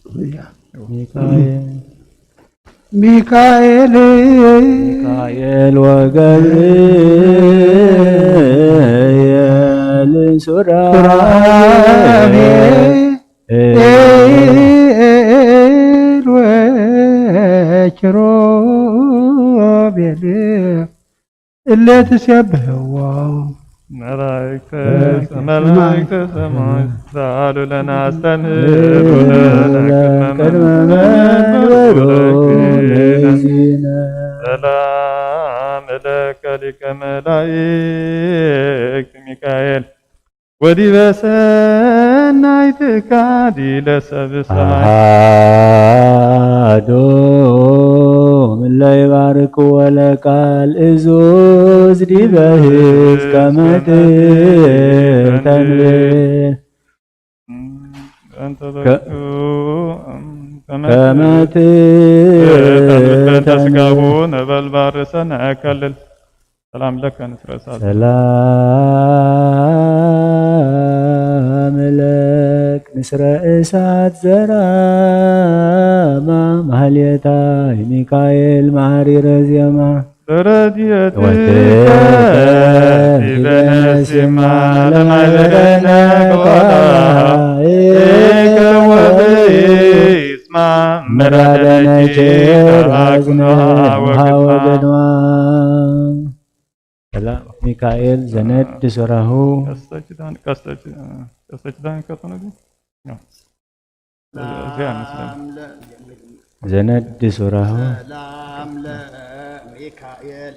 ሚካኤል፣ ሚካኤል፣ ሚካኤል ወገብርኤል ሱራፌል፣ ሱራፌል ወኪሩቤል እለ ትሴብሕዎ መላእክተ መላእክተ ሰማይ ሰአሉ ለነ አስተምህሩ ለነ ቅድመ ቅድመ መንበሩ መንበሩ ለኪነ። ለኪነ። ሰላም ለከ ሊቀ መላእክት ሚካኤል ወዲበ ሰናይ ፍቃድ ለሰብ ሰማይ። አሃዱ እለ ይባርክዎ ለቃል እዙዝ ዲበ ህዝብ ከመ ትተንብር። እንተ ከ- ዘክሩ ከመ ከመ ትተንብር በእንተ ትተንብር። ስጋሁ ነበልባል ርእሰነ ከልል። ሰላም ለከ ንስረ እሳት። ሰላም ለክ ንስረ እሳት ዘራማ ማህሌታይ ሚካኤል ማሪረ ዜማ። ረድኤትከ ወትከ ዲበነ ሲማ ለማህበረነ ለማህበረነ ቆላ ቆላ ወይስማ ምራደነ ምራደነ ቸር ቸር አዝነ አዝነ ወግድማ። ወግድማ። ሰላም ሚካኤል ዘነድ ሱራሁ። ቀስተ ኪዳን፣ ቀስተ ኪ-፣ ቀስተ ኪዳን ከቶ ነው ግን? ያው፣ እዚያ ይመስላል። ዘነድ ሱራሁ። ሰላም ለሚካኤል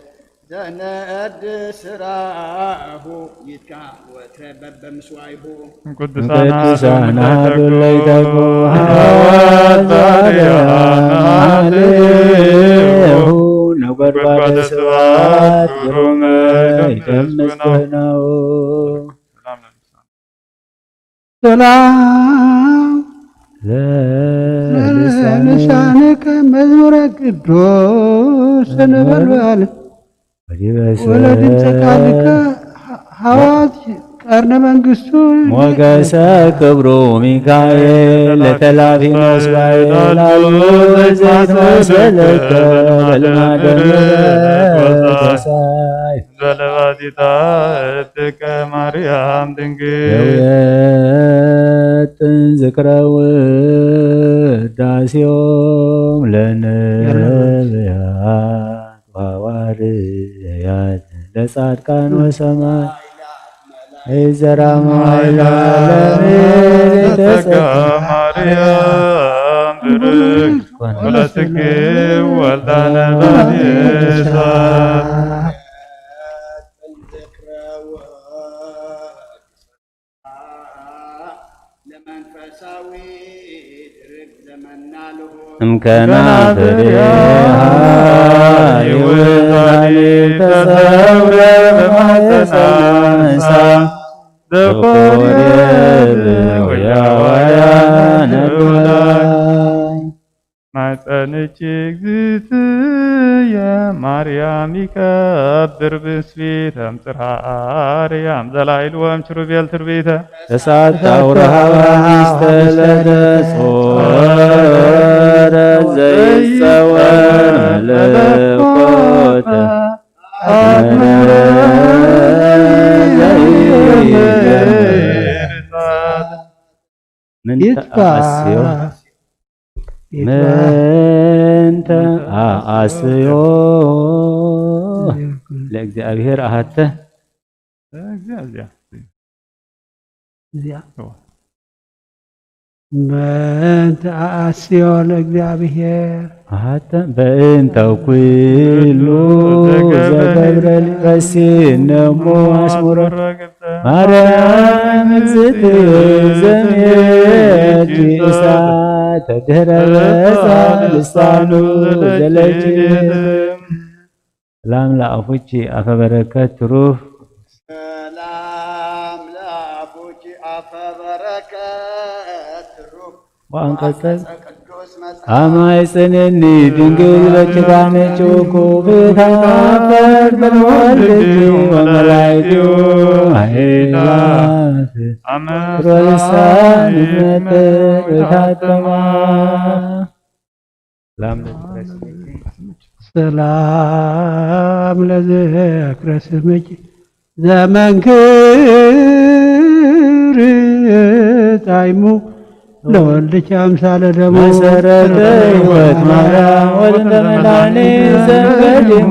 ዘነድ ስራሁ ይትካ ወትረ በበምስዋይሁ። ቅዱሳን ቅዱሳን አሐዱ አሐዱ ለይተኩ ለይተኩ ሐዋርያት ሐዋርያት ባርያም ባርያም አሌሁ አሌሁ ነጎድጓደ ነጎድጓደ ስብሐት ስብሐት ግሩም ግሩም ይደምስ ይደምስ ነው። ሰላም ለልሳን። ሰላም ለልሳን። ለልሳንከ መዝሙረ ቅዱስ ነበልባል ወዲበሰ ወለድምፀ ቃልከ ሐዋት ቀርነ መንግስቱ ሞገሰ ክብሩ ሚካኤል ለተላፊ መስባኤል አሉ ዘይት መሰለከ በልማደ ምድረ ፈሳይ ዘለባቲታ እትከ ማርያም ድንግል የውየትን ዝክረ ውዳሴዮም ለነብያት ወሐዋርያት ለጻድቃን ወሰማዕታት ዘራ መዋዕለ ዓለም ዘተጸጋ ማርያም ብርክት ወለትኪ ወልዳነ ላቤሳ። ለመንፈሳዊ ድርብ ዘመናልሁ እምከናፍሪሃ ይውላድ ተሰውረ በማሕፀና እንሳ ዘኮርየብ ወያዋያ ነብላይ። ማፀንኪ እግዝእትየ ማርያም ይከብር ብስፊት እምፅርሃ አርያም ዘላይልዎም ኪሩቤል ትርቢተ። እሳት ታውራሃባ ሚስተለተ ጾረ ዘይጸወር መለኮተ አስመረ ዘይደምር። ምን ይትባዕ። ተአስዮ? ይትባዕ። ምን ተአስዮ? ይትባዕ። ለእግዚአብሔር አሃተ። እዚኣ፣ እዚኣ። እዚኣ። እዋ። ምን ተአስዮ ለእግዚአብሔር። አሃተ በእንተ ኩሉ ዘገብረ ሊቀሲን ነሞ አስሙረ ማርያም እግዝእትየ ዘምየኪ እሳተ ድህረ በጻ ልሳኑ ዘለኪ። ሰላም ለአፉኪ አፈ በረከት ትሩፍ። ሰላም ለአፉኪ አፈ በረከት ትሩፍ። ወአንቀጸ ወአንቀጸ ቅዱስ ኣማይ ጽንኒ ድንግል በኪዳነ ጭውኩ ብታፈር ብንወልድ ወመላይትዮ ኃይላት ሮልሳን መጠ ወታተማ ሰላም ለዝክረ ስምኪ ዘመንክር ጣይሙ ለወልድኪ አምሳለ ደሙ መሰረተ ሕይወት ማርያም ወልደ መድኃኒት ዘንገዲሙ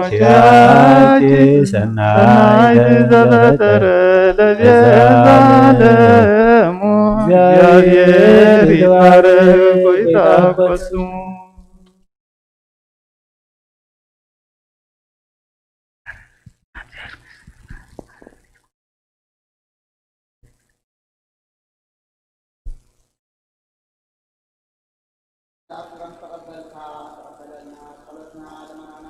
ሲያኪ ሰናይ ዘፈጠረ ለዘለሙ እግዚአብሔር ይባረክ ወይታኮስሙ። ተቐበልና፣ ተቐበለልና፣ ጸሎትና፣ ልመናና።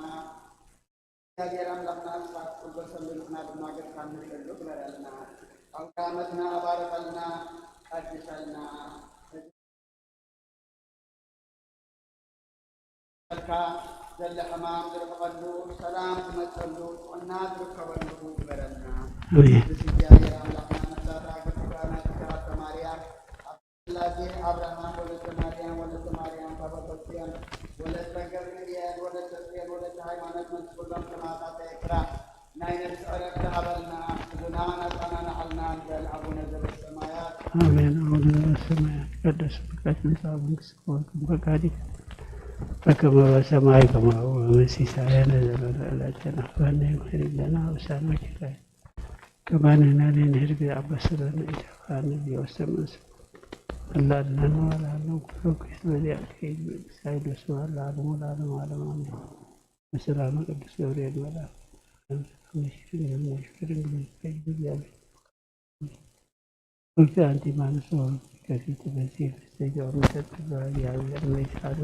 እግዚኣብሔር ኣምላኽና ንስኻ ትጽበሰሉ፣ ንሕና ድማ ገጽካ ንርእየሉ ግበረልና። ኣውደ ዓመትና ባርኸልና፣ ቀድሰልና። ካ ዘለ ሕማም ዝርሕቐሉ፣ ሰላም ዝመጸሉ፣ ጥዕና ዝርከበሉ ግበረልና። ኣሜን። ቅዱስ እግዚኣብሔር ኣምላኽና ነፍሳት ኣገልግሎትና ናይካ ሃብተ ማርያም፣ ኣብ ስላሴ፣ ኣብርሃም ወለተ ማርያም፣ ወለተ ማርያም፣ ታቦተ ጽዮን፣ ወለተ ገብርኤል፣ ወለተ ጽዮን፣ ወለተ ሃይማኖት፣ መልስ ኩሎም ሰማዕታት ኤርትራ፣ ናይ ነፍሲ ዕረፍቲ ሃበልና፣ ህዝብና ኣጽናንዓልና ንበል። ኣቡነ ዘበሰማያት። ኣሜን። ኣቡነ ዘበሰማያት፣ ይትቀደስ ስምከ፣ ትምጻእ መንግስትከ፣ ወይኩን ፈቃድከ በከመ በሰማይ ከማሁ በምድር። ሲሳየነ ዘለለ ዕለትነ ሀበነ ዮም፣ ሀድግ ለነ አበሳነ ወጌጋየነ ከመ ንሕነኒ ንህድግ ለአበሰ ለነ ኢታብአነ እግዚኦ ውስተ መንሱት፣ አላ አድኅነነ ወአድኅነነ ኩሉ ኩይስ በዚአከ ይእቲ መንግስት ኃይል ወስብሐት ለዓለሙ ለዓለመ ዓለም አሜን። በሰላመ ቅዱስ ገብርኤል መልአክ። ርክብ አንቲ ማንስ ወርክብ ከፊት በዚህ ፍስሐ ዮሐንስ ተብላ እግዚአብሔር መይሳሉ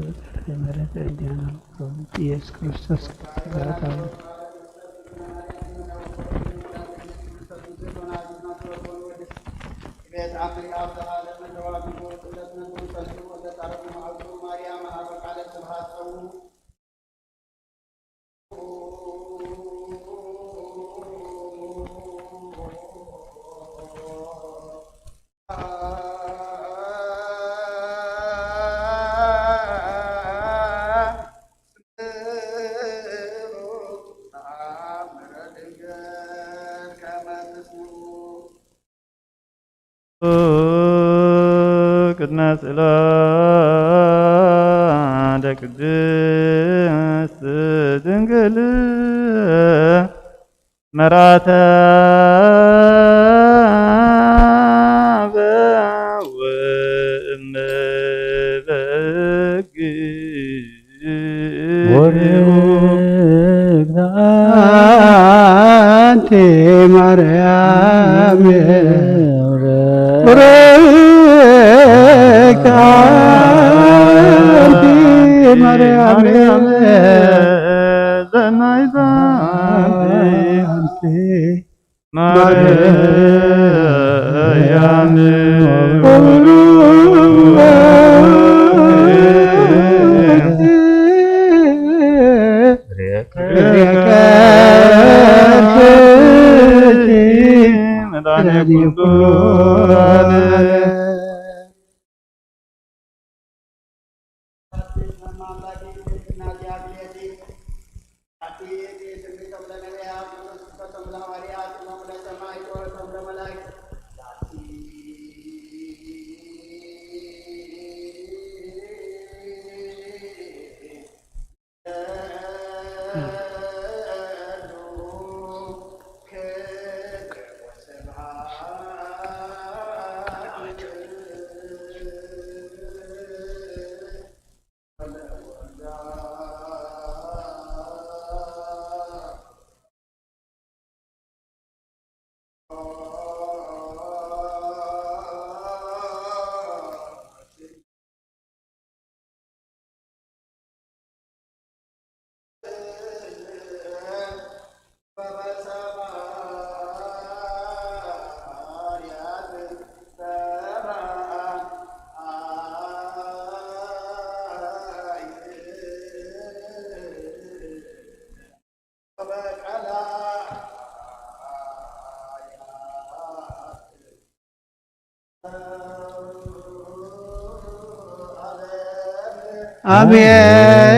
ለመረተ እንዲያና ኢየሱስ ክርስቶስ ራታው ቤት አምሪ አብ ዘላለም ተዋግቦ ጥለት ነግሩ ሰልፉ ወለታረቁ መዓልቱ ማርያም አበ ቃለ ስብሐት ጸዉ። ቅድመ ጽላተ ቅድስት ድንግል መርዓተ አብ ወእመ በግ ወርክት አንቲ ማርያም፣ ወርክት አንቲ ማርያም፣ ዘናይት አንቲ ማርያም። ኣሜን።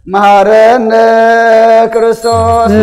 መሃረነ ክርስቶስ።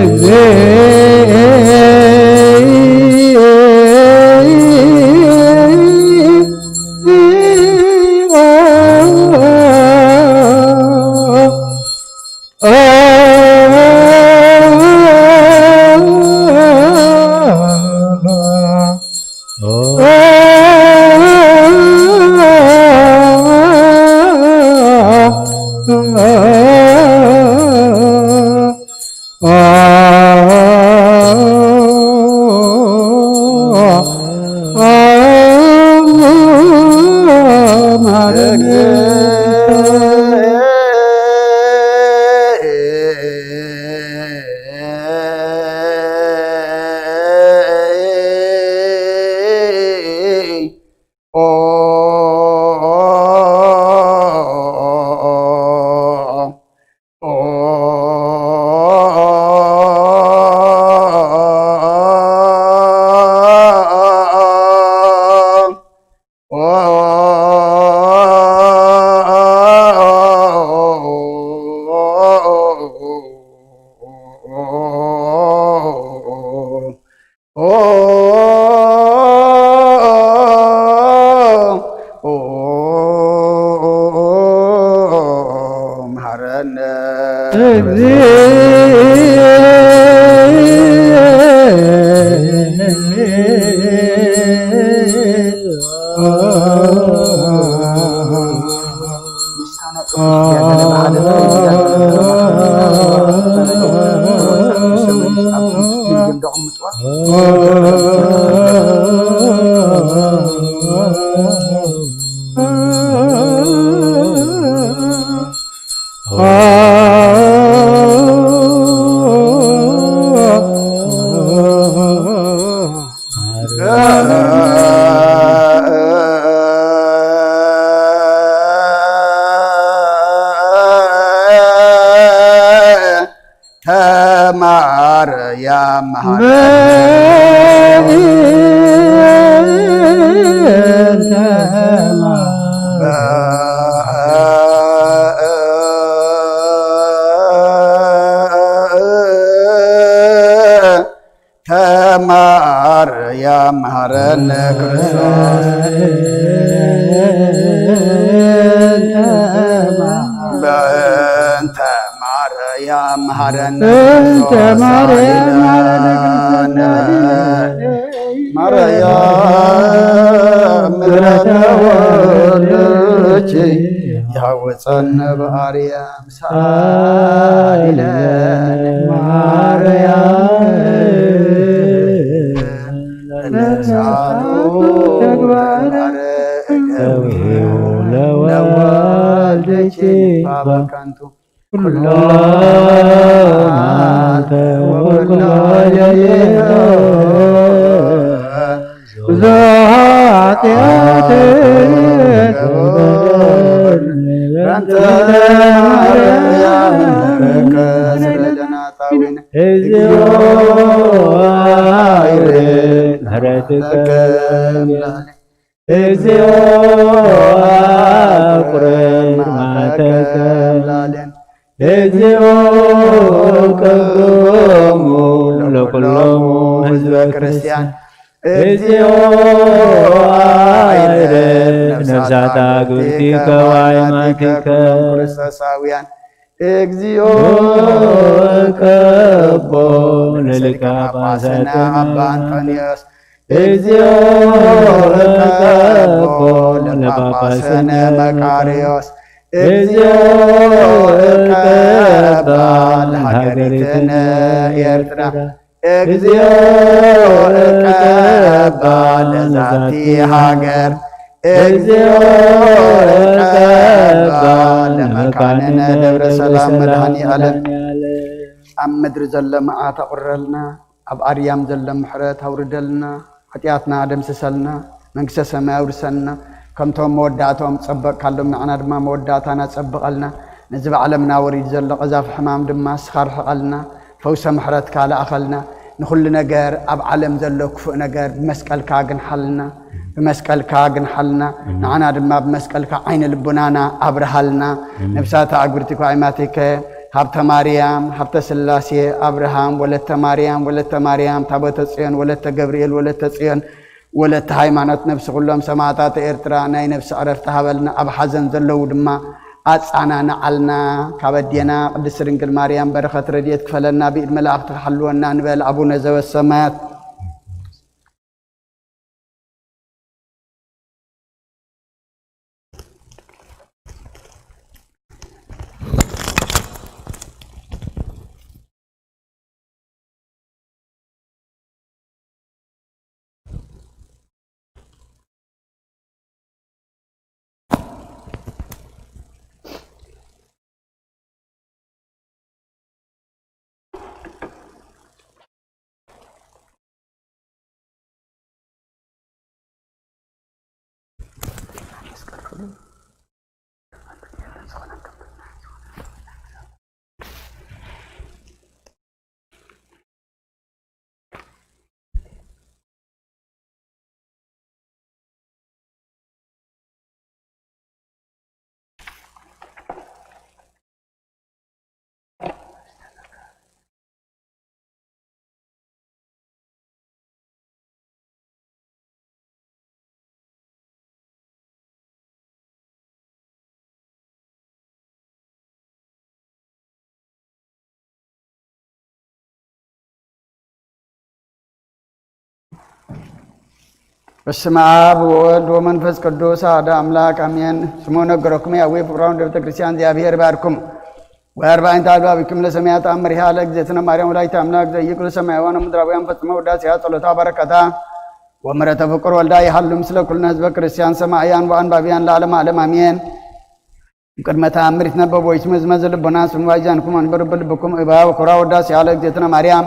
መሃረነ ተማርያም መሃረነ። ተማርያም መሃረነ ክርስቶስ። በእንተ ማርያም መሃረነ በእንተ ክርስቶስ ማርያም መሃረነ አድነነ። ክርስቶስ። ማርያም ምሕረተ ወልድኪ ያውፀነ በአርያም ሳሊለነ ማርያም ለነሳሉ ተግባረ እገዊሁ ለወልድኪ ባበ ከንቱ ኩሎ መዓልተ ወኩሎ ሌሊት ብዙሕ ኃጢአት በእንተ ማርያም ተረከ ስለ ደናጣዊነ እግዚኦ አይሬ ምሕረትከ እግዚኦ አቁርር መዓተከ እግዚኦ ቅብሎሙ ለኩሎሙ ህዝበ ክርስቲያን። እግዚኦ አይረፍ ነፍሳት አግብርቲከ ወአይማቲከ። ክርስቶሳውያን። እግዚኦ ቀቦ ለሊቀ ጳጳሳት አባ አንጦንዮስ። እግዚኦ ቀቦ ለጳጳስነ መቃርዮስ። እግዚኦ ቀባ ለሃገሪትነ ኤርትራ። እግዚኦ ቀባ ለዛቲ ሃገር። እግዚኦ ቀባ ለመካንነ ደብረ ሰላም መድኃኔ ዓለም። ኣብ ምድሪ ዘሎ መዓት ኣቑረልና፣ ኣብ ኣርያም ዘሎ ምሕረት ኣውርደልና፣ ሓጢኣትና ኣደምስሰልና፣ መንግስተ ሰማይ ኣውርሰልና። ከምቶም መወዳእታኦም ጸበቕካሎም ንዓና ድማ መወዳእታና ጸብቐልና። ነዚ ብዓለምና ወሪዱ ዘሎ ቀዛፊ ሕማም ድማ እስኻ ርሕቐልና። ፈውሰ ምሕረትካ ለኣኸልና። ንኹሉ ነገር ኣብ ዓለም ዘሎ ክፉእ ነገር ብመስቀልካ ግንሓልና። ብመስቀልካ ግንሓልና። ንዓና ድማ ብመስቀልካ ዓይነ ልቡናና ኣብርሃልና። ነብሳት ኣግብርቲኮ ኣይማቲከ ሃብተ ማርያም፣ ሃብተ ስላሴ፣ ኣብርሃም፣ ወለተ ማርያም፣ ወለተ ማርያም፣ ታቦተ ጽዮን፣ ወለተ ገብርኤል፣ ወለተ ጽዮን፣ ወለተ ሃይማኖት፣ ነብሲ ኩሎም ሰማዕታት ኤርትራ ናይ ነብሲ ዕረፍቲ ሃበልና። ኣብ ሓዘን ዘለዉ ድማ ኣጻናንዓልና። ካብ ኣዴና ቅድስት ድንግል ማርያም በረኸት ረድኤት ክፈለና፣ ብኢድ መላእኽቲ ክሓልወና ንበል። ኣቡነ ዘበሰማያት። በስመ አብ ወወልድ ወመንፈስ ቅዱስ አሐዱ አምላክ አሜን። ስሙ ነገረኩም ያዌ ፍቅራውን ለቤተ ክርስቲያን እግዚአብሔር ባርኩም። ወአርባዕተ አልባቢኩም ለሰማያት አምሪሃ ለእግዝእትነ ማርያም ወላዲተ አምላክ ዘይቅሉ ሰማያውያን ወምድራውያን ፈጽመው ውዳሴያ ጸሎታ በረከታ ወምሕረተ ፍቁር ወልዳ ይሃሉ ምስለ ኩልነ ህዝበ ክርስቲያን ሰማዕያን ወአንባቢያን ለዓለመ ዓለም አሜን። ቅድመ ተአምር ይትነበብ ወይትመዝመዝ ልቦና ስሙ ባይዛንኩም ወንበሩ ብልብኩም እባ ወኮራ ወዳሴ ያለ እግዝእትነ ማርያም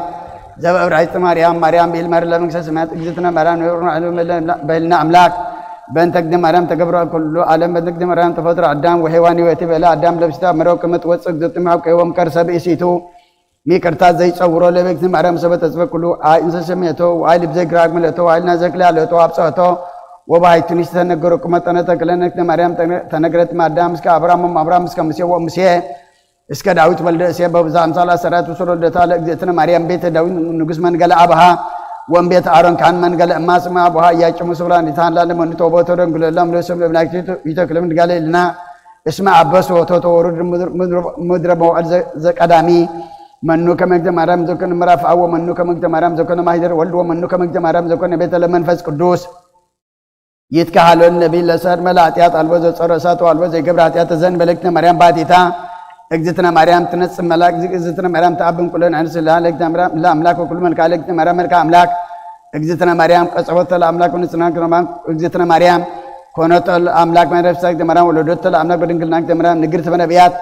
ዘበእብራይስጥ ማርያም ማርያም ብኢል ማር ለመንግስተ ሰማያት እግዝእትነ ማርያም ንበሩ በህልና አምላክ በእንተ እግዝእትነ ማርያም ተገብረ ኩሉ ዓለም በእንተ እግዝእትነ ማርያም ተፈጥሮ አዳም ወሔዋን ህይወቲ በለ አዳም ለብስታ ምረው ቅምጥ ወፅእ እግዝእትነ ማርያም ከይዎም ከርሰ ብእሲቱ ሚቅርታ ዘይጸውሮ ለቤት ማርያም ሰበ ተጽበ ኩሉ አይ እንሰ ሰሜቶ ዋይ ልብ ዘይግራግ ምለቶ ዋይ ልናዘ ክላለቶ አብጸቶ ወባይቱኒ ዝተነገረኩ መጠነ ተክለነት ማርያም ተነግረት ማዳም እስከ አብርሃም አብርሃም እስከ ሙሴ ወሙሴ እስከ ዳዊት ወልደ እሴ በብዛ አምሳል አሰራት ውስሮ ልደታ ለእግዝእትነ ማርያም ቤተ ዳዊት ንጉስ መንገለ አብሃ ወንቤት አሮን ካን መንገለ እማስማ አቡሃ እያጭሙ ስብራን ዲታን ላለ መንቶ ቦቶ ደንግለሎም ለስም ለብላክቲ ይተክልም ድጋለ ኢልና እስማ አበስ ወቶ ተወሩድ ምድረ መውዕል ዘቀዳሚ መኑ ከመግተ ማርያም ዘኮነ ምዕራፍ አዎ መኑ ከመግተ ማርያም ዘኮነ ማሂደር ወልድ ወመኑ ከመግተ ማርያም ዘኮነ ቤተ ለመንፈስ ቅዱስ ይትካሃሎን ነቢይ ለሰድ መላ ኃጢአት አልቦ ዘጸረ እሳት አልቦ ዘይገብር ኃጢአት ተዘን በለግተ ማርያም ባቲታ እግዝእትነ ማርያም ትነጽእ መላክ እግዝእትነ ማርያም ተአብን ኩለን አንስ ለአምላክ ወኩሉ መልካ ለግዝእትነ ማርያም መልካ አምላክ እግዝእትነ ማርያም ቀጸቦተ ለአምላክ ወንጽናን ክረማን እግዝእትነ ማርያም ኮነተ ለአምላክ ማርያም ሰግደ ማርያም ወለዶተ ለአምላክ በድንግልና ግዝእትነ ማርያም ንግርት በነቢያት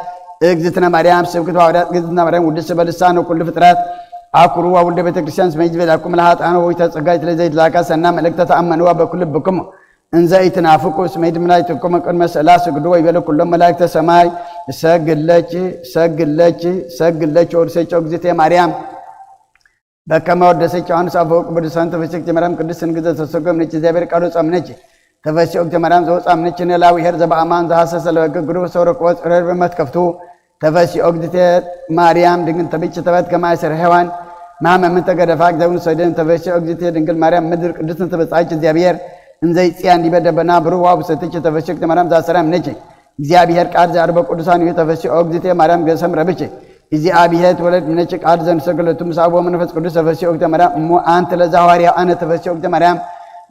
እግዝእትነ ማርያም ስብክት ሐዋርያት እግዝእትነ ማርያም ውድስ በልሳን ወኩሉ ፍጥረት አኩሩ ወውልደ ቤተ ክርስቲያን ስመ ይትቤላኩም ለኃጥኣን ወይተ ጸጋይ ስለዘይትላካ ሰና መልእክተ ተአመንዋ በኩል ልብኩም እንዘ ኢትናፍቁ እስመ ይድምላይትኩም ቅድመ ስእላ ስግዱ ወይቤሉ ኩሎም መላእክተ ሰማይ ሰግለች ሰግለች ሰግለች ወርሰቸው እግዝእትየ ማርያም በከመ ወደሰች ዮሐንስ አፈወርቅ ቅዱሳን ተፈስሕቲ ማርያም ቅድስት እንግዘ ተሰጎምነች እግዚአብሔር ቃሉ ጻምነች ተፈስሒ ኦግተ ማርያም ዘወጻምነች ነላዊ ሄር ዘበአማን ዘሐሰሰ ለበገ ግሩ ሰውረቆ ጽረር በመትከፍቱ ተፈሲኦ እግዝእትየ ማርያም ድንግል ተብጭ ተበት ከማይ ስር ሔዋን ማመምን ተገደፋ እግዚአብሔር ሰደን ተፈሲኦ እግዝእትየ ድንግል ማርያም ምድር ቅድስት ተበጻች እግዚአብሔር እንዘይ ጽያን ዲበ ደበና ብሩ ዋው ሰተች ተፈሲኦ እግዝእትየ ማርያም ዛሰራም ነች እግዚአብሔር ቃል ዘአርበ ቅዱሳን እዩ ተፈሲኦ እግዝእትየ ማርያም ገሰም ረብች እግዚአብሔር ተወለድ ነች ቃል ዘንሰገለቱ ምሳቦ መንፈስ ቅዱስ ተፈሲኦ እግዝእትየ ማርያም እሞ አንተ ለዛዋርያ አነ ተፈሲኦ እግዝእትየ ማርያም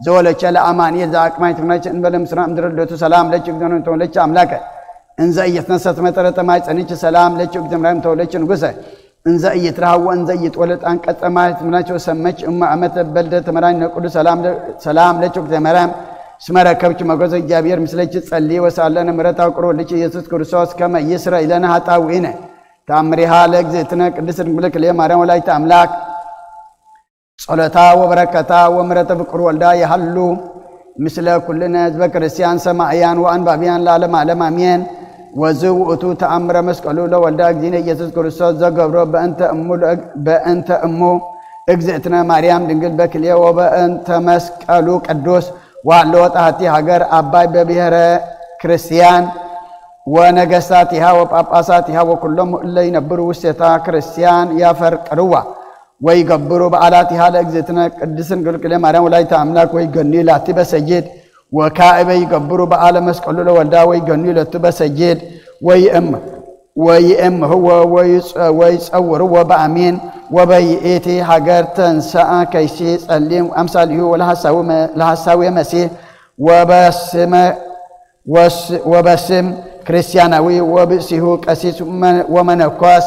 ዘወለቸ ለአማኑኤል ዘአቅማይ ትምናች እንበለ ምስራ እምድረ ልደቱ ሰላም ለች እግዘኖን ተወለች አምላከ እንዘ ኢየትነሰት መጠረ ጠማይ ጸኒች ሰላም ለች እግዝእትየ ማርያም ተወለች ንጉሰ እንዘ ኢይትረሃው ወእንዘ ኢይትወለድ አንቀጸ ማይ ትምናቸው ሰመች እማ አመተ በልደ ተመራኝ ነቅዱ ሰላም ለች እግዝእትየ ማርያም ስመ ረከብች መጎዘ እግዚአብሔር ምስለች ጸሊ ወሳለነ ምሕረት አውቅሮ ልች ኢየሱስ ክርስቶስ ከመ ይስረ ኢለነ ኃጣውኢነ ታምሪሃ ለእግዝእትነ ቅድስት ድንግል ክልኤ ማርያም ወላዲተ አምላክ ጸሎታ ወበረከታ ወምሕረተ ፍቁር ወልዳ ይሃሉ ምስለ ኩልነ ህዝበ ክርስቲያን ሰማዕያን ወአንባብያን ለዓለመ ዓለም አሜን። ወዝ ውእቱ ተአምረ መስቀሉ ለወልዳ እግዚእነ ኢየሱስ ክርስቶስ ዘገብሮ በእንተ እሙ ለእግ-፣ በእንተ እሙ እግዝእትነ ማርያም ድንግል በክልኤ ወበእንተ መስቀሉ ቅዱስ ወሃለወ ጣህቲ ሃገር አባይ በብሔረ ክርስቲያን ወነገስታቲሃ ወጳጳሳቲሃ ወኩሎም እለ ይነብሩ ውስቴታ ክርስቲያን ያፈርቅርዋ። ወይገብሩ በዓላቲሃ ለእግዝእትነ ቅድስት ድንግል ክልኤ ማርያም ወላዲተ አምላክ ወይገኑ ላቲ በሰጅድ ወካዕበ ይገብሩ በዓለ መስቀሉ ለወልዳ ወይገኑ ለቱ በሰጅድ ወይእም ወይእምህዎ ወይጸውርዎ በአሚን ወበይእቲ ሃገር ተንሰአ ከይሲ ጸሊም አምሳሊሁ ለሐሳዊ መሲህ ወበስመ ወስ-፣ ወበስም ክርስቲያናዊ ወብእሲሁ ቀሲስ መ-፣ ወመነኮስ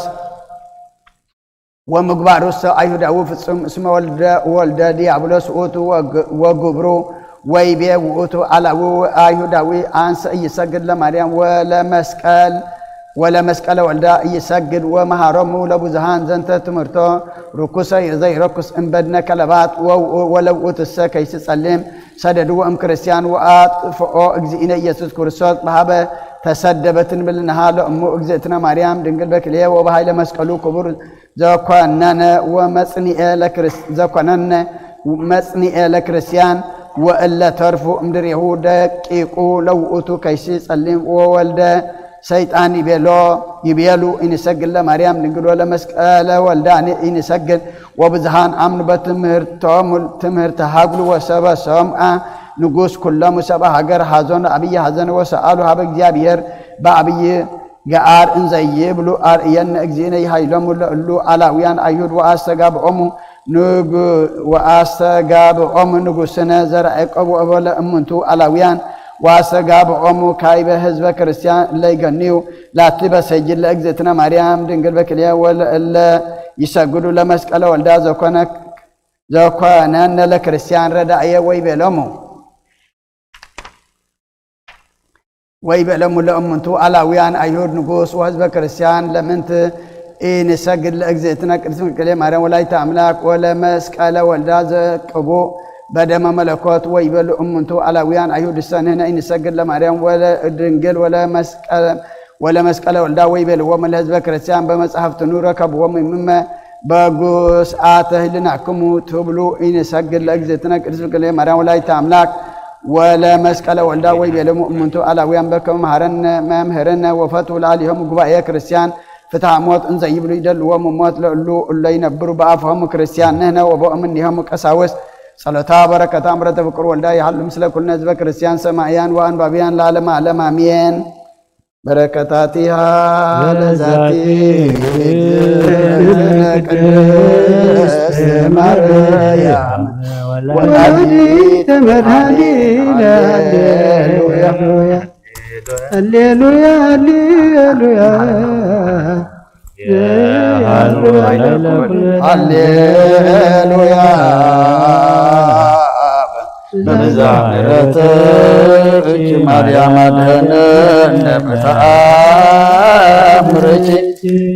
ወምግባሩሰ አይሁዳዊ ፍጹም እስመ ወልደ፣ ወልደ ዲያብሎስ ውእቱ ወግ-፣ ወግብሩ ወይቤ ውእቱ አላዊ አይሁዳዊ አንሰ ኢይሰግድ ለማርያም ወለመስቀል ወለመስቀለ ወልዳ ኢይሰግድ ወመሃሮሙ ለብዙሃን ዘንተ ትምህርቶ ርኩሰ ዘይረኩስ እምበድነ ከለባት ወውኡ ወለውእቱሰ ከይሲ ጸሊም ሰደድዎ እምክርስቲያን ወአጥፍኦ እግዚእነ ኢየሱስ ክርስቶስ በሃበ ተሰደበ ትንብልንሃ ለእሙ እግዝእትነ ማርያም ድንግል በክልኤ ወበሃይለ መስቀሉ ክቡር ዘኮነነ ወመጽንኤ ለክርስ-፣ ዘኮነነ መጽንኤ ለክርስቲያን ወእለ ተርፉ እምድሬሁ ደቂቁ ለውእቱ ከይሲ ጸሊም ወወልደ ሰይጣን ይቤሎ ይቤሉ ኢንሰግድ ለማርያም ድንግል ወለመስቀለ ወልዳ ኢንሰግድ ወብዝሃን አምኑ በትምህርቶም ትምህርተ ሀግሉ ወሰበ ሰምአ ንጉስ ኩሎም ሰብአ ሀገር ሀዞን አብይ ሀዘን ወሰአሉ ሀበ እግዚአብሔር በአብይ ገአር እንዘ ይብሉ አርእየነ እግዚእነ ይሃይሎሙ ለእሉ አላውያን አይሁድ ወአስተጋብኦሙ ንጉ-፣ ወአስተጋብኦሙ ንጉስነ ዘርአ ያዕቆብ ወእበለ እሙንቱ አላውያን ወአስተጋብኦሙ ካይበ ህዝበ ክርስቲያን እለ ይገንዩ ላቲ በሰይድ ለእግዝእትነ ማርያም ድንግል በክልኤ ወለእለ ይሰግዱ ለመስቀለ ወልዳ ዘኮነ-፣ ዘኮነነ ለክርስቲያን ረዳእየ ወይቤሎሙ ወይቤሎሙ ለእሙንቱ አላውያን አይሁድ ንጉስ ወህዝበ ክርስቲያን ለምንት ኢንሰግድ ለእግዝእትነ ቅድስት ድንግል ማርያም ወላዲተ አምላክ ወለመስቀለ ወልዳ ዘቅቡ በደመ መለኮት ወይቤሉ እሙንቱ አላውያን አይሁድ እሰ ንሕነ ኢንሰግድ ለማርያም ወለድንግል ወለመስቀለ ወለመስቀለ ወልዳ ወይቤልዎም ለህዝበ ክርስቲያን በመጽሐፍትኑ ረከብዎም እምመ በጉስአተ ህልናክሙ ትብሉ ኢንሰግድ ለእግዝእትነ ቅድስት ድንግል ማርያም ወላዲተ አምላክ ወለመስቀለ ወልዳ ወይቤልዎም እሙንቱ አላውያን በከመ መሃረነ መምህርነ ወፈቱ ለአሊሆሙ ጉባኤ ክርስቲያን ፍትሐ ሞት እንዘ ይብሉ ይደልዎም ሞት ለእሉ እሎ ይነብሩ በአፍሆሙ ክርስቲያን ንህነ ወበኦም እኒሆሙ ቀሳውስት። ጸሎታ በረከታ ምረተ ፍቅር ወልዳ ይሃሉ ምስለ ኩልነ ህዝበ ክርስቲያን ሰማእያን ወአንባብያን ለዓለመ ዓለም አሜን። በረከታቲሃ ለዛቲ ቅድስት ማርያም ወላዲተ መድኃኒነ። ሃሌሉያ፣ ሃሌሉያ፣ ሃሌሉያ። ሃሌሉያ። በብዛ ምሕረትኪ ማርያም አድህነነ በተአምርኪ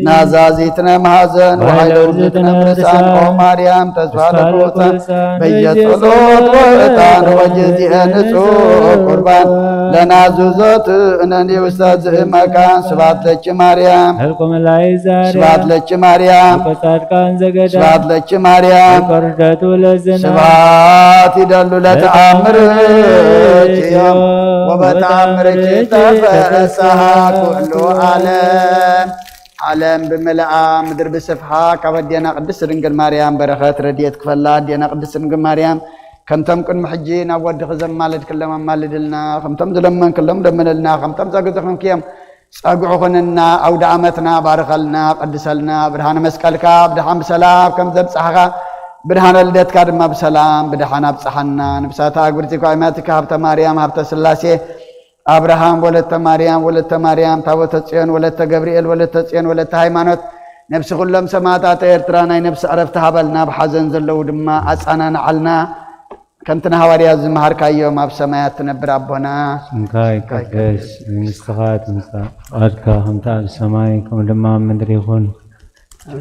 ናዛዚትነ ማሕዘን ወኃይለ ውርዝትነ ብርሳን ኦ ማርያም ተስፋ ለቁርጻን በየጸሎት ወዕጣን ወጊዜ ንጹሕ ቁርባን ለናዝዞት እነኒ ውስተ ዝእመካን ስብሐት ለኪ ማርያም። መልኩ መላእክት ዛሬ ስብሐት ለኪ ማርያም። ጻድቃን ዘገዳም ስብሐት ለኪ ማርያም። ወርደቱ ለዝና ስብሐት ይደሉ ለተአምርኪ እዮም። ወበተአምርኪ ተፈስሐ ኩሉ ዓለም። ዓለም ብምልኣ ምድር ብስፍሓ ካብ ኣዴና ቅድስት ድንግል ማርያም በረኸት ረድኤት ክፈላ። ኣዴና ቅድስት ድንግል ማርያም ከምቶም ቅድሚ ሕጂ ናብ ወድኺ ዘማለድክሎም ኣማልድልና፣ ከምቶም ዝለመንክሎም ለምንልና፣ ከምቶም ዘግዝኽንክዮም ጸግዑ ኩንና። ኣውደ ዓመትና ባርኸልና፣ ቀድሰልና። ብርሃነ መስቀልካ ብድሓን ብሰላም ከም ዘብጽሓኻ ብርሃነ ልደትካ ድማ ብሰላም ብድሓን ኣብጽሓና። ንብሳታ ኣግብርቲ ኳይማትካ ሃብተ ማርያም ሃብተ ስላሴ ኣብርሃም ወለተ ማርያም ወለተ ማርያም ታቦተ ጽዮን ወለተ ገብርኤል ወለተ ጽዮን ወለተ ሃይማኖት ነብሲ ኩሎም ሰማዕታት ኤርትራ ናይ ነብሲ ዕረፍቲ ሃበልና። ብሓዘን ዘለዉ ድማ ኣጻናንዓልና። ከምቲ ንሃዋርያት ዝመሃርካዮም ኣብ ሰማያት ትነብር ኣቦና። ስምካ ይቀደስ፣ መንግስትኻ ትምጻእ፣ ፍቓድካ ከምቲ ኣብ ሰማይ ከምኡ ድማ ኣብ ምድሪ ይኹን።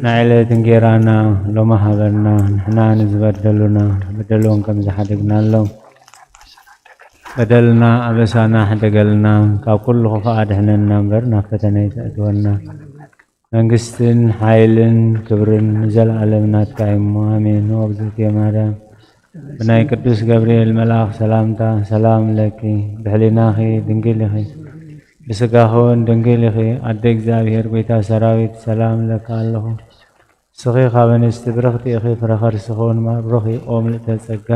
ናይ ዕለት እንጌራና ሎሚ ሃበና፣ ንሕና ንዝበደሉና በደሎም ከም ዝሓደግናሎም በደልና ኣበሳና ሕደገልና፣ ካብ ኩሉ ክፉእ ኣድሕነና እምበር ናብ ፈተነ ኣይተእትወና። መንግስትን ሓይልን ክብርን ንዘለኣለም ናትካ እዩ እሞ፣ ኣሜን። ወእግዝእትየ ማርያም፣ ብናይ ቅዱስ ገብርኤል መልኣኽ ሰላምታ ሰላም ለኪ፣ ብሕሊናኺ ድንግል ኢኺ፣ ብስጋኺ እውን ድንግል ኢኺ። ኣደ እግዚኣብሔር፣ ጐይታ ሰራዊት፣ ሰላም እለኪ ኣለኹ። ንስኺ ካብ ኣንስቲ ብርኽቲ ኢኺ፣ ፍረ ከርስኺ እውን ብሩኽ እዩ። ኦ ምልእተ ጸጋ፣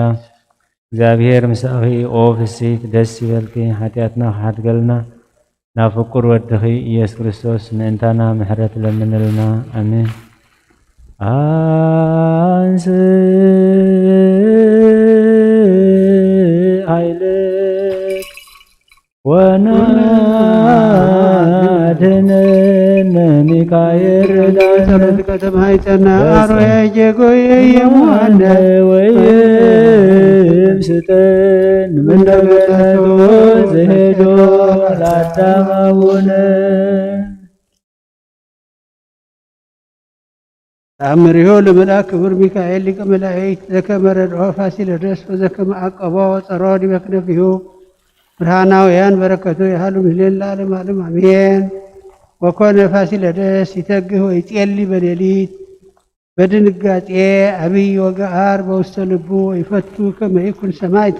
እግዚኣብሔር ምሳኺ፣ ኦ ፍስሕቲ ደስ ይበልኪ፣ ሓጢኣትና ክሓድገልና ናብ ፍቁር ወድኺ ኢየሱስ ክርስቶስ ምእንታና ምሕረት ለምንልና። ኣሜን። ኣንስ ኃይልክ ወናድነነ ሚካኤል ርዳ ጸሎትከ ተማሕፀና። አሮየ ጌጎየ የሙሃነ ወይም ስጠን ምነገነቶ ዘሄዶ ለአዳም አቡነ። ተአምሪሆ ለመልአክ ክቡር ሚካኤል ሊቀ መላእክት ዘከመ ረድኦ ፋሲለደስ ወዘከመ አቀቦ ወጸሮ ዲበ ክነፊሁ ብርሃናውያን በረከቱ የሃሉ ምስሌን ለዓለም ዓለም አሜን። ወኮነ ፋሲለደስ ይተግህ ወይጼሊ በሌሊት በድንጋጼ አብይ ወገአር በውስተ ልቡ ወይፈቱ ከመ ይኩን ሰማዕተ።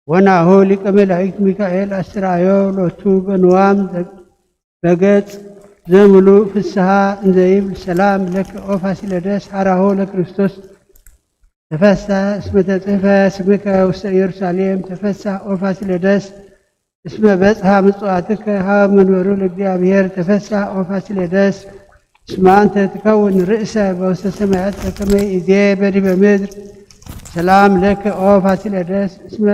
ወናሁ ሊቀ መላእክት ሚካኤል አስተርአዮ ሎቱ በንዋም በገጽ ዘምሉእ ፍስሐ እንዘ ይብል ሰላም ለከ ኦ ፋሲለደስ ሐራሁ ለክርስቶስ ተፈሳ እስመ ተጽሕፈ ስምከ ውስተ ኢየሩሳሌም ተፈሳ ኦ ፋሲለደስ እስመ በጽሐ ምጽዋትከ ሀበ መንበሩ ለእግዚአብሔር ተፈሳ ኦ ፋሲለደስ እስመ አንተ ትከውን ርእሰ በውስተ ሰማያት ከመ ይእዜ በዲበ ምድር። ሰላም ለከ ኦ ፋሲለደስ እስመ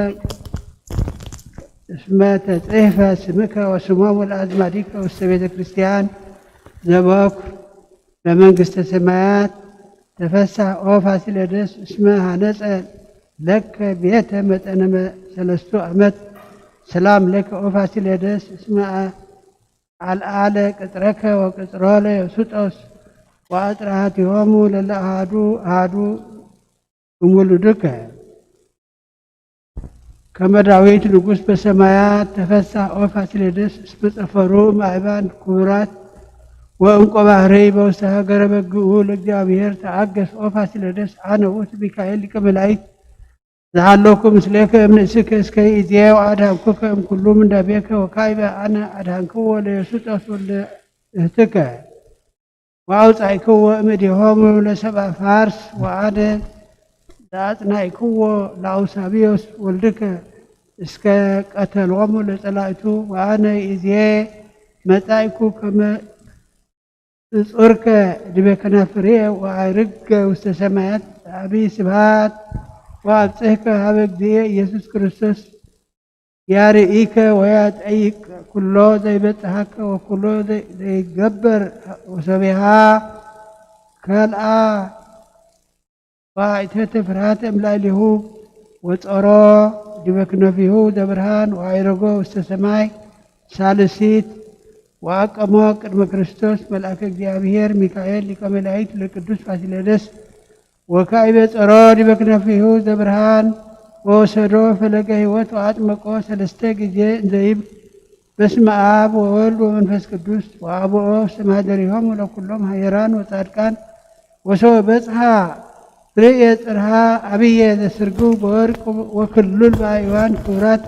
እስመ ተጽሕፈ ስምከ ወስሞሙ ለአዝማዲከ ውስተ ቤተ ክርስቲያን ዘበኩር በመንግስተ ሰማያት። ተፈሳህ ኦ ፋሲለደስ እስመ ሐነጸ ለከ ቤተ መጠነ መ-፣ ሰለስቱ ዓመት። ሰላም ለከ ኦ ፋሲለደስ እስመ አ-፣ አልዓለ ቅጽረከ ወቅጽሮ ለዮሱጦስ ወአጽርሃቲሆሙ ለለአሃዱ አሃዱ እምውሉድከ። ከመ ዳዊት ንጉሥ በሰማያት። ተፈሳህ ኦ ፋሲለደስ እስመ ጸፈሩ ማእባን ክቡራት ወእንቆ ባህርይ በውስተ ሀገረ በግኡ ለእግዚአብሔር። ተአገስ ኦ ፋሲለደስ አነ ውእቱ ሚካኤል ሊቀ መላእክት ዘሃለኩ ምስሌከ እምንእስከ እስከ ይእዜ ወአድሃንኩከ እምኩሉ ምንዳቤከ ወካይበ አነ አድሃንክዎ ለዮሱጦስ ወለ እህትከ። ወአውጻእክዎ እምኔሆሙ ለሰብአ ፋርስ ወአነ ዘአጽናእክዎ ለአውሳብዮስ ወልድከ እስከ ቀተሎሙ ለጸላእቱ ወአነ ይእዜ መጻእኩ ከመ እጹርከ ዲበ ከናፍርየ ወአዕርገ ውስተ ሰማያት። አቢ ስብሐት ወአብጽሕከ ሀበ እግዚእየ ኢየሱስ ክርስቶስ ያርእከ ወያጠይቅ ኩሎ ዘይበጽሐከ ወኩሎ ዘይገበር ወሶቢሃ ካልአ ወአእተተ ፍርሃተ እምላእሊሁ ወጸሮ ዲበ ክነፊሁ ዘብርሃን ወአይረጎ ውስተ ሰማይ ሳልሲት ወአቀሞ ቅድመ ክርስቶስ መልአከ እግዚአብሔር ሚካኤል ሊቀ መላእክት ለቅዱስ ፋሲለደስ ወካዕበ ጸሮ ዲበ ክነፊሁ ዘብርሃን ወወሰዶ ፈለገ ሕይወት ወአጥመቆ ሰለስተ ጊዜ እንዘይብ በስመ አብ ወወልድ ወመንፈስ ቅዱስ ወአብኦ ስማደሪሆሙ ለኩሎም ሀየራን ወጻድቃን ወሰው በጽሐ ርእየ ጽርሃ አብየ ዘስርግው በወርቅ ወክሉል በአይዋን ክቡራት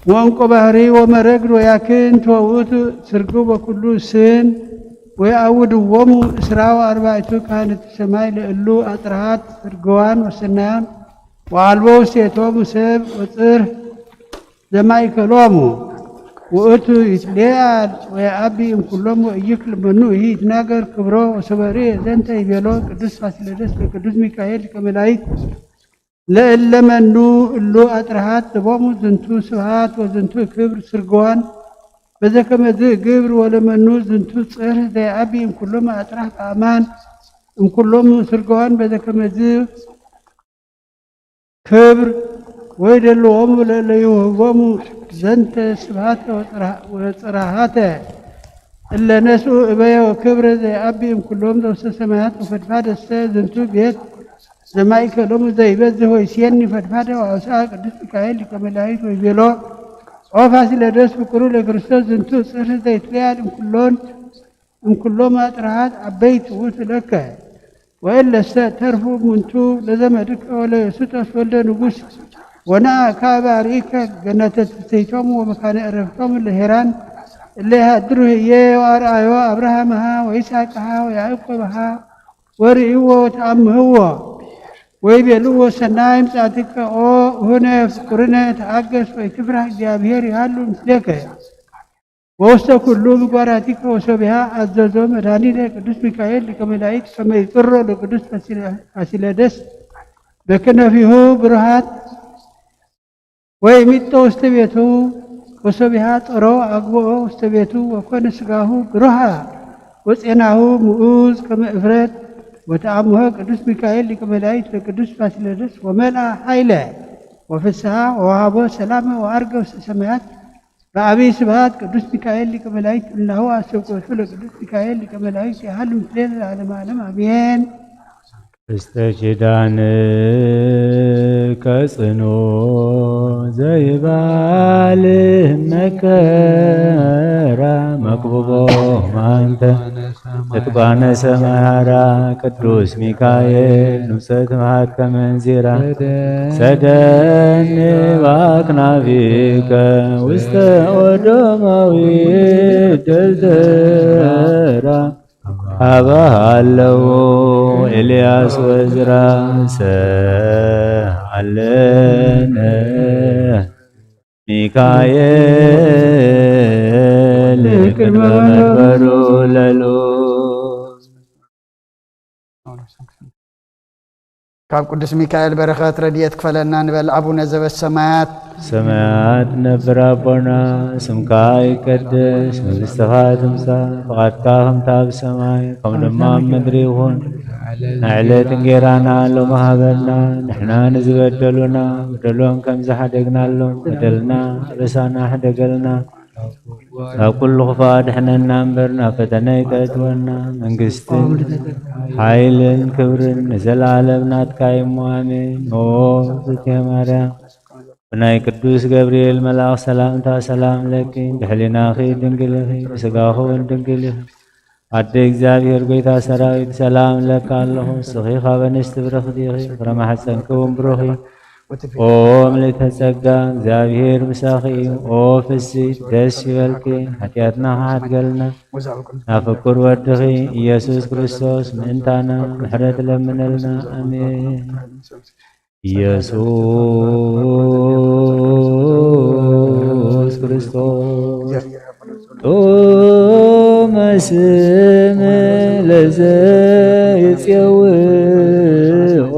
ወእንቆ ባህሪ ወመረግድ ወያክንት ወውእቱ ስርግው በኩሉ ስን ወየአውድዎሙ እስራ ወአርባዕቱ ካህንት ሰማይ ለእሉ አጽርሃት ስርግዋን ወሰናያን ወአልቦ ውስቴቶሙ ሰብ ወጽር ዘማእከሎሙ ውእቱ ይትሌአል ወየአቢ እምኩሎም ወእይክል መኑ ይትናገር ክብሮ ወሰበሪ ዘንተ ይቤሎ ቅዱስ ፋሲለደስ ለቅዱስ ሚካኤል ሊቀ መላእክት ለእለ መኑ እሉ አጥርሃት ዘቦሙ ዝንቱ ስብሃት ወዝንቱ ክብር ስርግዋን በዘከመዝ ግብር ወለመኑ ዝንቱ ጽር ዘይአቢ እምኩሎም አጥራህ በአማን እምኩሎም ስርግዋን በዘከመዝ ክብር ወይደልዎሙ ለለይውህቦሙ ዘንተ ስብሃተ ወጽርሃተ እለ ነስኡ እበየ ወክብረ ዘይአቢ እምኩሎም ዘውስተ ሰማያት ወፈድፋደሰ ዝንቱ ቤት ዘማእከሎሙ ዘይበዝህ ወይሴኒ ፈድፋደ ወአውስአ ቅዱስ ሚካኤል ሊቀ መላእክት ወይቤሎ ኦ ፋሲለደስ ፍቁሩ ለክርስቶስ ዝንቱ ጽርህ ዘይትለያል እምኩሎን እምኩሎም አጥርሃት አበይት ውእቱ ለከ ወእለሰ ተርፉ እሙንቱ ለዘመድከ ወለዮስጦስ ወልደ ንጉስ ወነአካ ባርኢከ ገነተ ትስይቶም ወመካነ ዕረፍቶም ለሄራን እለ ይሃድሩ ህዬ ወአርአዮ አብርሃምሃ ወይስሐቅሃ ወያዕቆብሃ ወርእይዎ ወተአምህዎ ወይቤልዎ ሰናይ ምጽአትከ ኦ ውሁነ ፍቁርነ ተአገስ ወይትፍራህ እግዚአብሔር ይሃሉ ምስሌከ ወውስተ ኩሉ ምግባራቲከ ወሶቢሃ አዘዞ መድኃኒነ ቅዱስ ሚካኤል ሊቀ መላእክት ከመ ይጽሮ ለቅዱስ ፋሲለደስ በክነፊሁ ብሩሃት ወይሚጦ ውስተ ቤቱ ወሶቢሃ ጸሮ አግብኦ ውስተ ቤቱ ወኮነ ስጋሁ ብሩሃ ወጼናሁ ምኡዝ ከመ እፍረት ወተአምሆ ቅዱስ ሚካኤል ሊቀ መላእክት ለቅዱስ ፋሲለደስ ወመልአ ኃይለ ወፍስሐ ወወሃቦ ሰላመ ወዐርገ ውስተ ሰማያት በአቢ ስብሐት ቅዱስ ሚካኤል ሊቀ መላእክት እምናሁ አስተብቆቱ ለቅዱስ ሚካኤል ሊቀ መላእክት ያህል ምስሌነ ለዓለመ ዓለም አሜን። ውስተ ኪዳንከ ጽኑ ዘይባል መከራ መክብቦ ማንተ ትትቋነ ሰማያራ ቅዱስ ሚካኤል ንብሰት መሃት ከመንዚራ ሰደኒ ባክናፊከ ውስተ ኦዶማዊ ደልደራ አበሃለዉ ኤልያስ ወዝራ ሰአለነ ሚካኤል ቅድመ መንበሩ ለሉ። ካብ ቅዱስ ሚካኤል በረኸት ረድኤት ክፈለና ንበል። አቡነ ዘበሰማያት ሰማያት ነብር አቦና ስምካ ይቀደስ፣ መንግስትኻ ትምጻእ፣ ፍቓድካ ከምታ ኣብ ሰማይ ከም ድማ ኣብ ምድሪ ይኹን። ንዕለት እንጌራና ሎሚ ሃበና፣ ንሕና ንዝበደሉና በደሎም ከም ዝሓደግናሎም በደልና ኣበሳና ሕደገልና፣ ካብ ኩሉ ክፉእ ኣድሕነና እምበር ናብ ፈተነ ኣይተእትወና። መንግስትን ሓይልን ክብርን ንዘለኣለም ናትካ እዩ እሞ ኣሜን። ኦ እግዝእትየ ማርያም ብናይ ቅዱስ ገብርኤል መልኣኽ ሰላምታ ሰላም ለኪ፣ ብሕሊናኺ ድንግል ኢኺ፣ ብስጋኺ እውን ድንግል ኢኺ። ኣደ እግዚኣብሔር ጎይታ ሰራዊት ሰላም እለኪ ኣለኹ። ንስኺ ካብ ኣንስቲ ብርኽቲ ኢኺ፣ ፍረ ማሕፀንኪ እውን ብሩኽ እዩ። ኦ ምልእተ ጸጋ፣ እግዚኣብሔር ምሳኺ እዩ። ኦ ፍስሕቲ ደስ ይበልኪ፣ ሓጢኣትና ክሓድገልና ናብ ፍቁር ወድኺ ኢየሱስ ክርስቶስ ምእንታና ምሕረት ለምነልና። ኣሜን። ኢየሱስ ክርስቶስ ጡመ ስም ለዘይጼውኦ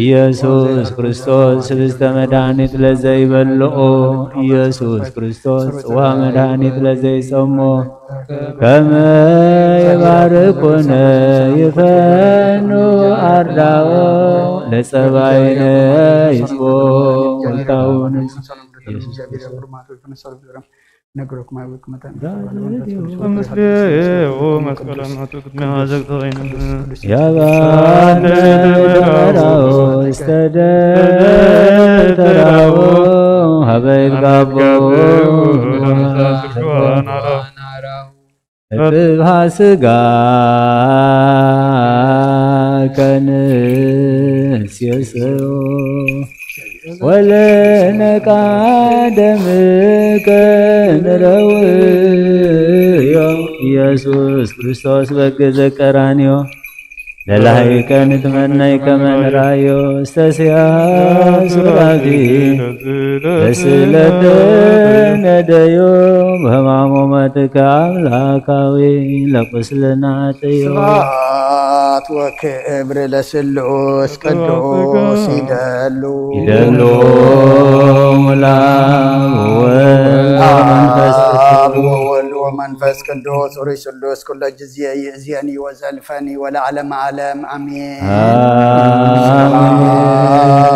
ኢየሱስ ክርስቶስ ህብስተ መድኃኒት ለዘይበልኦ ኢየሱስ ክርስቶስ ጽዋ መድኃኒት ለዘይጸሞ ከመ የባርኮነ ይፈኑ ኣርዳኦ ለጸባይነ ይጽቦ ወልታውንስ ኢየሱስ ክርስቶስ ነግረኩም ኣይወቅመጠን። በምስሌሁ መስቀለ ሞቱ ቅድሚያ ዘግቶ ወይንም ያባነ ደመራው እስተ ደተራው ሀበ ይትጋብኡ እብሃ ስጋ ከንስየስዮ ወለነቃ ደምከ ንረውዮ ኢየሱስ ክርስቶስ በግ ዘቀራንዮ ለላይከ ንትመነይ ከመ ንራዮ እስተስያ ሱራፊ በስለተ ነደዮ በህማሙ መትከ አምላካዊ ለቁስልና ጥዮ ስብሐት ወክብር ለስሉስ ቅዱስ ይደሉ ይደሉ ሙላ ወወልድ ወመንፈስ አብ ወወልድ ወመንፈስ ቅዱስ ሩይ ስሉስ ኩሎ ጊዜ ይእዜኒ ወዘልፈኒ ወለዓለመ ዓለም አሜን። አሜን። ስብሐት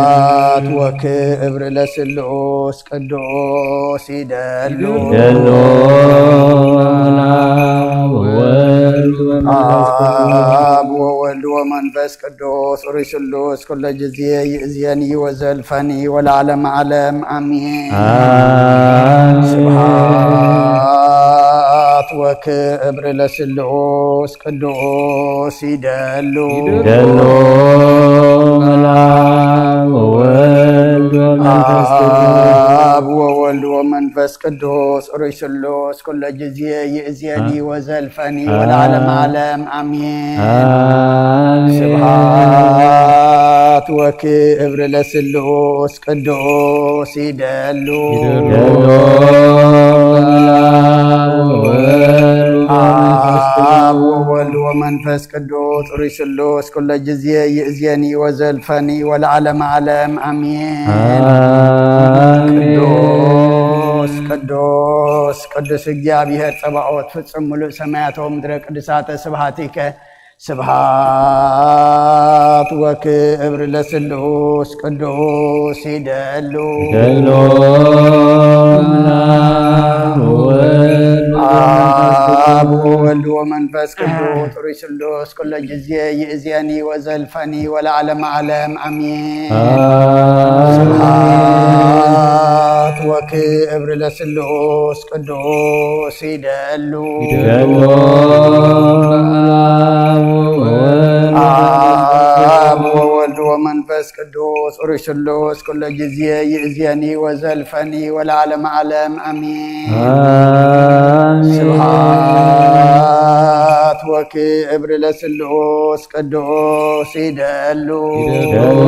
ወክብር ለስሉስ ቅዱስ ይደሉ ይደሉ ሙላ ወወልድ ወመንፈስ ቅዱስ አብ ወወልድ ወመንፈስ ቅዱስ ሩይ ስሉስ ኩሎ ጊዜ ይእዜኒ ወዘልፈኒ ወለዓለመ ዓለም አሜን። አሜን። ስብሐት ወክብር ለስሉስ ቅዱስ ይደሉ ይደሉ ሙላ ወወልድ ወመንፈስ ቅዱስ አብ ወወልድ ወመንፈስ ቅዱስ ሩይ ስሉስ ኩሎ ጊዜ ይእዜኒ ወዘልፈኒ ወለዓለመ ዓለም አሜን። አሜን። ስብሐት ወክብር ለስሉስ ቅዱስ ይደሉ ይደሉ ሙላ ወወልድ ወመንፈስ ቅዱስ አብ ወወልድ ወመንፈስ ቅዱስ ሩይ ስሉስ ኩሎ ጊዜ ይእዜኒ ወዘልፈኒ ወለዓለመ ዓለም አሜን። አሜን። ቅዱስ ቅዱስ ቅዱስ እግዚኣብሔር ጸባኦት ፍጹም ምሉእ ሰማያት ወምድረ ቅዱሳተ ስብሐቲከ ስብሐት ወክብር ለስሉስ ቅዱስ ይደሉ ይደሉ ሙላ ወወልድ ወመንፈስ አብ ወወልድ ወመንፈስ ቅዱስ ሩይ ስሉስ ኩሎ ጊዜ ይእዜኒ ወዘልፈኒ ወለዓለመ ዓለም አሜን። አሜን። ስብሐት ወክብር ለስሉስ ቅዱስ ይደሉ ይደሉ አብ ወወልድ ወመንፈስ ቅዱስ ሩይ ስሉስ ኩሎ ጊዜ ይእዜኒ ወዘልፈኒ ወለዓለመ ዓለም አሜን። አሜን። ስብሐት ወክብር ለስሉስ ቅዱስ ይደሉ ይደሉ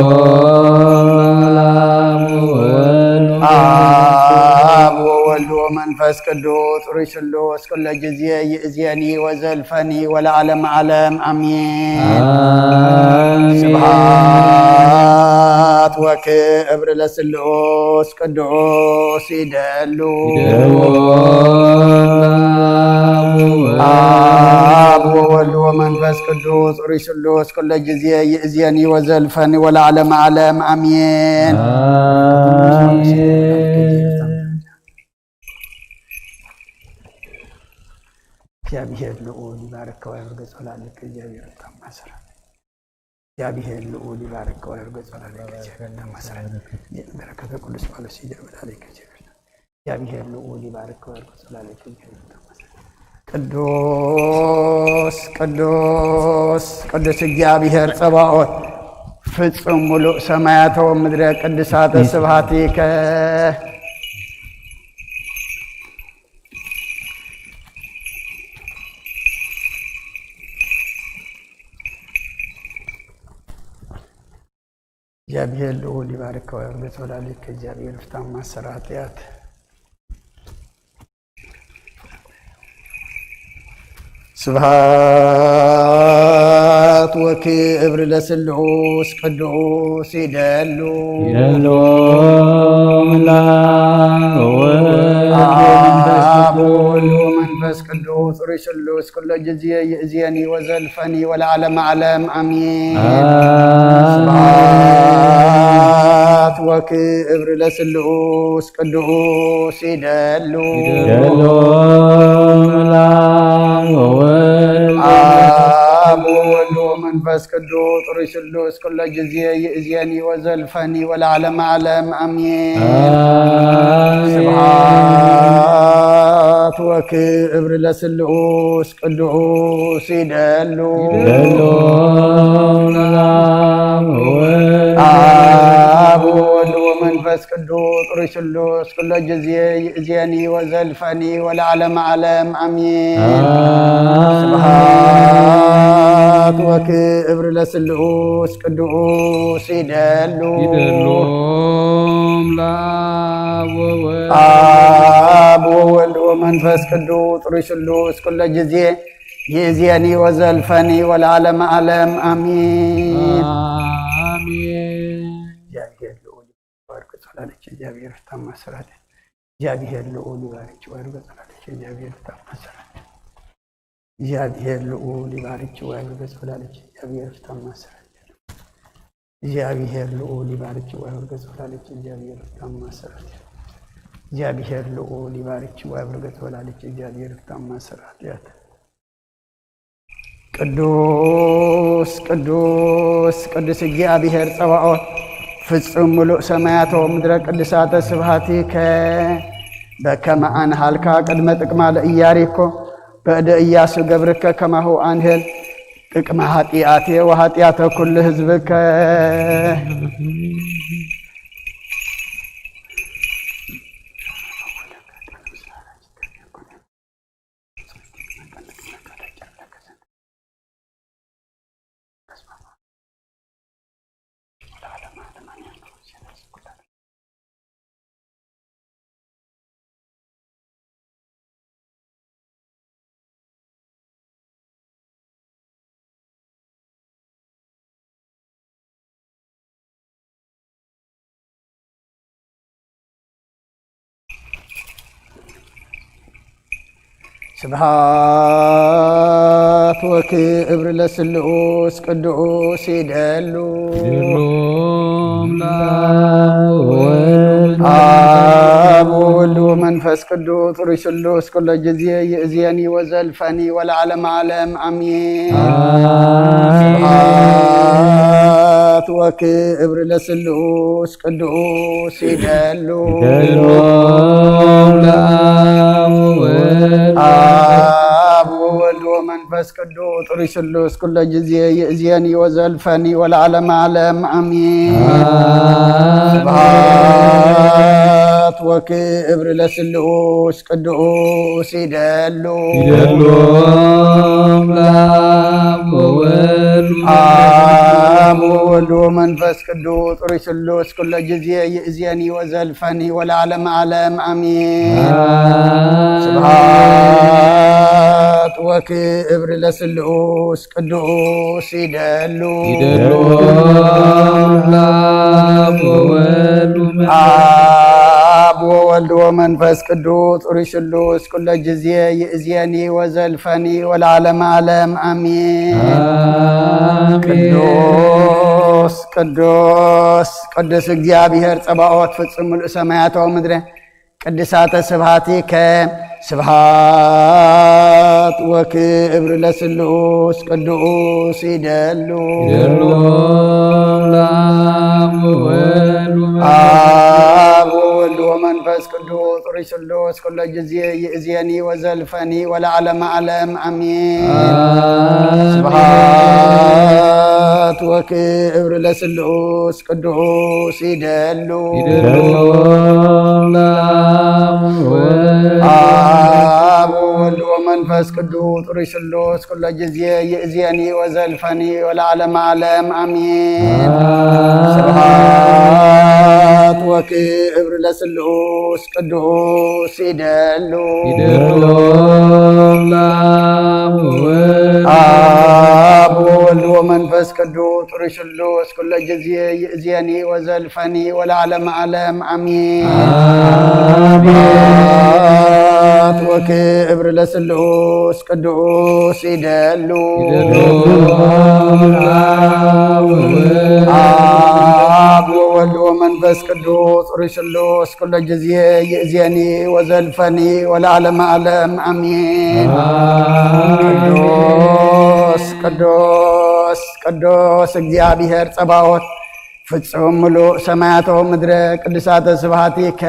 አብ ወወልድ ወመንፈስ ቅዱስ ሩይ ስሉስ ኩሎ ጊዜ ይእዜኒ ወዘልፈኒ ወለዓለመ ዓለም አሜን። አሜን። ስብሐት ወክብር ለስሉስ ቅዱስ ይደሉ ይደሉ አብ ወወልድ ወመንፈስ ቅዱስ ሩይ ስሉስ ኩሎ ጊዜ ይእዜኒ ወዘልፈኒ ወለዓለመ ዓለም አሜን። አሜን። እግዚአብሔር ልዑል ይባርክ። ከወርገ ጸላልክ እግዚአብሔር ታማሰራ። እግዚአብሔር ልዑል ይባርክ። ከወርገ ጸላልክ እግዚአብሔር ታማሰራ። በረከተ ቅዱስ ጳውሎስ ይደር ወዳልክ እግዚአብሔር። እግዚአብሔር ልዑል ይባርክ። ከወርገ ጸላልክ እግዚአብሔር ታማሰራ። ቅዱስ ቅዱስ ቅዱስ እግዚአብሔር ጸባኦት ፍጹም ምሉእ ሰማያተ ወምድረ ቅድሳተ ስብሐቲከ። እግዚአብሔር ልዑል ይባርክ ወያብርክ ወላዲት እግዚአብሔር ፍታም ማሰራ ኃጢአት። ስብሐት ወክብር ለስሉስ ቅዱስ ይደሉ። ይደሉ አምላክ ወወልድ አብ ወወልድ ወመንፈስ ቅዱስ ሩይ ስሉስ ኩሎ ጊዜ ይእዜኒ ወዘልፈኒ ወለዓለመ ዓለም አሜን። አሜን። ስብሐት ወክብር ለስሉስ ቅዱስ ይደሉ። ይደሉ አብ ወወልድ አብ ወወልድ ወመንፈስ ቅዱስ ሩይ ስሉስ ኩሎ ጊዜ ይእዜኒ ወዘልፈኒ ወለዓለመ ዓለም አሜን። አሜን። ስብሐት ወክብር ለስሉስ ቅዱስ ይደሉ። ይደሉ አብ ወወልድ አብ ወወልድ ወመንፈስ ቅዱስ ሩይ ስሉስ ኩሎ ጊዜ ይእዜኒ ወዘልፈኒ ወለዓለመ ዓለም አሜን። አሜን። ስብሐት ወክብር ለስሉስ ቅዱስ ይደሉ። ይደሉ አብ ወወልድ አብ ወወልድ ወመንፈስ ቅዱስ ሩይ ስሉስ ኩሎ ጊዜ ይእዜኒ ወዘልፈኒ ወለዓለመ ዓለም አሜን። አሜን። እግዚአብሔር ልዑል ይባርክ ጸላለች እግዚአብሔር ፍታማ ስራት። እግዚአብሔር ልዑል ይባርክ ወርገ ጸላለች እግዚአብሔር ፍታማ ስራት። እግዚአብሔር ልዑል ይባርክ ወርገ ጸላለች እግዚአብሔር ፍታማ ስራት። እግዚአብሔር ልዑል ይባርክ ወርገ ጸላለች እግዚአብሔር ፍታማ ስራት። እግዚአብሔር ልዑል ይባርክ ወርገ ጸላለች እግዚአብሔር ፍታማ ስራት። ቅዱስ ቅዱስ ቅዱስ እግዚአብሔር ጸባኦት ፍጹም ምሉእ ሰማያተ ወምድረ ቅድሳተ ስብሐቲከ። በከመ አንሃልካ ቅድመ ጥቅማ ለኢያሪኮ በእደ ኢያሱ ገብርከ ከማሁ አንህል ጥቅመ ኃጢአቴ ወኃጢአተ ኩሉ ህዝብከ። ስብሐት ወክብር ለስሉስ ቅዱስ ይደሉ። ይደሉ አምላክ ወወልድ አብ ወወልድ ወመንፈስ ቅዱስ ሩይ ስሉስ ኩሎ ጊዜ ይእዜኒ ወዘልፈኒ ወለዓለመ ዓለም አሜን። አሜን። ስብሐት ወክብር ለስሉስ ቅዱስ ይደሉ። ይደሉ ለአብ ወወልድ አብ ወወልድ ወመንፈስ ቅዱስ ጥሩይ ስሉስ ኩሎ ጊዜ ይእዜኒ ወዘልፈኒ ወለዓለመ ዓለም አሜን። አሜን። ስብሐት ወክብር ለስሉስ ቅዱስ ይደሉ። ይደሉ ለአብ ወወልድ አብ ወወልድ ወመንፈስ ቅዱስ ጥሩይ ስሉስ ኩሎ ጊዜ ይእዜኒ ወዘልፈኒ ወለዓለመ ዓለም አሜን። አሜን። ስብሐት ወክብር ለስሉስ ቅዱስ ይደሉ። ይደሉ ለአብ ወወልድ አብ ወወልድ ወመንፈስ ቅዱስ ጥሩይ ስሉስ ኩሎ ጊዜ ይእዜኒ ወዘልፈኒ ወለዓለመ ዓለም አሜን። አሜን። ቅዱስ ቅዱስ ቅዱስ እግዚአብሔር ጸባኦት ፍጹም ምሉእ ሰማያት ወምድረ ቅድሳተ ስብሐቲከ ስብሐት ወክብር ለስሉስ ቅዱስ ይደሉ። ይደሉ ለአብ ወወልድ ወመንፈስ አብ ወወልድ ወመንፈስ ቅዱስ ጥሩይ ስሉስ ኩሎ ጊዜ ይእዜኒ ወዘልፈኒ ወለዓለመ ዓለም አሜን። አሜን። ስብሐት ወክብር ለስሉስ ቅዱስ ይደሉ። ይደሉ ለአብ ወወልድ አብ ወወልድ ወመንፈስ ቅዱስ ጥሩይ ስሉስ ኩሎ ጊዜ ይእዜኒ ወዘልፈኒ ወለዓለመ ዓለም አሜን። አሜን። ስብሐት ወክብር ለስሉስ ቅዱስ ይደሉ። ይደሉ ለአብ ወወልድ አብ ወወልድ ወመንፈስ ቅዱስ ጥሩይ ስሉስ ኩሎ ጊዜ ይእዜኒ ወዘልፈኒ ወለዓለመ ዓለም አሜን። አሜን። ስብሐት ወክብር ለስሉስ ቅዱስ ይደሉ። ይደሉ ለአብ ወወልድ አብ ወወልድ ወመንፈስ ቅዱስ ጥሩይ ስሉስ ኩሎ ጊዜ ይእዜኒ ወዘልፈኒ ወለዓለመ ዓለም አሜን። አሜን። ቅዱስ ቅዱስ ቅዱስ እግዚአብሔር ጸባኦት ፍጹም ምሉእ ሰማያቶ ምድረ ቅዱሳተ ስብሐቲከ።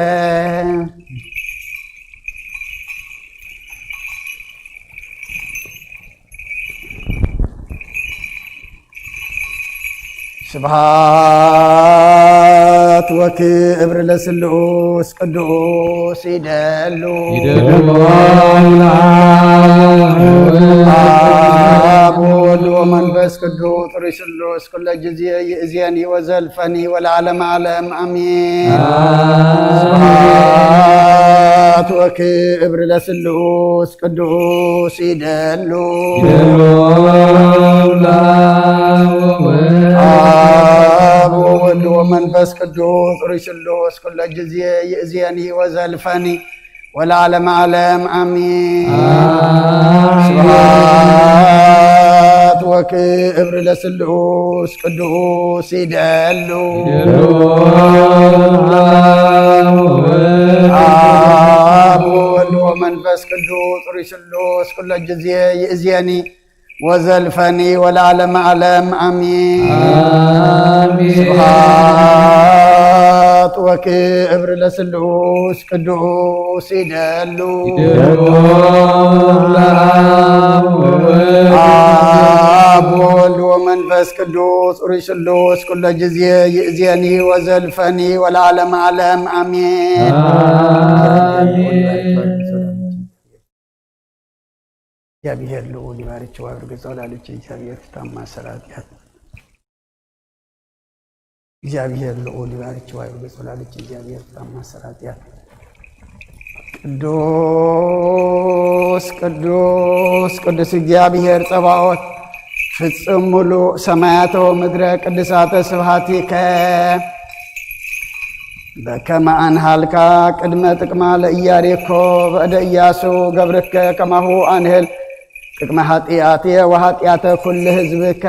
ስብሐት ወክብር ለስሉስ ቅዱስ ይደሉ። ይደሉ ለአብ ወወልድ አብ ወወልድ ወመንፈስ ቅዱስ ጥሩይ ስሉስ ኩሎ ጊዜ ይእዜኒ ወዘልፈኒ ወለዓለመ ዓለም አሜን። አሜን። ስብሐት ወክብር ለስሉስ ቅዱስ ይደሉ። ይደሉ ለአብ ወወልድ አብ ወወልድ ወመንፈስ ቅዱስ ጥሩይ ስሉስ ኩሎ ጊዜ ይእዜኒ ወዘልፈኒ ወለዓለመ ዓለም አሜን። አሜን። ስብሐት ወክብር ለስሉስ ቅዱስ ይደሉ። ይደሉ ለአብ ወወልድ አብ ወወልድ ወመንፈስ ቅዱስ ጥሩይ ስሉስ ኩሎ ጊዜ ይእዜኒ ወዘልፈኒ ወለዓለመ ዓለም አሜን። አሜን። ስብሐት ወክብር ለስሉስ ቅዱስ ይደሉ። ይደሉ ለአብ ወወልድ አብ ወወልድ ወመንፈስ ቅዱስ ጥሩይ ስሉስ ኩሎ ጊዜ ይእዜኒ ወዘልፈኒ ወለዓለመ ዓለም አሜን። አሜን። እግዚአብሔር ልዑል ይባርክ። ወብርክ ጸላልች እግዚአብሔር ትታማ ሰራጢያት። እግዚአብሔር ልዑል ይባርክ። ወብርክ ጸላልች እግዚአብሔር ትታማ ሰራጢያት። ቅዱስ ቅዱስ ቅዱስ እግዚአብሔር ጸባኦት ፍጹም ሙሉ ሰማያተ ወምድረ ቅዱሳተ ስብሐቲከ። በከመ አንሃልካ ቅድመ ጥቅማ ለኢያሪኮ በእደ ኢያሱ ገብርከ ከማሁ አንህል ጥቅመ ኃጢአትየ ወኃጢአተ ኩሉ ህዝብከ።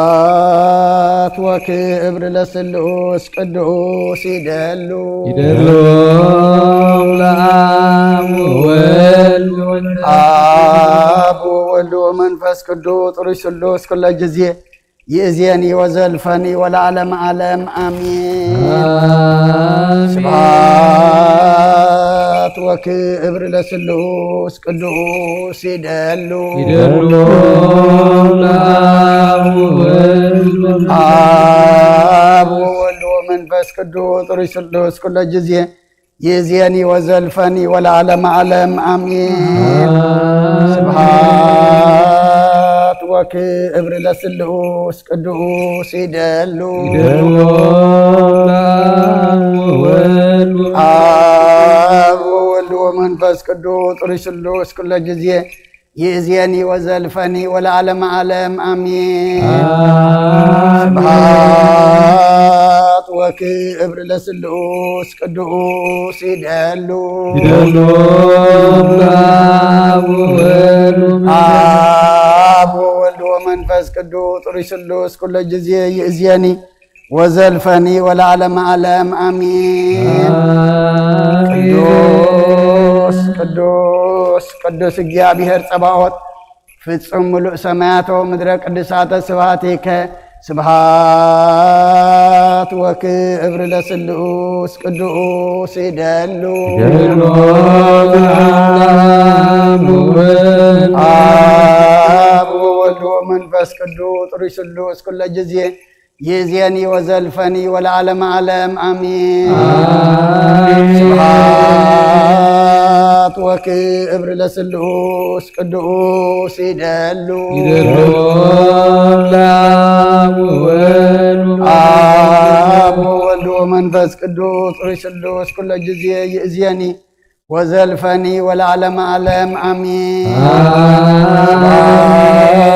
ስብሐት ወክብር ለስሉስ ቅዱስ ይደሉ። ይደሉ ለአብ ወወልድ ወመንፈስ አብ ወወልድ ወመንፈስ ቅዱስ ጥሩይ ስሉስ ኩለ ጊዜ ይእዜኒ ወዘልፈኒ ወለዓለመ ዓለም አሜን። አሜን። ስብሐት ወክብር ለስሉስ ቅዱስ ይደሉ። ይደሉ ለአብ ወወልድ ወመንፈስ አብ ወወልድ ወመንፈስ ቅዱስ ጥሩይ ስሉስ ኩለ ጊዜ ይእዜኒ ወዘልፈኒ ወለዓለመ ዓለም አሜን። አሜን። ስብሐት ወክብር ለስሉስ ቅዱስ ይደሉ። ይደሉ መንፈስ ቅዱስ ጥሩይ ስሉስ ኩለ ጊዜ ይእዜኒ ወዘልፈኒ ወለዓለመ ዓለም ኣሜን። ስብሐት ወክብር ለስሉስ ቅዱስ ይደሉ ይደሉ ለአብ ወወልድ ወመንፈስ አብ ወወልድ ወመንፈስ ቅዱስ ጥሩይ ስሉስ ኩለ ጊዜ ይእዜኒ ወዘልፈኒ ወለዓለመ ዓለም ኣሜን። ቅዱስ ቅዱስ ቅዱስ እግዚኣብሔር ጸባኦት ፍጹም ምሉእ ሰማያት ወምድረ ቅዱሳተ ስብሐቲከ። ስብሐት ወክብር ለስሉስ ቅዱስ ይደሉ ይደሉ ለአብ ወወልድ አብ ወወልድ ወመንፈስ ቅዱስ ጥሩይ ስሉስ ኩለ ጊዜ ይእዜኒ ወዘልፈኒ ወለዓለመ ዓለም ኣሜን። አሜን። ስብሐት ወክብር ለስሉስ ቅዱስ ይደሉ ይደሉ ለአብ ወወልድ አብ ወወልድ ወመንፈስ ቅዱስ ጥሩይ ስሉስ ኩለ ጊዜ ይእዜኒ ወዘልፈኒ ወለዓለመ ዓለም ኣሜን። አሜን። ስብሐት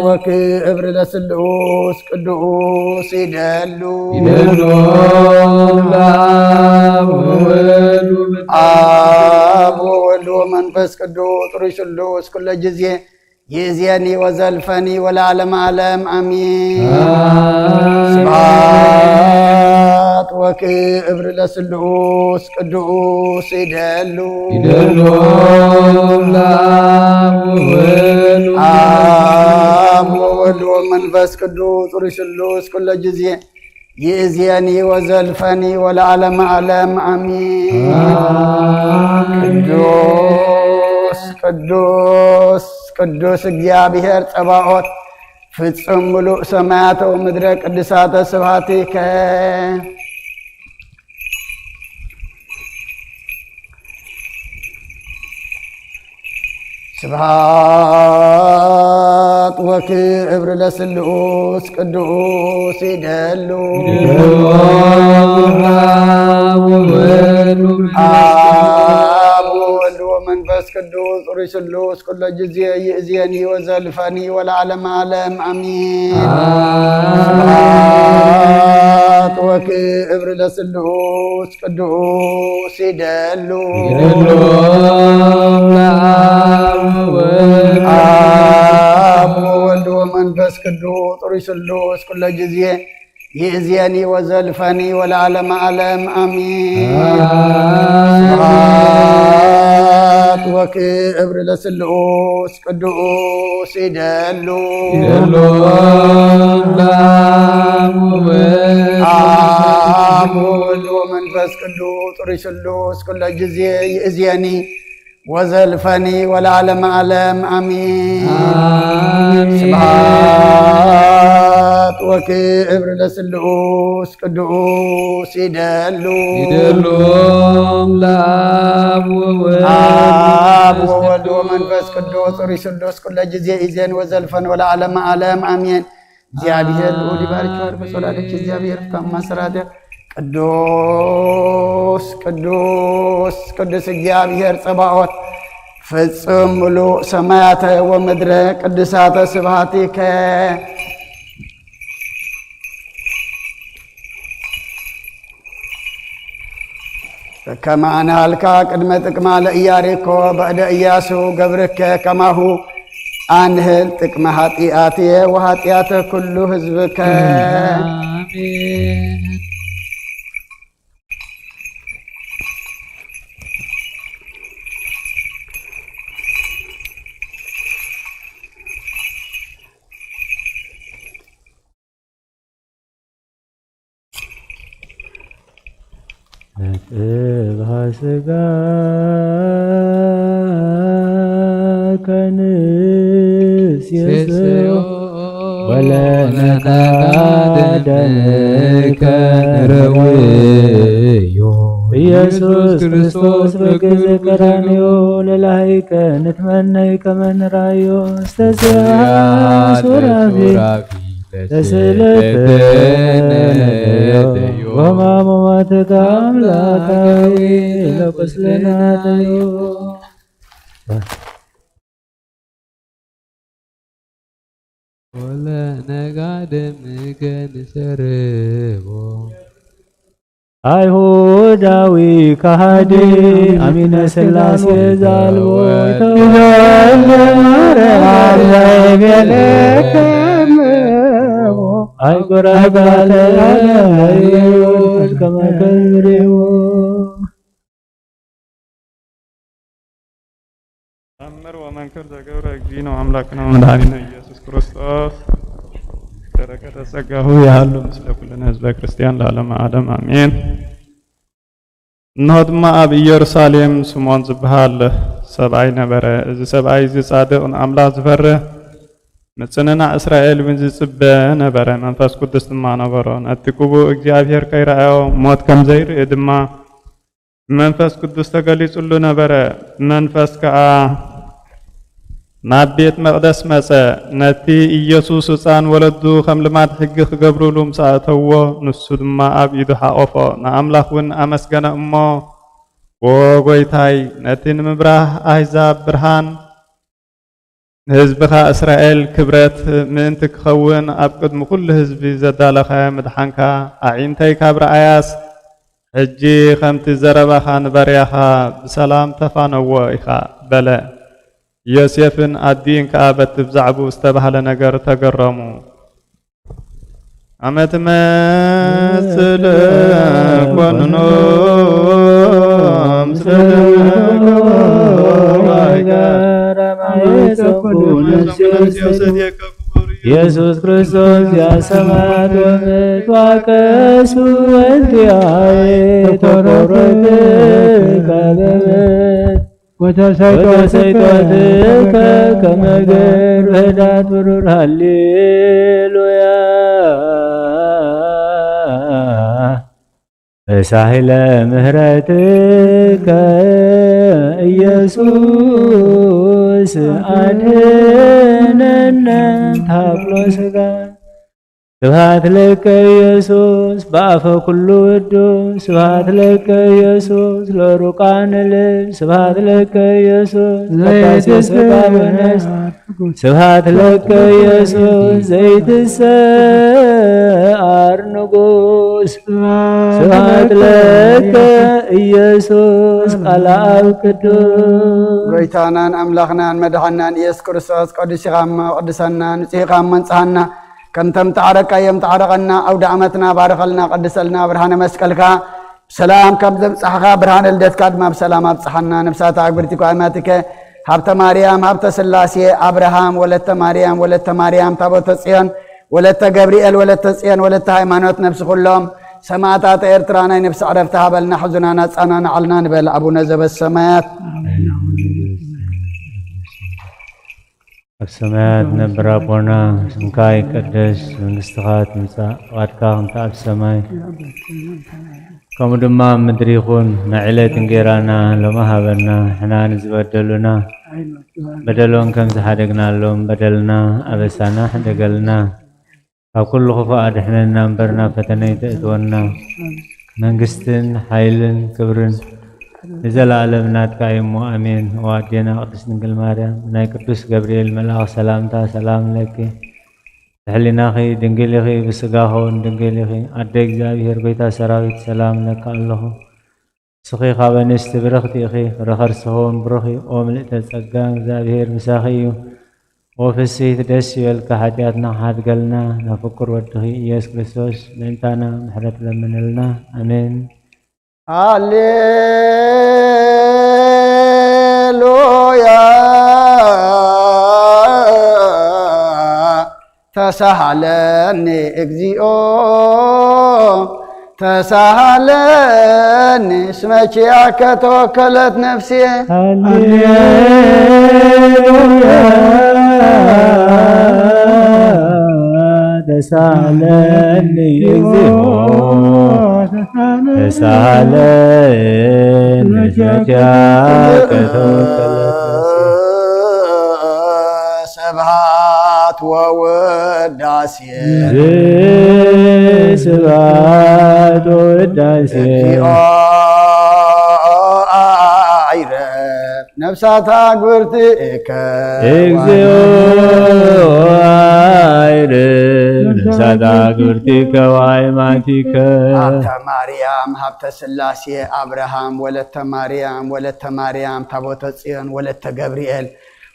ወክብር ለስሉስ ቅዱስ ይደሉ ይደሉ ለአብ ወወልድ አብ ወወልድ ወመንፈስ ቅዱስ ጥሩይ ስሉስ ኩለ ጊዜ ይእዜኒ ወዘልፈኒ ወለዓለመ ዓለም ኣሜን። አሜን። ስብሐት ወክብር ለስሉስ ቅዱስ ይደሉ ይደሉ ለአብ ወወልድ አብ ወወልድ ወመንፈስ ቅዱስ ጥሩይ ስሉስ ኩለ ጊዜ ይእዜኒ ወዘልፈኒ ወለዓለመ ዓለም ኣሜን። አሜን። ቅዱስ ቅዱስ ቅዱስ እግዚኣብሔር ጸባኦት ፍጹም ምሉእ ሰማያተ ወምድረ ቅዱሳተ ስብሐቲከ። ስብሐት ወክብር ለስሉስ ቅዱስ ይደሉ ይደሉ አብ ወወልድ አብ ወወልድ ወመንፈስ ቅዱስ ጥሩይ ስሉስ ኩለ ጊዜ ይእዜኒ ወዘልፈኒ ወለዓለመ ዓለም አሜን። አሜን። ስብሐት ወክብር ለስሉስ ቅዱስ ይደሉ ይደሉ ለአብ ወወልድ አብ ወወልድ ወመንፈስ ቅዱስ ጥሩይ ስሉስ ኩለ ጊዜ ይእዜኒ ወዘልፈኒ ወለዓለመ ዓለም አሜን። አሜን። ስብሐት ወክብር ለስሉስ ቅዱስ ይደሉ ይደሉ ለአብ ወወልድ አብ ወወልድ ወመንፈስ ቅዱስ ጥሩይ ስሉስ ኩለ ጊዜ ይእዜኒ ወዘልፈኒ ወለዓለመ ዓለም አሜን። አሜን። ስብሐት ወክብር ለስሉስ ቅዱስ ይደሉ ይደሉ ለአብ ወወልድ አብ ወወልድ ወመንፈስ ቅዱስ ጥሩይ ስሉስ ኩለ ጊዜ ይእዜኒ ወዘልፈኒ ወለዓለመ ዓለም አሜን። እግዚአብሔር ልዑል ይባርክ ይባርክ በጸላልኪ እግዚአብሔር ፍታማ ስራተ ቅዱስ ቅዱስ ቅዱስ እግዚአብሔር ጸባኦት ፍጹም ምሉእ ሰማያተ ወምድረ ቅዱሳተ ስብሐቲከ። ከመ አንሃልካ ቅድመ ጥቅማ ለኢያሪኮ በእደ ኢያሱ ገብርከ ከማሁ አንህል ጥቅመ ኃጢአትየ ወኃጢአተ ኩሉ ህዝብከ። አሜን። ነጥብሃ ስጋ ከንስየስዮ ወለነካ ደምከ ንረውዮ። ኢየሱስ ክርስቶስ በግዜ ቀራንዮ ለላይከ ንትመነይ ከመ ንራዮ እስተዚያ ሱራፊ ለስለተ ነደዮ ሕማም ሞትካ ኣምላኻዊ ለቁስልና እዩ። ወለ ነጋድም ገንሰርቦ። ኣይሁዳዊ ከሃዲ ኣሚነ ስላሴ ዛልቦ ይተወ። ኣይጎራባለዩ ከመ ከዝሪዎ። ተኣምር ወመንክር ዘገብረ እግዚእነ ወኣምላክነ ወመድኃኒነ ኢየሱስ ክርስቶስ በረከተ ጸጋሁ ይሃሉ ምስለ ኩልነ ህዝበ ክርስቲያን ለዓለመ ዓለም ኣሜን። እንሆ ድማ ኣብ ኢየሩሳሌም ስምዖን ዝበሃል ሰብኣይ ነበረ። እዚ ሰብኣይ እዚ ጻድቕ ንኣምላኽ ዝፈርህ ምጽንናዕ እስራኤል እውን ዝጽበ ነበረ። መንፈስ ቅዱስ ድማ ነበሮ። ነቲ ቅቡእ እግዚኣብሔር ከይረኣዮ ሞት ከም ዘይርኢ ድማ መንፈስ ቅዱስ ተገሊጹሉ ነበረ። መንፈስ ከኣ ናብ ቤት መቕደስ መጸ። ነቲ ኢየሱስ ህፃን ወለዱ ከም ልማድ ሕጊ ክገብሩሉ ምስ ኣእተዎ፣ ንሱ ድማ ኣብ ኢዱ ሓቖፎ፣ ንኣምላኽ እውን ኣመስገነ እሞ፣ "ዎ ጎይታይ፣ ነቲ ንምብራህ ኣህዛብ ብርሃን፣ ንህዝብኻ እስራኤል ክብረት ምእንቲ ክኸውን ኣብ ቅድሚ ኩሉ ህዝቢ ዘዳለኻዮ ምድሓንካ ኣዒንተይ ካብ ረኣያስ፣ ሕጂ ከምቲ ዘረባኻ ንባርያኻ ብሰላም ተፋነዎ ኢኻ" በለ። ዮሴፍን ኣዲኡን ከኣ በቲ ብዛዕባኡ ዝተባህለ ነገር ተገረሙ። ኣመ ትመጽእ ለኮንኖ ምስለ ደመ ወባሕሪ ጋር ኢየሱስ ክርስቶስ ዚአ ሰማያት ወምድር ተዋቀሱ እንቲአየ ተቆረጠ ቀለበት ወተሰይጦትከ ከመ ገር ውሕዳት ብሩር። ሃሌሉያ። በሳህለ ምህረትከ ኢየሱስ ኣድህነነ ታብሎ ስጋ። ስብሐት ለከ ኢየሱስ በአፈ ኩሉ ውዱስ። ስብሐት ለከ ኢየሱስ ለሩቃን ልብ። ስብሐት ለከ ኢየሱስ ለካሴ ስጋ ወነፍስ። ስብሐት ለከ ኢየሱስ ዘይትሰኣር ንጉስ። ስብሐት ለከ ኢየሱስ ቃል አብ ቅዱስ። ጎይታናን ኣምላኽናን መድሓናን ኢየሱስ ክርስቶስ፣ ቅዱስ ኢኻ እሞ ቅድሰና፣ ንጹህ ኢኻ እሞ ንጽሃና። ከምቶም ተዓረቃዮም ተዓረቐና፣ ኣውደ ዓመትና ባርኸልና፣ ቀድሰልና፣ ብርሃነ መስቀልካ ብሰላም ከም ዘብጽሓኻ፣ ብርሃነ ልደትካ ድማ ብሰላም ኣብጽሓና። ነፍሳት ኣግብርቲ ኳይማትከ ሃብተ ማርያም፣ ሃብተ ስላሴ፣ ኣብርሃም፣ ወለተ ማርያም፣ ወለተ ማርያም፣ ታቦተ ጽዮን፣ ወለተ ገብርኤል፣ ወለተ ጽዮን፣ ወለተ ሃይማኖት፣ ነፍሲ ኩሎም ሰማዕታት ኤርትራ ናይ ነፍሲ ዕረፍቲ ሃበልና፣ ሕዙናና ጸናንዓልና ንበል። ኣቡነ ዘበሰማያት። ኣብ ሰማያት ነብር ኣቦና፣ ስምካ ይቀደስ፣ መንግስትኻ ትምጻእ፣ ፍቓድካ ከምቲ ኣብ ሰማይ ከምኡ ድማ ኣብ ምድሪ ይኹን። ናይ ዕለት እንጌራና ሎሚ ሃበና፣ ሕና ንዝበደሉና በደሎም ከም ዝሓደግናሎም፣ በደልና ኣበሳና ሕደገልና፣ ካብ ኩሉ ክፉእ ኣድሕነና እምበር ናብ ፈተነ ኣይተእትወና። መንግስትን ሓይልን ክብርን ንዘለኣለም ናትካ እዩ እሞ ኣሜን። ኦ ኣዴና ቅድስት ድንግል ማርያም፣ ናይ ቅዱስ ገብርኤል መልኣኽ ሰላምታ ሰላም ለኪ፣ ብሕሊናኺ ድንግል ኢኺ፣ ብስጋኺ እውን ድንግል ኢኺ። ኣደ እግዚኣብሔር ጎይታ ሰራዊት ሰላም እለካ ኣለኹ። ንስኺ ካብ ኣንስቲ ብርኽቲ ኢኺ፣ ፍረ ከርስኺ እውን ብሩኽ እዩ። ኦ ምልእተ ጸጋ፣ እግዚኣብሔር ምሳኺ እዩ። ኦ ፍስሂት፣ ደስ ይበልካ፣ ሓጢኣትና ክሓድገልና ናብ ፍቁር ወድኺ ኢየሱስ ክርስቶስ ምእንታና ምሕረት ለምንልና። ኣሜን። ሃሌሉያ። ተሳሃለኒ እግዚኦ፣ ተሳሃለኒ እስመ ኪያከ ተወከለት ነፍስየ። ሃሌሉያ። ተሳሃለኒ እግዚኦ፣ ተሳሃለኒ እስመ ኪያከ ተወከለት ነፍስየ። ስብሐት ወወ ቅዳሴ ስብሐት ወውዳሴ እግዚኦ ኣይረፍ ነፍሳታ ጉርትእከ እግዚኦ ኣይረፍ ነፍሳታ ጉርትእከ ወአይማቲከ። ኣብታ ማርያም ሃብተ ስላሴ፣ ኣብርሃም፣ ወለተ ማርያም፣ ወለተ ማርያም፣ ታቦተ ጽዮን፣ ወለተ ገብርኤል፣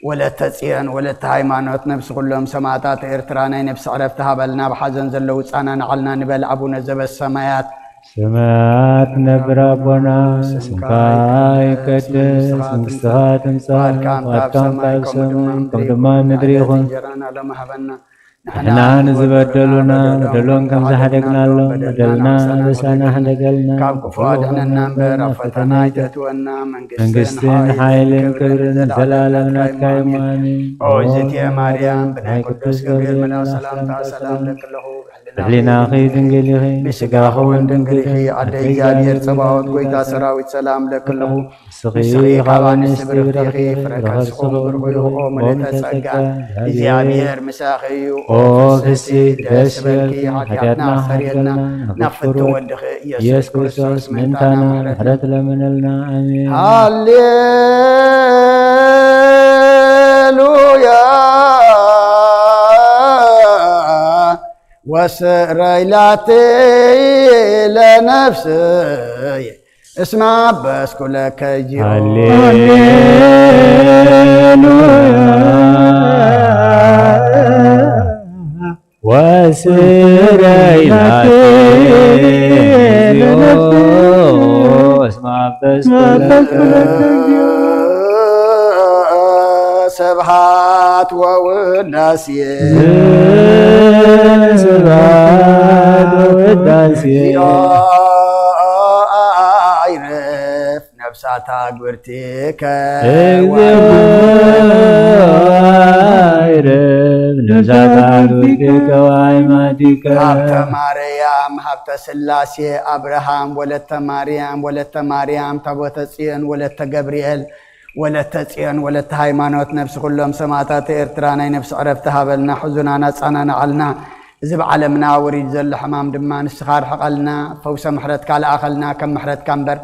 ወለተ ጽዮን፣ ወለተ ሃይማኖት፣ ነብሲ ኩሎም ሰማእታት ኤርትራ ናይ ነብሲ ዕረፍቲ ሃበልና። ኣብ ሓዘን ዘለዉ ጻና ንዓልና ንበል። ኣቡነ ዘበሰማያት። ሰማያት ትነብር ኣቦና፣ ስምካ ይቀደስ፣ መንግስትኻ ትምጻእ፣ ፍቓድካ ኣብ ሰማይ ከም ኣብ ሰማይ፣ ሰማይ፣ ከም ከምኡ ድማ ኣብ ምድሪ ይኹን። እንጀራና ሎሚ ሃበና። ንሕና ንዝበደሉና በደሎም ከም ዝሓደግናሎም በደልና ኣበሳና ሕደገልና። ካብ ክፉ ኣድሕነና እምበር ኣብ ፈተና ኣይተእትወና። መንግስትን መንግስትን ሓይልን ሓይልን ክብርን ክብርን ንዘለኣለም ንዘለኣለም ናትካ እዩ። ኣሜን። ኣሜን። ኦ እግዝእትየ ማርያም፣ ብናይ ናይ ቅዱስ ቅዱስ ገብርኤል መልኣክ ሰላምታ ሰላም እለኪ ኣለኹ። ብሕሊናኺ ድንግል ኢኺ፣ ብስጋኺ እውን ድንግል ኢኺ። ኣደ እግዚኣብሔር ጸባኦት፣ ጎይታ ሰራዊት፣ ሰላም እለኪ ኣለኹ። ንስኺ ካብ ኣንስቲ ብርኽቲ ኢኺ፣ ፍረ ከርስኺ እውን ብሩኽ እዩ። ኦ ምልእተ ጸጋ፣ እግዚኣብሔር ምሳኺ እዩ። ኦ ፍስሕቲ፣ ደስ ይበልኪ፣ ሓጢኣትና ኣስተሰርየልና፣ ናብ ፍትው ወድኺ ኢየሱስ ክርስቶስ ምእንታና ምሕረት ለምነልና። ኣሜን። ሃሌሉያ ወስረይ ላቲ ለነፍስይ እስማ በስኩ ለከ ጂኦ። ሃሌሉያ ወስረይ ላቲ ለነፍስይ እስማ በስኩ ለከ ስብሐት ወውዳሴ ስብሐት ወውዳሴ። እግዚኦ ኣይረፍ ነፍሳታ ጉርቲከ እግዚኦ ኣይረፍ ነፍሳታ ጉርቲከ ወአይማቲከ። ሃብተ ማርያም፣ ሃብተ ስላሴ፣ ኣብርሃም፣ ወለተ ማርያም፣ ወለተ ማርያም፣ ታቦተ ጽዮን፣ ወለተ ገብርኤል፣ ወለተ ጽዮን፣ ወለተ ሃይማኖት፣ ነብሲ ኩሎም ሰማእታት ኤርትራ ናይ ነብሲ ዕረፍቲ ሃበልና። ሕዙናና ጻናና ዓልና። እዚ ብዓለምና ወሪድ ዘሎ ሕማም ድማ ንስኻ ርሕቐልና። ፈውሰ ምሕረትካ ለኣኸልና። ከም ምሕረትካ እምበር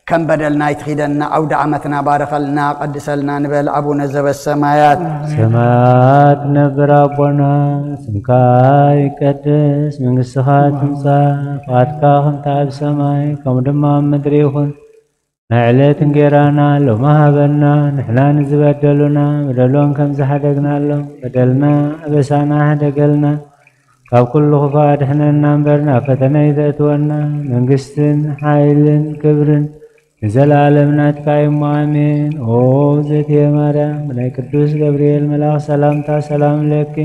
ከም በደልና ኣይትኺደና። ኣውደ ዓመትና ባርኸልና፣ ቀድሰልና ንበል። ኣቡነ ዘበሰማያት። ሰማያት ነብር ኣቦና፣ ስምካ ይቀደስ፣ መንግስትኻ ትምጻእ፣ ፍቓድካ ከምታ ኣብ ሰማይ ከምኡ ድማ ኣብ ምድሪ ይኹን። ናይ ዕለት እንጌራና ሎሚ ሃበና፣ ንሕና ንዝበደሉና በደሎም ከም ዝሓደግናሎም በደልና ኣበሳና ሕደገልና፣ ካብ ኩሉ ክፉእ ኣድሕነና እምበር ናብ ፈተነ ኣይተእትወና። መንግስትን ሓይልን ክብርን ንዘለኣለም ናትካ እዩ እሞ ኣሜን። ኦ እግዝእትየ ማርያም፣ ብናይ ቅዱስ ገብርኤል መልኣኽ ሰላምታ ሰላም እለኪ።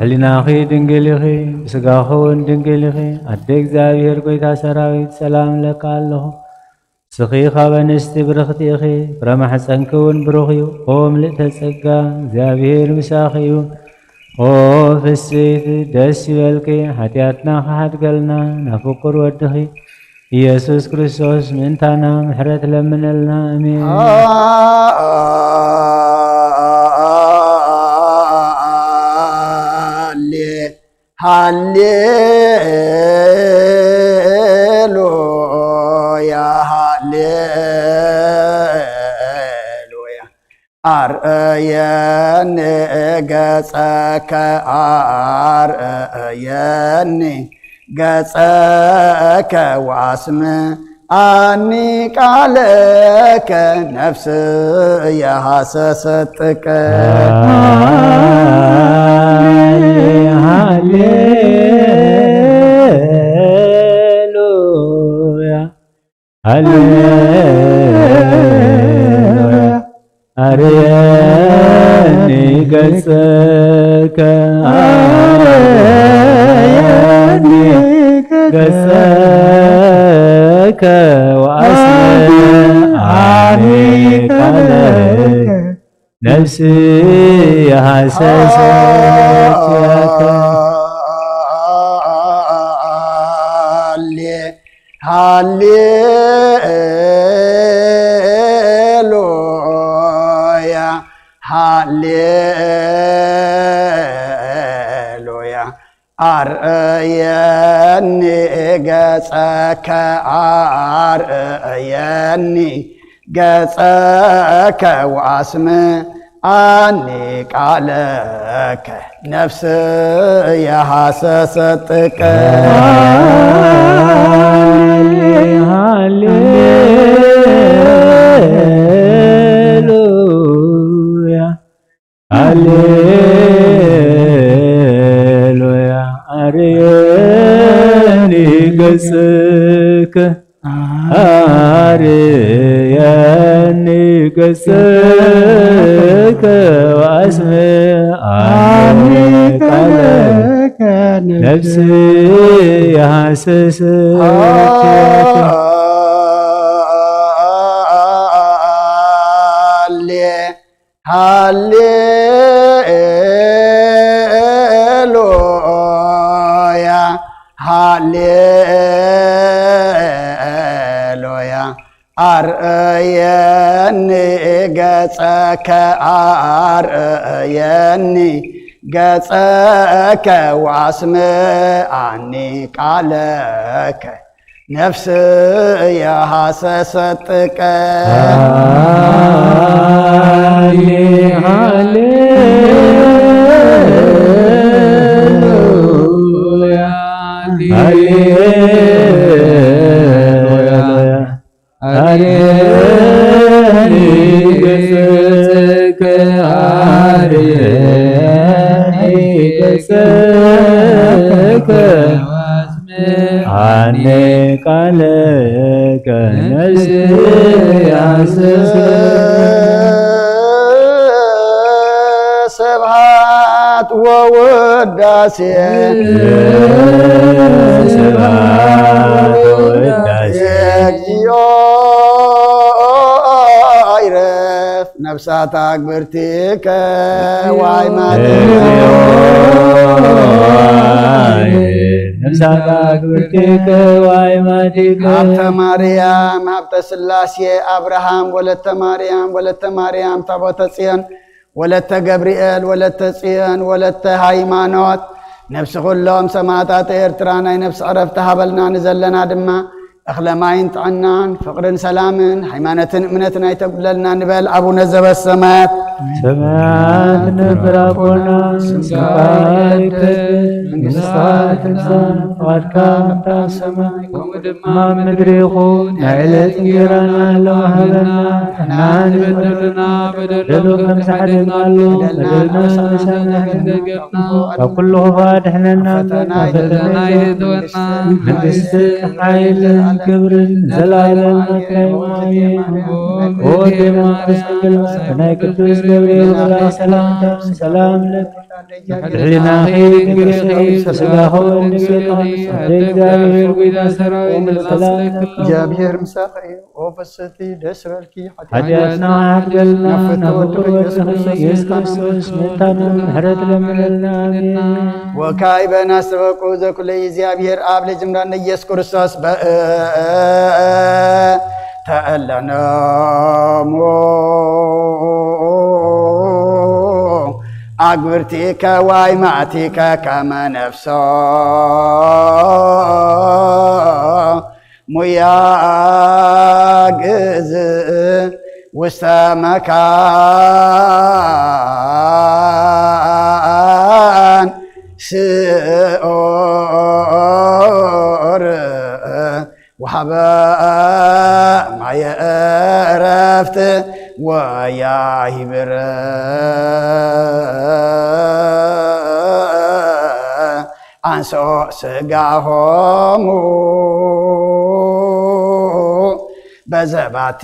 ሕሊናኺ ድንግል ኢኺ፣ ብስጋኺ እውን ድንግል ኢኺ። ኣደ እግዚኣብሔር ጎይታ ሰራዊት ሰላም እለካ ኣለኹ። ንስኺ ካብ ኣንስቲ ብርኽቲ ኢኺ፣ ፍረ ማሕፀንኪ እውን ብሩኽ እዩ። ኦ ምልእተ ጸጋ፣ እግዚኣብሔር ምሳኺ እዩ። ኦ ፍስሕቲ፣ ደስ ይበልኪ፣ ሓጢኣትና ክሓድገልና ናብ ፍቁር ወድኺ ኢየሱስ ክርስቶስ ምእንታና ምሕረት ለምነልና። ኣሜን። ሃሌ ሃሌሉያ፣ ሃሌሉያ። ኣርእየኒ ገጸከ፣ ኣርእየኒ ገጸከ፣ ወኣስምዓኒ ቃለከ፣ ነፍስየ ሃሰሰት ጥቀ። ሃሌሉያ፣ ሃሌሉያ። ኣርየኒ ገጸከ፣ ኣርየኒ ገጸከ፣ ወኣስምዓኒ ቃለከ፣ ነፍስየ ሃሰሰት ያከ። ሃሌሉያ፣ ሃሌ ኣርእየኒ ገጸከ፣ ኣርእየኒ ገጸከ ወኣስምዓኒ ቃለከ፣ ነፍስየ ሃሰሰት ጥቀ። ሃሌሉያ፣ ሃሌሉያ። ኣርእየኒ ገጽከ፣ ኣርእየኒ ገጽከ ወኣስምዓኒ ቃለከ፣ ነፍስየ ሃሰሰት። ሃሌ ሃሌሉያ፣ ሃሌሉያ። ኣርእየኒ ገጸከ፣ ኣርእየኒ ገጸከ ወኣስምዓኒ ቃለከ፣ ነፍስየ ሃሰሰት ጥቀ። ሃሌ ሃሌሉያ፣ ሃሌሉያ። ኣርእየኒ ገጽከ፣ ኣርእየኒ ገጽከ፣ ኣስምዓኒ ቃለከ፣ ነፍስየ ሃሰሰት። ስብሐት ወውዳሴ፣ ስብሐት ወውዳሴ፣ እግዚኦ ይረፍ ነፍሳት ኣግብርቲከ ዋይ ማቲከ። ነፍሳት ኣግብርቲከ ዋይ ማቲከ። ሃብተ ማርያም፣ ሃብተ ስላሴ፣ ኣብርሃም፣ ወለተ ማርያም፣ ወለተ ማርያም፣ ታቦተ ጽዮን፣ ወለተ ገብርኤል፣ ወለተ ጽዮን፣ ወለተ ሃይማኖት፣ ነፍሲ ኩሎም ሰማዕታት ኤርትራ ናይ ነፍሲ ዕረፍቲ ሃበልና፣ ንዘለና ድማ እኽለ ማይን ጥዕናን ፍቕርን ሰላምን ሃይማኖትን እምነትን ኣይተጉድለልና ንበል። ኣቡነ ዘበሰማያት። ሰማያት ነበር ኣቦና፣ ስምካ ይትቀደስ፣ መንግስትኻ ትምጻእ፣ ፍቓድካ ከምታ ኣብ ሰማይ ከምኡ ድማ ኣብ ምድሪ ይኹን። ናይ ዕለት እንጀራና ሎሚ ሃበና፣ ንሕና ንበደልና በደሎም ከም ዝሓደግናሉ በደልና ንሕና ንሕና ካብ ኩሉ ክፉእ ኣድሕነና፣ ፈተና ካብ ፈተና ኣይተእትወና። መንግስቲ፣ ሓይልን ክብርን ዘላለም ናትካ እዩ። ኦ ዜማ መንግስቲ ግልባጥ ናይ ቅዱስ ገብርኤል መልኣክ ሰላምታ ሰላም ለኪ። ድሕሪናኺ ድንግል ኢኺ፣ ስጋኺ እውን ድንግል ኢኺ፣ ኣደ እግዚኣብሔር ጒዳ ሰራዊት ሰላም ለኪ። እግዚኣብሔር ምሳኺ እዩ። ኦ ፍስቲ ደስ በልኪ፣ ሓጢኣትና ሓድገልና፣ ናብ ፍትወት ወድኺ ኢየሱስ ክርስቶስ ምእንታና ምሕረት ለምነልና። ኣሜን። ወካዕበ ናስተበቁ ዘኩለ እግዚኣብሔር ኣብ ልጅምራን ኢየሱስ ክርስቶስ በእንተ እለ እምነ አግብርቲከ ዋይማቲከ ከመ ነፍሶ ሙያ ግእዝ ውስተ መካን ስዑር ወሃበ ማየ ዕረፍት ወያሂብር አንሶ ስጋሆሙ በዘባቲ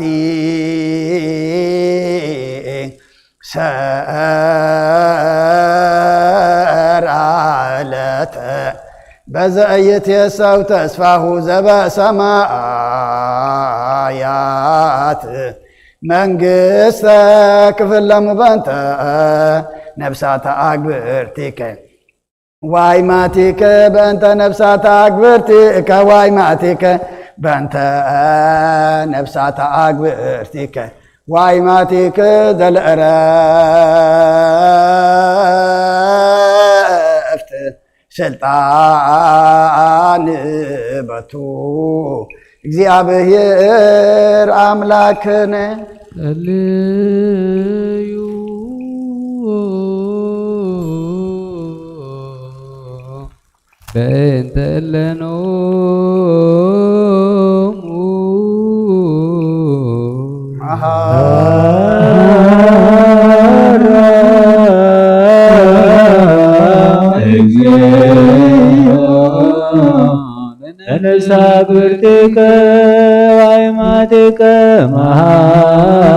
ሰራለተ በዘእየት የሰው ተስፋሁ ዘበሰማያት መንግስተ ክፍለሙ በንተ ነፍሳተ አግብርቲከ ዋይ ማቲከ በእንተ ነፍሳተ አግብርቲከ ዋይ ማቲከ በእንተ ነፍሳተ አግብርቲከ ዋይ ማቲከ ዘለ ዕረፍት ስልጣን በቱ እግዚኣብሔር ኣምላክነ። ጸልዩ በእንተ እለኖሙ መሃራ እግዚኦ ለነፍሳ ብርቲከ ዋይማቲከ መሃራ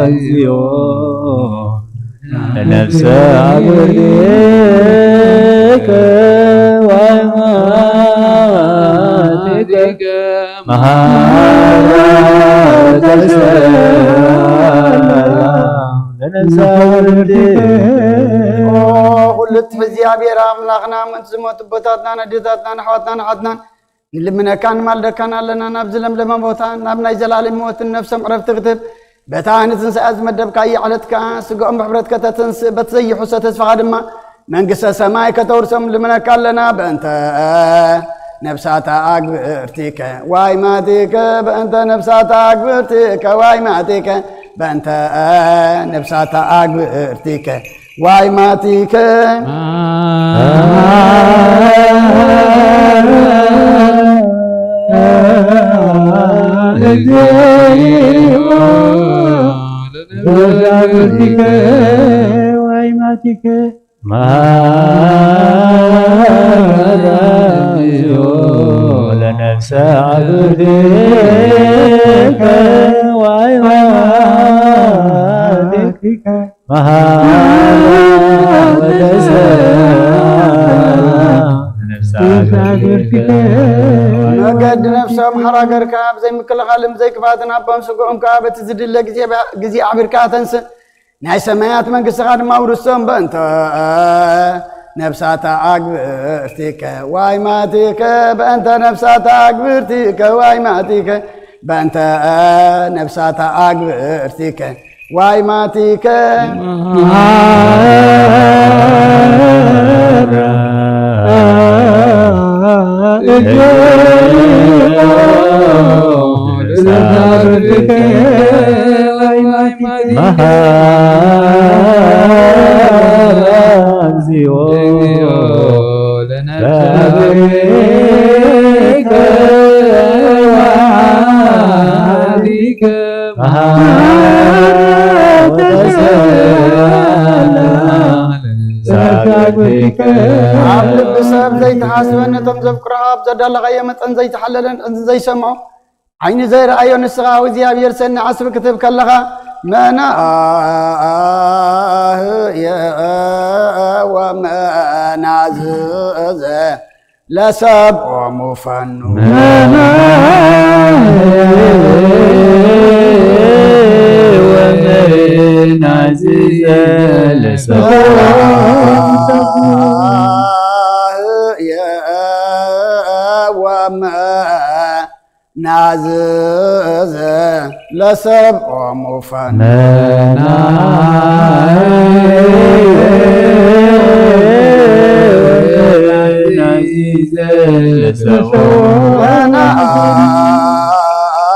እግዚኦ ለነፍሰ አብርቲከ ወአይማቲከ መሃራ ተሰላ ለነፍሰ አብርቲከ። ኦ ኩሉ ትሕዚ እግዚኣብሔር ኣምላኽና፣ ምእንቲ ዝሞቱ ኣቦታትናን ኣዴታትናን ኣሕዋትናን ኣሓትናን ንልምነካን ንማልደካን ኣለና። ናብዚ ለምለመ ቦታ፣ ናብ ናይ ዘላለም ህይወትን ነፍሶም ዕረፍቲ ክትህብ፣ በታ ንትንሳኤ ዝመደብካያ ዕለት ከኣ ስጋኦም ብሕብረት ከተተንስእ፣ በቲ ዘይሕሶ ተስፋኻ ድማ መንግስተ ሰማይ ከተውርሶም ልምነካ ኣለና። በእንተ ነፍሳታ ኣግብርቲከ ዋይ ማቲከ፣ በእንተ ነፍሳታ ኣግብርቲከ ዋይ ማቲከ፣ በእንተ ነፍሳታ ኣግብርቲከ ዋይ ማቲከ። ለነፍሰ አብርቲከ ዋይ ማቲከ መሃራ ወተሰላ ነፍሳ መገዲ ነፍሶም ሓራ ገርካ፣ ብዘይ ምክልኻልን ብዘይ ክፍኣትን ሃቦም። ስግኦም ከኣ በቲ ዝድለ ግዜ፣ ግዜ ኣዕቢርካ ተንስእ፣ ናይ ሰማያት መንግስትኻ ድማ ኣውርሶም። በእንተ ነፍሳታ ኣግብርቲከ ዋይ ማቲከ፣ በእንተ ነፍሳታ ኣግብርቲከ ዋይ ማቲከ፣ በእንተ ነፍሳታ ኣግብርቲከ ዋይ ማቲከ። መሃራ እግዚኦ ለነፍስከ ወሃቢከ መሃራ ወተሰላ ለነፍስከ። ኣብ ልቢ ሰብ ዘይተሓስበ፣ ነቶም ዘፍቅሩኻ ኣብ ዘዳለኻዮ መጠን ዘይተሓለለን ዘይሰምዖ፣ ዓይኒ ዘይረኣዮ ንስኻ እግዚኣብሔር ሰኒ ዓስቢ ክትህብ ከለኻ፣ መናህየ ወመናዝዘ ለሰብኦሙ ፈኑ። መናህየ ወመናዝዘ ለሰብኦሙ ፈኑ። መናህየ ወመ ናዝዘ ለሰብኦሙ ፈኑ። መናዝዘ ለሰብኦሙ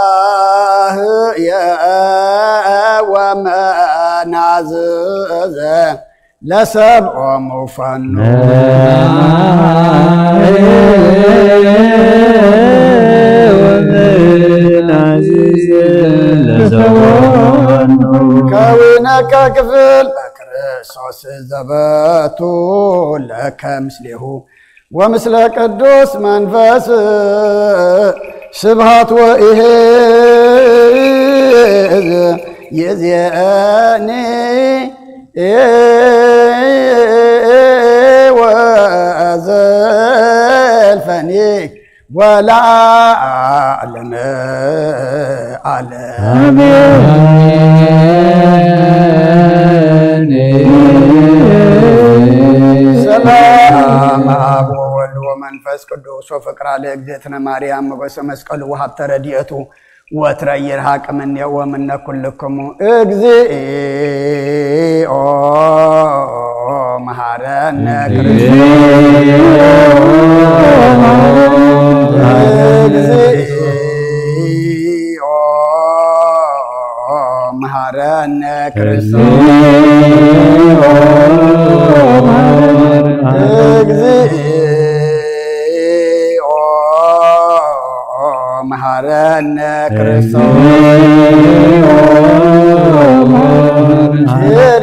መናህየ ወመናዝዘ ለሰብኦሙ ፈኑ። መናህየ ወመናዝዘ ለሰብኦሙ። ከዊነከ ክፍል በክርስቶስ ዘበቱ ለከ ምስሌሁ ወምስለ ቅዱስ መንፈስ ስብሃት ወኢሄዝ ይእዜኒ ወዘልፈኒ ወለዓለመ ዓለም። አሜን። ሰላም አብ ወወልድ ወመንፈስ ቅዱስ ወፍቅራ ለእግዝእትነ ማርያም ሞገሰ መስቀሉ ወሀብተ ረድኤቱ ወትረ ይርሃቅ እምኔሁ ወእምነ ኩልክሙ። እግዚኦ መሃረነ እግዚኦ ክርስቶስ። መሃረነ እግዚኦ መሃረነ ክርስቶስ። እግዚኦ መሃረነ እግዚኦ መሃረነ ክርስቶስ። እግዚኦ መሃረነ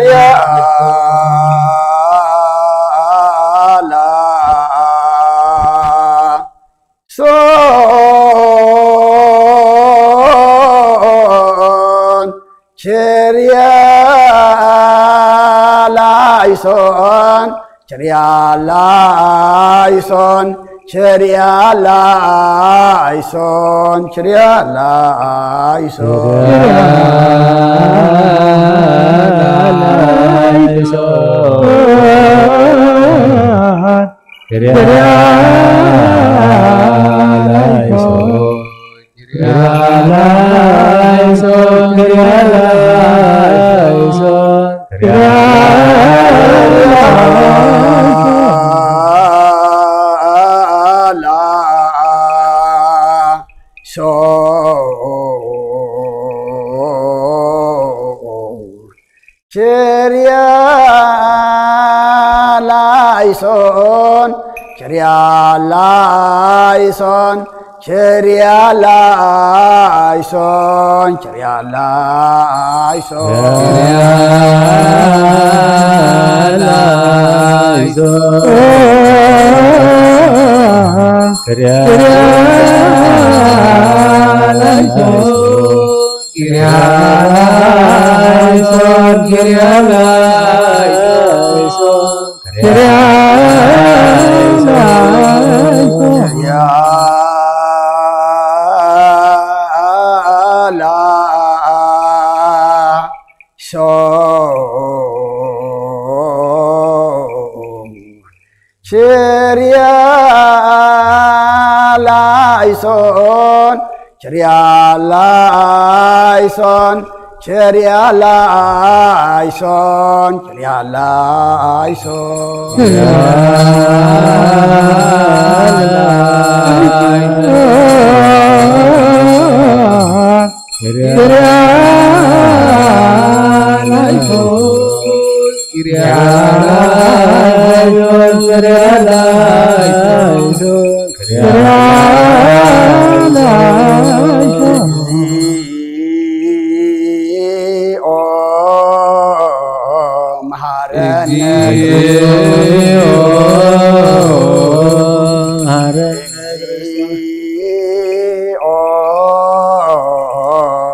ኪርያ ላይሶን ኪርያ ላይሶን ኪርያ ላይሶን ኪርያ ላይሶን ኪርያ ላይሶን። ሶ ኪርያ ላይሶን ኪርያ ላይሶን ኪርያ ላይሶን ኪርያ ላይሶን። ኪርያ ላይሶን ኪርያ ላይሶን ኪርያ ላይሶን ኪርያ ላይሶን።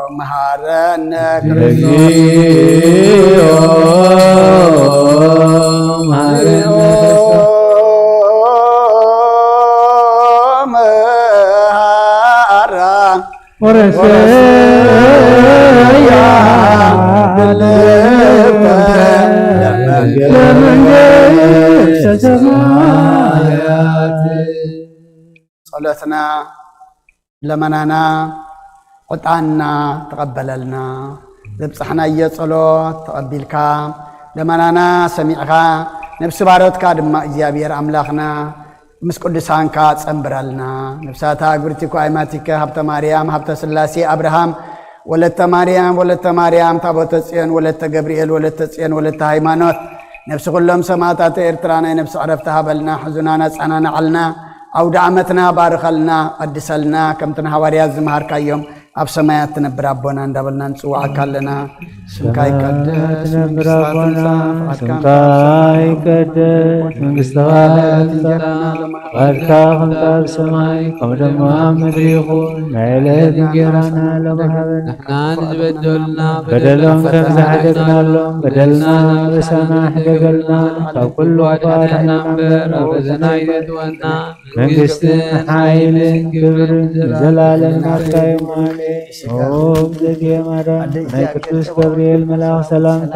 መሃረነ ክርስቶስ። ጸሎትና ለመናና ቁጣና ተቐበለልና። ዘብጻሕናዮ ጸሎት ተቐቢልካ ለመናና ሰሚዕኻ ነብሲ ባሮትካ ድማ እግዚኣብሔር ኣምላኽና ምስ ቅዱሳንካ ጸንብረልና። ነብሳታ ግብርቲኮ ኣይማቲከ ሃብተ ማርያም ሃብተ ስላሴ ኣብርሃም ወለተ ማርያም ወለተ ማርያም ታቦተ ጽዮን ወለተ ገብርኤል ወለተ ጽዮን ወለተ ሃይማኖት ነብሲ ኩሎም ሰማእታት ኤርትራ ናይ ነብሲ ዕረፍቲ ሃበልና። ሕዙናና ጸናናዓልና። ኣውደ ዓመትና ባርኸልና፣ ቀድሰልና፣ ከምቲ ንሃዋርያት ዝመሃርካዮም ኣብ ሰማያት ትነብር ኣቦና እንዳበልና ንጽውዓካ ኣለና። ስምካ ይቀደስ፣ ትነብር መንግስትኻ ኣቦና፣ ትምጻእ፣ ፍቓድካ ስምካ ይቀደስ፣ መንግስትኻ ትምጻእ፣ ፍቓድካ ከምቲ ኣብ ሰማይ ከምኡ ድማ ኣብ ምድሪ ይኹን። ናይ ዕለት እንጀራና ሎሚ ሃበና። ንሕና ንዝበደሉና በደሎም ከም ዝሓደግናሎም በደልና ኣበሳና ሕደገልና፣ ካብ ኩሉ ክፉእ ኣድሕነና እምበር፣ ኣብ ፈተና ኣይተእትወና። መንግስትን ሓይልን ክብርን ንዘለኣለም ናትካ እዩ። ኣሜን። ኦ እግዝእትየ ማርያም፣ ናይ ቅዱስ ገብርኤል መልኣኽ ሰላምታ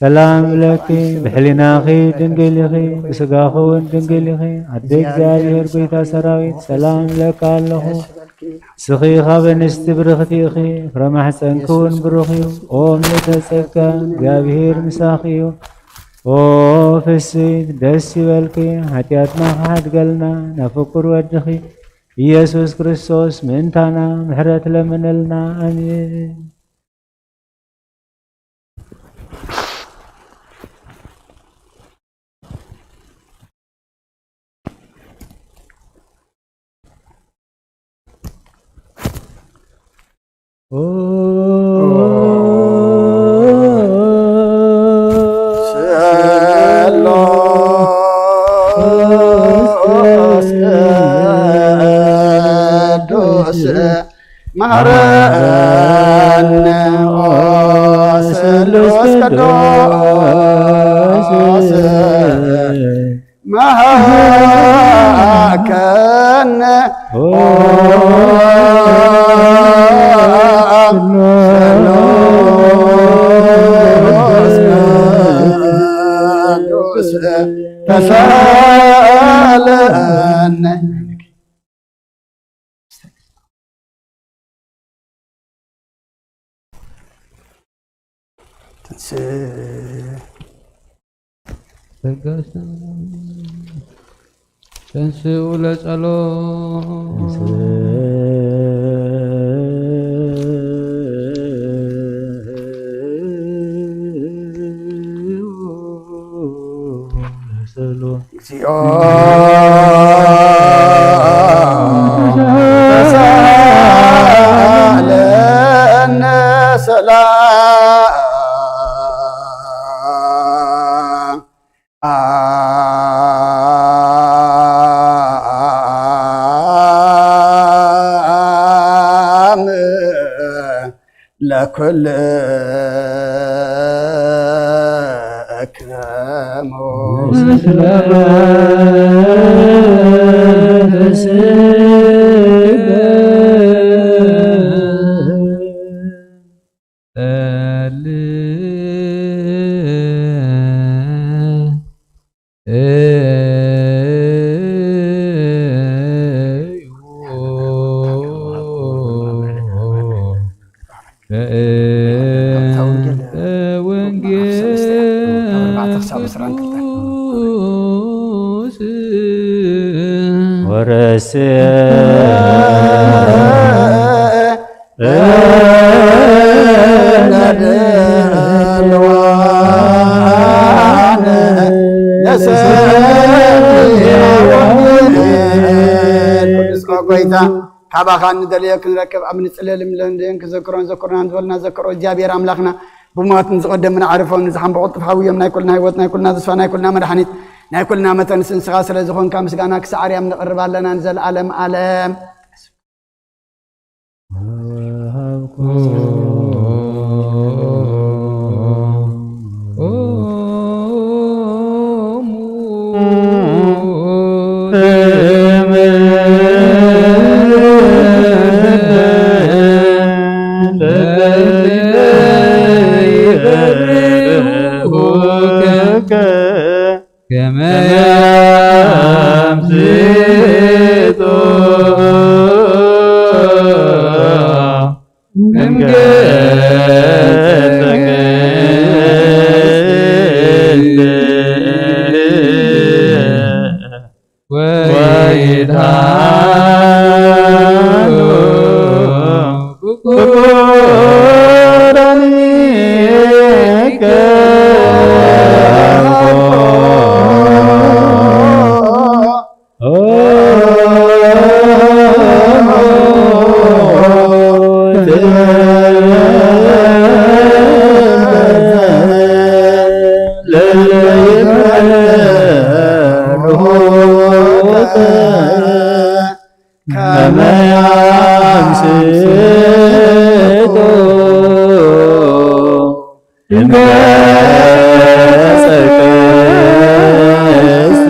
ሰላም እብለኪ፣ ብሕሊናኺ ድንግል ኢኺ፣ ብስጋኺ እውን ድንግል ኢኺ። ኣደ እግዚኣብሔር፣ ጎይታ ሰራዊት፣ ሰላም እብለካ ኣለኹ። ንስኺ ካብ ኣንስቲ ብርኽቲ ኢኺ፣ ፍረ ማሕፀንኪ እውን ብሩኽ እዩ። ኦ ምልእተ ጸጋ፣ እግዚኣብሔር ምሳኺ እዩ። ኦ ፍስሕቲ ደስ ይበልኪ፣ ሓጢኣትና ክሓድገልና ናብ ፍቁር ወድኺ ኢየሱስ ክርስቶስ ምእንታና ምሕረት ለምነልና። ኣሜን። ስሉስ ቅዱስ መሐረነ ኦ ስሉስ ቅዱስ መሐከነ ኦ ስሉስ ቅዱስ ተሳለነ። ተንስእ። ተንስኡ ለጸሎት። ጎይታ ካባኻ ንደልዮ ክንረክብ ኣብ ንጽለየሉ እምነን ክንዘክሮ ንዘክሮና ንዝበልና ዘክሮ እግዚኣብሔር ኣምላኽና ብሞት ንዝቐደሙና ዓርፎም ንዝሓምበቑ ጥፍሓዊ እዮም ናይ ኩልና ህይወት ናይ ኩልና ተስፋ ናይ ኩልና መድሓኒት ናይ ኩልና መተንስ ንስኻ ስለ ዝኾንካ ምስጋና ክሳዕ ኣርያም ነቕርብ ኣለና ንዘለኣለም ኣለም። ከመ ያምጽእቶ እምገጸ ቅድስት ወይድሃኑ ፍቁራኒከ። ከመ ያምጽእቶ እምገጸ ቅድስት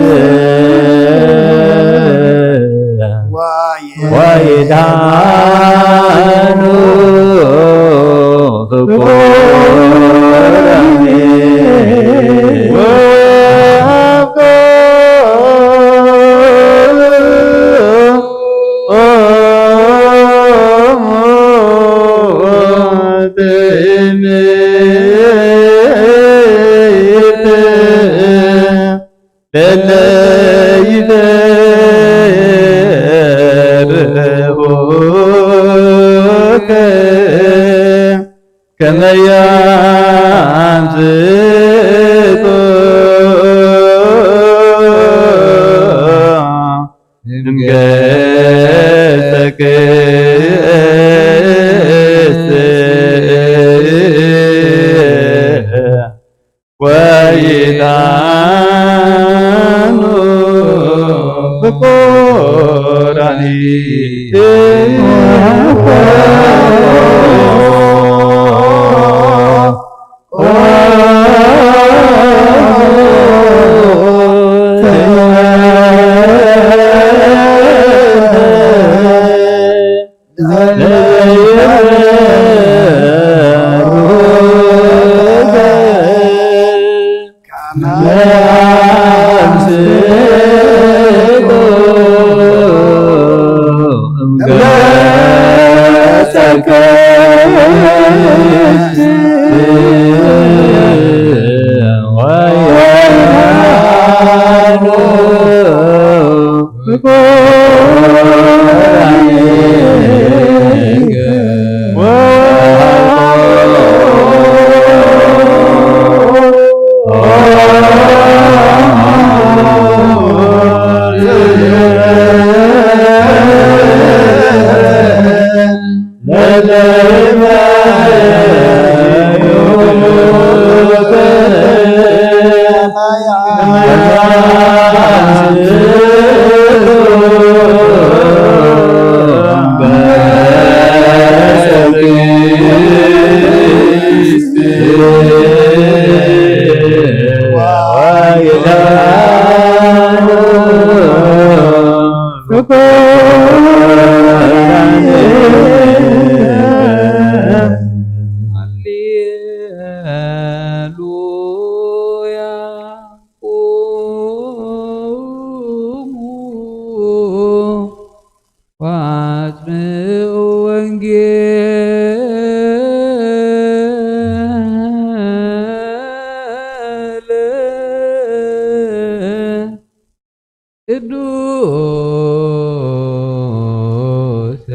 ወይድሃኑ ፍቁራኒ ወአፍቅሮሙ ትእምርት ለያምጽእ እምገጸ ቅድስት ወይታኑ ፍቁራኒ። ሃሌሉያ። ቁሙ ወአጽምዑ ወንጌለ ቅዱሰ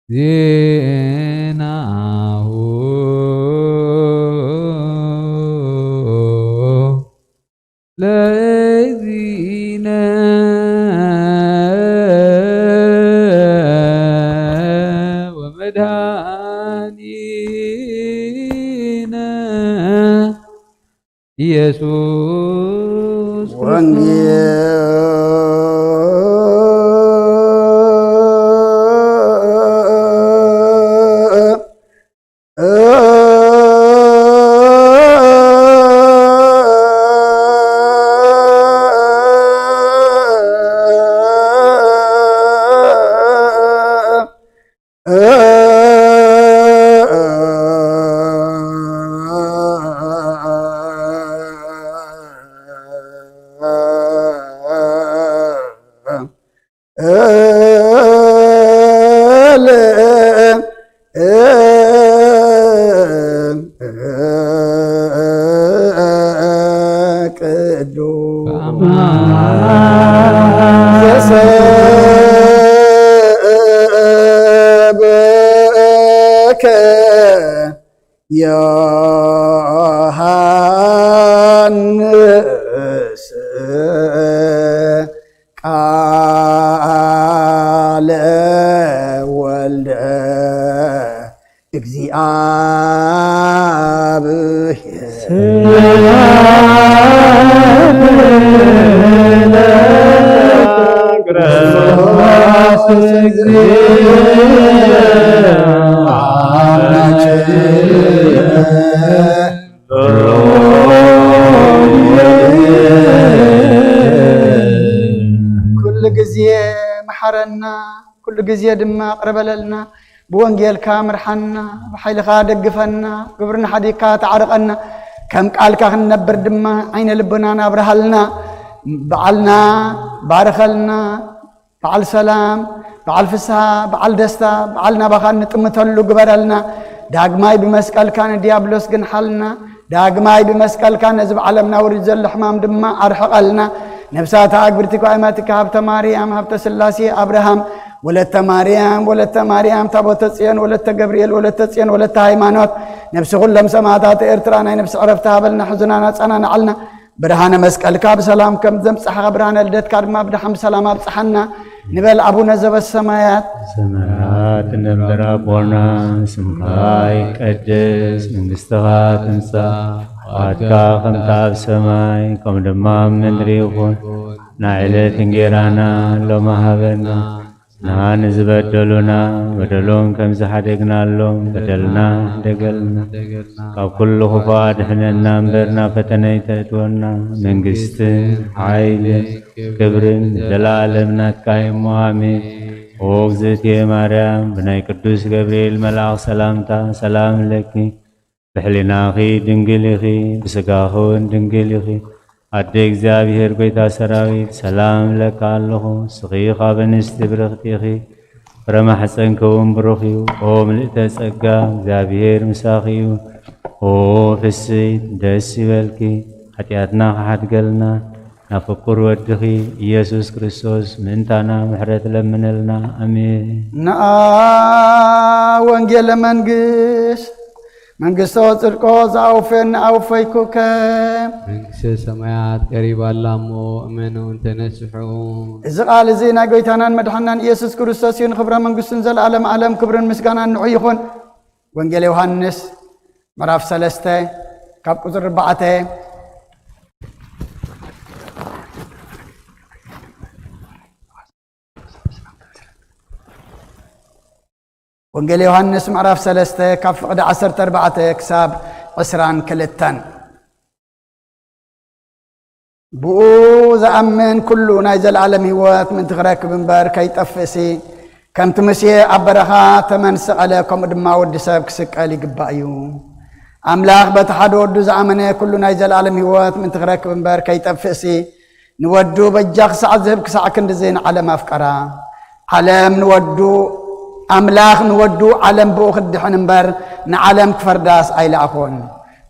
ዜናሁ ለእግዚእነ ወመድኃኒነ ኢየሱስ ክርስቶስ። ቅዱስ ዘሰብከ ዮሐንስ ቃለ ወልደ እግዚኣብሔር። ኩሉ ግዜ መሓረና፣ ኩሉ ግዜ ድማ ቅርበለልና። ብወንጌልካ ምርሓና፣ ብሓይልኻ ደግፈና፣ ግብርና ሓዲግካ ተዓርቐና። ከም ቃልካ ክንነብር ድማ ዓይነ ልቦናና ኣብርሃልና። በዓልና ባርኸልና። በዓል ሰላም፣ በዓል ፍስሃ፣ በዓል ደስታ፣ በዓል ናባኻ እንጥምተሉ ግበረልና። ዳግማይ ብመስቀልካ ንዲያብሎስ ግንሓልና። ዳግማይ ብመስቀልካ ነዚ ብዓለምና ውሪድ ዘሎ ሕማም ድማ ኣርሕቐልና። ነፍሳት ኣግብርቲካ ኣእማቲካ ሃብተ ማርያም፣ ሃብተ ስላሴ፣ ኣብርሃም፣ ወለተ ማርያም፣ ወለተ ማርያም፣ ታቦተ ጽዮን፣ ወለተ ገብርኤል፣ ወለተ ጽዮን፣ ወለተ ሃይማኖት፣ ነፍሲ ኩሎም ሰማዕታት ኤርትራ ናይ ነፍሲ ዕረፍቲ ሃበልና፣ ሕዙናና ጸናናዓልና። ብርሃነ መስቀልካ ብሰላም ከም ዘምጻሕካ፣ ብርሃነ ልደትካ ድማ ብደሓን ብሰላም ኣብጽሓና ንበል። ኣቡነ ዘበሰማያት። ሰማያት እነብር ኣቦና፣ ስምካ ይቀደስ፣ መንግስትኻ ትምጻእ፣ ፍቓድካ ከምታ ኣብ ሰማይ፣ ከም ድማ ኣብ ምድሪ ይኹን። ናይ ዕለት እንጌራና ሎሚ ሃበና፣ ንዝበደሉና በደሎም ከም ዝሓደግናሎም በደልና ደገልና፣ ካብ ኩሉ ክፉእ ኣድሕነና እምበር ናብ ፈተነ ኣይተእትወና። መንግስትን ሓይልን ክብርን ዘለኣለም ናትካ እሞ፣ ኣሜን። ኦ እግዝእትየ ማርያም፣ ብናይ ቅዱስ ገብርኤል መልኣኽ ሰላምታ ሰላም እለኪ። ብሕሊናኺ ድንግል ኢኺ፣ ብስጋኺ እውን ድንግል ኢኺ። ኣደ እግዚኣብሔር ጐይታ ሰራዊት፣ ሰላም እብለካ ኣለኹ። ንስኺ ካብ ኣንስቲ ብርኽቲ ኢኺ፣ ፍረ ማሕፀንኪ እውን ብሩኽ እዩ። ኦ ምልእተ ጸጋ፣ እግዚኣብሔር ምሳኺ እዩ። ኦ ፍስሕቲ ደስ ይበልኪ፣ ሓጢኣትና ክሓድገልና፣ ናብ ፍቁር ወድኺ ኢየሱስ ክርስቶስ ምእንታና ምሕረት ለምነልና። ኣሜን። ነኣ ወንጌለ መንግስት መንግስቶ ጽድቆ ዝኣውፈኒ ኣውፈይኩከ። መንግስተ ሰማያት ቀሪባ ኣላ እሞ እመኑ እንተነስሑ። እዚ ቃል እዚ ናይ ጎይታናን መድሓናን ኢየሱስ ክርስቶስ እዩ። ንኽብረ መንግስቱን ዘለኣለም ኣለም ክብርን ምስጋናን ንዑ ይኹን። ወንጌል ዮሃንስ ምዕራፍ ሰለስተ ካብ ቁጽሪ ኣርባዕተ። ወንጌል ዮሃንስ ምዕራፍ ሰለስተ ካብ ፍቕዲ ዓሰርተ ኣርባዕተ ክሳብ ዕስራን ክልተን። ብኡ ዝኣምን ኩሉ ናይ ዘለኣለም ህይወት ምእንቲ ክረክብ እምበር ከይጠፍእሲ፣ ከምቲ ሙሴ ኣብ በረኻ ተመን ዝሰቐለ፣ ከምኡ ድማ ወዲ ሰብ ክስቀል ይግባእ እዩ። ኣምላኽ በቲ ሓደ ወዱ ዝኣመነ ኩሉ ናይ ዘለኣለም ህይወት ምእንቲ ክረክብ እምበር ከይጠፍእሲ፣ ንወዱ በጃ ክሳዕ ዝህብ ክሳዕ ክንድዚ ንዓለም ኣፍቀራ። ዓለም ንወዱ፣ ኣምላኽ ንወዱ ዓለም ብኡ ክትድሕን እምበር ንዓለም ክፈርዳስ ኣይለኣኾን።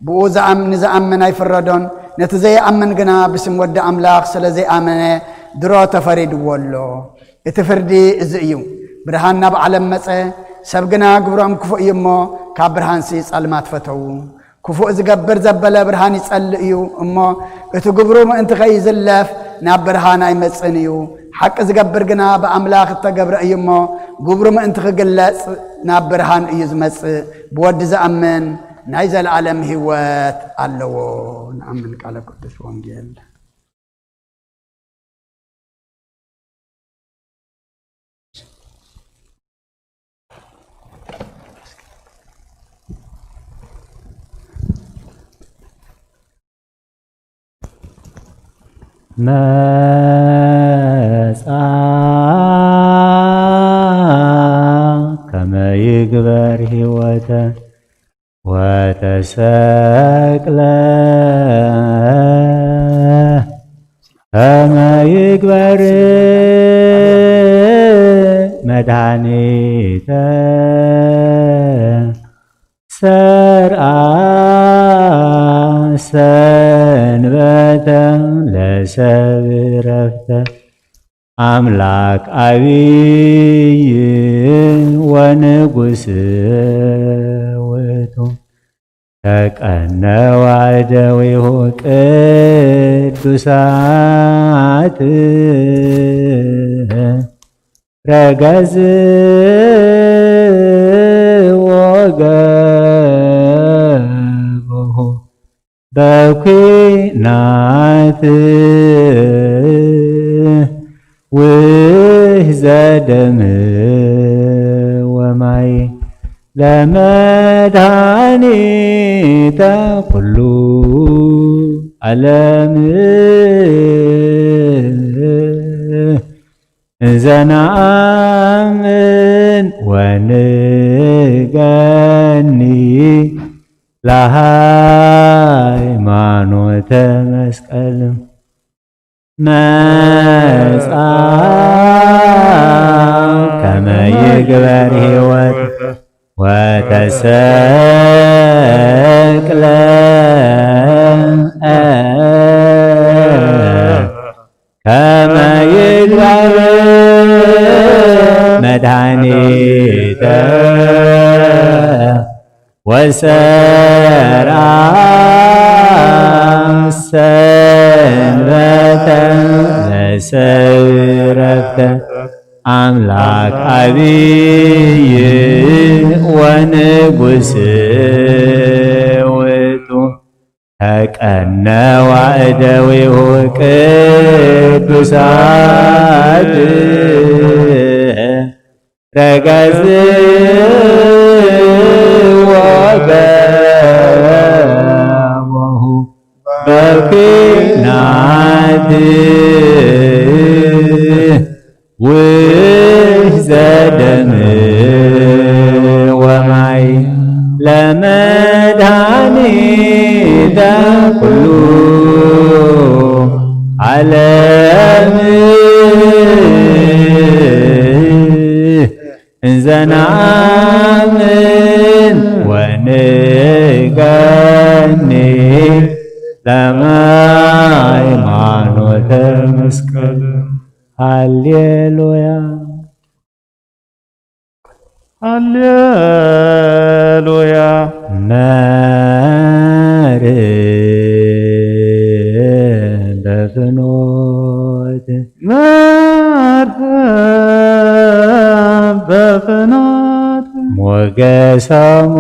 ብኡ ዝኣም-፣ ንዝኣምን ኣይፍረዶን፣ ነቲ ዘይኣምን ግና ብስም ወዲ ኣምላኽ ስለ ዘይኣመነ ድሮ ተፈሪድዎ ኣሎ። እቲ ፍርዲ እዚ እዩ፣ ብርሃን ናብ ዓለም መጸ፣ ሰብ ግና ግብሮም ክፉእ እዩ እሞ፣ ካብ ብርሃንሲ ጸልማት ፈተዉ። ክፉእ ዝገብር ዘበለ ብርሃን ይጸልእ እዩ እሞ፣ እቲ ግብሩ ምእንቲ ከይዝለፍ ናብ ብርሃን ኣይመጽእን እዩ። ሓቂ ዝገብር ግና ብኣምላኽ እተገብረ እዩ እሞ፣ ግብሩ ምእንቲ ክግለጽ ናብ ብርሃን እዩ ዝመጽእ። ብወዲ ዝኣምን ናይ ዘለኣለም ህይወት ኣለዎ። ንኣምን ቃለ ቅዱስ ወንጌል። መጻ ከመ ይግበር ህይወተ ወተሰቅለ ከመ ይግበር መድኃኒተ ሰርአ ሰንበተ ለሰብ ረፍተ። ኣምላክ ዓብይ ወንጉስ ውእቱ ተቀነዋ እደዊሁ ቅዱሳት ረገዝ ወገብሁ በኩናት ውህዘ ደም ወማይ ለመድኃኒተ ኩሉ ዓለም። ዘነአምን ወንገኒ ለሃይማኖተ መስቀል መጻ ከመ ይግበር ሕይወት ወተሰቅለ ከመ ይግበር መድኃኒተ ወሰራ ሰንበተ ለሰይረፍተ ኣምላክ ዓብይ ወንጉስ ውእቱ። ተቀነዋ እደዊሁ ቅዱሳት ረገዝዎ በቦሁ በኩናት ውሕዘ ደም ወማይ ለመድኃኒተ ኩሉ ዓለም። እንዘ ነአምን ወንቀኒ ለሃይማኖተ መስቀል። ሃሌሉያ። ሃሌሉያ። መርህ በፍኖት መርህ በፍኖት ሞገሶሙ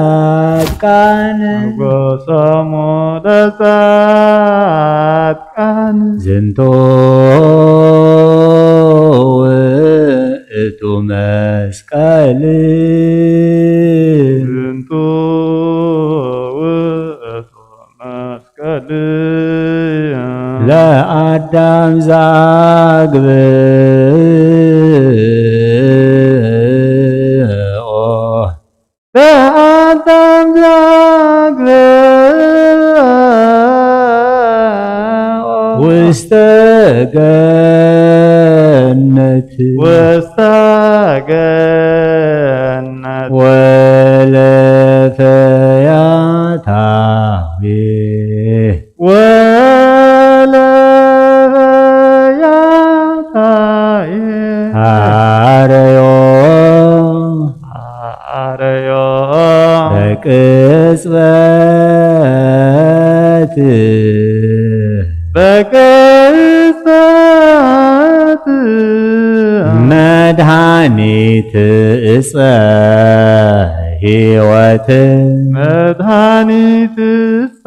ለጻድቃን ሞገሶሙ ለጻድቃን ዝንቱ ውእቱ መስቀል። ዝንቱ ውእቱ መስቀል። ለአዳም ዘአግብኦ ለአዳም ዘአግብኦ ውስተ ገነት ውስተ ገነት ወለፈያታዊ ወለፈያታዊ አረዮ አረዮ በቅጽበት በቅጽበት መድኃኒት እፀ ሕይወት መድኃኒት እፀ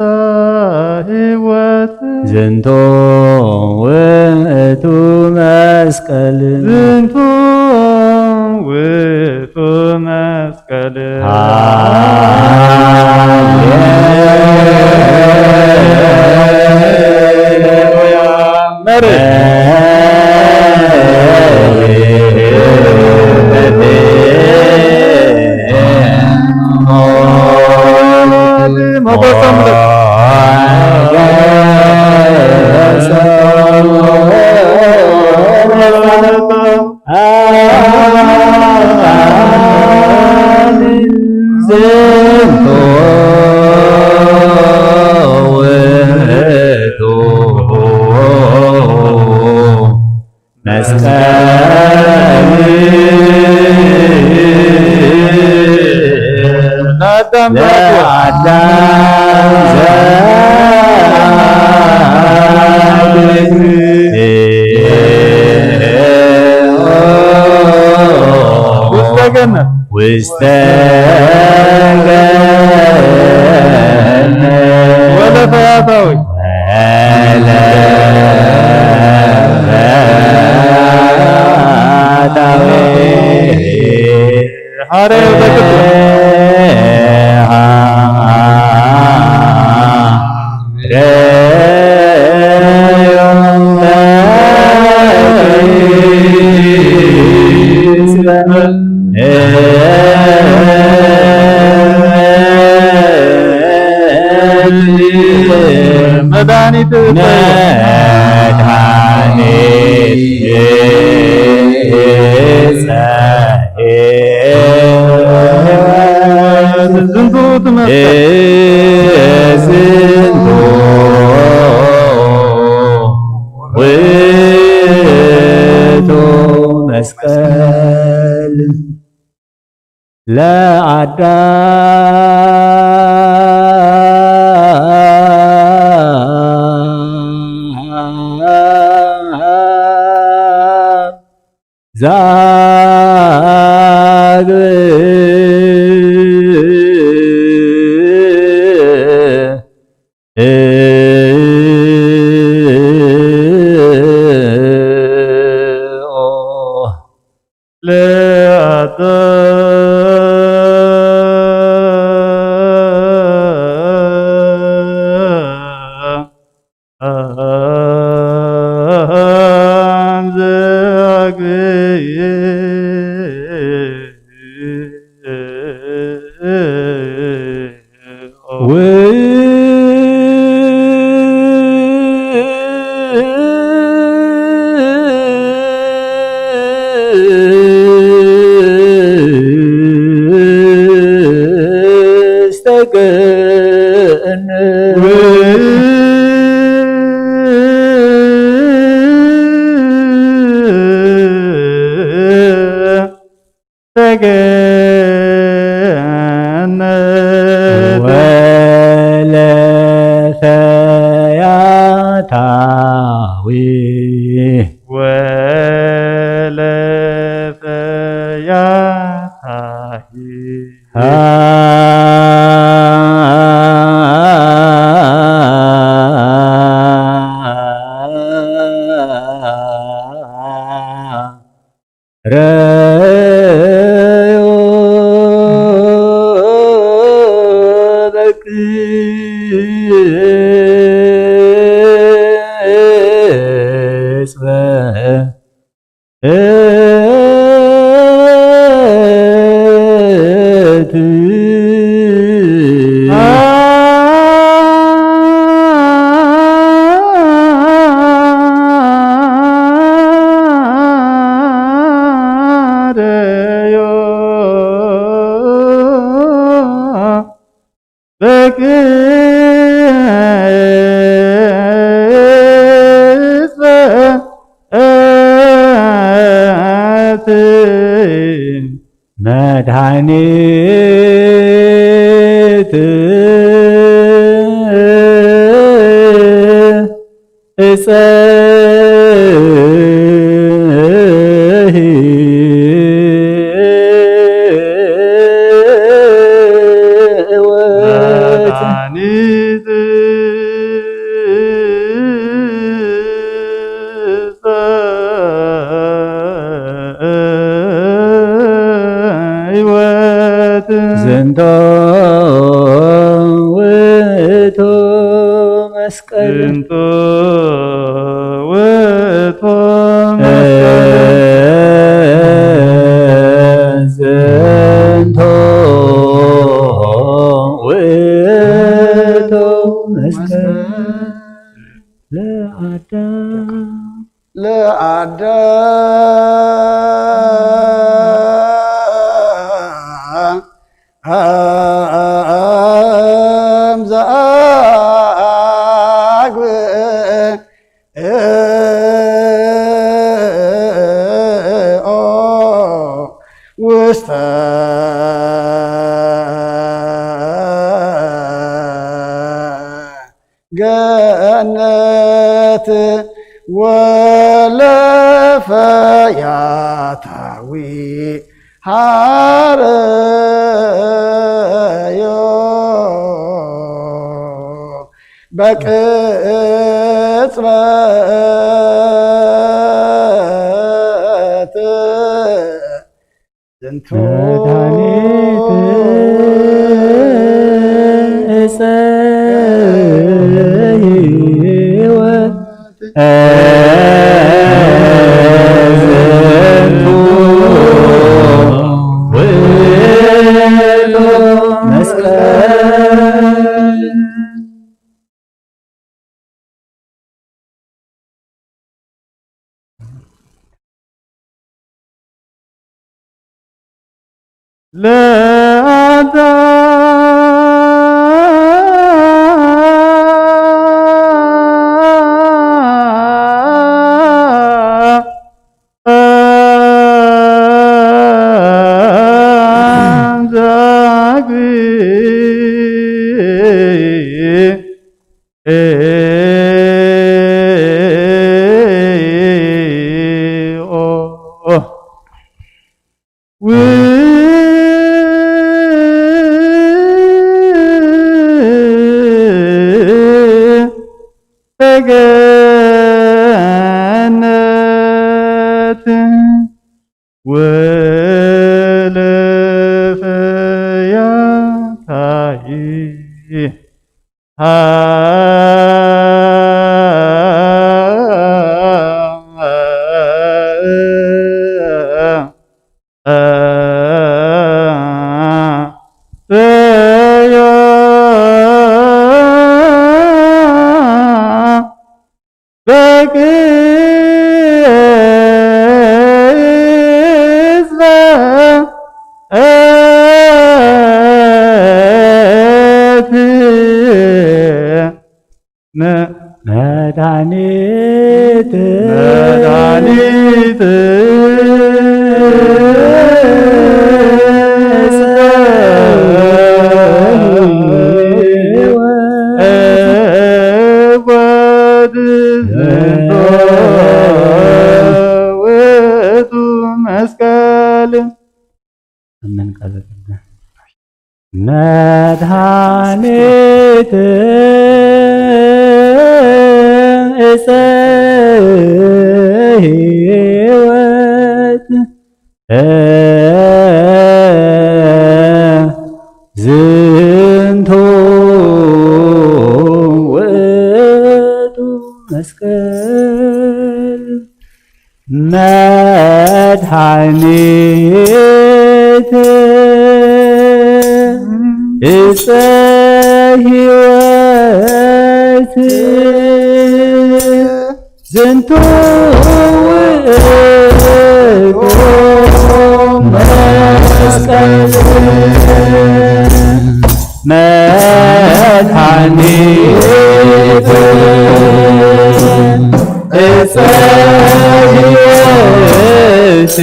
ሕይወት ዝንቱ ውእቱ መስቀል ዝንቱ ውእቱ መስቀል። ዝንቱ ውእቱ መስቀል ለአዳም ለአዳም ውስተ ገነት ውስተ ገነት ወለፈያታዊ ወለፈያታዊ ሐረዮ ዘክብር መድኃኒት መድኃኒት ለአዳም ዘአግብኦ ለአዳም መድኃኒት እፀ ሕይወት። ዝንቶ ውእቱ መስቀል። ዝንቶ ውእቱ መስቀል። ዝንቶ ውእቱ መስቀል ለአዳም ለአዳም ዘአግብኦ ውስተ ገነት ወለፈያታዊ ሐረዮ በቅጽበት ዝንቱ መድኃኒት እፀ ሕይወት። ዝንቱ ውእቱ መስቀል። ለአዳም ወለፈያታይ መድኃኒት መድኃኒት መስቀል። መድኃኒት እፀ ሕይወት ዝንቱ ውእቱ መስቀል። መድኃኒት እፀ ሕይወት ዝንቱ ውእቱ መስቀል። መድኃኒት እፀ ሕይወት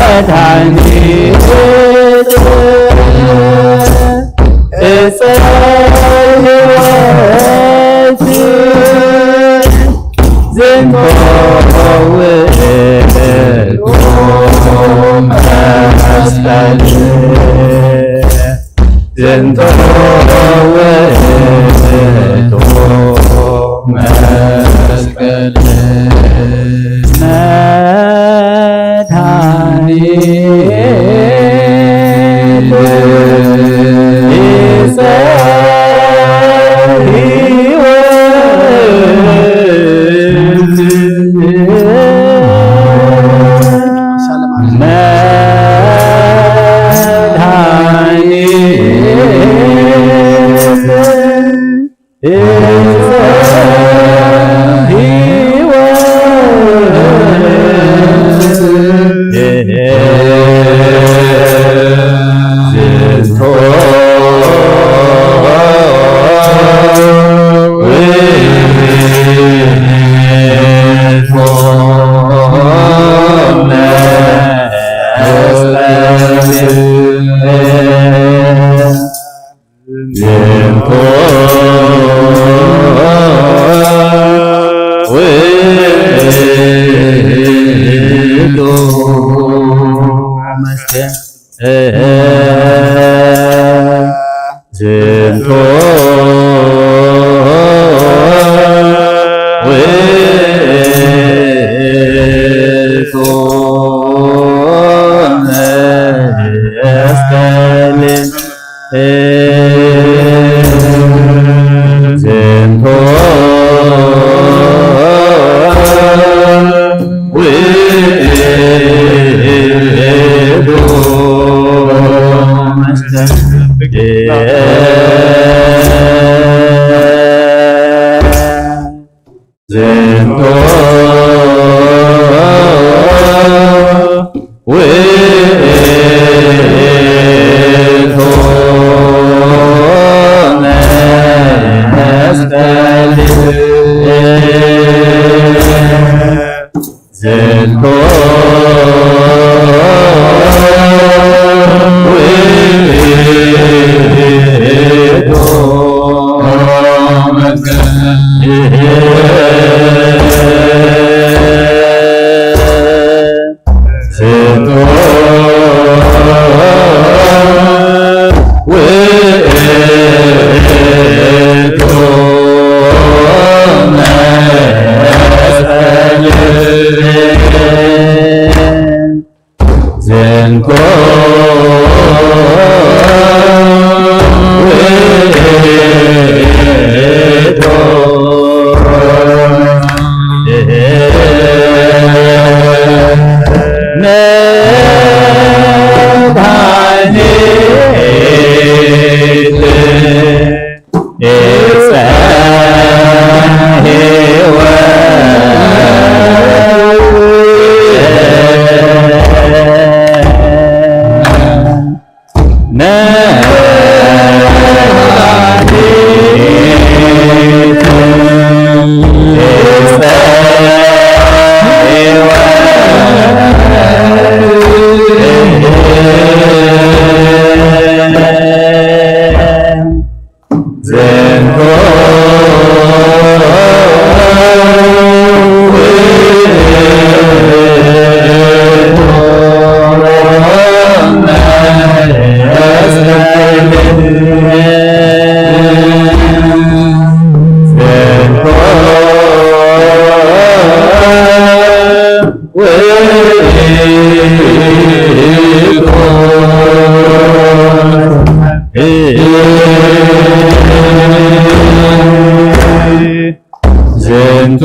መድኃኒት እፀ ሕይወት ዝንቱ ውእቱ መስቀል። ዝንቱ ውእቱ መስቀል። መድኃኒት ዝንቱ ውእቱ መስቀል። ዝንቱ ውእቱ መስቀል። ዝንቱ ውእቱ መስቀል። ዝንቱ ውእቱ መስቀል። ዝንቱ ውእቱ መስቀል። ዝንቱ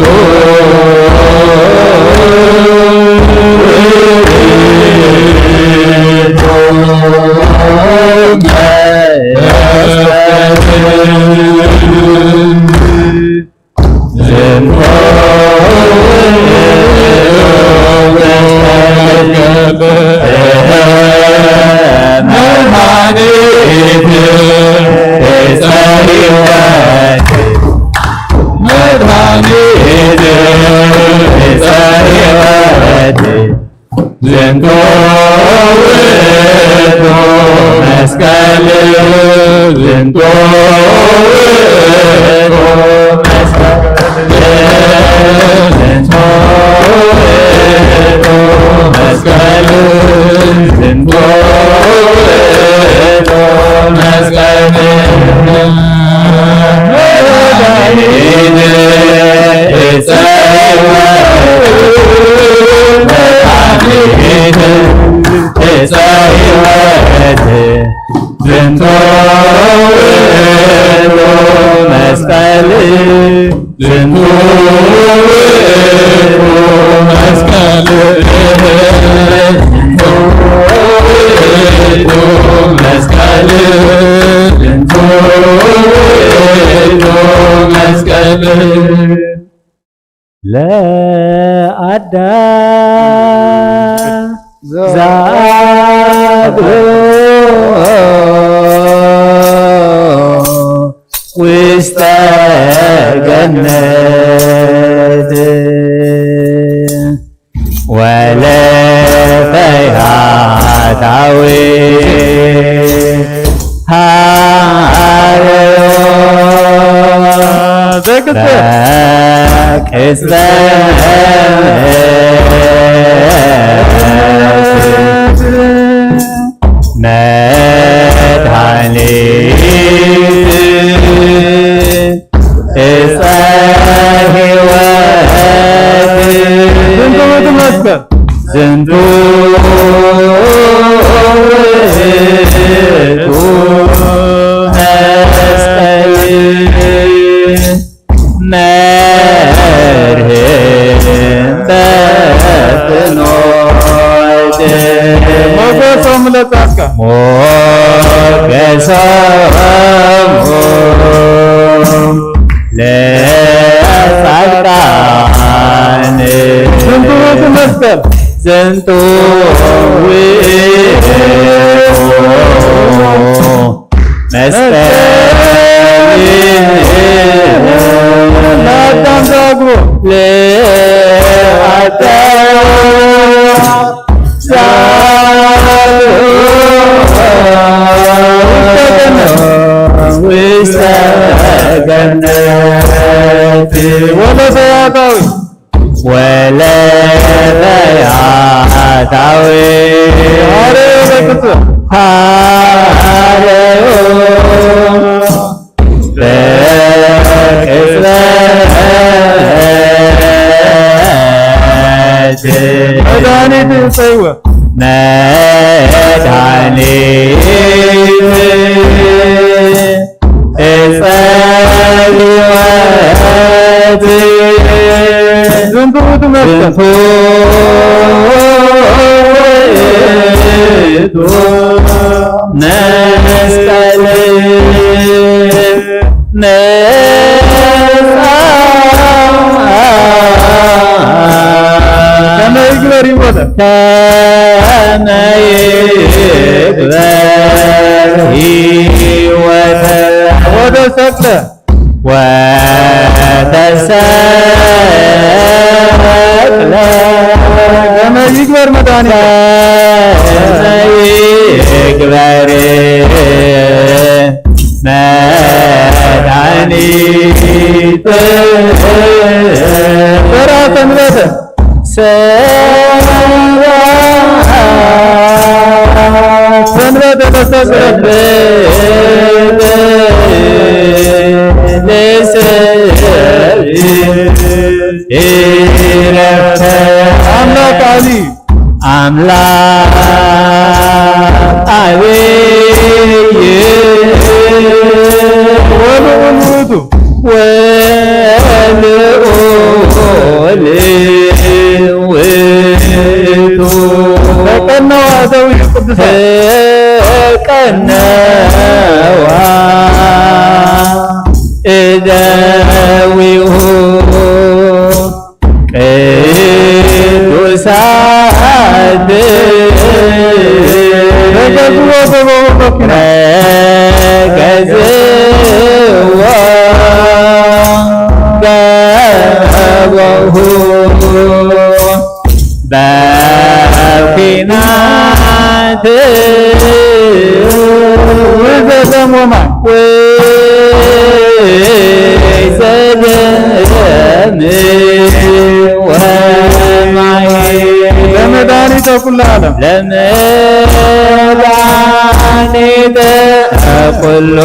ውእቱ መስቀል፣ ዝንቱ ውእቱ መስቀል፣ ዝንቱ ውእቱ መስቀል፣ ዝንቱ ውእቱ መስቀል። ዝንቱ ውእቱ መስቀል፣ ዝንቱ ውእቱ መስቀል፣ ዝንቱ ውእቱ መስቀል፣ ዝንቱ ውእቱ መስቀል። ለአዳም ዘአግቦ ውስተ ገነት ወለፈያታዊ ሃረዮ በቅጽበት መድኃኒት ዕፀ ሕይወት ዝንቱ ውእቱ መስቀል። ዝንቱ ውእቱ መስቀል መድህን በፍኖት ሞገሶም ለጻድቃን። ሞገሶሙ ለጻድቃን። ዝንቱ ውእቱ መስቀል። ዝንቱ ውእቱ መስቀል። ለአዳም ዘአግቦ። ለአዳም ውስተ ገነት ወለፈያታዊ ወለፈያታዊ ሃረዮ በቅጽበት። ሃረዮ በቅጽበት መድኃኒት ዕፀ ሕይወት። መድኃኒት ዕፀ ሕይወት። ዝንቱ ውእቱ መስቀል። ዝንቱ ውእቱ መስቀል። ነፃ ከመ ይግበር ሕይወተ። ከመ ይግበር ሕይወተ። ወተሰቅለ። ወተሰቅለ። ከመ ይግበር መድኃኒተ። ከመ ይግበር መድኃኒተ። ሰርዐ ሰንበተ። ሰንበተ ተሰቅለ። ለሰብእ ኢረፍተ። አምላክ አሊ። አምላክ አብይ ወልዑል ውእቱ። ወልዑል ውእቱ ተቀነዋ ዘዊኡ ቅዱሳን። ተቀነዋ እደዊሁ ቅዱሳት ረገዝዎ ገበሁ በኪና። ረገዝዎ ገበሁ በኩናት ውእቱ ዘደም ወማይ። ውእቱ ዘደም ወማይ። ለመድኃኒተ ኩሉ ዓለም። ለመድኃኒተ ኩሉ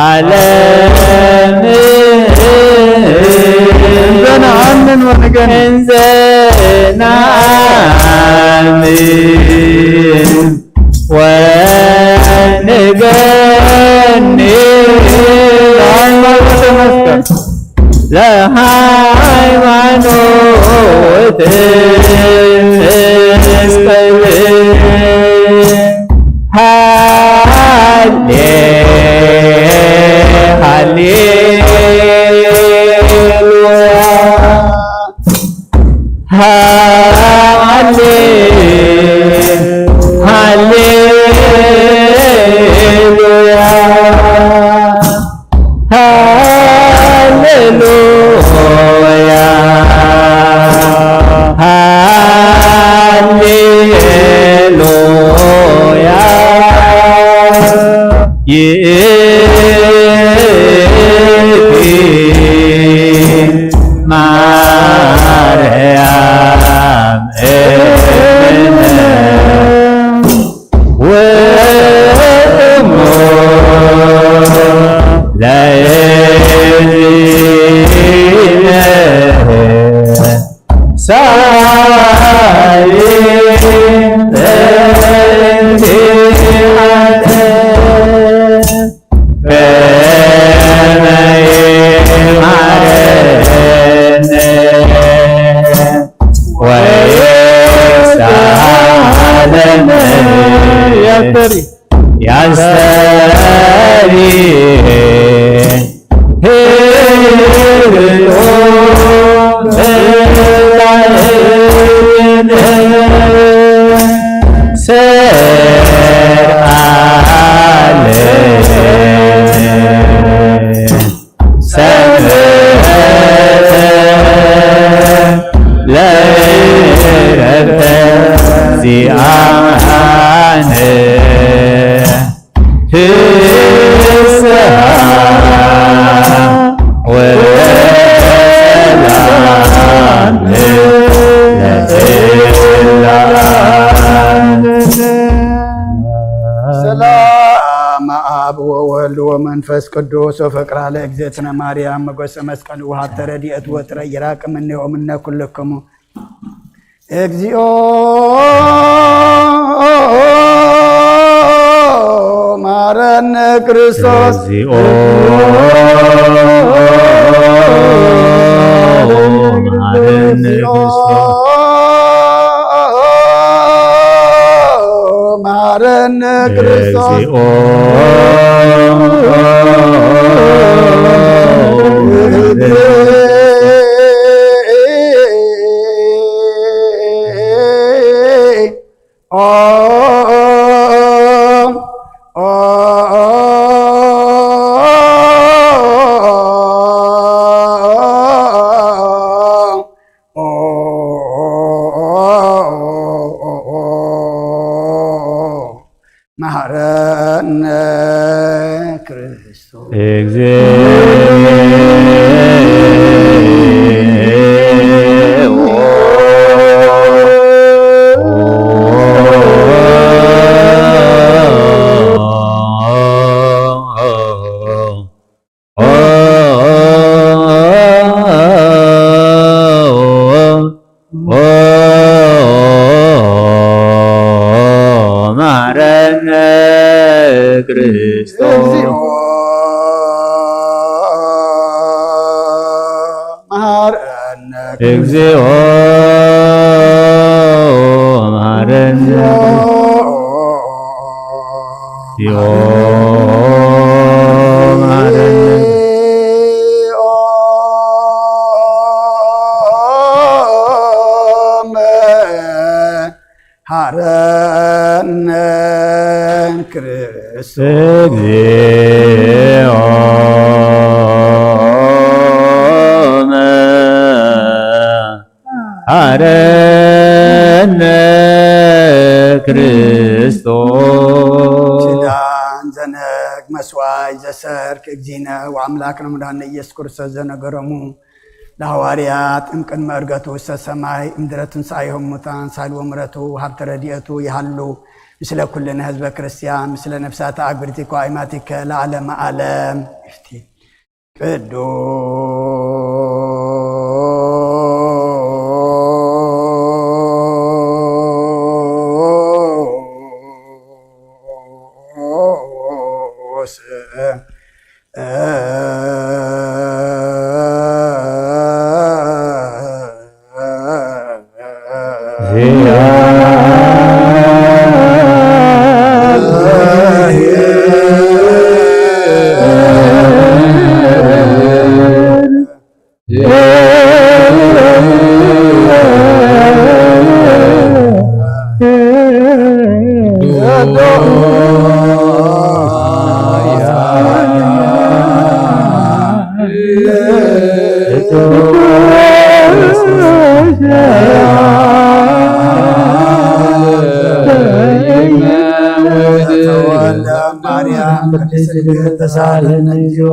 ዓለም። እንዘ ነአምን ወንገን። እንዘ ነአምን ወንገን። ለሃይማኖተ መስቀል። ለሃይማኖት መስቀል። ሃሌ፣ ሃሌሉያ። ሃሌ፣ ሃሌሉያ። ሃሌሉያ፣ ሃሌሉያ። ይእቲ ማርያም እምነ ወእሙ ለእግዚእነ ሳሊ ለእግዚአነ ከመ ይምሃረነ ወይሳለነ። ያስተሪ። ያስተሪ ህልው ሰርዓለነ። ሰምዕተ ለእረፍተ ዚአነ ፍስሐ ወሰላም ለእለ አመነ። ሰላም አብ ወወልድ ወመንፈስ ቅዱስ ወፍቅራ ለእግዝእትነ ማርያም ሞገሰ መስቀል ውሃብተ ረድኤት ወትረ ይራቅ እምኔ ወእምነ ኩልክሙ። እግዚኦ መሐረነ ክርስቶስ። እግዚኦ መሐረነ ክርስቶስ። መሐረነ ክርስቶስ። እግዚኦ መሐረነ ክርስቶስ። መሐረነ ክርስቶስ። እግዚኦ መሐረነ። እግዚኦ መሐረነ። ሐረነ ክርስቶስ። እግዚኦ መሐረነ ክርስቶስ። ኪዳን ዘነግ መስዋይ ዘሰርክ እግዚእነ ወአምላክነ መድኃኒነ ኢየሱስ ክርስቶስ ዘነገሮሙ ለሐዋርያት እምቅድመ ዕርገቱ ውስተ ሰማይ እምድረ ትንሣኤሁ እሙታን ሳልዎ ምሕረቱ ሀብተ ረድኤቱ ይሃሉ ምስለ ኩልነ ህዝበ ክርስቲያን ምስለ ነፍሳተ አግብርቲከ ወአእማቲከ ለዓለመ ዓለም። ቅዱስ ተሳለነ። እግዚኦ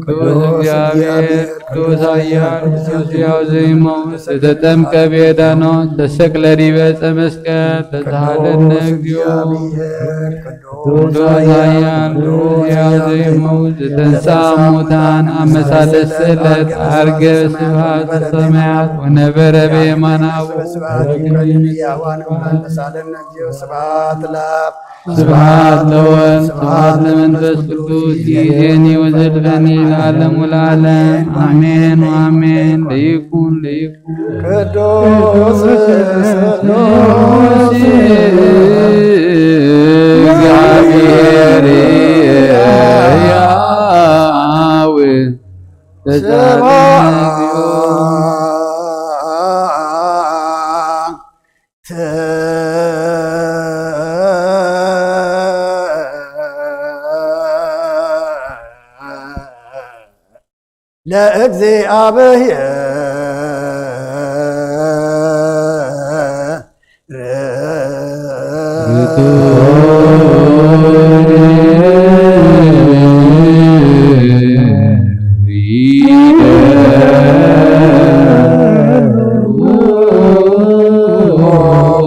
ቅዱስ እግዚአብሔር ቅዱስ ኃያል ቅዱስ ሕያው ዘይመውት ዘተጠምቀ በየዳኖስ ተሰቅለ ዲበ ዕፀ መስቀል ተሳሃለነ። እግዚኦ ቅዱስ ኃያል ቅዱስ ሕያው ዘይመውት ዘተንሥአ እሙታን አመሳለስት ዕለት ዐርገ። ስብሐት ሰማያት ወነበረ በየማነ አቡሁ። ስብሐት ለአብ ስብሐት ለወልድ ስብሐት ለመንፈስ ቅዱስ ይእዜኒ ወዘልፈኒ ለዓለሙ ለዓለም አሜን ወአሜን። ለይኩን ለይኩን ቅዱስ ቅዱስ እግዚአብሔር ያው ተሳለነ። ለእግዚአብሔር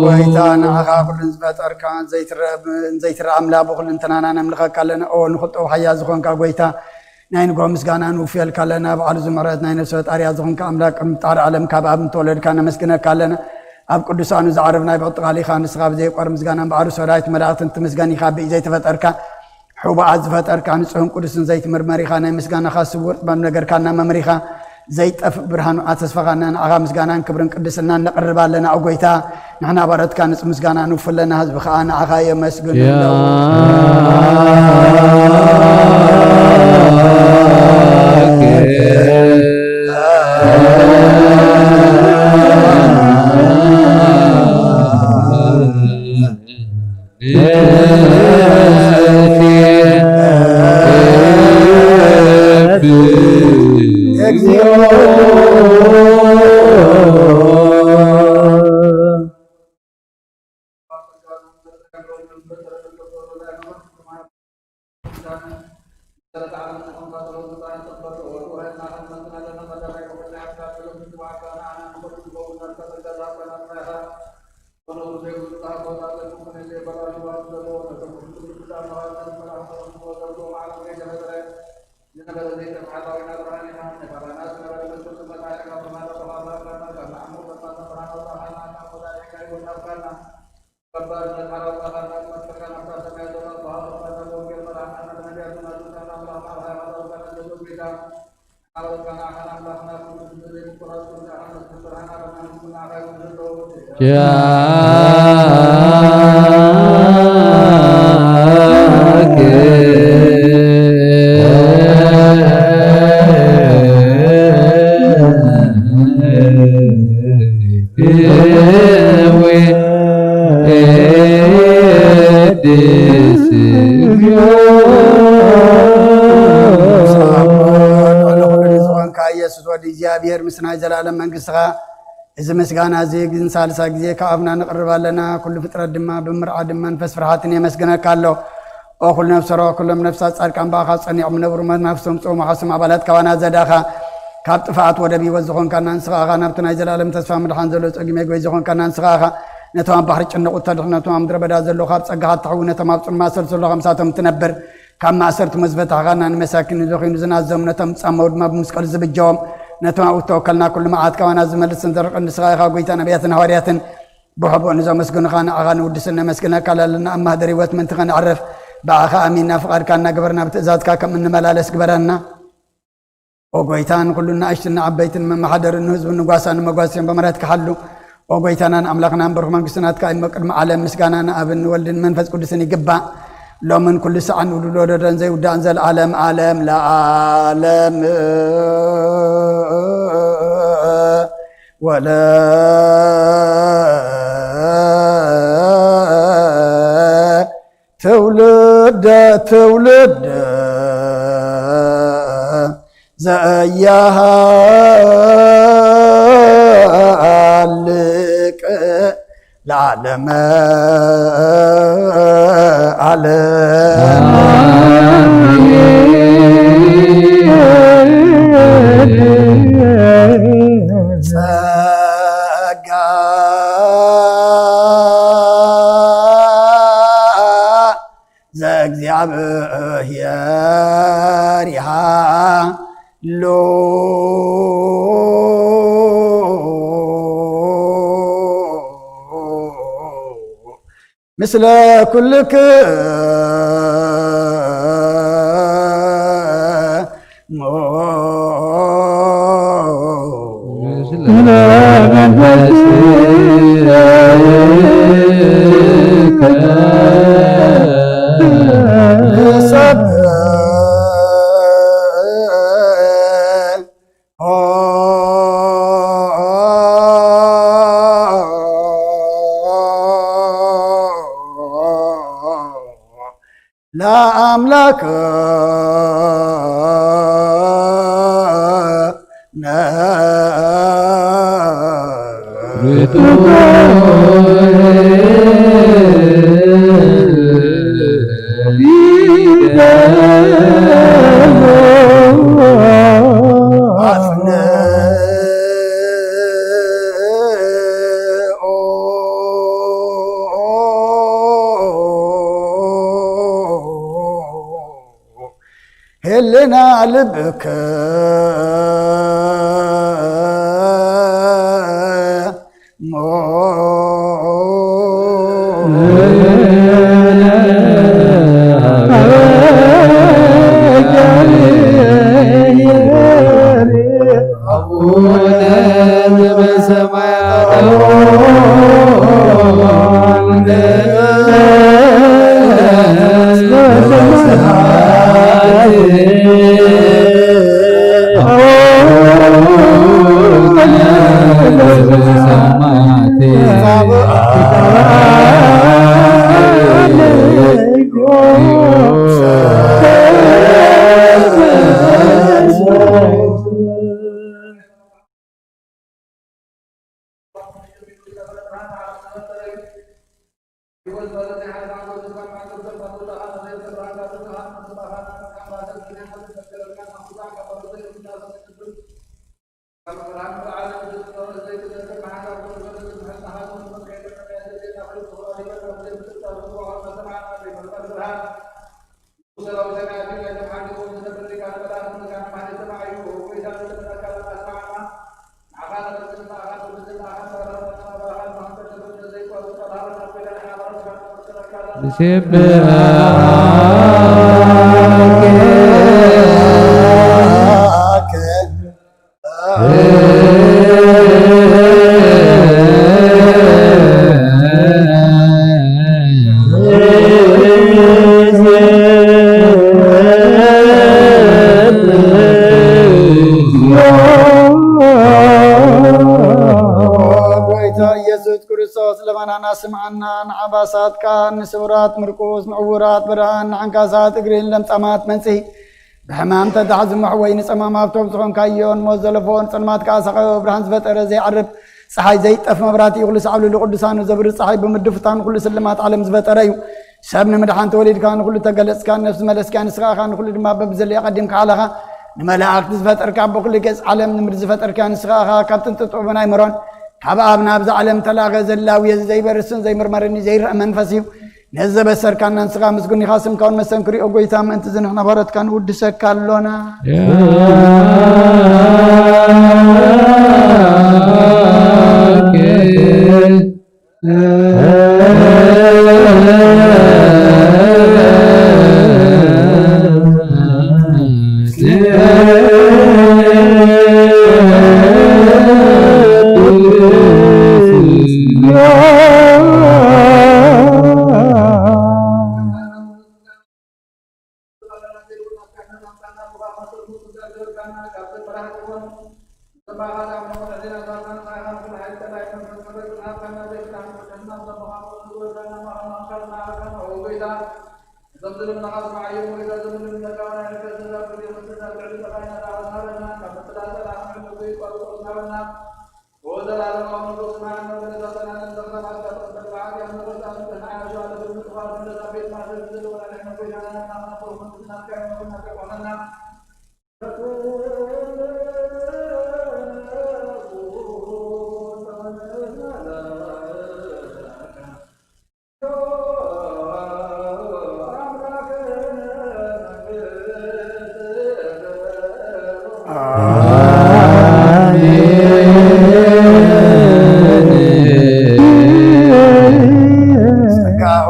ጎይታ ንዓኻ ኩሉ ዝፈጠርካ ዘይትረአ ኣምላኽ ብኹልንትናና ነምልኸካ ኣለና። ኦ ንኽልጦ ሓያል ዝኾንካ ጎይታ ናይ ንግሆ ምስጋና ንውፍየልካ ኣለና። በዓሉ ዝምሕረት ናይ ነፍሲ ፈጣሪያ ዝኾንካ ኣምላኽ ቅድሚ ምፍጣር ዓለም ካብ ኣብ እንተወለድካ ነመስግነካ ኣለና። ኣብ ቅዱሳኑ ዝዓርፍ ናይ ብቕጥቃሊኻ ንስኻ ብዘይቆር ምስጋና በዓሉ ሰራዊት መላእኽትን ትምስገን ኢኻ። ብኢ ዘይተፈጠርካ ሕቡኣት ዝፈጠርካ ንጹህን ቅዱስን ዘይትምርመር ኢኻ። ናይ ምስጋናኻ ስውር ጥበብ ነገርካና መምሪኻ ዘይጠፍእ ብርሃን ንዓ ተስፋኻና ንዓኻ ምስጋናን ክብርን ቅድስናን ነቕርብ ኣለና። ኦ ጎይታ ንሕና ባሮትካ ንጹህ ምስጋና ንውፍ ኣለና። ህዝቢ ኸዓ ንዓኻ የመስግኑ ኣለዉ። ዝኾንካ ኢየሱስ ወዲ እግዚኣብሔር ምስ ናይ ዘላለም መንግስትኻ፣ እዚ ምስጋና እዚ ግን ሳልሳ ግዜ ካብ ኣብና ንቕርብ ኣለና። ኩሉ ፍጥረት ድማ ብምርዓድን መንፈስ ፍርሃትን የመስግነካ ኣሎ። ኦ ኩሉ ነፍሰሮ፣ ኩሎም ነፍሳት ጻድቃን ብኣኻ ጸኒዖም ነብሩ፣ መናፍሶም ጽውም ሓሶም ኣባላት ካባና ዘዳኻ፣ ካብ ጥፍኣት ወደብ ህይወት ዝኾንካና ንስኻ ኢኻ። ናብቲ ናይ ዘላለም ተስፋ ምድሓን ዘሎ ጸጊ መግበይ ዝኾንካና ንስኻ ኢኻ። ነቶም ኣብ ባሕሪ ጭንቑት ተድሕን፣ ነቶም ኣብ ምድረ በዳ ዘለዉ ካብ ጸጋኻ ትሕዊ፣ ነቶም ኣብ ጽልማት ሰልሰሎ ከምሳቶም ትነብር፣ ካብ ማእሰርቲ መዝበታኻና ንመሳኪን ንዘኺኑ ዝናዘሙ፣ ነቶም ጻመው ድማ ብመስቀሉ ዝብጀዎም፣ ነቶም ኣብኡ ተወከልና ኩሉ መዓት ካባና ዝመልስን ዘርቕን ንስኻ ኢኻ። ጎይታ ነቢያትን ሃዋርያትን ብሕቡእ ንዘመስግኑኻ ንዓኻ ንውድስን ነመስግነካ ኣለና። ኣብ ማህደር ህይወት ምእንቲ ከነዕርፍ ብኣኻ ኣሚንና ፍቓድካ እናገበርና ብትእዛዝካ ከም እንመላለስ ግበረና። ኦ ጎይታ፣ ንኹሉ ንኣሽትን ንዓበይትን መመሓደርን ንህዝቡ ንጓሳን ንመጓሰን ብምሕረትካ ሓሉ። ኦ ጎይታናን ኣምላኽናን ብሩኽ መንግስቲ ናትካ እሞ ቅድሚ ዓለም ምስጋና ንኣብን ንወልድን መንፈስ ቅዱስን ይግባእ። ሎምን ኩሉ ሰዓን ውሉድ ወለዶን ዘይውዳእን ዘለዓለም ዓለም ለዓለም። ወለ ትውልደ ትውልድ ዘያሃልቅ ለዓለመ ዓለም። ጸጋ ዘእግዚኣብሔር ይሃሉ ምስለ ኩልክሙ። ለአምላክ ህልና ልብክ ንሴብሐኪ ጎይታ ኢየሱስ ክርስቶስ ለማናና ስምዓና፣ ንዓባሳትካ፣ ንስውራት ምርኩስ፣ ንዕውራት ብርሃን፣ ንዓንካሳት እግሪን ለምጻማት መንጽሂ፣ ብሕማም ተታሕዝሙ ሕወይ ንጸማም ሃብቶም ዝኾንካዮን ሞት ዘለፎን ጸልማት ከኣ ሰኸበ ብርሃን ዝፈጠረ ዘይዓርብ ጸሓይ ዘይጠፍ መብራህቲ እዩ። ኩሉ ሳዕብሉ ልቅዱሳኑ ዘብሪ ጸሓይ ብምድፍታን ኩሉ ስልማት ዓለም ዝፈጠረ እዩ። ሰብ ንምድሓን ተወሊድካ ንኩሉ ተገለጽካ ነፍሲ መለስካ ንስኻ ኢኻ ንኩሉ ድማ በብዘለየ ቀዲምካ ኣለኻ። ንመላእክቲ ዝፈጠርካ ብኩሉ ገጽ ዓለም ንምድሪ ዝፈጠርካ ንስኻ ኢኻ። ካብ ጥንቲ ጥዑም ኣይምሮን ካብ ኣብ ናብዛ ዓለም ተላኸ ዘላውየ ዘይበርስን ዘይምርመርን ዘይረአ መንፈስ እዩ። ነዚ ዘበሰርካና ንስኻ ምስጉን ኢኻ። ስምካ እውን መስተንክር እዩ። ኦ ጎይታ፣ ምእንቲ እዚ ንሕና ባሮትካ ንውድሰካ ኣሎና። ጸጋሁ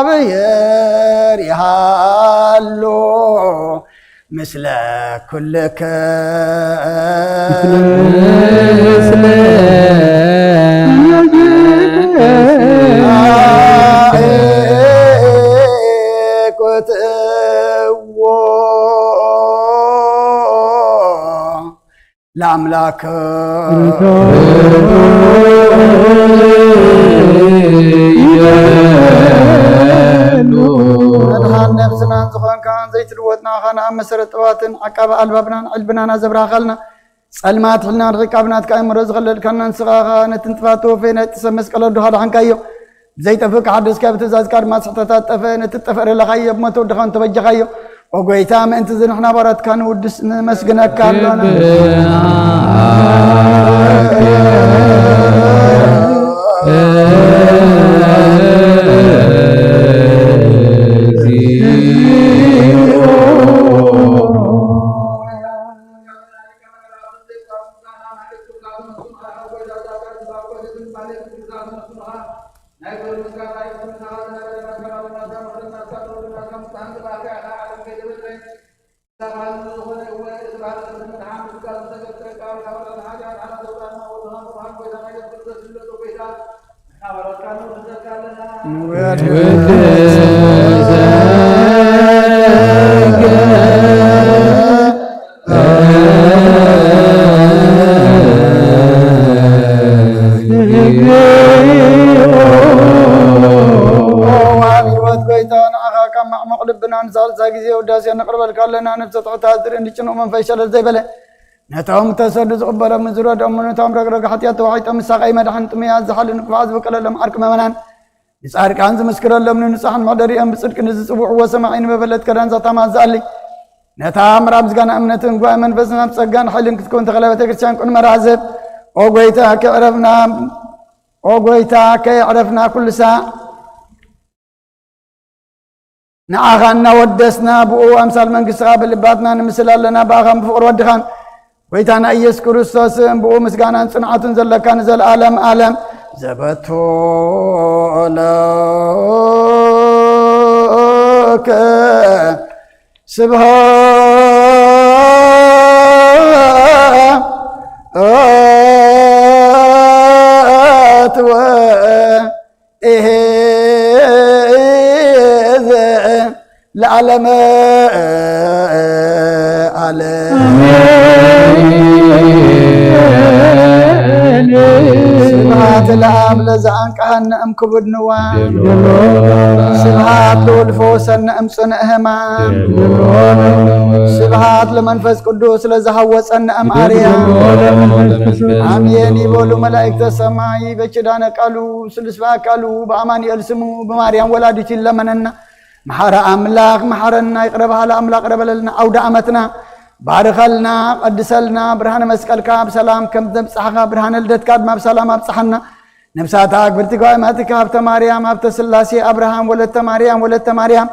ለእግዚኣብሔር ይሃሉ ምስለ ኩልከ። ለኣምላክ መድሃን ነብስናን ዝኾንካን ዘይትልወጥ ንዓኻ ንኣብ መሰረት ጥበባትን ዓቃቢ ኣልባብናን ዕልብናን ኣዘብራኻልና። ጸልማት ሕልና ርሒቃ ብናትካ ኣእምሮ ዝኸለልካና ንስኻ ኢኻ። ነቲ ንጥፋት ተወፈየ ናይ ጥሰብ መስቀል ወዶኻ ደሓንካዮ። ብዘይጠፍእ ክሓድስካ ብትእዛዝካ ድማ ስሕተታት ጠፈ። ነቲ ጠፈ ረለኻዮ ብሞት ወድኻ እንተበጀኻዮ። ኦ ጎይታ፣ ምእንቲ እዚ ንሕና ባሮትካ ንውድስ ንመስግነካ ኣሎና። ህይወት ጎይታ፣ ንዓኻ ካብ ማዕሙቕ ልብና ንሳልሳይ ግዜ ውዳሴ ነቕርበልካ ኣለና። ነፍሰ ትሑታት ዝርኢ እንዲ ጭኑቕ መንፈስ ሸለል ዘይበለ፣ ነቶም እተሰዱ ዝቕበሎም ዝረድኦም፣ ነቶም ረግረግ ሓጢኣት ተዋሒጦም ምሳቐይ መድሓን ጥሙያት ዝሓሉ ንክፉኣት ዝበቀለሎም ዓርኪ መመናን፣ ንጻድቃን ዝምስክረሎም ንንጹሓን መሕደሪኦም ብጽድቂ ንዝጽውዕዎ ሰማዒ ንመበለት ከዳን ዛታማት ዝኣሊ፣ ነታ ምዕራብ ምስጋና እምነትን ጉባኤ መንፈስን ኣብ ጸጋን ሓይልን ክትከውን ተኸላ ቤተ ክርስቲያን ቅድመ ራዘብ። ኦ ጎይታ ከዕረፍና፣ ኦ ጎይታ ከየዕረፍና ኩሉ ሳዕ ንዓኻ እናወደስና ብኡ ኣምሳል መንግስትኻ ብልባትና ንምስል ኣለና። ብኣኻን ብፍቕሪ ወድኻን ጎይታና ኢየሱስ ክርስቶስን ብኡ ምስጋናን ጽንዓቱን ዘለካ ንዘለኣለም ኣለም ዘበቶ ለከ ስብሐት ወእሄዘ ለዓለመ ዓለም። ስብሐት ለአብ ለዘአንቀሐነ እምክቡድ ንዋም። ስብሐት ለወልድ ፈወሰነ እምጽንዕ ህማም። ስብሐት ለመንፈስ ቅዱስ ለዘሐወጸነ እምአርያም። አሜን ይበሉ መላእክተ ሰማይ በኪዳነ ቃሉ ስሉስ በአካሉ በአማኑኤል ስሙ በማርያም ወላዲቱ ይለመነና። መሓረ ኣምላኽ መሓረና፣ ይቕረ በሃሊ ኣምላኽ ይቕረ በለልና። ኣውደ ዓመትና ባርኸልና፣ ቀድሰልና፣ ብርሃነ መስቀልካ ብሰላም ከም ዘብጽሓኻ፣ ብርሃነ ልደትካ ድማ ብሰላም ኣብጽሓና። ነብሳታ ኣግብርቲ ጓይማትካ ሃብተ ማርያም፣ ሃብተ ስላሴ፣ ኣብርሃም፣ ወለተ ማርያም፣ ወለተ ማርያም፣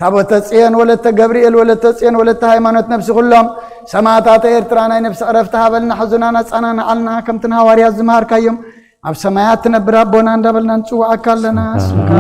ታቦተ ጽዮን፣ ወለተ ገብርኤል፣ ወለተ ጽዮን፣ ወለተ ሃይማኖት፣ ነብሲ ኩሎም ሰማዕታተ ኤርትራ ናይ ነብሲ ዕረፍቲ ሃበልና፣ ሕዙናና ጸናንዓልና፣ ከምቲ ንሃዋርያት ዝመሃርካዮም። ኣብ ሰማያት ትነብር ኣቦና እንዳበልና ንጽውዓካ ኣለና። ስምካ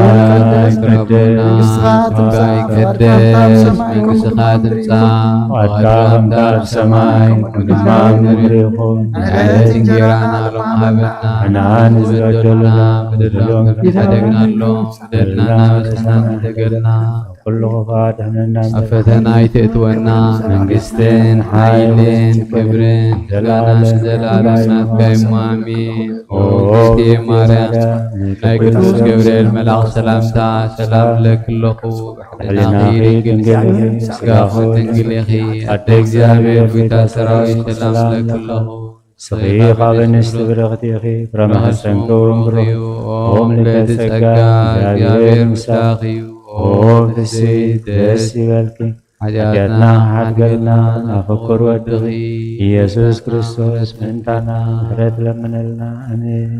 ይትቀደስ፣ መንግስትኻ ትምጻእ፣ ፍቃድካ ኣብ ሰማይ ከምኡ ድማ ኣብ ምድሪ ይኹን። ፍቃድካ ትምጻእ፣ ፍቃድካ ኣብ ሰማይ ከምኡ ድማ ኣብ ምድሪ ይኹን። ዕለት እንጀራና ሎሚ ሃበና፣ ንሕና ንዝበደሉና በደሎም ከም ንሕና ንበድል፣ በደልና ንሕና ንበድል፣ በደልና ንሕና ንበድል፣ ንሕና ንበድል፣ ኩሉ ክፉእ ኣድሕነና፣ ኣብ ፈተና ኣይተእትወና፣ መንግስትን ሓይልን ክብርን ምስጋናን ዘለዓለም ናትካ እዩ እሞ ኣሜን። ኦ እግዝእትየ ማርያም፣ ናይ ቅዱስ ገብርኤል መልኣኽ ሰላምታ ሰላም እብለኪ ኣለኹ። ብሕሊናኺ ድንግል ኢኺ፣ ስጋኺ ድንግል ኢኺ፣ ኣደ እግዚኣብሔር ጎይታ ሰራዊት ሰላም እብለኪ ኣለኹ። ንስኺ ካብ ኣንስቲ ብርኽቲ ኢኺ፣ ፍረ ማህፀንኪ እውን ብሩኽ እዩ። ኦ ምልዕቲ ጸጋ፣ እግዚኣብሔር ምሳኺ እዩ። ኦ ፍስሕቲ ደስ ይበልኪ፣ ሓጢኣትና ሓድገልና፣ ናብ ፍቁር ወድኺ ኢየሱስ ክርስቶስ ምእንታና ምሕረት ለምነልና። ኣሜን።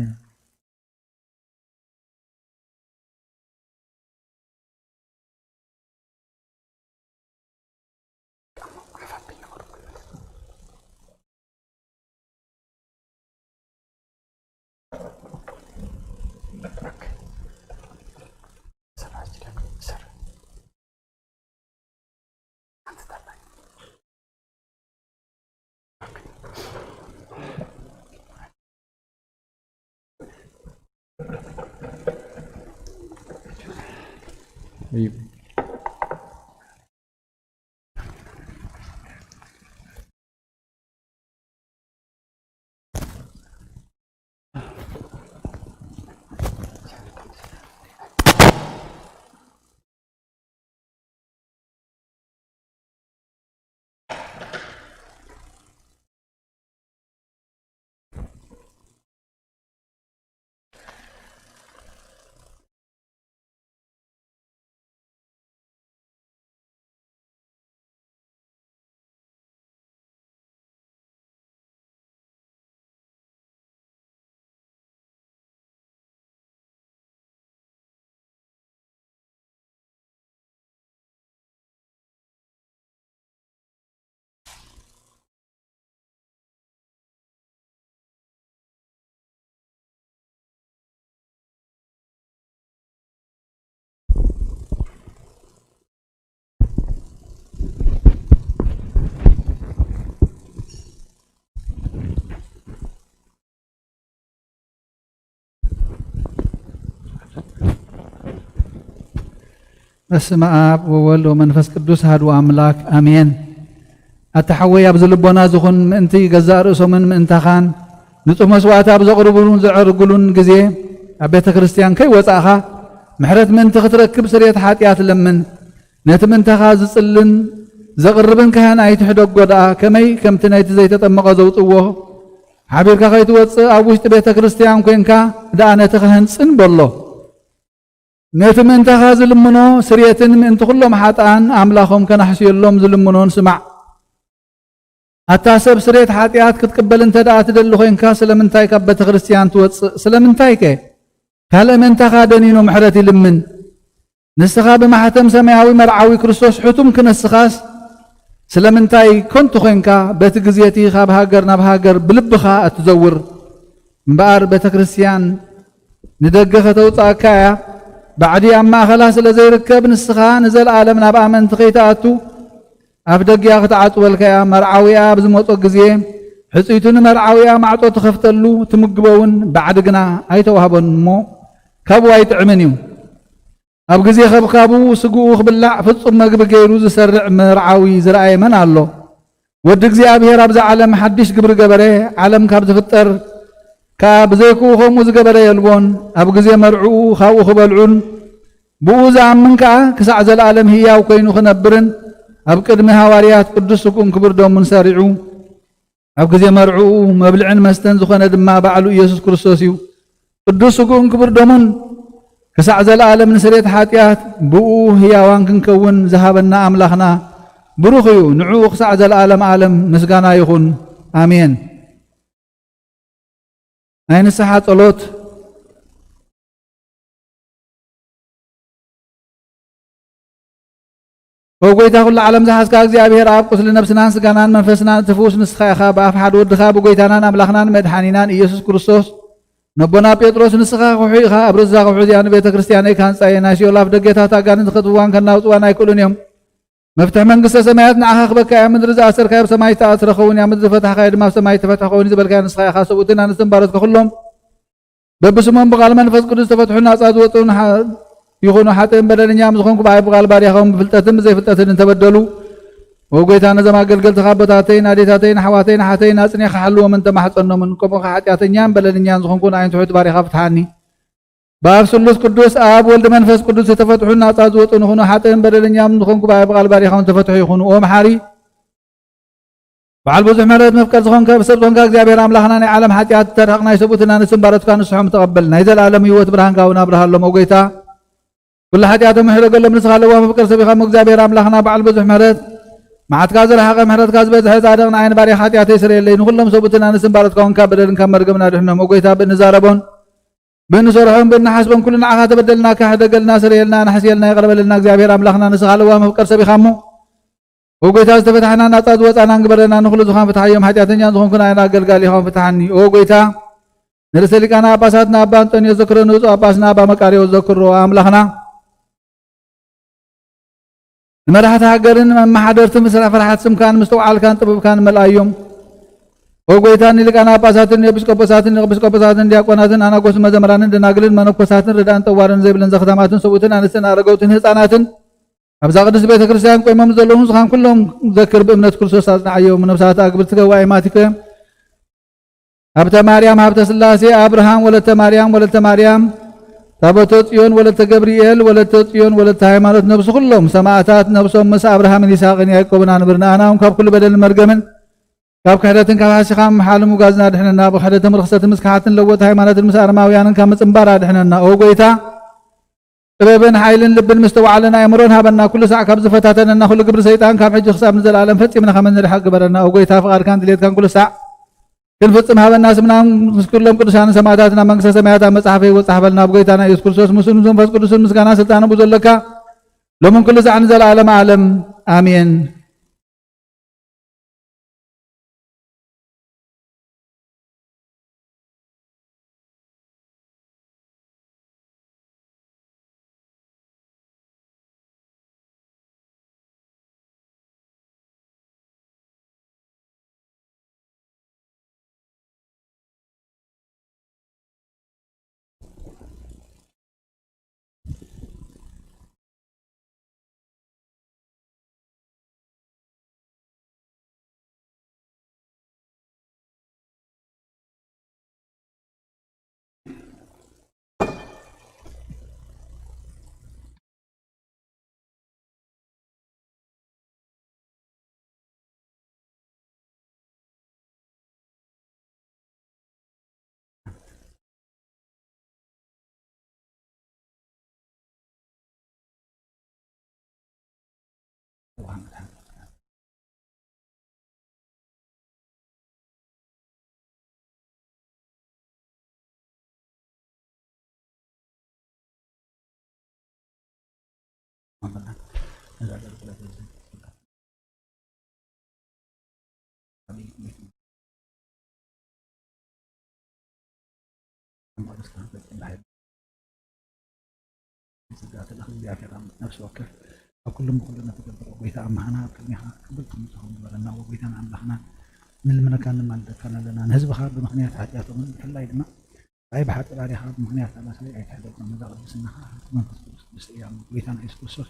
በስመ አብ ወወልድ ወመንፈስ ቅዱስ አሐዱ አምላክ አሜን። ኣታ ሓወይ፣ ኣብዚ ልቦና ዝኹን ምእንቲ ገዛእ ርእሶምን ምእንታኻን ንጹህ መስዋዕቲ ኣብ ዘቕርቡሉን ዘዕርጉሉን ግዜ፣ ኣብ ቤተ ክርስቲያን ከይወጻእኻ ምሕረት ምእንቲ ክትረክብ ስርየት ሓጢኣት ለምን። ነቲ ምእንታኻ ዝጽልን ዘቕርብን ካህን ኣይትሕደጎ ደኣ፣ ከመይ ከምቲ ናይቲ ዘይተጠመቐ ዘውጽዎ ሓቢርካ ከይትወጽእ፣ ኣብ ውሽጢ ቤተ ክርስቲያን ኮንካ ደኣ ነቲ ካህን ጽን በሎ። ነቲ ምእንታኻ ዝልምኖ ስርየትን ምእንቲ ኩሎም ሓጥኣን ኣምላኾም ከናሕስየሎም ዝልምኖን ስማዕ። ኣታ ሰብ፣ ስርየት ሓጢኣት ክትቅበል እንተ ደኣ ትደሊ ኮይንካ፣ ስለምንታይ ካብ ቤተ ክርስቲያን ትወጽእ? ስለምንታይከ? ካልእ ምእንታኻ ደኒኑ ምሕረት ይልምን። ንስኻ ብማሕተም ሰማያዊ መርዓዊ ክርስቶስ ሕቱም ክነስኻስ፣ ስለምንታይ ከንቱ ኮይንካ በቲ ግዜ እቲ ካብ ሃገር ናብ ሃገር ብልብኻ እትዘውር? እምበኣር ቤተ ክርስቲያን ንደገ ከተውጽኣካ እያ። ባዕዲ ኣብ ማእከላ ስለ ዘይርከብ፣ ንስኻ ንዘለኣለም ናብ ኣመንቲ ከይትኣቱ፣ ኣፍ ደጊኣ ክትዓጽወልካ እያ። መርዓዊኣ ኣብ ዝመጾ ግዜ፣ ሕጽይቱ ንመርዓዊኣ ማዕጾ ትኸፍተሉ፣ ትምግቦ እውን ባዕዲ ግና ኣይተዋህቦን እሞ፣ ካብኡ ኣይጥዕምን እዩ። ኣብ ግዜ ከብካቡ ስግኡ ክብላዕ ፍጹም መግቢ ገይሩ ዝሰርዕ መርዓዊ ዝረኣየ መን ኣሎ? ወዲ እግዚኣብሔር ኣብዛ ዓለም ሓድሽ ግብሪ ገበረ። ዓለም ካብ ዝፍጠር ከኣ ብዘይክኡ ከምኡ ዝገበረ የልቦን። ኣብ ግዜ መርዕኡ ካብኡ ክበልዑን ብኡ ዝኣምን ከኣ ክሳዕ ዘለኣለም ህያው ኮይኑ ክነብርን ኣብ ቅድሚ ሃዋርያት ቅዱስ ስግኡን ክቡር ደሙን ሰሪዑ። ኣብ ግዜ መርዕኡ መብልዕን መስተን ዝኾነ ድማ ባዕሉ ኢየሱስ ክርስቶስ እዩ። ቅዱስ ስግኡን ክቡር ደሙን ክሳዕ ዘለኣለም ንስርየት ሓጢኣት ብኡ ህያዋን ክንከውን ዝሃበና ኣምላኽና ብሩኽ እዩ። ንዕኡ ክሳዕ ዘለኣለም ዓለም ምስጋና ይኹን። ኣሜን። ናይ ንስሓ ጸሎት። ኦ ጎይታ፣ ኩሉ ዓለም ዝሓዝካ እግዚኣብሔር ኣብ፣ ቁስሊ ነብስናን ስጋናን መንፈስናን እትፍውስ ንስኻ ኢኻ። ብኣፍ ሓደ ወድኻ ብጎይታናን ኣምላኽናን መድሓኒናን ኢየሱስ ክርስቶስ፣ ነቦና ጴጥሮስ፣ ንስኻ ክውሑ ኢኻ፣ ኣብ ርእሳ ክውሑ እዚኣ ንቤተ ክርስቲያነይ ካንጻ እየ። ናይ ሲኦል ኣፍ ደገታት ኣጋንንቲ ከጥፍዋን ከናውጽዋን ኣይክእሉን እዮም። መፍትሒ መንግስተ ሰማያት ንዓኻ ክበካ እያ። ምድሪ ዝኣሰርካዮ ኣብ ሰማይ ዝተኣስረ ክኸውን እያ፣ ምድሪ ዝፈታሕካዮ ድማ ኣብ ሰማይ ዝተፈትሐ ክኸውን እዩ ዝበልካዮ ንስኻ ኢኻ። ሰብኡትን ኣንስትን ባሮትካ ኩሎም በብስሞም ብቓል መንፈስ ቅዱስ ዝተፈትሑ ናጻ ዝወጹ ንሓ-፣ ይኹኑ። ሓጥእን በደለኛም ዝኾንኩ ብኣይ ብቓል ባርያኻውን ብፍልጠትን ብዘይፍልጠትን እንተበደሉ፣ ኦ ጎይታ፣ ነዞም ኣገልገልትኻ ኣቦታተይን ኣዴታተይን ኣሕዋተይን ኣሓተይን ኣጽኒዕካ ሓልዎምን ተማሕጸኖምን። ከምኡ ኸኣ ሓጢኣተኛን በደለኛን ዝኾንኩ ንኣይን ትሑት ባርያኻ ፍትሓኒ። ብኣብ ስሉስ ቅዱስ ኣብ ወልድ መንፈስ ቅዱስ ዝተፈትሑ ናጻ ዝወጹ ንኹኑ። ሓጥእን በደለኛም ዝኾንኩ ብኣይ ብቓል ባርያኻውን ተፈትሑ ይኹኑ። ኦ መሓሪ በዓል ብዙሕ ምሕረት መፍቀር ዝኾንካ ብሰብ ዝኾንካ እግዚኣብሔር ኣምላኽና ናይ ዓለም ሓጢኣት ተርሕቕ ናይ ሰብኡትን ኣንስትን ባሮትካ ንስሖም ተቐበል። ናይ ዘለኣለም ህይወት ብርሃንካ እውን ኣብርሃሎም። ኦ ጎይታ ኩሉ ሓጢኣቶም ይሕደገሎም። ንስኻ ለዋህ መፍቀር ሰብ ኢኻ እሞ እግዚኣብሔር ኣምላኽና በዓል ብዙሕ ምሕረት መዓትካ ዝረሓቐ ምሕረትካ ዝበዝሐ ጻድቕ ንዓይን ባርያ ሓጢኣተይ ስረየለይ። ንኹሎም ሰብኡትን ኣንስትን ባሮትካ እውን ካብ በደልን ካብ መርገምን ኣድሕኖም። ኦ ጎይታ ብእንዛረቦን ብእንሰርሖን ብእንሓስቦን ኩሉ ንዓኻ ተበደልናካ ሕደገልና ስረየልና ኣንሕስየልና ይቕረ በለልና። እግዚኣብሔር ኣምላኽና ንስኻ ለዋህ መፍቀር ሰብ ኢኻ እሞ ኦ ጎይታ ዝተፈታሕና ናጻ ዝወጻና እንግበረና ንኹሉ ዝኻን ፍትሓዮም። ሓጢኣተኛ ዝኾንኩ ንኣይን ኣገልጋሊኻውን ፍትሓኒ። ኦ ጎይታ ንርእሰ ሊቃና ጳጳሳትና ኣባ ኣንጦንዮስ ዘክሮ ንብፁዕ ጳጳስና ኣባ መቃርዮስ ዘክሮ ኣምላኽና ንመራሕቲ ሃገርን መመሓደርቲ ምስ ፍርሓት ስምካን ምስትውዓልካን ጥበብካን መልኣዮም። ኦ ጎይታ ንሊቃና ጳጳሳትን ኤጲስቆጶሳትን ኤጲስቆጶሳትን ዲያቆናትን ኣናጎስን መዘምራንን ደናግልን መነኮሳትን ርዳእን ጠዋርን ዘይብለን ዘኽታማትን ሰብኡትን ኣንስትን ኣረገውትን ህፃናትን ኣብዛ ቅድስት ቤተ ክርስቲያን ቆይሞም ዘለዉ ንስኻን ኩሎም ዘክር ብእምነት ክርስቶስ ኣጽንዓዮም። ነፍሳት ኣግብርቲ ገዋይ ማቲከ ሃብተ ማርያም ሃብተ ስላሴ፣ ኣብርሃም ወለተ ማርያም ወለተ ማርያም፣ ታቦተ ጽዮን ወለተ ገብርኤል ወለተ ጽዮን ወለተ ሃይማኖት፣ ነብሲ ኩሎም ሰማዕታት ነብሶም ምስ ኣብርሃምን ይስሐቅን ያዕቆብን ኣንብር። ንኣና እውን ካብ ኩሉ በደልን መርገምን ካብ ክሕደትን ካብ ሓሲኻ ምሓልን ምጉጋዝን ኣድሕነና። ብክሕደትን ርኽሰትን ምስ ክሓትን ለወጥ ሃይማኖትን ምስ ኣረማውያንን ካብ ምጽንባር ኣድሕነና። ኦ ጎይታ ጥበብን ሓይልን ልብን ምስትውዓልን ኣእምሮን ሃበና። ኩሉ ሳዕ ካብ ዝፈታተነና ኩሉ ግብሪ ሰይጣን ካብ ሕጂ ክሳብ ንዘለኣለም ፈጺምና ከም እንርሕቕ ግበረና። ኦ ጎይታ ፍቓድካን ድሌትካን ኩሉ ሳዕ ክንፍጽም ሃበና። ስምና ምስ ኩሎም ቅዱሳንን ሰማዕታትን ኣብ መንግስተ ሰማያት ኣብ መጽሓፈ ይወጽእ ሃበልና። ብጎይታና ኢየሱስ ክርስቶስ ምስኡ ምስ መንፈስ ቅዱስን ምስጋና ስልጣን ብኡ ዘለካ ሎምን ኩሉ ሳዕ ንዘለኣለም ዓለም ኣሜን። ኣብ ኩሉን ብኹሉን እትገብር ጎይታ ኣምላኽና፣ ኣብ ቅድሜኻ ክብር ከም ዝኸውን ግበረና። ወጎይታና ኣምላኽና፣ ንልምነካን ንማልደካን ኣለና። ንህዝብኻ ብምኽንያት ሓጢኣቶምን ብፍላይ ድማ ብኣይ ብሓቂ ባሪኻ ብምኽንያት ኣላሳይ ኣይትሕደጎም። ነዛ ቅድስናኻ ሃብቲ መንፈስ ቅዱስ ቅድስቲ እያ እሞ፣ ጎይታና የሱስ ክርስቶስ፣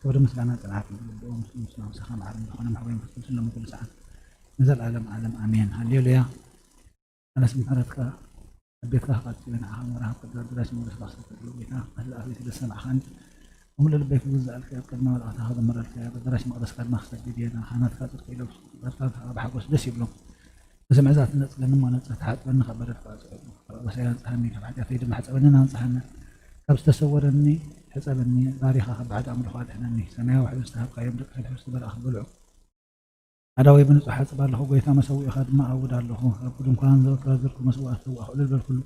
ክብሪ ምስጋና ጽንዓት ንልብኦም ምስ ምስ ናብስኻ መዓርን ዝኾነ መሕወይ መንፈስ ቅዱስ ሎሚ ኩሉ ሰዓት ንዘለዓለም ዓለም ኣሜን። ሃሌሉያ። ኣነስ ምሕረትካ ኣብ ቤትካ ክቐጽል ንዓኻ መራኽ ቅድራ ድራሽ መለስ ባስተ ተብሎ ጌታ ኣህለ ኣቤት ለሰማዕኻን ብምሉእ ልበይ ክግዛእልካ ኣብ ቅድሚ መላእኽትኻ ክዘምረልካ ኣብ ኣዳራሽ መቕደስካ ድማ ክሰግድ እየ። ንኻህናትካ ጽድቂ ኢሎም ክቐርጻ ብሓጎስ ደስ ይብሎም። እዚ ምዕዛት ነጽለኒ እሞ ነጽህ ተሓጽበኒ ካብ በደል ክቐጽዕ እሞ ካብ ኣበሳይ ኣንጽሃኒ ካብ ሓጢኣተይ ድማ ሕጸበንን ኣንጽሃኒ ካብ ዝተሰወረኒ ሕጸበኒ ባሪኻ ካብ ባዕዲ ኣምልኾ ኣድሕነኒ። ሰማያዊ ሕብሪ ዝተሃብካዮም ደቂ ሕድሕድ ዝበልኣ ክበልዑ ኣዳወይ ብንጹሕ ሓጽብ ኣለኹ። ጎይታ መሰውኢኻ ድማ ኣውድ ኣለኹ። ኣብ ድንኳን ዘወትር ዝርኩ መስዋእቲ ሰዋእኹ ዕልል በልኩሉ።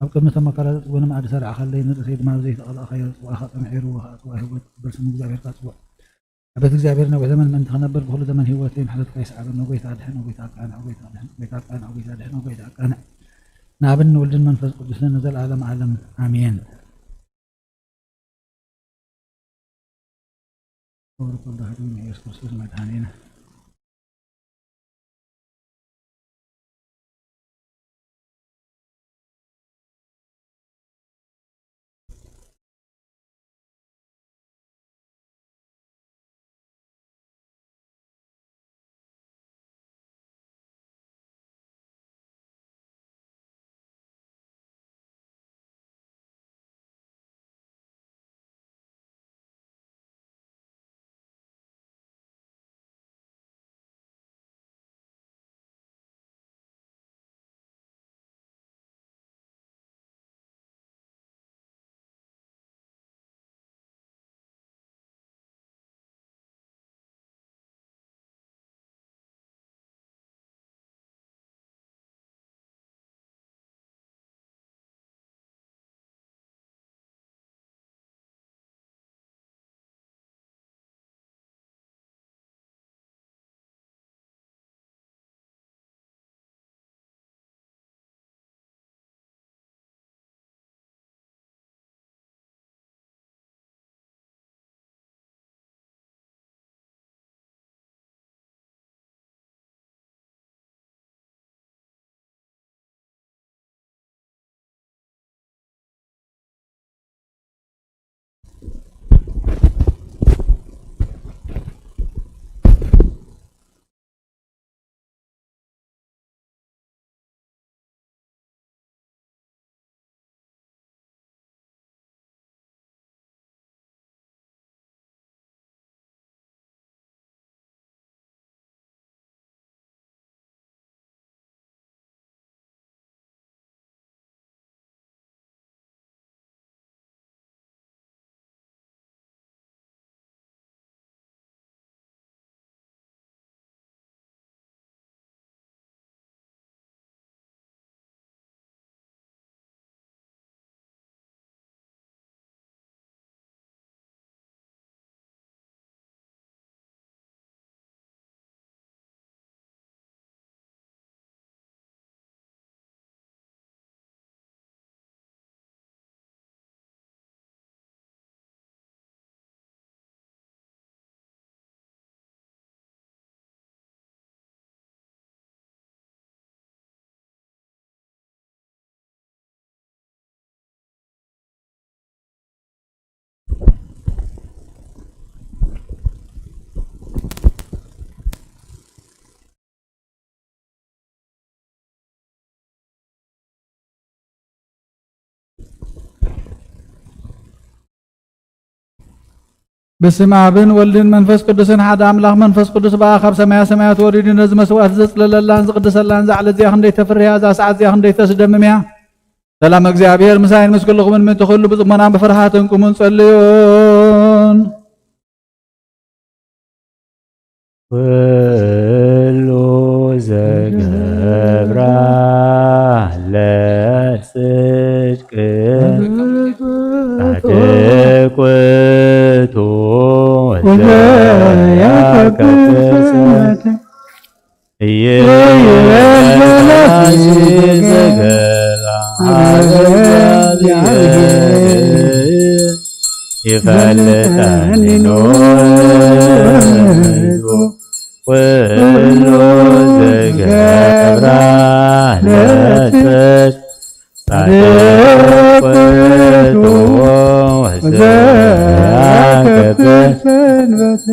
ኣብ ቅድሚ እቶም ኣካላት ጽጉኒ መኣዲ ሰራዕኻለይ፣ ንርእሰይ ድማ ብዘይተቐላእካዮ ጽዋእኻ ጠምዒርዎ ኸኣ ጽዋእ ህይወት ክቕበል ስም እግዚኣብሔር ክጽውዕ። ኣቤት እግዚኣብሔር ነዊሕ ዘመን ምእንቲ ክነብር ብኹሉ ዘመን ህይወተይ ምሕረትካ ይስዓበኒ። ጎይታ ኣድሕን፣ ጎይታ ኣቃንዕ፣ ጎይታ ኣድሕን፣ ጎይታ ኣቃንዕ፣ ጎይታ ኣድሕን፣ ጎይታ ኣቃንዕ። ንኣብን ንወልድን መንፈስ ቅዱስን ንዘለዓለም ዓለም ኣሜን። ክብሪ ኩሉ ህድሚ ንኢየሱስ ክርስቶስ መድሓኒና። በስመ ኣብን ወልድን መንፈስ ቅዱስን ሓደ ኣምላኽ። መንፈስ ቅዱስ በኣ ካብ ሰማያ ሰማያት ወሪዱ ነዚ መስዋእቲ ዘጽለለላን ዝቕድሰላን እዛ ዕለት እዚኣ ክንደይ ተፍርያ፣ እዛ ሰዓት እዚኣ ክንደይ ተስደምም እያ። ሰላም እግዚኣብሔር ምሳይን ምስ ኩልኹምን ምእንቲ ኩሉ ብጽሞናን ብፍርሃትን ቁሙን ጸልዩን። ኩሉ ዘገብራ ለጽድቅ ጻድቅ ውእቱ ወዘያከብር ስመተ ኢይበል ዘገራ ሀበ እግዚአብሔር። ይፈልጠኒ ንህዝቡ ኩሉ ዝገብራ ለሰች ጻድቅ ውእቱ ወዘያከብር ሰንበተ።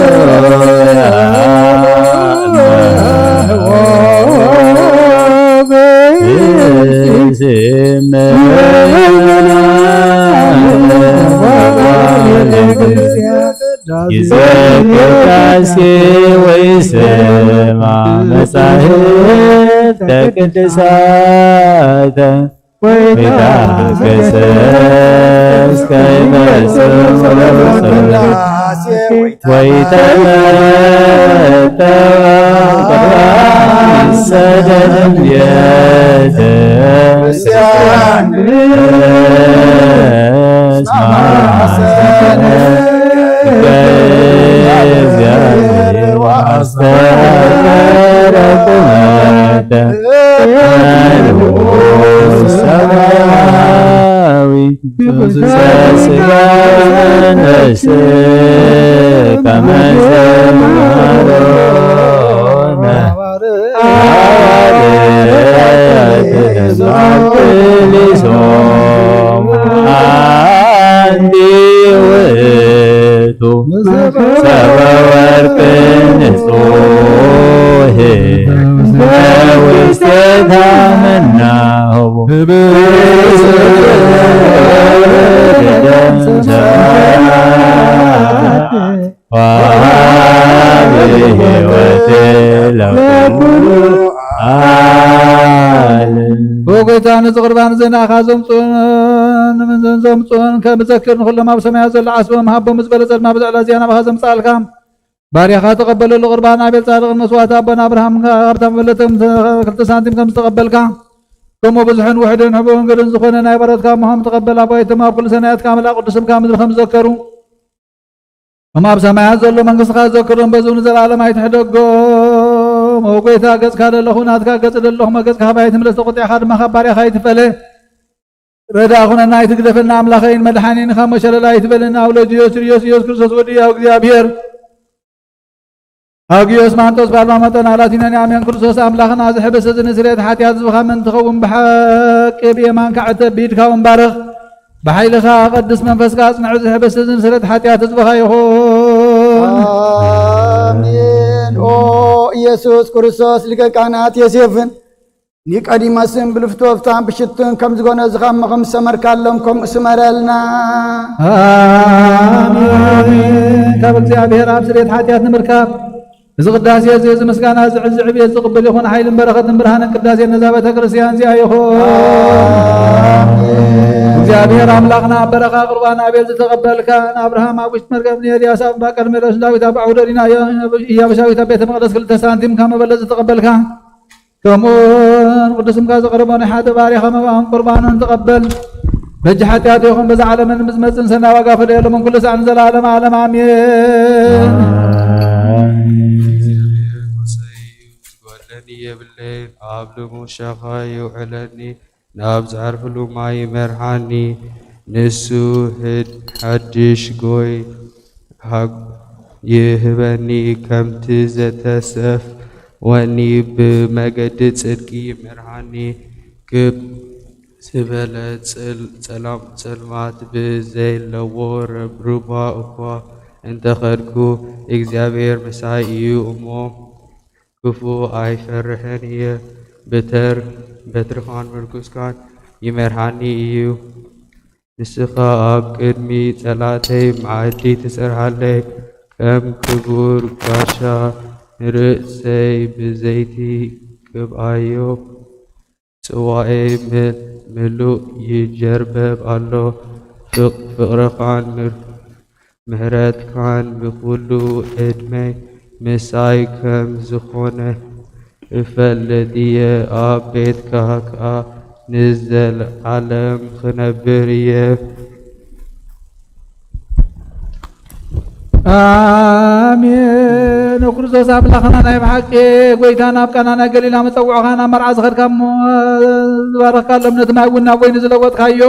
ሃሌሉያ ጊዜ ቅዳሴ ወይ ስማ መጻሕፍተ ቅዱሳተ ወይ ታገሰስ ከይመጽእ ወይ ተመጠወ ቅርባን ሰደድ ቤተ ክርስቲያን ወሃቢ ሕይወት ለኩሉ ዓለም። ኦ ጎይታ፣ ነዚ ቁርባን እዚ ንኣኻ ዘምጽኡን ንመንዘን ዘምጽኡን ከምዘክር ንኹሎም ኣብ ሰማያት ዘሎ ዓስቦም ሃቦም ዝበለ ጸድማ ብዝዕላ እዚኣ ናባኻ ዘምጽኣልካ ባርያኻ ተቐበለሉ። ቁርባን ኣቤል ጻድቕን መስዋዕቲ ኣቦና ኣብርሃም ካብ ሃብታም መበለቶም ክልተ ሳንቲም ከም ዝተቐበልካ፣ ከምኡ ብዙሕን ውሕድን ሕቡእን ግድን ዝኾነ ናይ በረትካ ምዃኑ ተቐበል። ኣባይቶም ኣብ ኩሉ ሰናያትካ ኣምላኽ ቅዱስምካ ምድሪ ከም ዝዘከሩ፣ እሞ ኣብ ሰማያት ዘሎ መንግስትኻ ዘክሮም፣ በዚ እውን ንዘለኣለም ኣይትሕደጎም። ኦ ጎይታ፣ ገጽካ ደለኹ ናትካ ገጽ ደለኹ፣ መገጽካ ካባይ ትምለስ፣ ተቆጢዕካ ድማ ካብ ባርያኻ ኣይትፈለ። ረዳ ኩነና ኣይትግደፈና፣ ኣምላኸይን መድሓኒን ካብ መሸለል ኣይትበልን። ኣብ ለጅዮስ ርዮስ ኢየሱስ ክርስቶስ ወዲ ያው እግዚኣብሔር ኣግዮስ ማንጦስ ባልማ መጠን ኣላቲነን ኣሜን። ክርስቶስ ኣምላኽና፣ እዚ ሕብስቲ እዚ ንስርየት ሓጢኣት ህዝብኻ ምእንቲ ኸውን ብሓቂ ብየማንካ ዕተብ፣ ብኢድካ እውን ባርኽ። ብሓይልኻ ቀድስ መንፈስካ ኣጽንዕ፣ እዚ ሕብስቲ እዚ ንስርየት ሓጢኣት ህዝብኻ ይኹን። ኣሜን። ኦ ኢየሱስ ክርስቶስ ሊቀ ካህናት ዮሴፍን ኒቆዲሞስን ብልፍትወፍታን ብሽቱን ከም ዝጎነዝኻ እሞ ከም ዝሰመርካሎም ከምኡ ስመረልና። ኣሜን። ካብ እግዚኣብሔር ኣብ ስርየት ሓጢኣት ንምርካብ እዚ ቅዳሴ እዚ፣ እዚ ምስጋና፣ እዚ ዕዚ ዕብየት ዝቕብል ይኹን። ሓይልን በረኸትን ብርሃንን ቅዳሴ ነዛ ቤተ ክርስቲያን እዚኣ ይኹን። ኣሜን። እግዚኣብሔር ኣምላኽና ኣብ በረኻ ቁርባን ኣቤል ዝተቐበልካ፣ ንኣብርሃም ኣብ ውሽጢ መርከብ፣ ንኤልያስ ኣብ እምባ ቀርሜሎስ፣ ንዳዊት ኣብ ኣውደሪና ኢያቡሳዊት ኣብ ቤተ መቕደስ ክልተ ሳንቲም ካብ መበለት ዝተቐበልካ፣ ከምኡውን ቅዱስ ስምካ ዘቕረቦ ናይ ሓደ ባርያኻ መባእን ቁርባንን ተቐበል። በጂ ሓጢኣት ይኹን በዛ ዓለምን ብዝመጽእን ሰናይ ዋጋ ፈደየሎም ኩሉ ሳዕ ንዘለዓለም ዓለም ኣሜን። እግዚኣብሔር ጎሰይ እዩ፣ ዝጎድለኒ የብለይን። ኣብ ልሙሻኻ ይውዕለኒ፣ ናብ ዝዓርፍሉ ማይ ይመርሓኒ። ንሱ ህድ-፣ ሓድሽ ጎይ ሃግ-፣ ይህበኒ፣ ከምቲ ዘተሰፍ ወኒ ብመገዲ ጽድቂ ይመርሓኒ። ክብ ዝበለ ጽል-፣ ጸላም-፣ ጸልማት ብዘይለዎ ረብሩባ እኳ እንተኸድኩ፣ እግዚኣብሔር ምሳይ እዩ እሞ፣ ክፉ ኣይፈርሕን እየ። በትር-፣ በትርኻን ምርኩስካን ይመርሓኒ እዩ። ንስኻ ኣብ ቅድሚ ጸላእተይ መኣዲ ትሰርሓለይ፣ ከም ክቡር ጋሻ ንርእሰይ ብዘይቲ ቅብኣዮ። ጽዋኤ ም-፣ ምሉእ ይጀርበብ ኣሎ። ፍቕ-፣ ፍቕርኻን ምር-፣ ምሕረትካን ብኹሉ ዕድመይ ምሳይ ከም ዝኾነ እፈልጥ እየ። ኣብ ቤትካ ከኣ ንዘለዓለም ክነብር እየ። ኣሜን። ንክርስቶስ ኣምላኽና ናይ ብሓቂ ጎይታ ናብ ቃና ናይ ገሊላ መጸውዖኻ ናብ መርዓ ዝኸድካ እሞ ዝባረኽካሎም ነቲ ማይ እውን ናብ ወይኒ ዝለወጥካዮ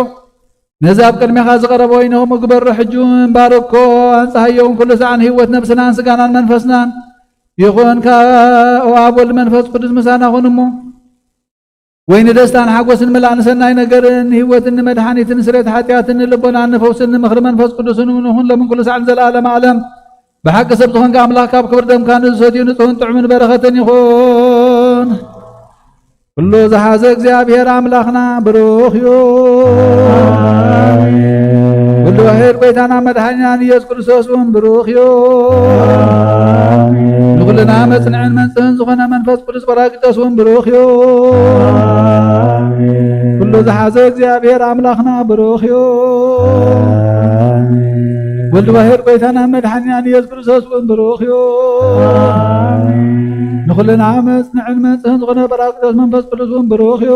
ነዚ ኣብ ቅድሜኻ ዝቐረበ ወይኒ ከምኡ ግበሮ። ሕጂ እውን ባርኮ፣ ኣንጽሃዮ እውን ኩሉ ሰዓን ህይወት ነብስናን ስጋናን መንፈስናን ይኹን። ካብ ኣብ ወልድ መንፈስ ቅዱስ ምሳና ኩን እሞ ወይ ንደስታን ሓጎስን ምላእ ንሰናይ ነገርን ንህይወትን ንመድሓኒትን ንስሬት ሓጢኣትን ንልቦናን ንፈውስን ንምኽሪ መንፈስ ቅዱስን እውን ይኹን ሎምን ኩሉ ሰዓን ዘለኣለም ኣለም። ብሓቂ ሰብ ዝኾንካ ኣምላኽ ካብ ክብር ደምካ ንዝሰትዩ ንጹህን ጥዑምን በረኸትን ይኹን። ኩሉ ዝሓዘ እግዚኣብሔር ኣምላኽና ብሩኽ እዩ። ኩሉ ውሒድ ጎይታና መድሓኒናን ኢየሱስ ክርስቶስ እውን ብሩኽ እዩ። ንኹልና መጽንዕን መንጽህን ዝኾነ መንፈስ ቅዱስ ጳራቅሊጦስ እውን ብሩኽ እዩ። ኩሉ ዝሓዘ እግዚኣብሔር ኣምላኽና ብሩኽ እዩ። ወልድ ዋሕድ ጎይታና መድሓኒናን ኢየሱስ ክርስቶስ እውን ብሩኽ እዩ። ንኹልና መጽንዕን መንጽህን ዝኾነ ጳራቅሊጦስ መንፈስ ቅዱስ እውን ብሩኽ እዩ።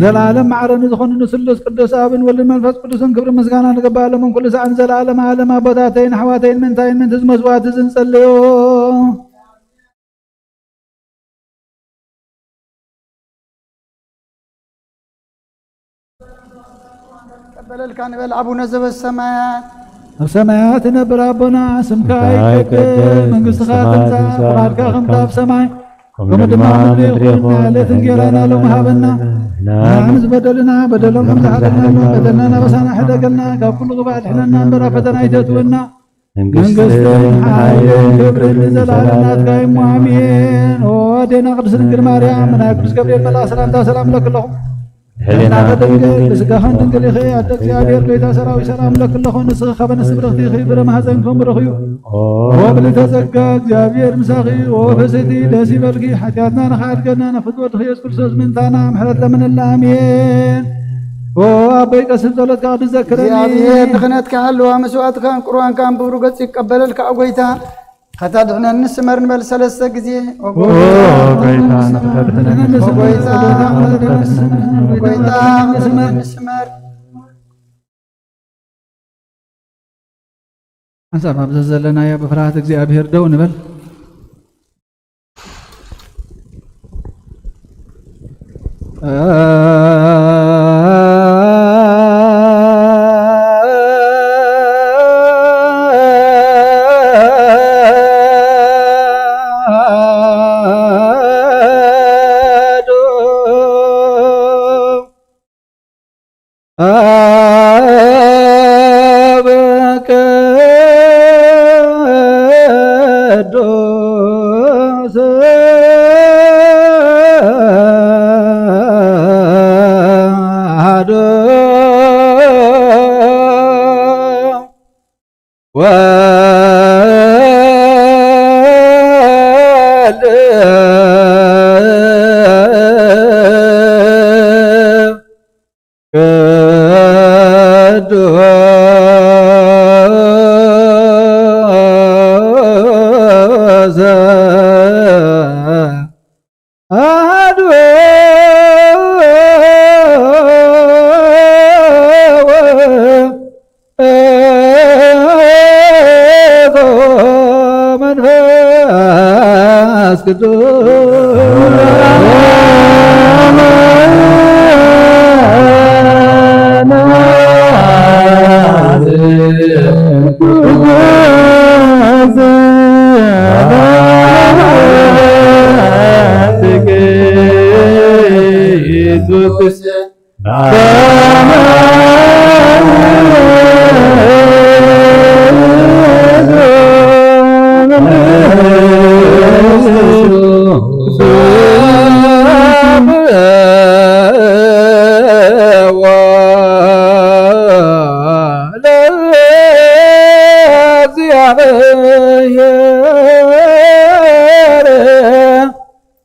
ዘላለም ማዕረ ንዝኾኑ ንስሉስ ቅዱስ ኣብን ወልድን መንፈስ ቅዱስን ክብሪ ምስጋና ንገባለምን ኩሉ ሰዓን ዘላለም ዓለም ኣቦታተይን ኣሕዋተይን ምንታይን ምንትዝ መስዋዕቲ ዝንጸልዮ ቀበለልካ ንበል ኣቡነ ዘበሰማያት። ኣብ ሰማያት ትነብር ኣቦና፣ ስምካ ይቀደስ፣ መንግስትኻ ትምጻእ፣ ፍቓድካ ከምታ ኣብ ሰማይ ከምኡ ድማ ኣብ ምድሪ ይኹን። ዕለት እንጌራና ሎም ሃበና። ንዓን ዝበደሉና በደሎም ከም ዝሓለና በደልና ናበሳና ሕደገልና፣ ካብ ኩሉ ክፋእ ኣድሕነና እምበር ኣብ ፈተና ኣይተእትወና። መንግስትን ሓይልን ክብርን ንዘለኣለም ናትካ እዩ እሞ ኣሜን። ኦ ኣዴና ቅድስት ድንግል ማርያም፣ ብናይ ቅዱስ ገብርኤል መልኣኽ ሰላምታ ሰላም እብለኪ ኣለኹ። ሕሊናኺ ድንግል፣ ብስጋኽን ድንግል ኢኺ። ኣደ እግዚኣብሔር፣ ጎይታ ሰራዊት፣ ሰላም እብለኪ ኣለኹ። ንስኺ ካብ ኣንስቲ ብርኽቲ ኢኺ፣ ፍረ ማህፀንኪ እውን ብሩኽ እዩ። ኦ ምልዕተ ጸጋ፣ እግዚኣብሔር ምሳኺ። ኦ ፍስሕቲ፣ ደስ ይበልኪ። ሓጢኣትና ንኽሓድገና፣ ናብ ፍትወት ኢየሱስ ክርስቶስ ምእንታና ምሕረት ለምንላ። ኣሜን። ኦ ኣቦይ፣ ቀስን ጸሎትካ ቅዱስ ዘክረኒ። እግዚኣብሔር ድኽነትካ ሃለዋ፣ መስዋእትካን ቁርባንካን ብብሩህ ገጽ ይቀበለልካ። ኦ ጎይታ፣ ኸታድሕነኒ ስመር ንበል ሰለስተ ግዜ። ኦ ኦ ጎይታ፣ ንኽታድሕነኒ ኦ ጎይታ፣ ስመር። ንኽታድሕነኒ ስመር። ሓንሳብ ኣብዚ ዘለናዮ ብፍርሃት እግዚኣብሔር ደው ንበል።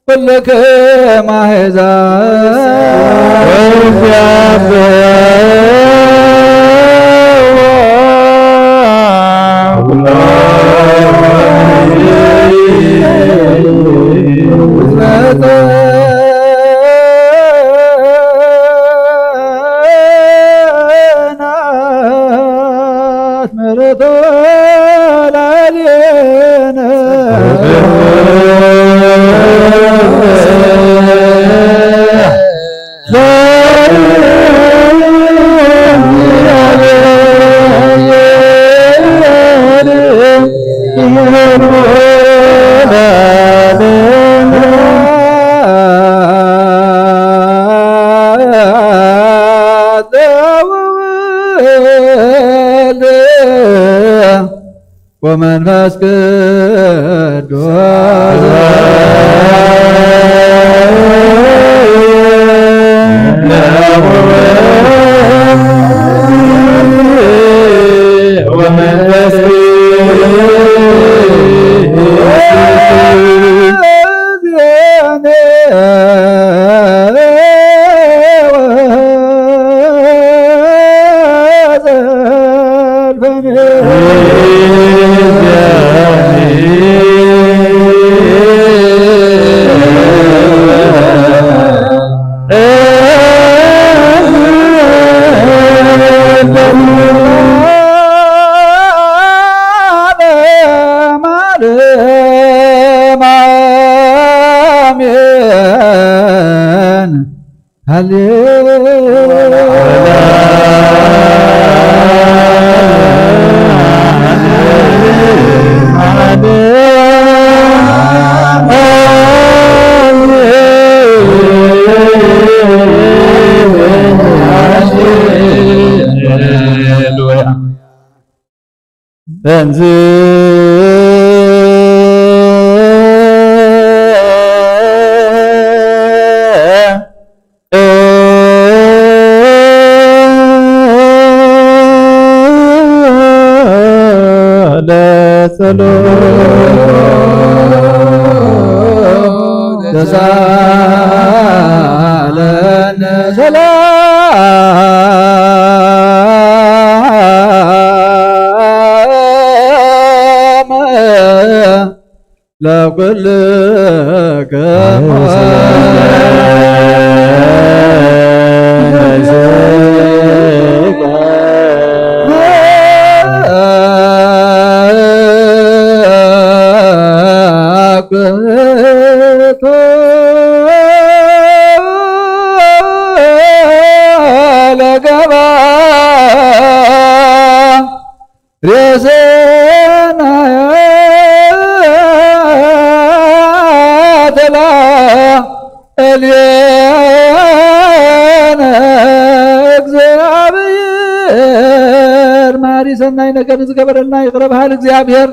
ኩልክም ኣሕዛብ ወእግዚኣብሔር ምሕረቱ ላዕሌነ። ወመንፈስ ቅዱስ ወመንፈስ ዝገበረልና ይቕረ በሃል እግዚኣብሔር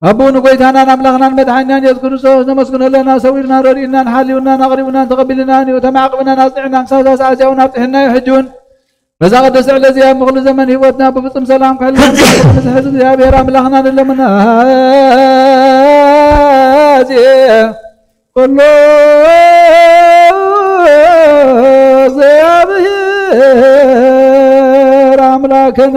ኣቦኡ ንጎይታናን ኣምላኽናን መድሓኒናን የሱስ ክርስቶስ ነመስግኖ ኣለና። ሰዊርናን ረዲኡናን ሓልዩናን ኣቕሪቡናን ተቐቢልናን እዩ። ተማዕቂብናን ኣጽኒዕናን ክሳብ ሳዕ እዚኣ እውን ኣብጽሕና እዩ። ሕጂ እውን በዛ ቅድስቲ ዕለት እዚኣ ኣብ ምኽሉ ዘመን ህይወትና ብፍጹም ሰላም ክሕልወና ንስሕት እግዚኣብሔር ኣምላኽና ንለምና። ኩሉ እግዚኣብሔር ኣምላክነ።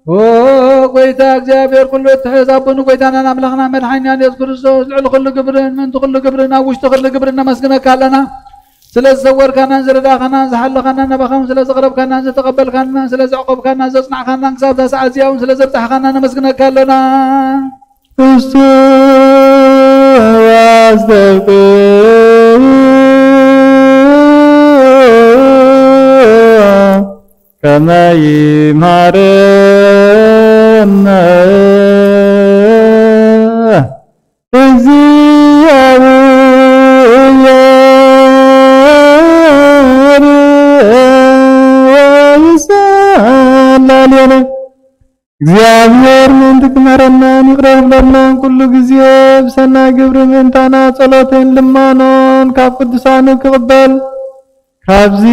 ኦ ጎይታ እግዚኣብሔር ኩሉ እትሕዝ ኣቦ ንጎይታናን ኣምላኽና መድሓኒናን የሱስ ክርስቶስ ልዕሊ ኩሉ ግብርን ምእንቲ ኩሉ ግብርን ኣብ ውሽጢ ኩሉ ግብርን ነመስግነካ ኣለና። ስለ ዝሰወርካናን ዝረዳእካናን ዝሓለኻናን ናባኻ እውን ስለ ዘቕረብካናን ዝተቐበልካናን ስለ ዘዕቆብካናን ዘጽናዕካናን ክሳብ እዛ ሰዓት እዚኣ እውን ስለ ዘብጻሕካና ነመስግነካ ኣለና። እሱ ያስተብቅዕ ከመ ይምሃረነ እግዚኣብሔር ወይሰላልየነ። እግዚኣብሔር ምእንቲ ክምህረናን ይቕረ ክብለልናን ኩሉ ግዜ ብሰናይ ግብሪ ምእንታና ጸሎትን ልማኖን ካብ ቅዱሳኑ ክቕበል ካብዚ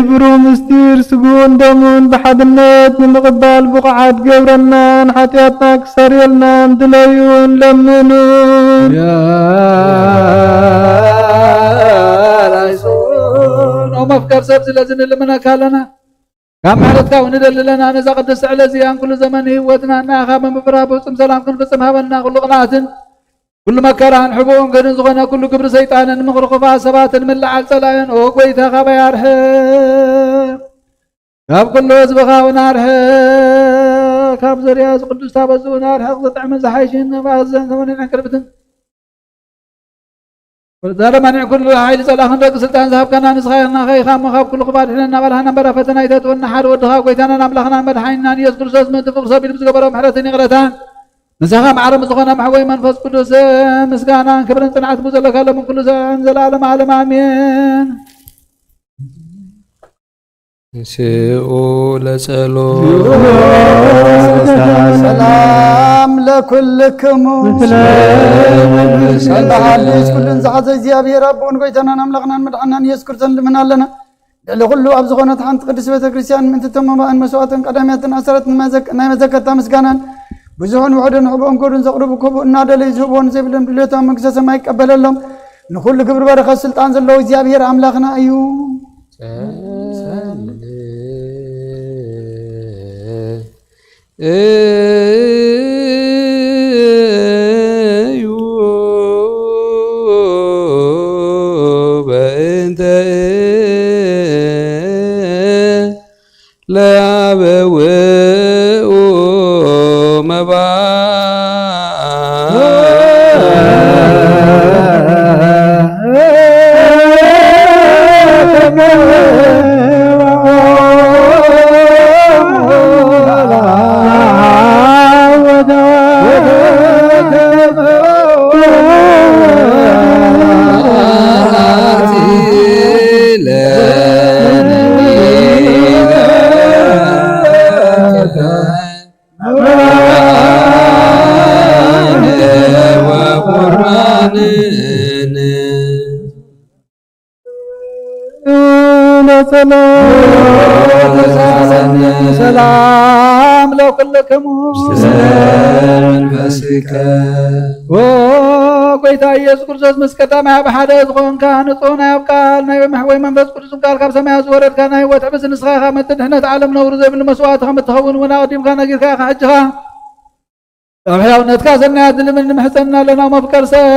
ብሩህ ምስጢር ስግኡን ደሙን ብሓድነት ንምቕባል ብቑዓት ገብረናን ሓጢኣትና ክሰርየልናን ድለዩን ለምኑን። ኦ መፍቀር ሰብ፣ ስለዚ ንልምነካ ኣለና። ካብ ምሕረትካ እውን ንደሊ ኣለና። ነዛ ቅድስቲ ዕለት እዚኣን ኩሉ ዘመን ህይወትና እናኻ ብምብራህ ብፍጹም ሰላም ክንፍጽም ሃበና። ኩሉ ቅንኣትን ኩሉ መከራን ሕቡእን ገድን ዝኾነ ኩሉ ግብሪ ሰይጣንን ምኽሪ ክፉኣት ሰባትን ምልዓል ጸላእን፣ ኦ ጎይታ፣ ካባይ ኣርሕቕ። ካብ ኩሉ ህዝብኻ እውን ኣርሕቕ። ካብ ዘርያ እዚ ቅዱስ ታቦት እውን ኣርሕቕ። ዝጥዕምን ዝሓይሽን መባእዝን ዘመንን ዕንቅርብትን ዘረመኒዕ ኩሉ ሓይሊ ጸላእኽን ደቂ ስልጣን ዝሃብካና ንስኻ ኢኻ እሞ፣ ካብ ኩሉ ክፉእ ኣድሕነና እናበልኻና እምበር፣ ኣብ ፈተና ኣይተእትወና። ሓደ ወድኻ ጎይታናን ኣምላኽናን መድሓኒናን ኢየሱስ ክርስቶስ ምእንቲ ፍቕሪ ሰብ ኢሉ ብዝገበሮ ምሕረትን ይቕረታን፣ ምሳኻ ማዕረ ምስ ዝኾነ መሕወይ መንፈስ ቅዱስ ምስጋናን ክብርን ጽንዓት ብዘለካ ሎምን ኩሉ ዘን ዘላለም ዓለም ኣሜን። ንስኡ ለጸሎት። ሰላም ለኩልክሙ። ሰላም ለኩልክሙ። ኩሉን ዝሓዘ እግዚኣብሔር ኣቦን ጎይታናን ኣምላኽናን መድሓናን ኢየሱስ ክርስቶስ ንልምን ኣለና። ልዕሊ ኩሉ ኣብ ዝኾነት ሓንቲ ቅድስት ቤተ ክርስቲያን ምእንቲ እቶም መባእን መስዋዕትን ቀዳሚያትን ኣሰረት ናይ መዘክ-፣ ናይ መዘከርታ ምስጋናን ብዙሕን ውሑድን ሕቦን ጎዱን ዘቕርቡ ክቡእ እናደለዩ ዝህብዎን ዘይብሎም ድልዮቶም መንግስተ ሰማይ ይቀበለሎም። ንኹሉ ግብሪ በረኸት ስልጣን ዘለዎ እግዚኣብሔር ኣምላኽና እዩ። ጸልዩ በእንተ ለአበውኡ መባ ሰላም ለኩልክሙ። መንፈስከ። ኦ ጎይታ ኢየሱስ ክርስቶስ፣ ምስ ቀዳማይ ኣብ ሓደ ዝኾንካ፣ ንጹህ ናይ ኣብ ቃል ናይ መሕወይ መንፈስ ቅዱስን ቃል ካብ ሰማያት ዝወረድካ ናይ ህይወት ሕብስቲ ንስኻ ኢኻ። መጥን ድሕነት ዓለም ነውሪ ዘይብሉ መስዋዕቲ ከም እትኸውን እውን ኣቐዲምካ ነጊርካ ኢኻ። ሕጂ ኸኣ ኣብ ሕያውነትካ ሰናያት ንልምን ንምሕጸን ኣለና። መፍቀር ሰብ፣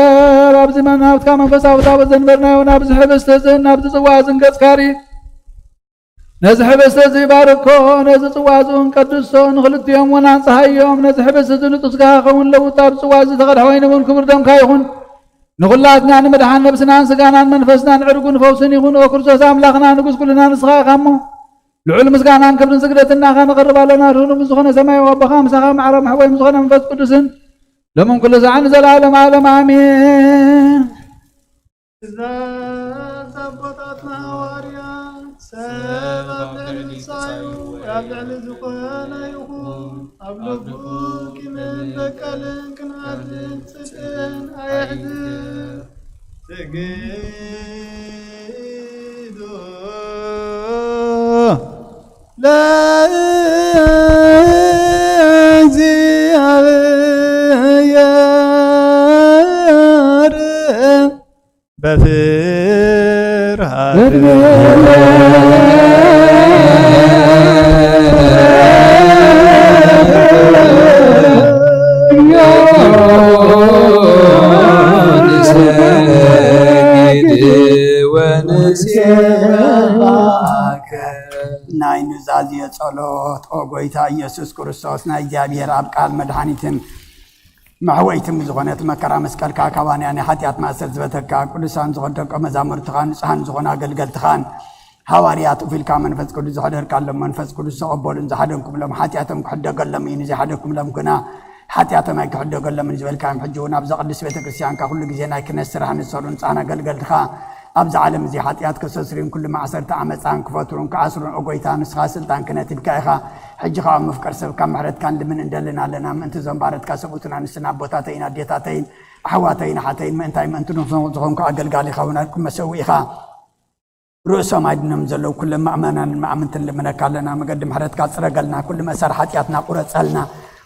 ኣብዚ መን-፣ ናብትካ መንፈሳዊ ታቦት ዘንበርናዮ፣ ናብዚ ሕብስቲ እዝን ናብዚ ጽዋ እዝን ገጽካ ርኢ። ነዚ ሕብስቲ እዚ ባርኮ፣ ነዚ ጽዋ እዚ እውን ቀድሶ፣ ንኽልቲኦም እውን ኣንጽሃዮም። ነዚ ሕብስቲ እዚ ንጹህ ስጋኻ ክኸውን ለውጥ፣ ኣብ ጽዋ እዚ ዝተቐድሐ ወይኒ እውን ክቡር ደምካ ይኹን። ንኹላትና ንምድሓን ነብስናን ስጋናን መንፈስናን ዕርጉን ፈውስን ይኹን። ኦ ክርስቶስ ኣምላኽና ንጉስ ኩልና ንስኻ ኢኻ እሞ፣ ልዑል ምስጋናን ክብርን ስግደትን ናኻ ነቕርብ ኣለና። ርህሩህ ዝኾነ ሰማያዊ ኣቦኻ ምሳኻ ማዕረ መሕወይ ምስ ዝኾነ መንፈስ ቅዱስን ሎምን ኩሉ ሰዓን ንዘለኣለም ዓለም ኣሜን። ትእዛዝ ኣቦታትና ሃዋርያት፣ ሰብ ኣብ ልዕሊ ምሳዩ ኣብ ልዕሊ ዝኾነ ይኹን፣ ኣብ ልቡ ቂምን በቀልን ቅንኣትን ጽልእን ኣየሕድር። ስግዱ ለእግዚኣብሔር በፍርሃት። ናይ ኑዛዜ ጸሎት። ኦ ጎይታ ኢየሱስ ክርስቶስ፣ ናይ እግዚኣብሔር ኣብ ቃል መድሓኒትን መሕወይትን ዝኾነት መከራ መስቀልካ ካባና ናይ ሓጢኣት ማእሰር ዝበተካ፣ ቅዱሳን ዝኾኑ ደቀ መዛሙርትኻን ንጹሃን ዝኾኑ ኣገልገልትኻን ሃዋርያት እኹልካ መንፈስ ቅዱስ ዘሕደርካሎም፣ መንፈስ ቅዱስ ዘቐበሉን ዝሓደንኩምሎም ሓጢኣቶም ክሕደገሎም እዩ፣ ንዘይሓደግኩምሎም ግና ሓጢኣቶም ኣይክሕደገሎምን ዝበልካዮም፣ ሕጂ እውን ኣብዛ ቅድስት ቤተ ክርስቲያንካ ኩሉ ግዜ ናይ ክህነት ስራሕ ንዝሰርሑ ንጹሃን ኣገልገልትኻ ኣብዚ ዓለም እዚ ሓጢኣት ከሰስርዩን ኩሉ ማእሰርቲ ዓመፃን ክፈትሩን ክኣስሩን፣ ኦ ጎይታ፣ ንስኻ ስልጣን ክህነት ሂብካ ኢኻ። ሕጂ ኸዓ መፍቀር ሰብ ካብ ምሕረትካ ንልምን እንደልን ኣለና። ምእንቲ እዞም ባረትካ ሰብኡትን ኣንስትን ኣቦታተይን ኣዴታተይን ኣሕዋተይን ኣሓተይን ምእንታይ ምእንቲ ንኹም ዝኾንኩ ኣገልጋሊኻ እውን ኣልኩም መሰውኢኻ። ርእሶም ኣድኖም ዘለዉ ኩሎም ምእመናንን ምእምንትን ልምነካ ኣለና። መገዲ ምሕረትካ ጽረገልና፣ ኩሉ መእሰሪ ሓጢኣትና ቁረጸልና።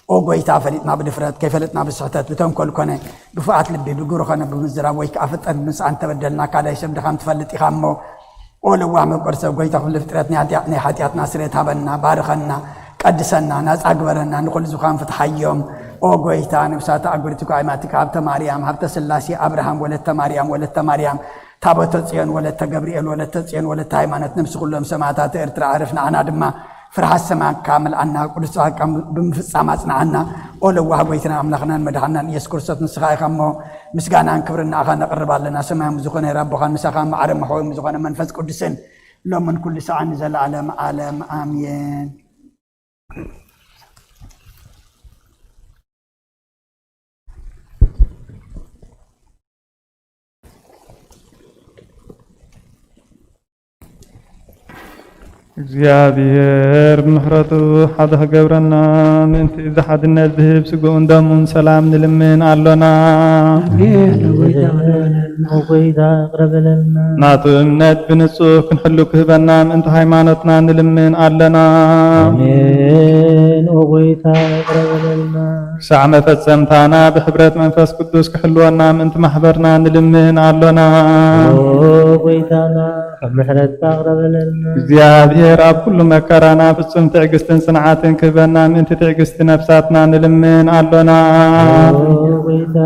ኦ ጎይታ፣ ፈሊጥና ብድፍረት፣ ከይፈለጥና ብስሕተት፣ ብተንኮል ኮነ ግፉኣት ልቢ፣ ብግብሪ ኮነ ብምዝራብ ወይ ከኣ ፍጥረት ብምስኣን ተበደልና። ካልኣይ ሰብ ድኻም ትፈልጥ ኢኻ እሞ፣ ኦ ለዋህ ምቁር ሰብ፣ ጎይታ ኩሉ ፍጥረት ናይ ሓጢኣ-፣ ናይ ሓጢኣትና ስርየት ሃበና፣ ባርኸና፣ ቀድሰና፣ ናጻ ግበረና፣ ንኹሉ ዝኻን ፍትሓዮም። ኦ ጎይታ፣ ነብሳት ኣጉርቲ ኳይማቲካ ሃብተ ማርያም፣ ሃብተ ስላሴ፣ ኣብርሃም፣ ወለተ ማርያም፣ ወለተ ማርያም፣ ታቦተ ጽዮን፣ ወለተ ገብርኤል፣ ወለተ ጽዮን፣ ወለተ ሃይማኖት፣ ነብሲ ኩሎም ሰማዕታት ኤርትራ ዕርፍ፣ ንዓና ድማ ፍርሃት ሰማካ ምልኣና፣ ቅዱስ ጻድቃን ብምፍጻም ኣጽንዓና። ኦ ለዋህ ጎይትናን ኣምላኽናን መድሓናን ኢየሱስ ክርስቶስ፣ ንስኻ ኢኻ እሞ፣ ምስጋናን ክብርን ንኣኻ ነቕርብ ኣለና። ሰማያዊ ዝኾነ ኣቦኻን ምሳኻ ማዕረ መሕወዮም ዝኾነ መንፈስ ቅዱስን፣ ሎምን ኩሉ ሰዓን ንዘለዓለም ዓለም ኣሜን። እግዚኣብሔር ብምሕረቱ ሓደ ክገብረና፣ ምእንቲ እዚ ሓድነት ዝህብ ስግኡን ደሙን ሰላም ንልምን ኣሎና። ኣሜን። ኦ ጎይታ፣ ይቕረ በለልና። ናቱ እምነት ብንጹህ ክንሕሉ ክህበና፣ ምእንቲ ሃይማኖትና ንልምን ኣሎና። ኣሜን። ኦ ጎይታ፣ ይቕረ በለልና። ክሳዕ መፈጸምታና ብሕብረት መንፈስ ቅዱስ ክሕልወና ምእንቲ ማሕበርና ንልምን ኣሎና። ኦ ጎይታና፣ ካብ ምሕረትካ ይቕረ በለልና። እግዚኣብሔር ኣብ ኩሉ መከራና ፍጹም ትዕግስትን ጽንዓትን ክህበና ምእንቲ ትዕግስቲ ነፍሳትና ንልምን ኣሎና። ኦ ጎይታ፣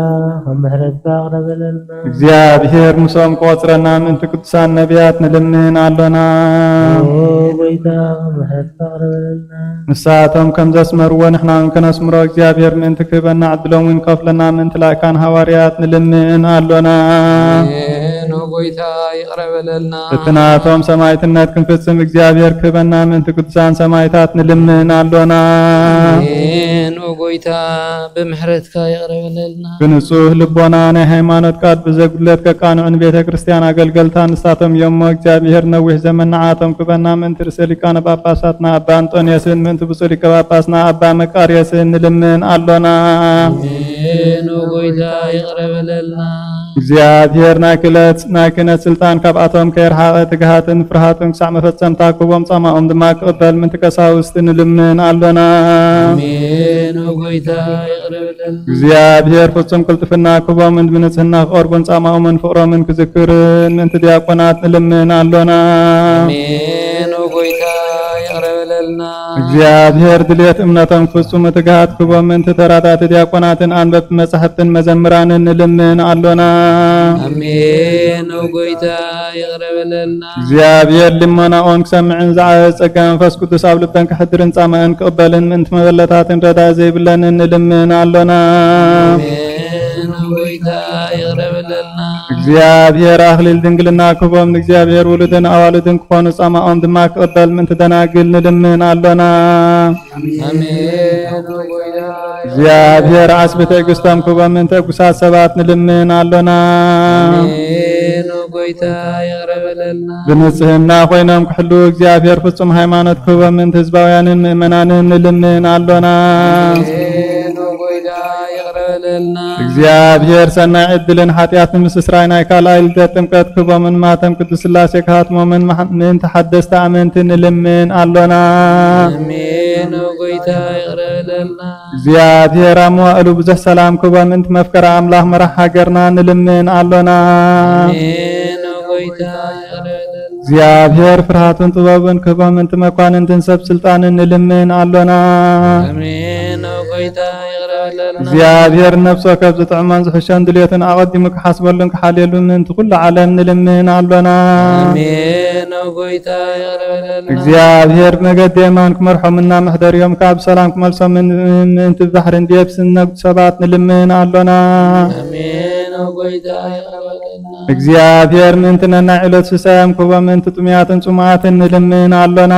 ካብ ምሕረትካ ይቕረ በለልና። እግዚኣብሔር ምስኦም ክቖጽረና ምእንቲ ቅዱሳን ነቢያት ንልምን ኣሎና። ኦ ጎይታ፣ ካብ ምሕረትካ ይቕረ በለልና። ንሳቶም ከም ዘስመርዎ ንሕና እውን ከነስምሮ እግዚኣብሔር ምእንቲ ክህበና ዕድሎም እውን ከፍለና ምእንቲ ላእካን ሃዋርያት ንልምን ኣሎና። ኣሜን። ኦ ጎይታ ይቕረ በለልና። እቲ ናቶም ሰማዕትነት ክንፍጽም እግዚኣብሔር ክህበና ምእንቲ ቅዱሳን ሰማዕታት ንልምን ኣሎና። ኣሜን። ኦ ጎይታ ብምሕረትካ ይቕረ በለልና። ብንጹህ ልቦና ናይ ሃይማኖት ቃል ብዘጉድለት ከቃንዑ ንቤተ ክርስቲያን ኣገልገልታ ንሳቶም እዮም እሞ እግዚኣብሔር ነዊሕ ዘመን ንዓቶም ክህበና ምእንቲ ርእሰ ሊቃነ ጳጳሳትና ኣባ ኣንጦንዮስን ምእንቲ ብፁዕ ሊቀ ጳጳስና ኣባ መቃርዮስን ንልምን ኣሎና። ኣሜን። ኦ ጎይታ ይቕረ በለልና። እግዚኣብሔር ናይ ክህለት፣ ናይ ክህነት ስልጣን ካብኣቶም ከይረሓቐ ትግሃትን ፍርሃትን ክሳዕ መፈጸምታ ክህቦም ጻማኦም ድማ ክቕበል ምእንቲ ቀሳውስቲ ንልምን ኣሎና። ኣሜን። ኦ ጎይታ ይቕረ በለልና። እግዚኣብሔር ፍጹም ቅልጥፍና ክህቦምን ብንጽህና ክቐርቡን ጻማኦምን ፍቕሮምን ክዝክርን ምእንቲ ዲያቆናት ንልምን ኣሎና። ኣሜን። ኦ ጎይታ ይቕረ በለልና። እግዚኣብሔር ድልየት እምነቶም ክፍጽሙ ትግሃት ክህቦም ምእንቲ ተራዳእቲ ዲያቆናትን ኣንበብቲ መጻሕፍትን መዘምራንን ንልምን ኣሎና። ኣሜን። ኦ ጎይታ ይቕረ በለልና። እግዚኣብሔር ልመናኦን ክሰምዕን ዝዓበየ ጸጋ መንፈስ ቅዱስ ኣብ ልበን ከሕድርን ጻማእን ክቕበልን ምእንቲ መበለታትን ረዳኢ ዘይብለንን ንልምን ኣሎና። ኣሜን። ኦ ጎይታ ይቕረ በለልና። እግዚኣብሔር ኣኽሊል ድንግልና ክህቦም ንእግዚኣብሔር ውሉድን ኣዋልድን ክኾኑ ጻማኦም ድማ ክቕበል ምእንቲ ደናግል ንልምን ኣሎና። ኣሜን። ኦ ጎይታ እግዚኣብሔር ዓስቢ ትዕግስቶም ክህቦም ምእንቲ ዕጉሳት ሰባት ንልምን ኣሎና። ኣሜን። ኦ ጎይታ ይቕረ በለልና። ብንጽህና ኮይኖም ክሕልዉ እግዚኣብሔር ፍጹም ሃይማኖት ክህቦም ምእንቲ ህዝባውያንን ምእመናንን ንልምን ኣሎና። ኣሜን። ኦ ጎይታ ይቕረ በለልና። እግዚኣብሔር ሰናይ ዕድልን ሓጢኣት ንምስስራይ ናይ ካልኣይ ልደት ጥምቀት ክህቦምን ማተም ቅዱስ ሥላሴ ክሃትሞምን ምእንቲ ሓደስቲ ኣመንቲ ንልምን ኣሎና። ኣሜን። ኦ ጎይታ ይቕረ በለልና። እግዚኣብሔር ኣብ መዋእሉ ብዙሕ ሰላም ክህቦም ምእንቲ መፍቀሪ ኣምላኽ መራሕ ሃገርና ንልምን ኣሎና። ኣሜን። ኦ ጎይታ ይቕረ በለልና። እግዚኣብሔር ፍርሃትን ጥበብን ክህቦም ምእንቲ መኳንንትን ሰብ ስልጣንን ንልምን ኣሎና። ኣሜን። ኦ ጎይታ ይቕረ በለልና። እግዚኣብሔር ነፍሲ ወከፍ ዝጥዕሞን ዝሕሾን ድልየትን ኣቐዲሙ ክሓስበሉን ክሓልየሉን ምእንቲ ኩሉ ዓለም ንልምን ኣሎና። ኣሜን። ኦ ጎይታ ይቕረ በለልና። እግዚኣብሔር ብመገዲ የማን ክመርሖምና መሕደሪኦም ካብ ሰላም ክመልሶምን ምእንቲ ብባሕርን ብየብስን ነጉድ ሰባት ንልምን ኣሎና። ኣሜን። ኦ ጎይታ ይቕረ በለልና። እግዚኣብሔር ምእንቲ ነናይ ዕለት ስሳዮም ክህቦም ምእንቲ ጥሙያትን ጽሙኣትን ንልምን ኣሎና።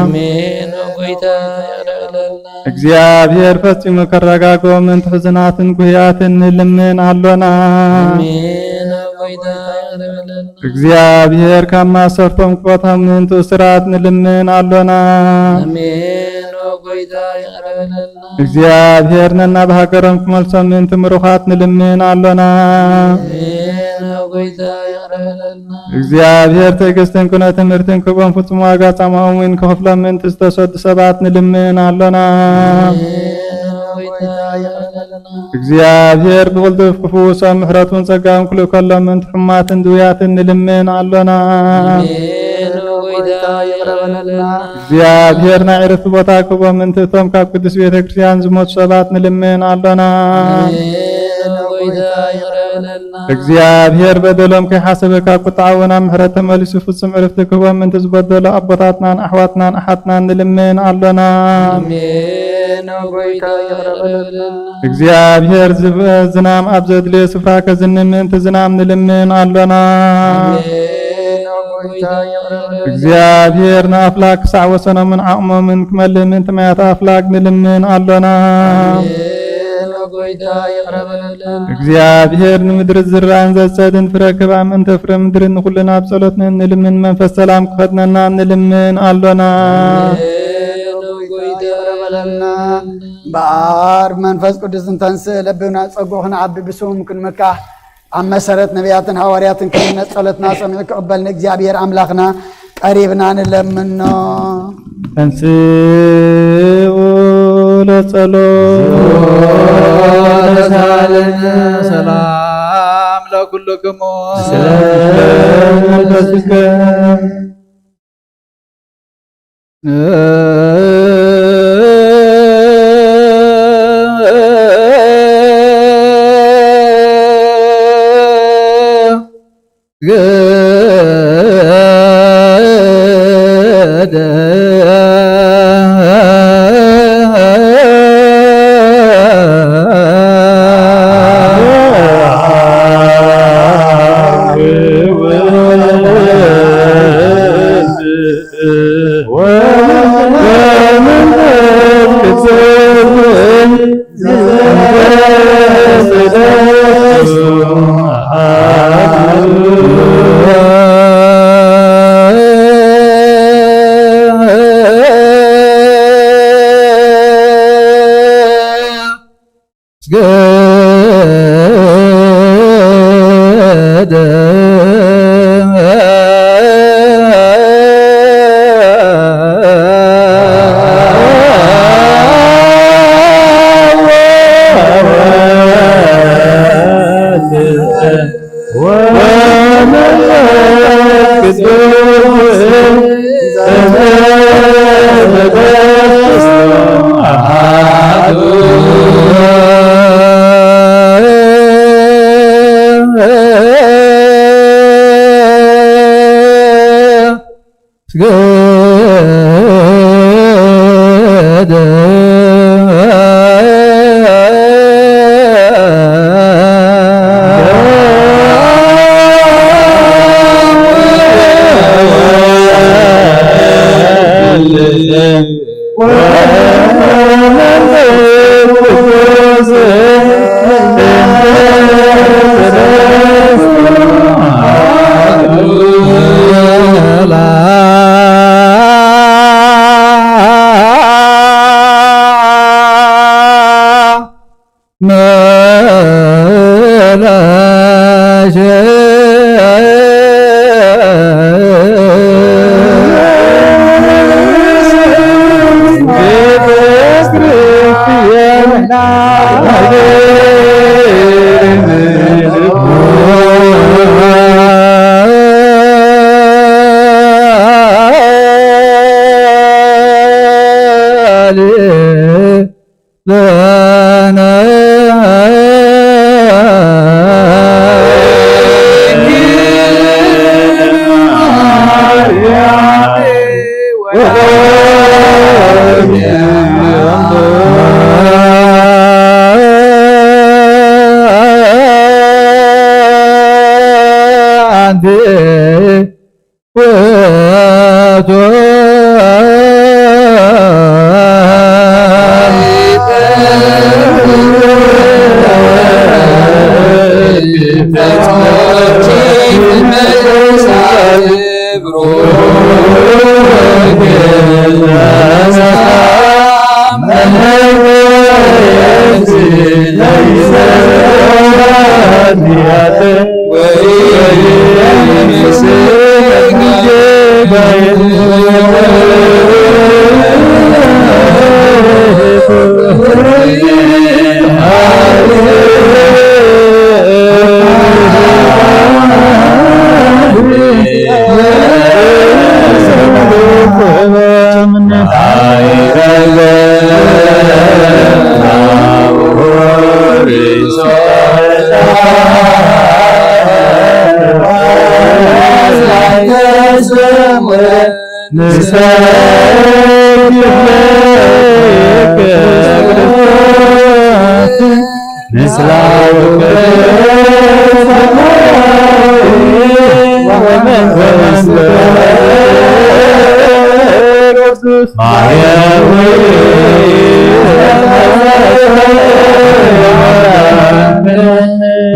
ኣሜን። ኦ ጎይታ ይቕረ በለልና። እግዚኣብሔር ፈጺሙ ከረጋግኦም ምእንቲ ሕዙናትን ጉህያትን ንልምን ኣሎና። ኣሜን። ኦ ጎይታ ይቕረ በለልና። እግዚኣብሔር ካብ ማእሰርቶም ክፈትሖም ምእንቲ እሱራት ንልምን ኣሎና። ኣሜን። ኦ ጎይታ ይቕረ በለልና። እግዚኣብሔር ነናብ ሃገሮም ክመልሶም ምእንቲ ምሩኻት ንልምን ኣሎና። ኣሜን። ኦ ጎይታ ይቕረ በለልና። እግዚኣብሔር ትዕግስትን ኩነ ትምህርትን ክህቦም፣ ፍጹም ዋጋ ጻማኦም እውን ክኸፍሎም ምእንቲ ዝተሰዱ ሰባት ንልምን ኣሎና። ኣሜን። ጎይታ ይቕረ በለልና። እግዚኣብሔር ብቕልጡፍ ክፍውሶም ምሕረቱን ጸጋውን ክልእከሎም ምእንቲ ሕሙማትን ድውያትን ንልምን ኣሎና። ኣሜን። ጎይታ ይቕረ በለልና። እግዚኣብሔር ናይ ዕረፍቲ ቦታ ክህቦም ምእንቲ እቶም ካብ ቅድስት ቤተ ክርስቲያን ዝሞቱ ሰባት ንልምን ኣሎና። ኣሜን። ጎይታ ይቕረ በለልና። እግዚኣብሔር በደሎም ከይሓሰበ ካብ ቁጥዓኡ ናብ ምሕረት ተመሊሱ ፍጹም ዕርፍቲ ክህቦም ምእንቲ ዝበደሉ ኣቦታትናን ኣሕዋትናን ኣሓትናን ንልምን ኣሎና። ኣሜን። ጎይታ ይቕረ በለልና። እግዚኣብሔር ዝብ-፣ ዝናም ኣብ ዘድልዮ ስፍራ ከዝንም ምእንቲ ዝናም ንልምን ኣሎና። ኣሜን። ጎይታ ይቕረ በለልና። እግዚኣብሔር ንኣፍላግ ክሳዕ ወሰኖምን ዓቕሞምን ክመልእ ምእንቲ ማያት ኣፍላግ ንልምን ኣሎና። ኣሜን። ጎይታ ይቕረ በለልና። እግዚኣብሔር ንምድሪ ዝራእን ዘጸድን ፍረ ክህባ ምእንቲ ፍረ ምድሪ ንኹልና ብጸሎት ንልምን መንፈስ ሰላም ክኸድነና ንልምን ኣሎና። ኣሜን። ጎይታ ይቕረ በለልና። እምበኣር መንፈስ ቅዱስ እንተንስእ ለብብና ጸጉ ክንዓቢ ብስሙ ክንምካሕ ኣብ መሰረት ነቢያትን ሃዋርያትን ክህነት ጸሎትና ሰሚዑ ክቕበል ንእግዚኣብሔር ኣምላኽና ቀሪብና ንለምኖ። ተንስኡ ለጸሎት ተሳለነ ሰላም ለኩልክሙ። ሰላም መንፈስከ።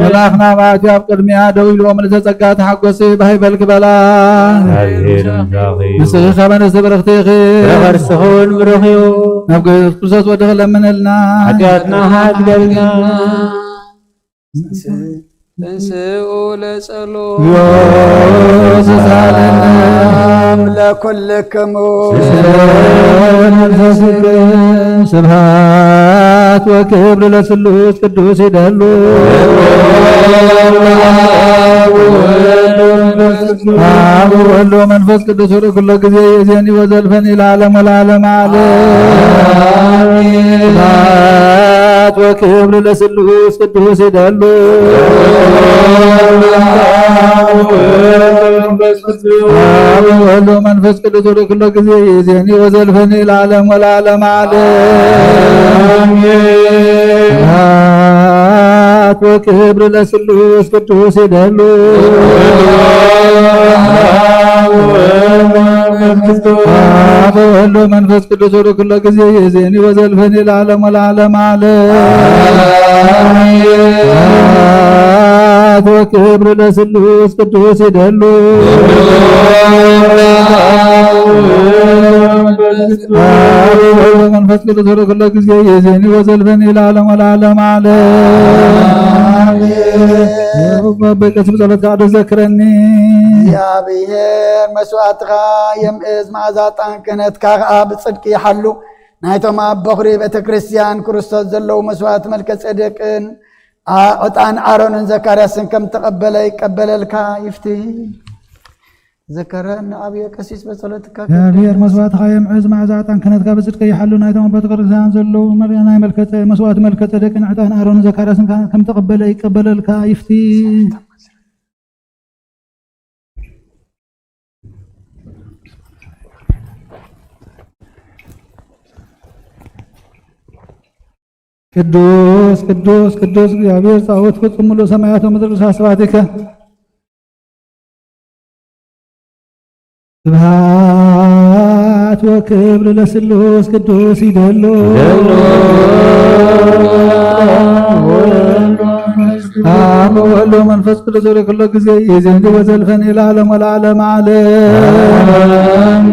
መልኣኽና መዓልቲ ኣብ ቅድሚያ ደው ኢሉ፣ ምልዕተ ጸጋ ተሓጎሲ፣ ባህ ይበልኪ በላ። ንስኺ ከመ ንስቲ ብርኽቲ ኢኺ። ብርኽቲ እውን ብሩኽ እዩ። ናብ ክርስቶስ ወድኺ ለምንልና። ሓጢኣትና ሓድገልና። ተንስኡ ለጸሎት። ሰላም ለኩልክሙ። ስብሐት ወክብር ለስሉስ ቅዱስ ይደሉ። አብ ወወልድ ወመንፈስ ቅዱስ ወደ ኩሎ ጊዜ የዜኒ ወዘልፈኒ ለዓለም ወለዓለም ዓለም። ስብሐት ወክብር ለስሉስ ቅዱስ ይደሉ። አብ ወወልድ ወመንፈስ ቅዱስ ወደ ኩሎ ጊዜ የዜኒ ወዘልፈኒ ለዓለም ወለዓለም ዓለም። ስብሐት ወክብር ለስሉስ ቅዱስ ይደሉ። አብ ወወልድ ወመንፈስ ቅዱስ ወደ ኩሎ ጊዜ የዜኒ ወዘልፈኒ ለዓለም ወለዓለም ዓለም። ስብሐት ወክብር ለስሉስ ቅዱስ ይደሉ። አብ ወወልድ ወመንፈስ ቅዱስ ወደ ኩሎ ጊዜ የዜኒ ወዘልፈኒ ለዓለም ወለዓለም ዓለም። የሆዋ በቀስ ብጸሎትካ ዶ ዘክረኒ። እግዚኣብሔር መስዋዕትኻ የምእዝ፣ መዓዛ ዕጣን ክህነትካ ኸኣ ብጽድቂ ይሓሉ። ናይቶም ኣብ በኹሪ ቤተ ክርስቲያን ክርስቶስ ዘለዉ መስዋዕት መልከ ጼዴቅን ዓ-፣ ዕጣን ኣሮንን ዘካርያስን ከም ተቐበለ ይቀበለልካ ይፍቲ። ዘከረኒ ኣብየ ቀሲስ በጸሎትካ እግዚኣብሔር መስዋዕትኻ የምዕዝ፣ መዓዛ ዕጣን ክህነትካ ብጽድቂ ይሓሉ። ናይቶም ኣብ ቤተ ክርስቲያን ዘለዉ መርያ ናይ መልከ ጸ-፣ መስዋዕት መልከ ጼዴቅን ዕጣን ኣሮንን ዘካርያስን ከ-፣ ከም ተቐበለ ይቀበለልካ ይፍቲ። ቅዱስ ቅዱስ ቅዱስ እግዚኣብሔር ጸባኦት ፍጹም ምሉእ ሰማያት ወምድር ስብሐት ይከ ስብሐት ወክብር ለስሉስ ቅዱስ ይደሉ። አብ ወወልድ ወመንፈስ ቅዱስ ወደ ኩሎ ጊዜ ይዜኒ ወዘልፈኒ ለዓለም ወለዓለም ዓለም።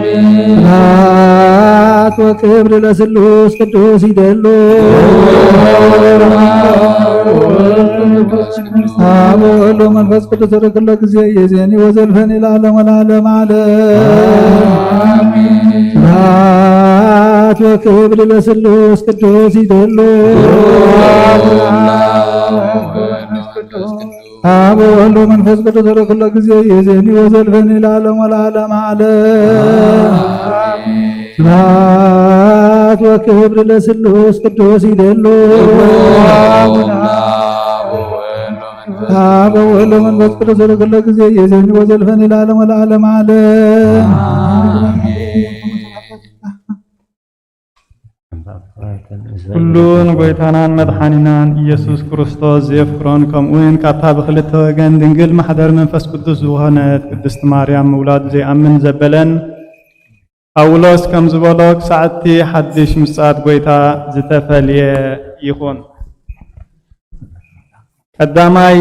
ስብሐት ወክብር ለስሉስ ቅዱስ ይደሉ። አብ ወወልድ ወመንፈስ ቅዱስ ወደ ኩሎ ጊዜ ይዜኒ ወዘልፈኒ ለዓለም ወለዓለም ዓለም። ስብሐት ወክብር ለስሉስ ቅዱስ ይደሉ። አብ ወወልድ ወመንፈስ ቅዱስ ወደ ኩሎ ጊዜ ይዜኒ ወዘልፈኒ ለዓለም ወለዓለም ዓለም። ስብሐት ወክብር ለስሉስ ቅዱስ ይደሉ። አብ ወወልድ ወመንፈስ ቅዱስ ወደ ኩሎ ጊዜ ይዜኒ ወዘልፈኒ ለዓለም ወለዓለም ዓለም። ኩሉ ንጎይታናን መድሓኒናን ኢየሱስ ክርስቶስ ዘየፍቅሮን፣ ከምኡውን ካብታ ብክልተ ወገን ድንግል ማሕደር መንፈስ ቅዱስ ዝኾነት ቅድስቲ ማርያም ምውላዱ ዘይኣምን ዘበለን ጳውሎስ ከም ዝበሎ፣ ክሳዕ እቲ ሓድሽ ምጽኣት ጎይታ ዝተፈልየ ይኹን። ቀዳማይ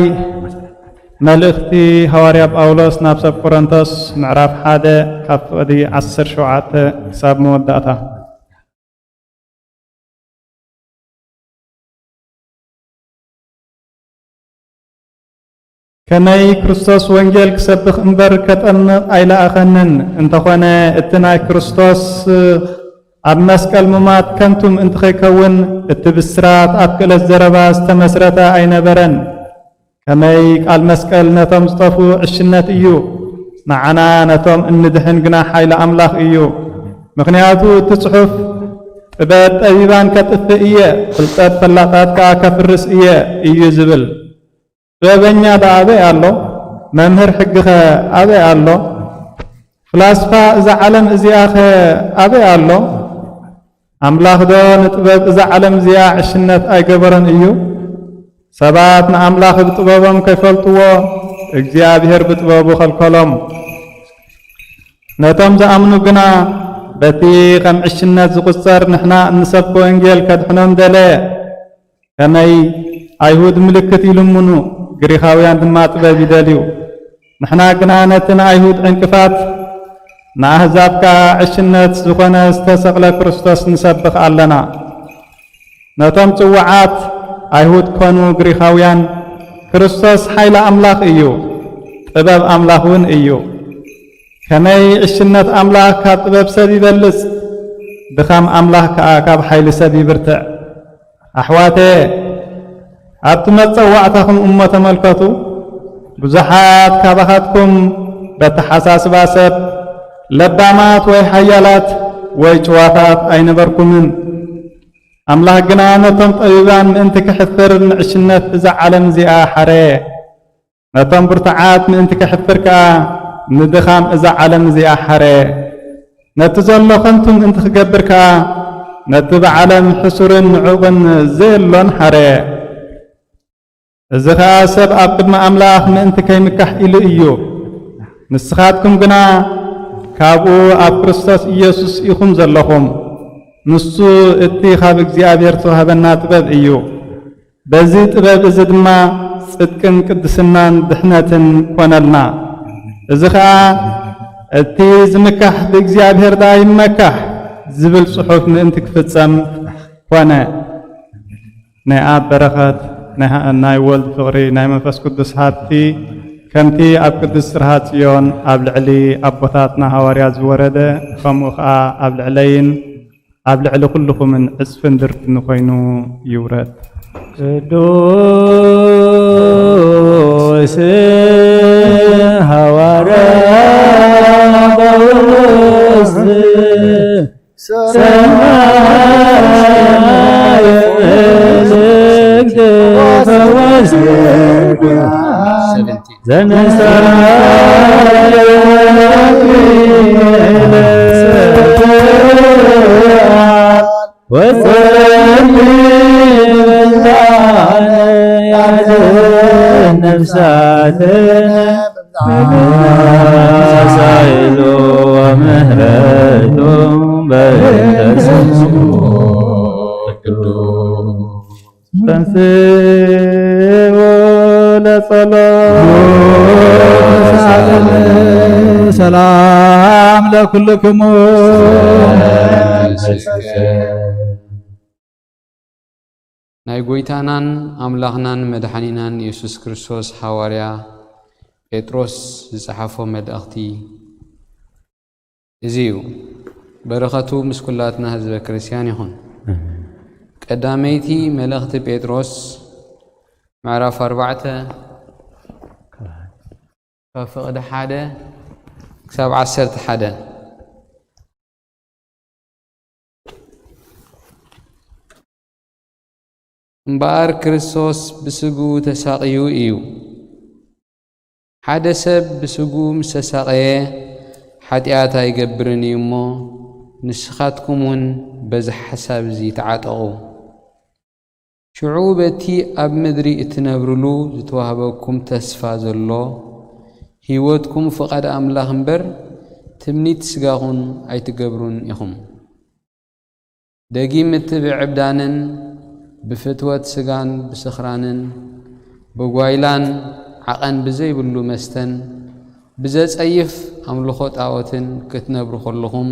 መልእኽቲ ሃዋርያ ጳውሎስ ናብ ሰብ ቆሮንቶስ፣ ምዕራፍ ሓደ፣ ካብ ፍቕዲ ዓሰርተ ሸውዓተ ክሳብ መወዳእታ። ከመይ ክርስቶስ ወንጌል ክሰብኽ እምበር ከጠምቕ ኣይለኣኸንን። እንተኾነ እቲ ናይ ክርስቶስ ኣብ መስቀል ምማት ከንቱ ምእንቲ ኸይከውን፣ እቲ ብስራት ኣብ ክእለት ዘረባ ዝተመስረተ ኣይነበረን። ከመይ ቃል መስቀል ነቶም ዝጠፍኡ ዕሽነት እዩ፣ ንዓና ነቶም እንድሕን ግና ሓይሊ ኣምላኽ እዩ። ምኽንያቱ እቲ ጽሑፍ፣ "ጥበብ ጠቢባን ከጥፍእ እየ፣ ፍልጠት ፈላጣት ከኣ ከፍርስ እየ" እዩ ዝብል። ጥበበኛ ዶ ኣበይ ኣሎ? መምህር ሕጊኸ ኣበይ ኣሎ? ፍላስፋ እዛ ዓለም እዚኣኸ ኣበይ ኣሎ? ኣምላኽዶ ንጥበብ እዛ ዓለም እዚኣ ዕሽነት ኣይገበሮን እዩ? ሰባት ንኣምላኽ ብጥበቦም ከይፈልጥዎ እግዚኣብሔር ብጥበቡ ኸልከሎም። ነቶም ዝኣምኑ ግና በቲ ኸም ዕሽነት ዝቑጸር ንሕና እንሰብኮ ወንጌል ከድሕኖም ደለ። ከመይ ኣይሁድ ምልክት ይልምኑ፣ ግሪኻውያን ድማ ጥበብ ይደልዩ። ንሕና ግና ነቲ ንኣይሁድ ዕንቅፋት ንኣህዛብ ከኣ ዕሽነት ዝኾነ ዝተሰቕለ ክርስቶስ ንሰብኽ ኣለና። ነቶም ጽውዓት ኣይሁድ ኮኑ ግሪኻውያን ክርስቶስ ሓይሊ ኣምላኽ እዩ፣ ጥበብ ኣምላኽ እውን እዩ። ከመይ ዕሽነት ኣምላኽ ካብ ጥበብ ሰብ ይበልጽ፣ ድኻም ኣምላኽ ከኣ ካብ ሓይሊ ሰብ ይብርትዕ። ኣሕዋተ ኣብቲ መጸዋዕታኹም እሞ ተመልከቱ። ብዙሓት ካባኻትኩም በተሓሳስባ ሰብ ለባማት ወይ ሓያላት ወይ ጭዋታት ኣይነበርኩምን። ኣምላኽ ግና ነቶም ጠቢባን ምእንቲ ክሕፍር ንዕሽነት እዛ ዓለም እዚኣ ሓረ። ነቶም ብርቱዓት ምእንቲ ከሕፍር ከኣ ንድኻም እዛ ዓለም እዚኣ ሓረ። ነቲ ዘሎ ኸንቱ ምእንቲ ክገብር ከኣ ነቲ ብዓለም ሕሱርን ንዑቕን ዘየሎን ሓረ። እዚ ኸኣ ሰብ ኣብ ቅድሚ ኣምላኽ ምእንቲ ከይምካሕ ኢሉ እዩ። ንስኻትኩም ግና ካብኡ ኣብ ክርስቶስ ኢየሱስ ኢኹም ዘለኹም። ንሱ እቲ ኻብ እግዚኣብሔር ዝተዋህበና ጥበብ እዩ። በዚ ጥበብ እዚ ድማ ጽድቅን ቅድስናን ድሕነትን ኮነልና። እዚ ኸኣ እቲ ዝምካሕ ብእግዚኣብሔር ደኣ ይመካሕ ዝብል ጽሑፍ ምእንቲ ክፍጸም ኮነ። ናይ ኣብ በረኸት፣ ናይ ሃ-፣ ናይ ወልድ ፍቕሪ፣ ናይ መንፈስ ቅዱስ ሃብቲ ከምቲ ኣብ ቅድስት ጽርሃ ጽዮን ኣብ ልዕሊ ኣቦታትና ሃዋርያት ዝወረደ፣ ከምኡ ኸኣ ኣብ ልዕለይን ኣብ ልዕሊ ኩልኹምን ዕጽፍን ድርብን ኮይኑ ይውረድ። ቅዱስ ሃዋርያ ጳውሎስ ሰማይ መልእክት ተወስደ ዘነሳለ ወጸልይ ነፍሳትነ ሳይሉ ወምህረቱ በእንተ ስሙ ቅዱስ። ተንሥኡ ለጸሎት። ሰላም ለኩልክሙ። ናይ ጐይታናን ኣምላኽናን መድሓኒናን የሱስ ክርስቶስ ሃዋርያ ጴጥሮስ ዝጸሓፎ መልእኽቲ እዚ እዩ። በረኸቱ ምስ ኩላትና ህዝበ ክርስትያን ይኹን። ቀዳመይቲ መልእኽቲ ጴጥሮስ ምዕራፍ ኣርባዕተ ካብ ፍቕዲ ሓደ ክሳብ ዓሰርተ ሓደ። እምበኣር ክርስቶስ ብስግኡ ተሳቕዩ እዩ። ሓደ ሰብ ብስግኡ ምስ ተሳቐየ ሓጢኣት ኣይገብርን እዩ እሞ፣ ንስኻትኩም እውን በዚ ሓሳብ እዚ ተዓጠቑ። ሽዑ በቲ ኣብ ምድሪ እትነብርሉ ዝተዋህበኩም ተስፋ ዘሎ ህይወትኩም ፍቓድ ኣምላኽ እምበር ትምኒት ስጋኹን ኣይትገብሩን ኢኹም። ደጊም እቲ ብዕብዳንን ብፍትወት ስጋን ብስኽራንን ብጓይላን ዓቐን ብዘይብሉ መስተን ብዘጸይፍ ኣምልኾ ጣዖትን ክትነብሩ ከለኹም፣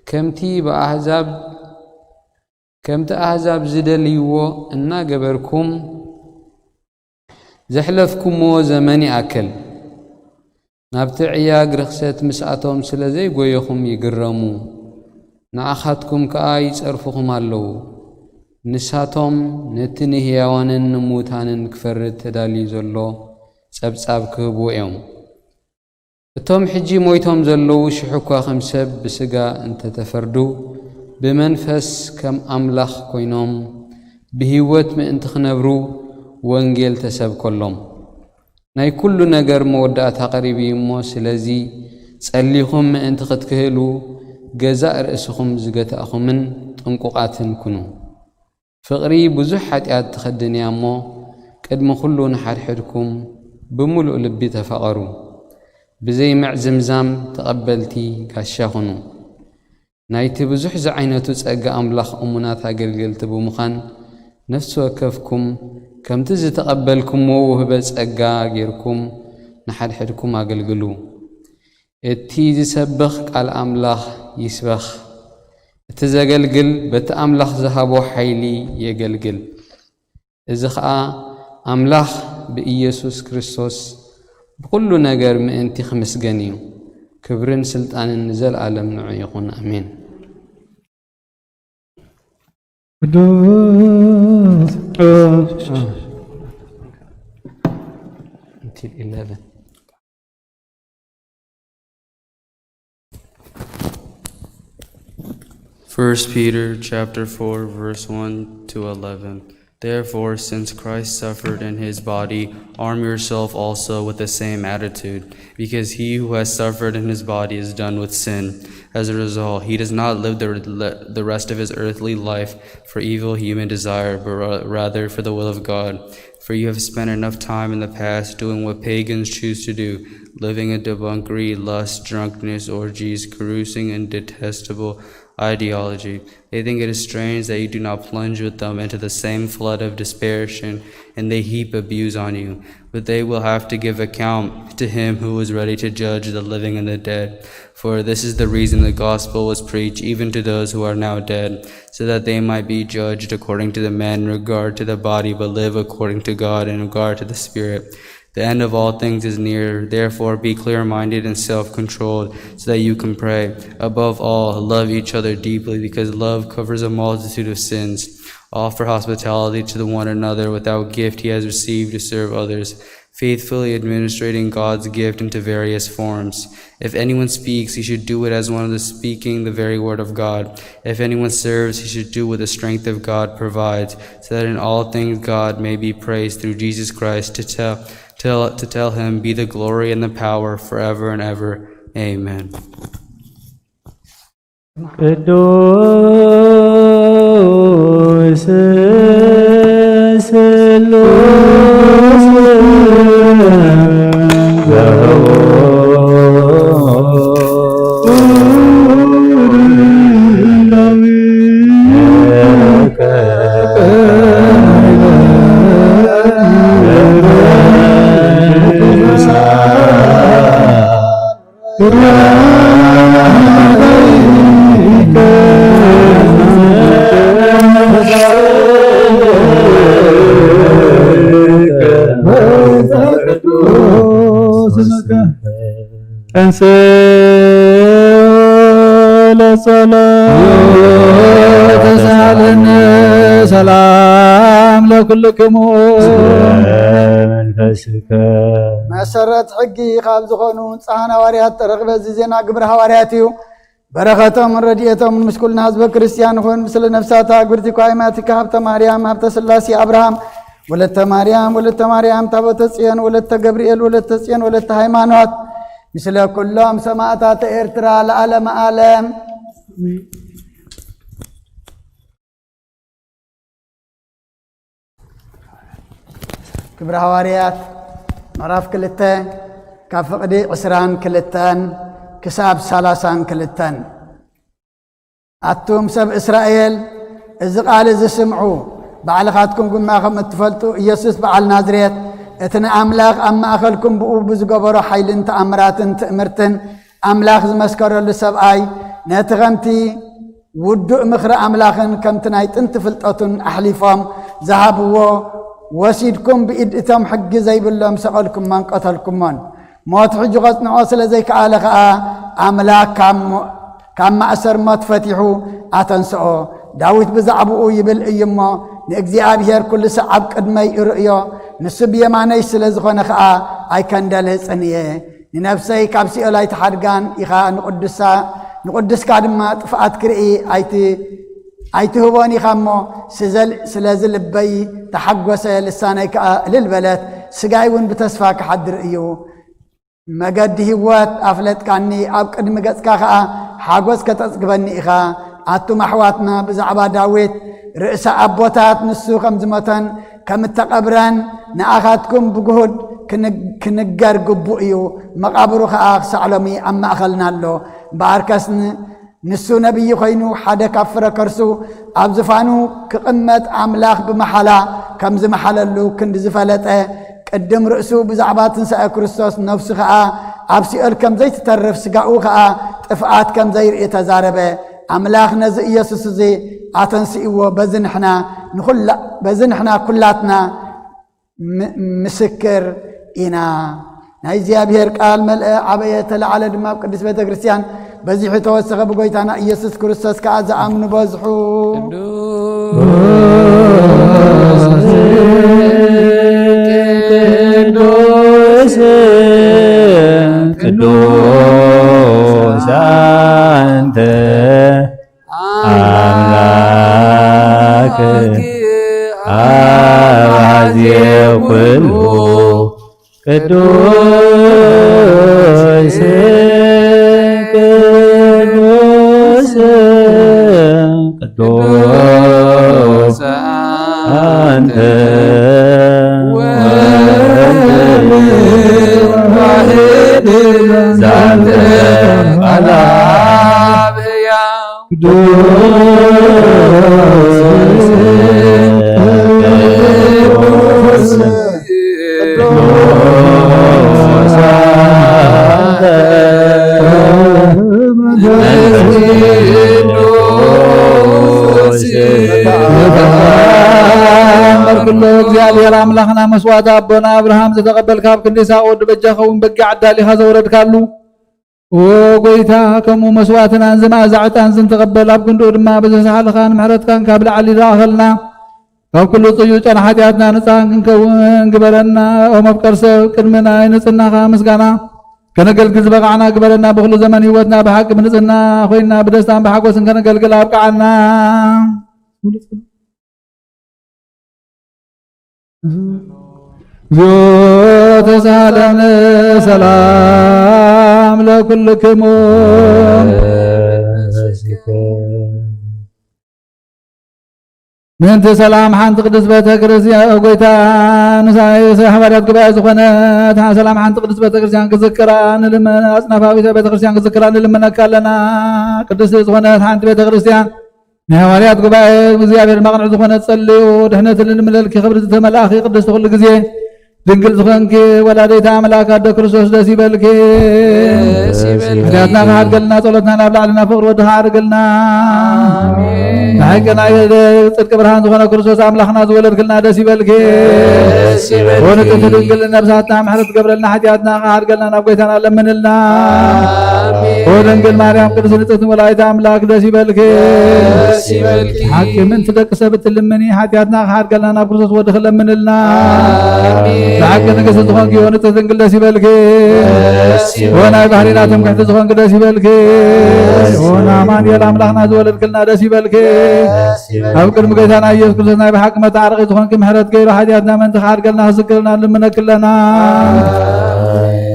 ከምቲ ብኣህዛብ ከምቲ ኣህዛብ ዝደልይዎ እናገበርኩም ዘሕለፍኩምዎ ዘመን ይኣክል። ናብቲ ዕያግ ርኽሰት ምስኣቶም ስለ ዘይጎየኹም ይግረሙ፣ ንኣኻትኩም ከኣ ይጸርፍኹም ኣለዉ። ንሳቶም ነቲ ንህያዋንን ንምዉታንን ክፈርድ ተዳልዩ ዘሎ ጸብጻብ ክህብዎ እዮም። እቶም ሕጂ ሞይቶም ዘለዉ ሽሕ እኳ ከም ሰብ ብስጋ እንተ ተፈርዱ፣ ብመንፈስ ከም ኣምላኽ ኮይኖም ብህይወት ምእንቲ ክነብሩ ወንጌል ተሰብከሎም። ናይ ኩሉ ነገር መወዳእታ ቀሪቡ እዩ እሞ፣ ስለዚ ጸሊኹም ምእንቲ ክትክህሉ፣ ገዛእ ርእስኹም ዝገታእኹምን ጥንቁቓትን ኩኑ። ፍቕሪ ብዙሕ ሓጢኣት ትኸድን እያ እሞ፣ ቅድሚ ኩሉ ንሓድሕድኩም ብምሉእ ልቢ ተፋቐሩ። ብዘይ ምዕዝምዛም ተቐበልቲ ጋሻ ኩኑ። ናይቲ ብዙሕ ዝዓይነቱ ጸጋ ኣምላኽ እሙናት ኣገልገልቲ ብምዃን፣ ነፍሲ ወከፍኩም ከምቲ ዝተቐበልኩምዎ ውህበ ጸጋ ጌርኩም ንሓድሕድኩም ኣገልግሉ። እቲ ዝሰብኽ ቃል ኣምላኽ ይስበኽ፣ እቲ ዘገልግል በቲ ኣምላኽ ዝሃቦ ሓይሊ የገልግል። እዚ ኸኣ ኣምላኽ ብኢየሱስ ክርስቶስ ብኹሉ ነገር ምእንቲ ክምስገን እዩ። ክብርን ስልጣንን ንዘለኣለም ንዑ ይኹን። ኣሜን። ቅዱስ Until eleven. First Peter chapter four, verse one to eleven. Therefore, since Christ suffered in his body, arm yourself also with the same attitude, because he who has suffered in his body is done with sin. As a result, he does not live the, the rest of his earthly life for evil human desire, but ra- rather for the will of God. For you have spent enough time in the past doing what pagans choose to do, living in debauchery, lust, drunkenness, orgies, carousing, and detestable ideology. They think it is strange that you do not plunge with them into the same flood of dispersion, and they heap abuse on you. But they will have to give account to him who is ready to judge the living and the dead. For this is the reason the gospel was preached even to those who are now dead, so that they might be judged according to the man in regard to the body, but live according to God in regard to the spirit. The end of all things is near. Therefore, be clear minded and self controlled so that you can pray. Above all, love each other deeply, because love covers a multitude of sins. Offer hospitality to the one another without gift he has received to serve others, faithfully administrating God's gift into various forms. If anyone speaks, he should do it as one of the speaking the very word of God. If anyone serves, he should do what the strength of God provides, so that in all things God may be praised through Jesus Christ. To tell, tell, to tell him be the glory and the power forever and ever. Amen. ቅዱስ ስሉስ እንስ ለጸሎት ተሳለነ ሰላም ለኩልክሙ። መንፈስከ መሰረት ሕጊ ካብ ዝኾኑ ንጹሓን ሃዋርያት ተረኽበ። እዚ ዜና ግብረ ሃዋርያት እዩ። በረኸቶምን ረድኤቶምን ምስ ኩልና ህዝበ ክርስቲያን ይኹን። ስለ ነፍሳታ ግብርቲ ኳይማቲካ ሃብተ ማርያም፣ ሃብተ ስላሴ፣ ኣብርሃም፣ ወለተ ማርያም፣ ወለተ ማርያም፣ ታቦተ ጽዮን፣ ወለተ ገብርኤል፣ ወለተ ጽዮን፣ ወለተ ሃይማኖት፣ ምስለ ኩሎም ሰማእታት ኤርትራ ለዓለመ ዓለም። ግብረ ሃዋርያት ምዕራፍ ክልተ ካብ ፍቕዲ ዕስራን ክልተን ክሳብ ሰላሳን ክልተን። ኣቱም ሰብ እስራኤል፣ እዚ ቃል እዚ ስምዑ። ባዕልኻትኩም ድማ ከም እትፈልጡ፣ ኢየሱስ በዓል ናዝሬት፣ እቲ ንኣምላኽ ኣብ ማእከልኩም ብኡ ብዝገበሮ ሓይልን ተኣምራትን ትእምርትን ኣምላኽ ዝመስከረሉ ሰብኣይ፣ ነቲ ከምቲ ውዱእ ምኽሪ ኣምላኽን ከምቲ ናይ ጥንቲ ፍልጠቱን ኣሕሊፎም ዝሃብዎ ወሲድኩም፣ ብኢድ እቶም ሕጊ ዘይብሎም ሰቐልኩሞን ቀተልኩሞን። ሞት ሕጂ ኸጽንዖ ስለ ዘይከኣለ ኸኣ፣ ኣምላኽ ካብ ሞ-፣ ካብ ማእሰር ሞት ፈቲሑ ኣተንስኦ። ዳዊት ብዛዕባኡ ይብል እዩ እሞ፣ ንእግዚኣብሔር ኩሉ ሳዕ ኣብ ቅድመይ እርእዮ፣ ንሱ ብየማነይ ስለ ዝኾነ ኸኣ ኣይከንደልህጽን እየ። ንነፍሰይ ካብ ሲኦል ኣይትሓድጋን ኢኻ፣ ንቅዱሳ-፣ ንቅዱስካ ድማ ጥፍኣት ክርኢ ኣይቲ-፣ ኣይትህቦን ኢኻ እሞ፣ ስዘል-፣ ስለዚ ልበይ ተሓጎሰ፣ ልሳነይ ከኣ እልል በለት። ስጋይ እውን ብተስፋ ክሓድር እዩ። መገዲ ህይወት ኣፍለጥካኒ፣ ኣብ ቅድሚ ገጽካ ኸኣ ሓጎስ ከተጽግበኒ ኢኻ። ኣቱም ኣሕዋትና፣ ብዛዕባ ዳዊት ርእሰ ኣቦታት፣ ንሱ ከም ዝሞተን ከም እተቐብረን ንኣኻትኩም ብግሁድ ክን-፣ ክንገር ግቡእ እዩ። መቓብሩ ኸኣ ክሳዕ ሎሚ ኣብ ማእኸልና ኣሎ። እምበኣርከስ ን-፣ ንሱ ነቢይ ኮይኑ፣ ሓደ ካብ ፍረ ከርሱ ኣብ ዝፋኑ ክቕመጥ ኣምላኽ ብመሓላ ከም ዝመሓለሉ ክንዲ ዝፈለጠ፣ ቅድም ርእሱ ብዛዕባ ትንሳኤ ክርስቶስ፣ ነፍሱ ኸኣ ኣብ ሲኦል ከም ዘይትተርፍ፣ ስጋኡ ኸኣ ጥፍኣት ከም ዘይርኢ ተዛረበ። ኣምላኽ ነዚ ኢየሱስ እዚ ኣተንሲእዎ፣ በዚ ንሕና ንኹላ-፣ በዚ ንሕና ኩላትና ም-፣ ምስክር ኢና። ናይ እግዚኣብሔር ቃል መልአ፣ ዓበየ፣ ተለዓለ ድማ ኣብ ቅድስት ቤተ ክርስቲያን በዚሑ ተወሰኸ፣ ብጎይታና ኢየሱስ ክርስቶስ ከኣ ዝኣምኑ በዝሑ። ቅዱስ፣ ቅዱስ፣ ቅዱስ ኣንተ ኣምላክ ኣባዜ ኩሉ ቅዱስ፣ ቅዱስ፣ ቅዱስ ኣንተ ወልድ ዋሕድ ዛንተ ቃል ኣብ ሕያው ቅዱስ፣ ቅዱስ፣ ቅዱስ መንፈስ ቅዱስ። ተኣምር ኩሉ እግዚኣብሔር ኣምላኽና መስዋዕቲ ኣቦና ኣብርሃም ዝተቐበልካ፣ ኣብ ክንዲ ይስሐቅ ወዲ በጃ ኸውን በጊዕ ኣዳሊኻ ዘውረድካሉ፣ ኦ ጎይታ፣ ከምኡ መስዋዕትናን ዝመኣዛ ዕጣን ዝንተቐበል፣ ኣብ ክንድኡ ድማ ብዘሳሕልኻን ምሕረትካን ካብ ላዕሊ ዝኣኸልና፣ ካብ ኩሉ ጽዩጨን ሓጢኣትና ንጻን ክንከውን ግበረና። ኦ መፍቀር ሰብ፣ ቅድሚ ናይ ንጽህናኻ ምስጋና ከነገልግል ዝበቓዕና ግበረና። ብኹሉ ዘመን ህይወትና ብሓቂ ብንጽህና ኮይንና ብደስታን ብሓጎስን ከነገልግል ኣብቅዓና። እግዚኦ ተሳለነ ሰላም ለኩልክሙ። ምእንቲ ሰላም ሓንቲ ቅድስት ቤተ ክርስቲያን፣ ጎይታ ንሳይ ሃዋርያት ጉባኤ ዝኾነት ሰላም ሓንቲ ቅድስት ቤተ ክርስቲያን ክዝክራ ንልመን። ኣጽናፋዊተ ቤተ ክርስቲያን ክዝክራ ንልምነካ ኣለና። ቅድስቲ ዝኾነት ሓንቲ ቤተ ክርስቲያን፣ ናይ ሃዋርያት ጉባኤ እግዚኣብሔር መቕንዒ ዝኾነ ጸልዩ፣ ድሕነት ንልምለልኪ፣ ክብሪ ዝተመልኣኺ ቅድስቲ ኩሉ ግዜ ድንግል ዝኾንኪ ወላዲተ ኣምላክ ኣደ ክርስቶስ ደስ ይበልኪ። ደስ ይበልኪ። ሓጢኣትና ክሓድገልና፣ ጸሎትና ናብ ላዕሊ፣ ናብ ፍቕሪ ወድኻ ኣዕርገልና። ኣሜን። ብሓቂ ናይ ጽድቂ ብርሃን ዝኾነ ክርስቶስ ኣምላኽና ዝወለድክልና ደስ ይበልኪ። ደስ ይበልኪ። ወንጽሕቲ ድንግል ነብሳትና ምሕረት ገብረልና፣ ሓጢኣትና ክሓድገልና ናብ ጎይታና ለምንልና። ኣሜን። ወድንግል ማርያም ቅድስት ንጽሕቲ ወላዲተ ኣምላክ ደስ ይበልኪ። ደስ ይበልኪ። ሓቂ ምንቲ ደቂ ሰብ እትልምኒ፣ ሓጢኣትና ክሓድገልና ናብ ክርስቶስ ወድኺ ለምንልና። ኣሜን። ብሓቂ ንግስቲ ዝኾንኪ ወንጽሕቲ ድንግል ደስ ይበልኪ። ደስ ይበልኪ። ወናይ ባህሪና ትምክሕቲ ዝኾንኪ ደስ ይበልኪ። ደስ ይበልኪ። ወናማኑኤል ኣምላኽና ዝወለድክልና ደስ ይበልኪ። ደስ ይበልኪ። ኣብ ቅድሚ ጎይታና ኢየሱስ ክርስቶስ ናይ ብሓቂ መተዓረቒ ዝኾንኪ፣ ምሕረት ገይሩ ሓጢኣትና ምንቲ ክሓድገልና ክዝክረልና ንልምነኪ ኣለና። ኣሜን።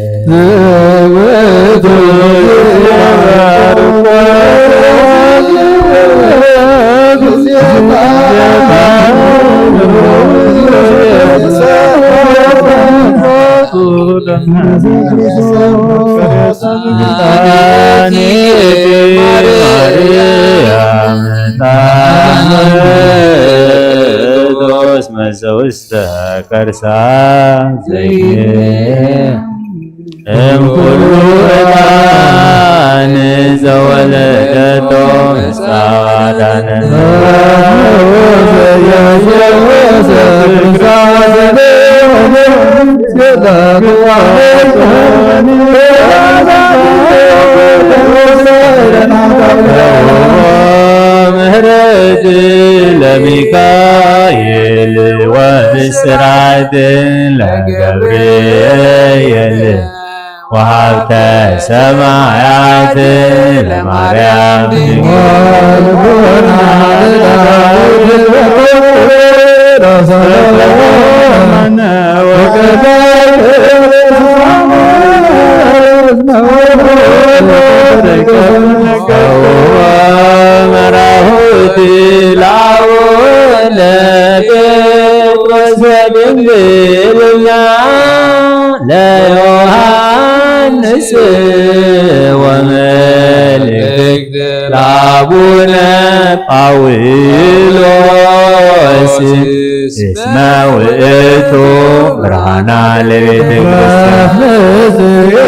መሰውስተ ከርሳ ዘይት እምኩሉ ዕጣን ዘወለደቶ ምስጋና ምህረት ለሚካኤል ወብስራት ለገብርኤል ወሃብተ ሰማያት ለማርያም መራሁቲ ለአቡነ ጴጥሮስ በድንግልና ለዮሐንስ ወመልእክት ለአቡነ ጳውሎስ እስመ ውእቱ ብርሃና ለቤተ ክርስቲያን።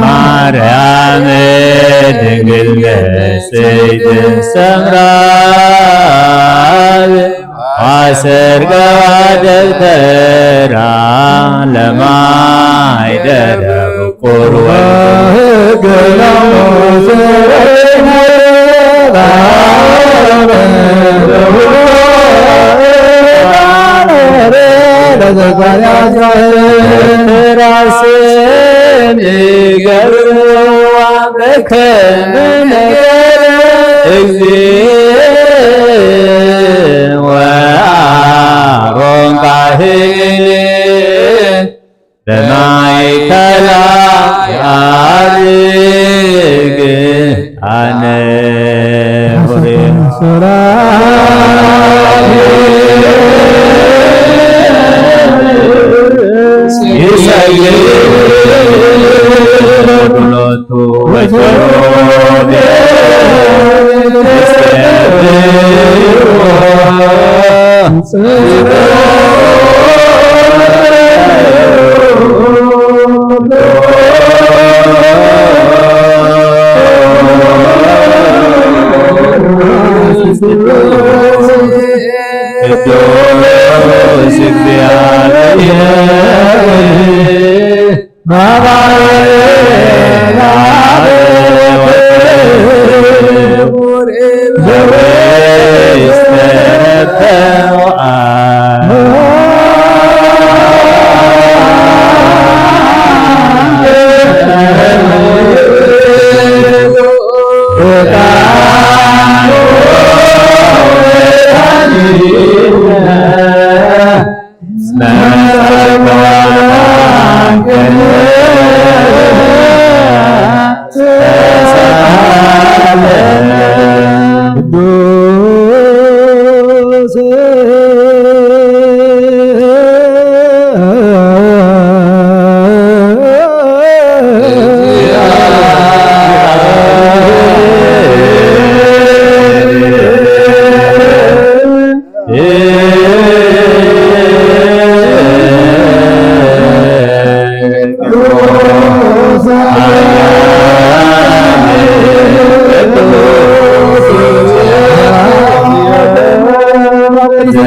ማርያም ድንግል ንጽሕት ሰምራ አሰርገዋ ደብተራ ለማይደረ ብቁር ወልድ ራስን ይገብርዋ በከመ ነገር እግዚእ ወአሮን ካህን በማእከላ ያርግ አነ ሆሬ ይሰግድ ሎቱ ወይፈሩ ቅዱስ እግዚአብሔር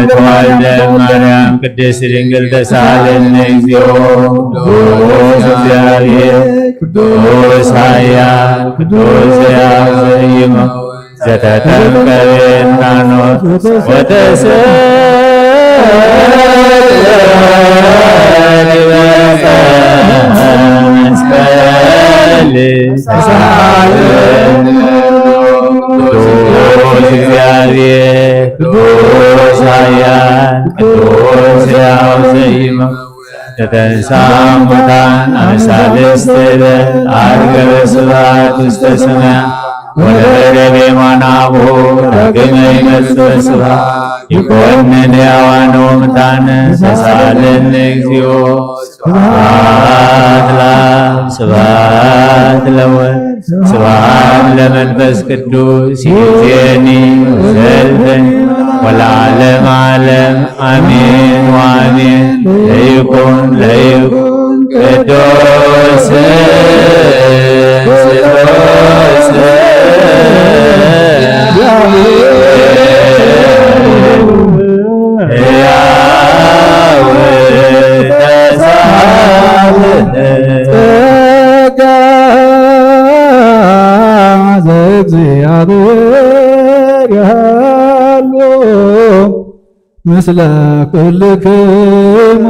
ተዋሕደ ማርያም ቅድስት ድንግል ተሳለነ እግዚኦ። ቅዱስ እግዚአብሔር ቅዱስ ኃያል ቅዱስ ሕያው ዘይመውት ዘተጠምቀ በዮርዳኖስ ወተሰቅለ ዲበ መስቀል ተሳለነ። ቅዱስ እግዚአብሔር ቅዱስ ኃያል ቅዱስ ሕያው ዘይመውት ዘተንሥአ እሙታን አመ ሣልስት ዕለት ዐርገ በስብሐት ውስተ ሰማያት ወነበረ በየማነ አቡሁ ዳግመ ይመጽእ በስብሐት ይኮንን ሕያዋነ ወሙታነ ተሳለነ እግዚኦ። ስብሐት ለአብ ስብሐት ለወልድ ስብሐት ለመንፈስ ቅዱስ ይእዜኒ ወዘልፈኒ ወለዓለመ ዓለም አሜን ወአሜን። ለይኩን ለይኩን ቅዱስ ስሉስ ሕያው ተሳለ ጸጋ ዘእግዚአብሔር ያሉ ምስለ ኩልክሙ።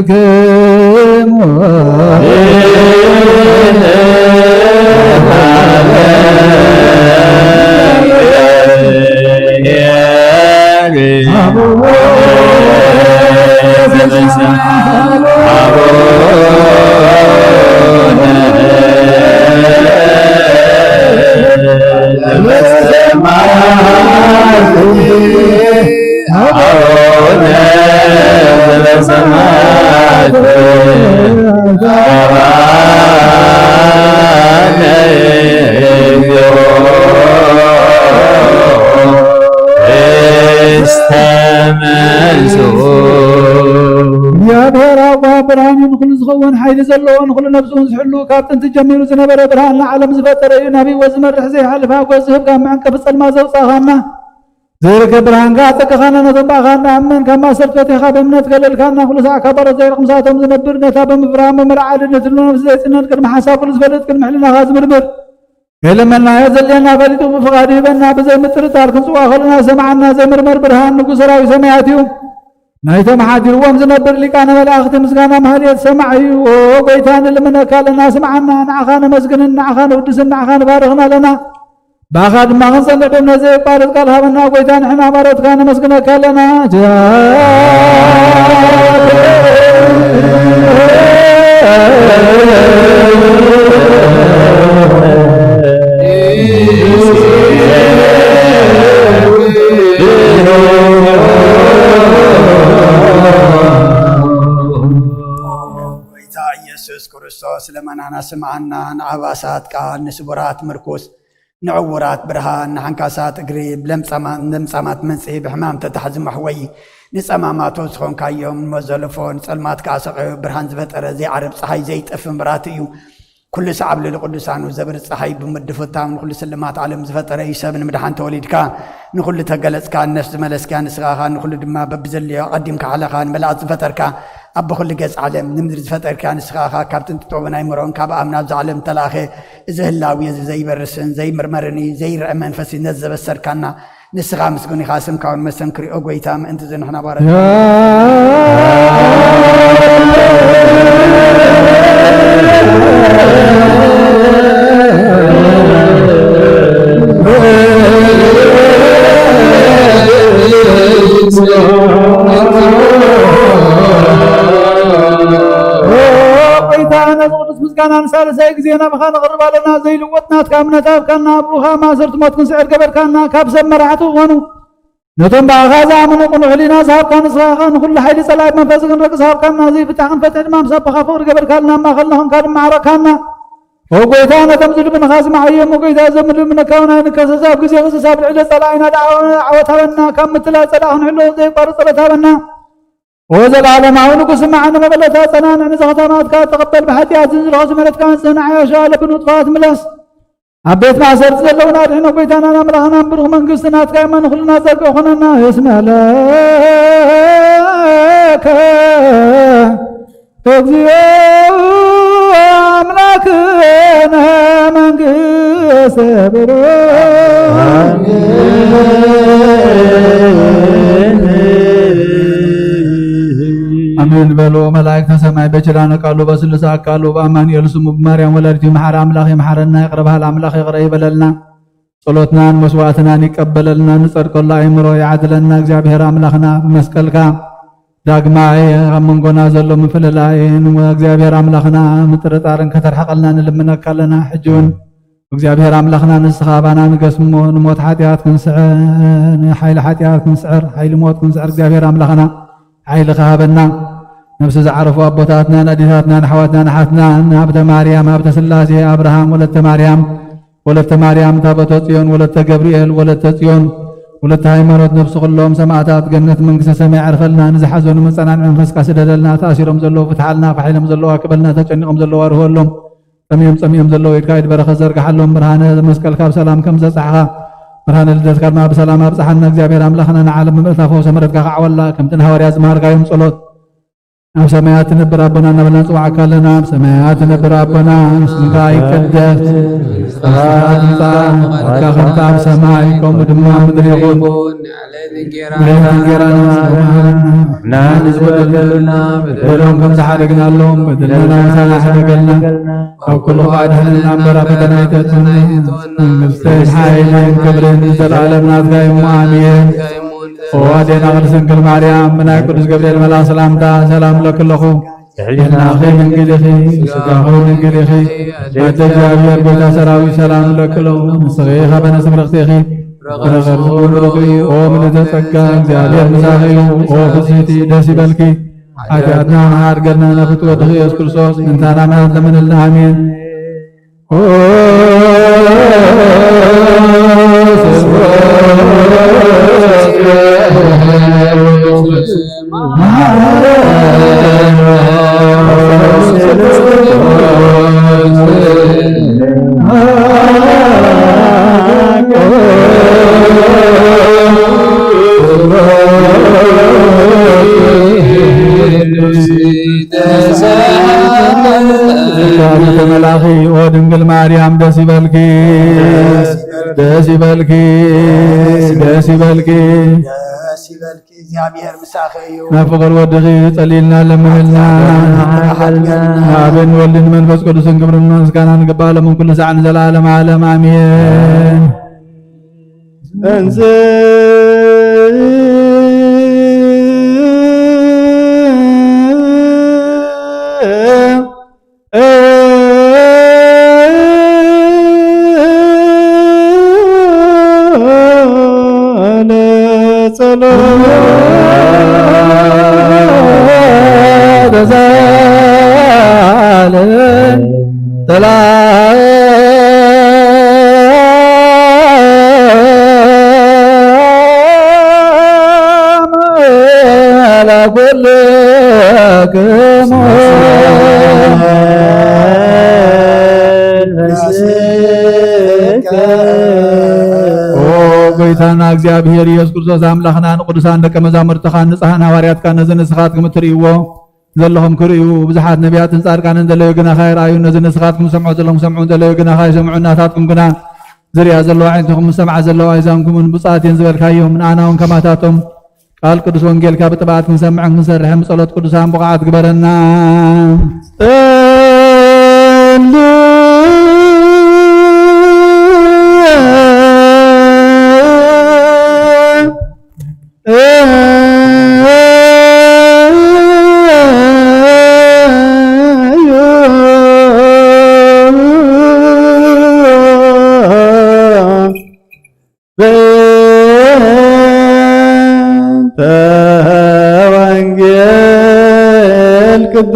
ክሙ አቡነ ዘበሰማያት ይትሐባነ እግዚኦ ውስተ መንሱ። እግዚኣብሔር ኣቦ ብርሃን እዩ፣ ንኹሉ ዝኸውን ሓይሊ ዘለዎ፣ ንኹሉ ነፍሱ እውን ዝሕሉ፣ ካብ ጥንቲ ጀሚሩ ዝነበረ ብርሃን ንዓለም ዝፈጠረ እዩ። ናብ ህይወት ዝመርሕ ዘይሓልፍ ሓጎስ ዝህብ፣ ካብ መዐንቀፊ ጸልማት ዘውጻእኻና፣ ዘይርከብ ብርሃንካ ኣጸጋኻና፣ ነቶም ብኣኻ እንኣምን ካብ ማእሰርቲ ፈቲሕካ ብእምነት ገለልካና፣ ኩሉ ሳዕ ካብ ባሮት ዘይርቕ ምሳቶም ዝነብር፣ ነታ ብምፍራም ብምልዓልን ንትሉ ነፍሲ ዘይጽነን ቅድሚ ሓሳብ ኩሉ ዝፈልጥ ቅድሚ ሕልናኻ ዝምርምር፣ ከይለመንናዮ ዘድልየና ፈሊጡ ብፍቓዱ ይህበና። ብዘይ ምጥርጣር ክንጽውዖ ከለና ዝሰምዓና ዘይምርመር ብርሃን ንጉስ ሰራዊት ሰማያት እዩ። ናይቶም ሓዲርዎም ዝነብር ሊቃነ መላእኽቲ ምስጋና ማህሌት ሰማዕ እዩ። ኦ ጎይታ ንልምነካ ኣለና፣ ስምዓና፣ ንዓኻ ነመስግንን ንዓኻ ነውድስን ንዓኻ ንባርኽን ኣለና። ብኣኻ ድማ ክንጸንዕ ብእምነት ዘየቋርጽ ቃል ሃበና። ጎይታ ንሕና ባሮትካ ነመስግነካ ኣለና። ጎይታ ኢየሱስ ክርስቶስ ለመናና ስምዓና፣ ንኣባሳት ቃል፣ ንስቡራት ምርኩስ፣ ንዕዉራት ብርሃን፣ ንሓንካሳት እግሪ፣ ብለምጻማ-፣ ለምጻማት መንጽሂ፣ ብሕማም ተታሕዚ መሕወዪ፣ ንጸማማቶ ዝኾንካዮም ንመዘለፎ፣ ንጸልማት ከኣ ሰቒዩ ብርሃን ዝፈጠረ፣ ዘይዓርብ ጸሓይ፣ ዘይጠፍእ መብራህቲ እዩ። ኩሉ ሰዓብ ልዕሊ ቅዱሳኑ ዘብርህ ጸሓይ ብምድፍታም ንኹሉ ስልማት ዓለም ዝፈጠረ እዩ። ሰብ ንምድሓን ተወሊድካ፣ ንኹሉ ተገለጽካ፣ ንነፍሲ ዝመለስካ ንስኻ ኢኻ፣ ንኹሉ ድማ በብዘድልዮ ኣቐዲምካ ሓለኻ፣ ንመላእኽቲ ዝፈጠርካ፣ ኣብ ብኹሉ ገጽ ዓለም ንምድሪ ዝፈጠርካ ንስኻ ኢኻ። ካብ ጥንቲ ጥበብን ኣይምሮን ካብ ኣብ ናብዛ ዓለም እተላእኸ፣ እዚ ህላዌ እዚ ዘይበርስን ዘይምርመርን እዩ፣ ዘይረአ መንፈስ እዩ ነዚ ዘበሰርካና። ንስኻ ምስጉን ኢኻ፣ ስምካ እውን መሰንክር እዩ። ኦ ጐይታ፣ ምእንቲ እዚ ንሕና ባሮት ኦ ጐይታ፣ ነዚ ቅዱስ ምስጋና ንሳልሳይ ግዜ ናባኻ ነቕርብ ኣለና። ዘይልወጥ ናትካ እምነት ሃብካና፣ ብኡኻ ማእሰርቲ ሞት ክንስዕር ገበርካና፣ ካብ ሰብ መራሕቲ ክኾኑ ነቶም ብኣኻ ዝኣመኑ ቅኑዕ ሕሊና ዝሃብካ ንስኻ ኢኻ። ንኹሉ ሓይሊ ጸላኢ መንፈስ ክንረግጽ ሃብካና፣ ዘይፍታሕ ክንፈትሕ ድማ ምስ ኣቦኻ ፍቕሪ ገበርካልና፣ ኣብ ማእኸልና ኾንካ ድማ ዓረቕካና። ኦ ጐይታ፣ ነቶም ዝልምንኻ ስምዓዮም። ኦ ጐይታ፣ እዞም ዝልምነካ እውን ኣይንከሰስ። ኣብ ግዜ ክስስ ኣብ ልዕሊ ጸላኢና ደኣ ዓወት ሃበና። ካብ ምትላል ጸላኢ ክንሕሎ ዘየቋርጽ ጸሎት ሃበና። ኦ ዘለዓለማዊ ንጉስ፣ ስማዕ፣ ንመበለታ ጸናንዕ፣ ንዘኸታማትካ ተቐበል፣ ብሓጢኣት ዝንዝርሖ ስምረትካ ኣንጽህ፣ ንዓያሾ ኣለቢ ንውጥፋት ምለስ። ኣብ ቤት ማእሰርቲ ዘለዉና ኣድሕኖ፣ ጐይታናን ኣምላኽናን ብሩኽ መንግስቲ ናትካ እማ ንኹልና ጸጋ ኾነና። እስመ ለከ እግዚኦ ኣምላክነ መንግስተ ብሩክ። ኣሜን በሉ። መላእክተ ሰማይ በችላነ ቃሉ በስሉሰ አካሉ በአማኑኤል ስሙ ብማርያም ወላዲቱ ይምሓር አምላክ ይምሓረና። ይቅረ በሃል አምላክ ይቅረ ይበለልና። ጸሎትናን መስዋዕትናን ይቀበለልና። ንጸድቀሉ ኣእምሮ ይዓድለና። እግዚኣብሔር ኣምላኽና ብመስቀልካ ዳግማይ ኣብ መንጎና ዘሎ ምፍልላይ ንእግዚኣብሔር ኣምላኽና ምጥርጣርን ከተርሕቐልና ንልምነካ ኣለና። ሕጂ እውን እግዚኣብሔር ኣምላኽና ንስኻ ኣባና ንገስ እሞ ንሞት ሓጢኣት ክንስዕር፣ ንሓይሊ ሓጢኣት ክንስዕር፣ ሓይሊ ሞት ክንስዕር እግዚኣብሔር ኣምላኽና ሓይሊ ክሃበና። ነፍሲ ዝዓረፉ ኣቦታትናን ኣዴታትናን ኣሕዋትናን ኣሓትናን ሃብተ ማርያም፣ ሃብተ ስላሴ፣ ኣብርሃም፣ ወለተ ማርያም፣ ወለተ ማርያም፣ ታቦተ ጽዮን፣ ወለተ ገብርኤል፣ ወለተ ጽዮን፣ ወለተ ሃይማኖት፣ ነፍሲ ኩሎም ሰማዕታት ገነት መንግስተ ሰማይ ዕርፈልና። ንዝሓዘኑ መጸናንዒ መንፈስካ ስደደልና። ተኣሲሮም ዘለዉ ፍትሓልና፣ ፋሕ ኢሎም ዘለዉ ኣክበልና፣ ተጨኒቖም ዘለዉ ኣርህወሎም፣ ጠምዮም ጸሚኦም ዘለዉ ኢድካ ኢድ በረኸት ዘርግሓሎም። ብርሃነ መስቀልካ ብሰላም ከም ዘብጻሕኻ፣ ብርሃነ ልደትካ ድማ ብሰላም ኣብጽሓና። እግዚኣብሔር ኣምላኽና ንዓለም ብምእታው ፈውሰ ምሕረትካ ከዓወላ፣ ከምቲ ንሃዋርያት ዝመሃርካዮም ጸሎት ኣብ ሰማያት ትነብር ኣቦና እናበልና ንጽውዓካ ኣለና። ኣብ ሰማያት ትነብር ኣቦና፣ ስምካ ይቀደስ፣ መንግስትኻ ትምጻእ፣ ፍቓድካ ከምቲ ኣብ ሰማይ ከምኡ ድማ ኣብ ምድሪ ይኹን። ዕለት እንጌራና ንህበና፣ ንዝበደሉና በደሎም ከም ዝሓደግናሎም በደልና ምሳና ሓደገልና፣ ካብ ኩሉ ኣድሕነና እምበር ኣብ ፈተና ኣይተእትወና። መንግስትን ሓይልን ክብርን ንዘለኣለም ናትካ እዩ እሞ ኣሜን። ኦ ኣዴና ቅድስት ድንግል ማርያም፣ ብናይ ቅዱስ ገብርኤል መልኣክ ሰላምታ ሰላም እብለኪ ኣለኹ። ሕሊናኺ ድንግል ኢኺ፣ ስጋኺ ድንግል ኢኺ። ኣደ እግዚኣብሔር ጎይታ ሰራዊት ሰላም እብለኪ ኣለኹ። ንስኺ ኸበነ ስፍርኽቲ ኢኺ፣ ፍረ ከርሥኺ ብሩኽ እዩ። ኦ ምልዕተ ጸጋ፣ እግዚኣብሔር ምሳኺ እዩ። ኦ ፍስሕቲ ደስ ይበልኪ፣ ሓጢኣትና መሓር ገብርና ነፍት ወድኺ ኢየሱስ ክርስቶስ ምእንታና ምሕረት ለምንልና። ኣሜን። ተመላኺ ኦ ድንግል ማርያም ደስ ይበልኪ፣ ደስ ይበልኪ፣ ደስ ይበልኪ። ደስ ይበልኪ፣ እግዚኣብሔር ምሳኺ እዩ። ናብ ፍቕር ወድኺ ጸሊልና ለምንልና። ሓድገልና። ንኣብን ወልድን መንፈስ ቅዱስን ክብርን ምስጋናን ይግባእ፣ ሎምን ኩሉ ሳዕ ንዘለዓለም ዓለም ኣሜን። እንዝ ኦ ጎይታና እግዚኣብሔር ኢየሱስ ክርስቶስ ኣምላኽና፣ ንቅዱሳን ደቀ መዛሙርትኻን ንጽሓን ሃዋርያትካን ነዚ ንስኻትኩም እትርእይዎ ዘለኹም ክርእዩ፣ ብዙሓት ነቢያትን ጻድቃንን ዘለዩ ግናኻ ይርኣዩ፣ ነዚ ንስኻትኩም ዝሰምዑ ዘለኹም ክሰምዑ ዘለዩ ግናኻ ይሰምዑ፣ ናታትኩም ግና ዝርእያ ዘለዋ ኣዒንትኹም ዝሰምዓ ዘለዋ ኣእዛንኩምን ብፁዓት እየን ዝበልካዮም፣ ንኣና እውን ከማታቶም ቃል ቅዱስ ወንጌልካ ብጥብዓት ክንሰምዕን ክንሰርሕን ብጸሎት ቅዱሳን ብቑዓት ግበረና። ጸሉ በእንተ ወንጌል ቅዱስ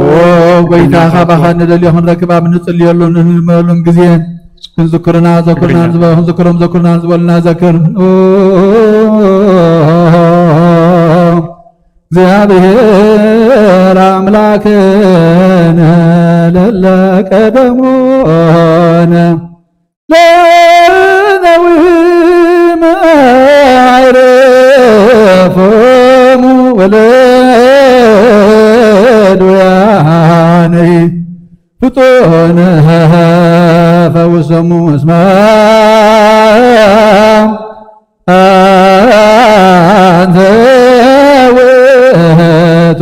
ኦ ጎይታ፣ ካባኻ ንደልዮ ክንረክብ ኣብ እንጽልየሉን እንልምነሉን ግዜ ክንዝክርና ዘኩርና ዝበ-፣ ክንዝክሮም ዘኩርና ዝበሉና ዘክር። ኦ እግዚኣብሔር ኣምላክነ ለለ ቀደሞነ ለነዊም ኣዕርፎሙ ወለድውያነይ ፍጡነ ፈውሶሙ እስመ ኣንተ ውእቱ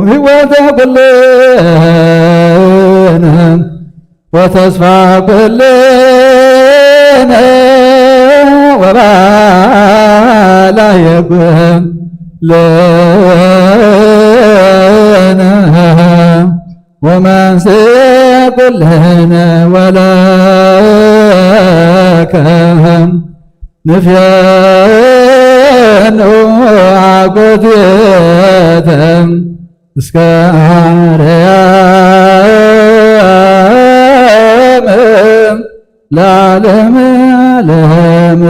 ሕይወተ ኩልነ ወተስፋ ኩልነ ወባላየ ኩልነ ወመንስኤ ኩልነ ወለከ ንፌኑ አኮቴተ እስከ አርያም ለዓለመ ዓለም።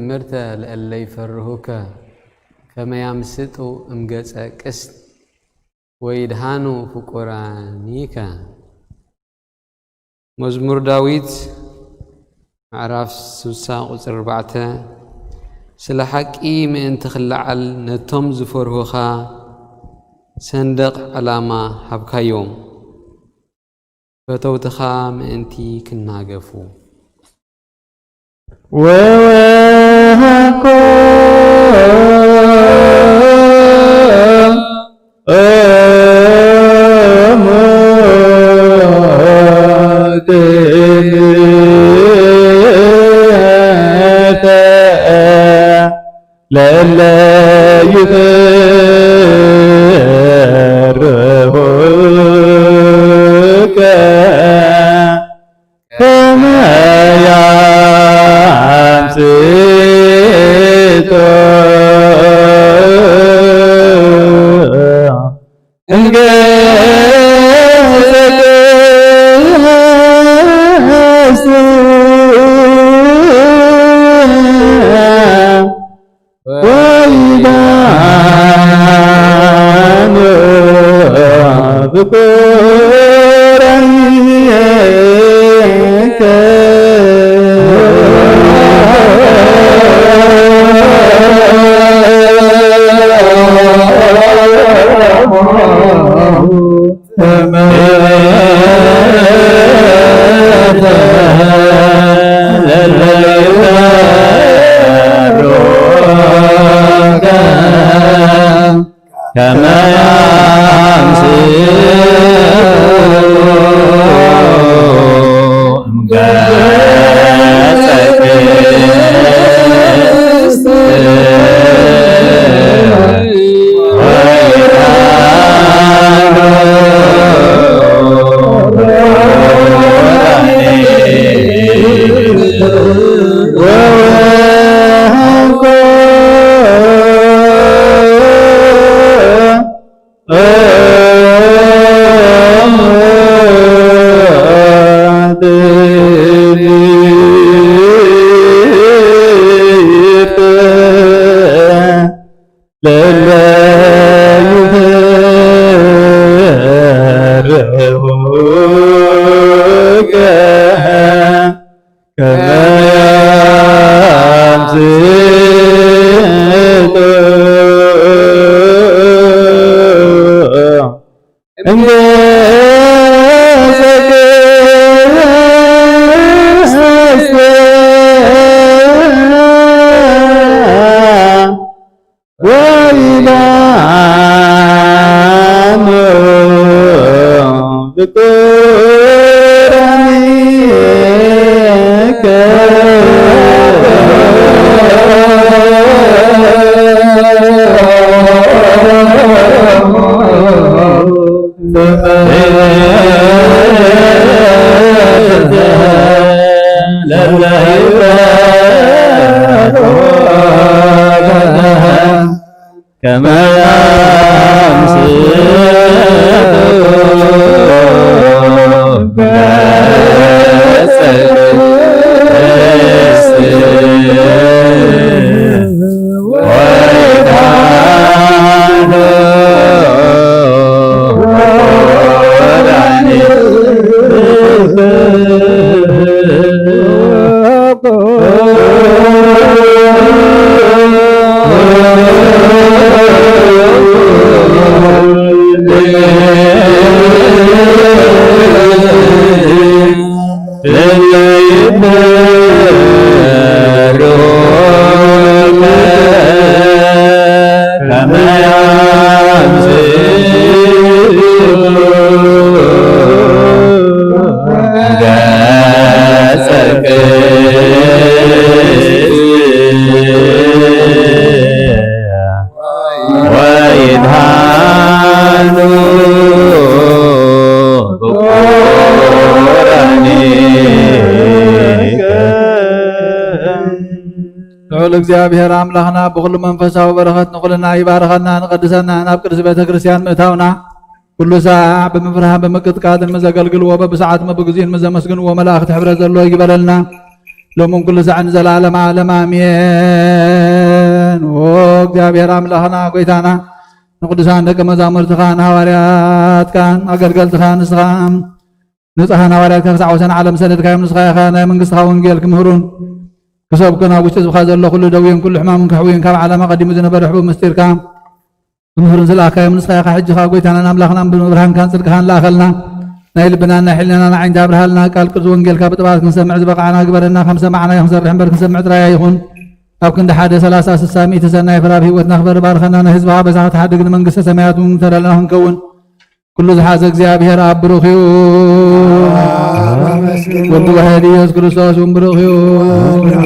ምርተ ለእለ ይፈርሁከ ከመ ያምስጡ እምገጸ ቅስት ወይድሃኑ ፍቁራኒከ። መዝሙር ዳዊት ምዕራፍ ስሳ ቁጽሪ ኣርባዕተ። ስለ ሓቂ ምእንቲ ክለዓል ነቶም ዝፈርሁኻ ሰንደቕ ዕላማ ሃብካዮም። ፈተውትኻ ምእንቲ ክናገፉ። ወወሃኮ ለእለ ይፈርሁከ ከመ ያምጽእቶ እምገጸ ቅድስት ወይዳኑ ፍቁራኒከ። ከመ ያምጽኡ እምገጸ ቅድስት ወይዳኑ ወወሃኮ ለእለ ይፈርሁከ ከመ ያምጽእቶ እምገጸ ቅድስት ወይዳኑ ፍቁራኒከ። ከመ ያምጽኡ ገጸ ቅድስት ወይዳኑ ወይድሃኑ ፍቁራኒከ። ልዑል እግዚኣብሔር ኣምላኽና ብኹሉ መንፈሳዊ በረኸት ንኹልና ይባርኸና፣ ንቐድሰና፣ ናብ ቅድስቲ ቤተ ክርስቲያን ምእታውና፣ ኩሉ ሳዕ ብምፍርሃን ብምቅጥቃጥን ምስ ዘገልግልዎ፣ በብሰዓት በብግዚኡን ምስ ዘመስግንዎ መላእኽቲ ሕብረት ዘለዎ ይግበረልና። ሎምን ኩሉ ሳዕን ዘላለም ዓለም ኣሜን። ኦ እግዚኣብሔር ኣምላኽና ጎይታና፣ ንቅዱሳን ደቀ መዛሙርትኻን ሃዋርያትካን ኣገልገልትኻ ንስኻ ንጽሓን ሃዋርያትካ ክሳዕ ወሰን ዓለም ሰደድካዮም። ንስኻ ኢኻ ናይ መንግስትኻ ወንጌል ክምህሩን ክሰብኩን ኣብ ውሽጢ ህዝብኻ ዘሎ ኩሉ ደዌን ኩሉ ሕማምን ከሕውዩን ካብ ዓለም ኣቐዲሙ ዝነበረ ሕቡእ ምስጢርካ ክምህሩን ዝለኣካዮም ንስኻ ኢኻ። ሕጂ ኸኣ ጎይታናን ኣምላኽናን ብብርሃንካን ጽድቅኻን ለኣኸልና። ናይ ልብናን ናይ ሕሊናና ዓይንቲ ኣብርሃልና። ቃል ቅዱስ ወንጌልካ ብጥባት ክንሰምዕ ዝበቓዕና ግበረና። ከም ሰማዕናዮ ክንሰርሕ እምበር ክንሰምዕ ጥራይ ኣይኹን። ኣብ ክንዲ ሓደ ሰላሳ ስሳ ሚእቲ ሰናይ ፍረ ኣብ ህይወትና ክፈሪ ባርኸና። ንህዝብኻ በዛ ክትሓድግ ንመንግስተ ሰማያት እውን ተዳለና ክንከውን ኩሉ ዝሓዘ እግዚኣብሔር ኣብ ብሩኽ እዩ። ኣመስግኑ። ወልድ ዋሕድ ኢየሱስ ክርስቶስ እውን ብሩኽ እዩ።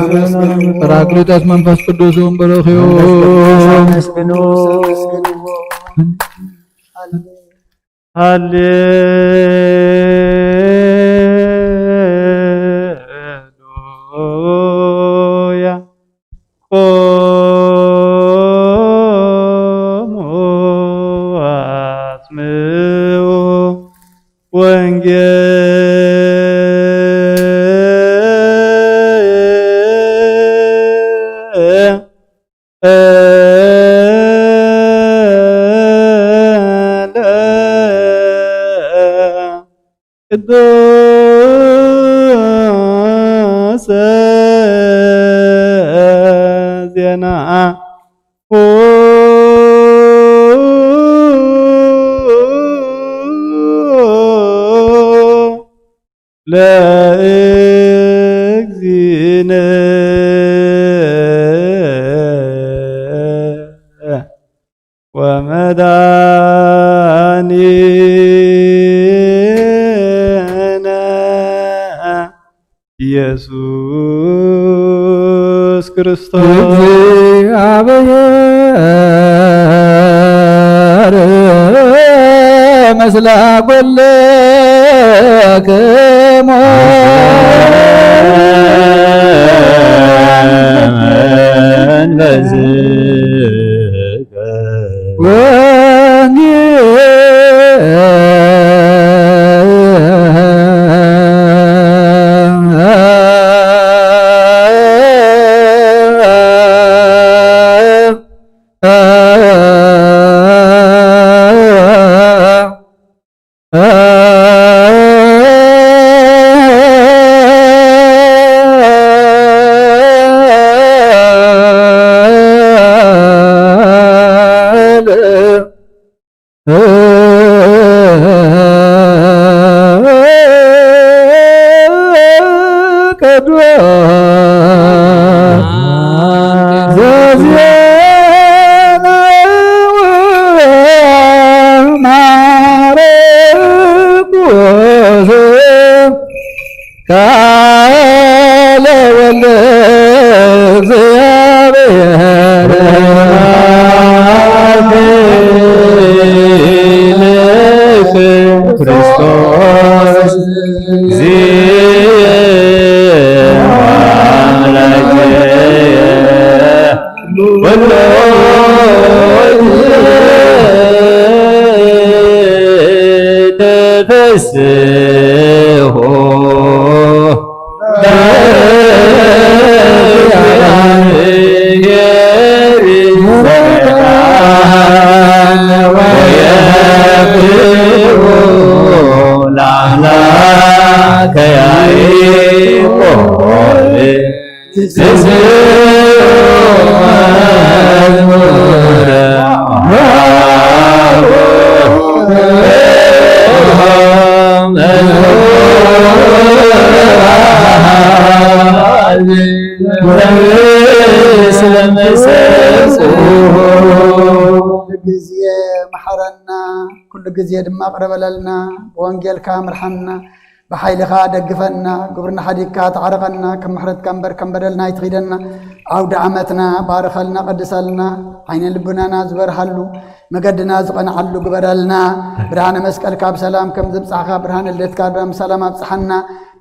ኣመስግኑ። ጳራቅሊጦስ መንፈስ ቅዱስ እውን ብሩኽ እዩ። ኣመስግኑ። ሃሌሉያ። ቆሙ ኣስምዑ ወንጌል ቅዱስ ዜና ለእግዚእነ ወመድኃኒነ ኢየሱስ ክርስቶስ። እግዚአብሔር ምስለ ኩልክሙ። ቃለ ወልድ እግዚአብሔር አብ ክርስቶስ እግዚእ አምላክየ ወልድ ተፈስሑ ኩሉ ግዜ መሓረና፣ ኩሉ ግዜ ድማ ቅረ በለልና፣ ብወንጌልካ ምርሓና፣ ብሓይልኻ ደግፈና፣ ግብርና ሓዲግካ ተዓረቐና፣ ከም ምሕረትካ እምበር ከም በደልና ኣይትኺደና። ዓውደ ዓመትና ባርኸልና፣ ቀድሰልና፣ ዓይነ ልቡናና ዝበርሃሉ፣ መገድና ዝቐንዓሉ ግበረልና። ብርሃነ መስቀልካ ብሰላም ከም ዘብጻሕካ፣ ብርሃነ ልደትካ ድማ ብሰላም ኣብጽሓና።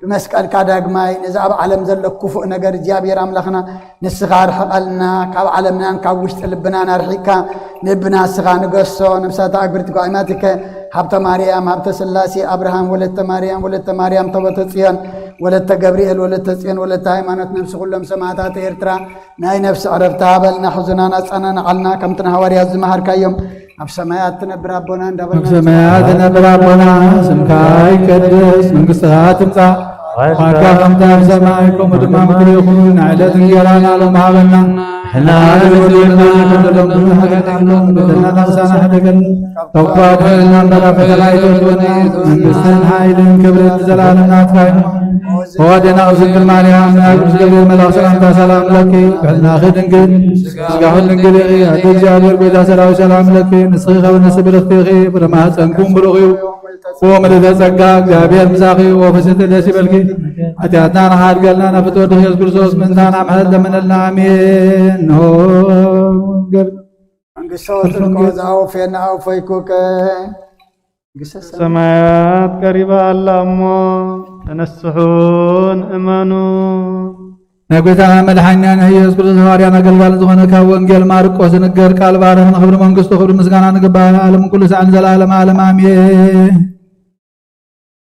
ብመስቀልካ ዳግማይ ነዚ ኣብ ዓለም ዘሎ ክፉእ ነገር እግዚኣብሔር ኣምላኽና ንስኻ ኣርሕቐልና። ካብ ዓለምናን ካብ ውሽጢ ልብናን ኣርሒቕካ ንልብና ንስኻ ንገሶ። ነፍሳት ኣግብርቲ ጓይማቲከ ሃብተ ማርያም፣ ሃብተ ስላሴ፣ ኣብርሃም፣ ወለተ ማርያም፣ ወለተ ማርያም፣ ታቦተ ጽዮን፣ ወለተ ገብርኤል፣ ወለተ ጽዮን፣ ወለተ ሃይማኖት፣ ነፍሲ ኩሎም ሰማዕታት ኤርትራ ናይ ነፍሲ ዕረፍቲ ሃበልና፣ ሕዙናን ኣጸናንዓልና፣ ከምቲ ንሃዋርያት ዝመሃርካዮም፣ ኣብ ሰማያት ትነብር ኣቦና እንዳበልና ኣብ ሰማያት ትነብር ኣቦና፣ ስምካ ይቀደስ፣ መንግስትኻ ትምጻእ፣ ዋጋ ከምታ ኣብ ሰማይ፣ ከምኡ ድማ ምድሪ ይኹን። ንዕለት እንጌራና ሎም ሃበና፣ ንሕና ንበደልና ንበደሎም፣ ንበደልና ንበደልና፣ ካብ ክሳና ሕደገን፣ ካብ ክፉ ኣድሕነና፣ እምበር ኣብ ፈተና ኣይተእትወና። መንግስትን ሓይልን ክብርን ንዘለኣለም ናትካ እዩ። ወደና ቅድስት ድንግል ማርያም፣ ናይ ቅዱስ ገብርኤል መልኣክ ሰላምታ ሰላም ለኪ፣ ብሕልናኺ ድንግል፣ ስጋኺ ድንግል ኢኺ። ኣደ እግዚኣብሔር፣ ጎይታ ሰራዊት፣ ሰላም ለኪ፣ ንስኺ ካብ ኣንስቲ ብርኽቲ ኢኺ፣ ፍረ ማህፀንኩም ብሩኽ እዩ። ኦ ምልዕተ ጸጋ፣ እግዚኣብሔር ምሳኺ፣ ኦ ፍስሕቲ ደስ ይበልኪ። ሓጢኣትና ንሓድገልና፣ ናብ ፍትወት ኢየሱስ ክርስቶስ ምእንታና ምሕረት ለምነልና። ኣሜን። ንሆ ገብ መንግስተ ወትርኮ ዝኣወፈየና ኣወፈይኩከ። መንግስተ ሰማይ ሰማያት ቀሪባ ኣላ እሞ ተነስሑን እመኑ። ናይ ጎይታና መድሓኒና ናይ ኢየሱስ ክርስቶስ ሃዋርያን ኣገልጋልን ዝኾነ ካብ ወንጌል ማርቆስ ዝንገር ቃል ባርኽ። ንኽብሪ መንግስቱ ክብሪ ምስጋና ንግባእ፣ ዓለም ኩሉ ሳዕ ንዘለዓለም ዓለም ኣሜን።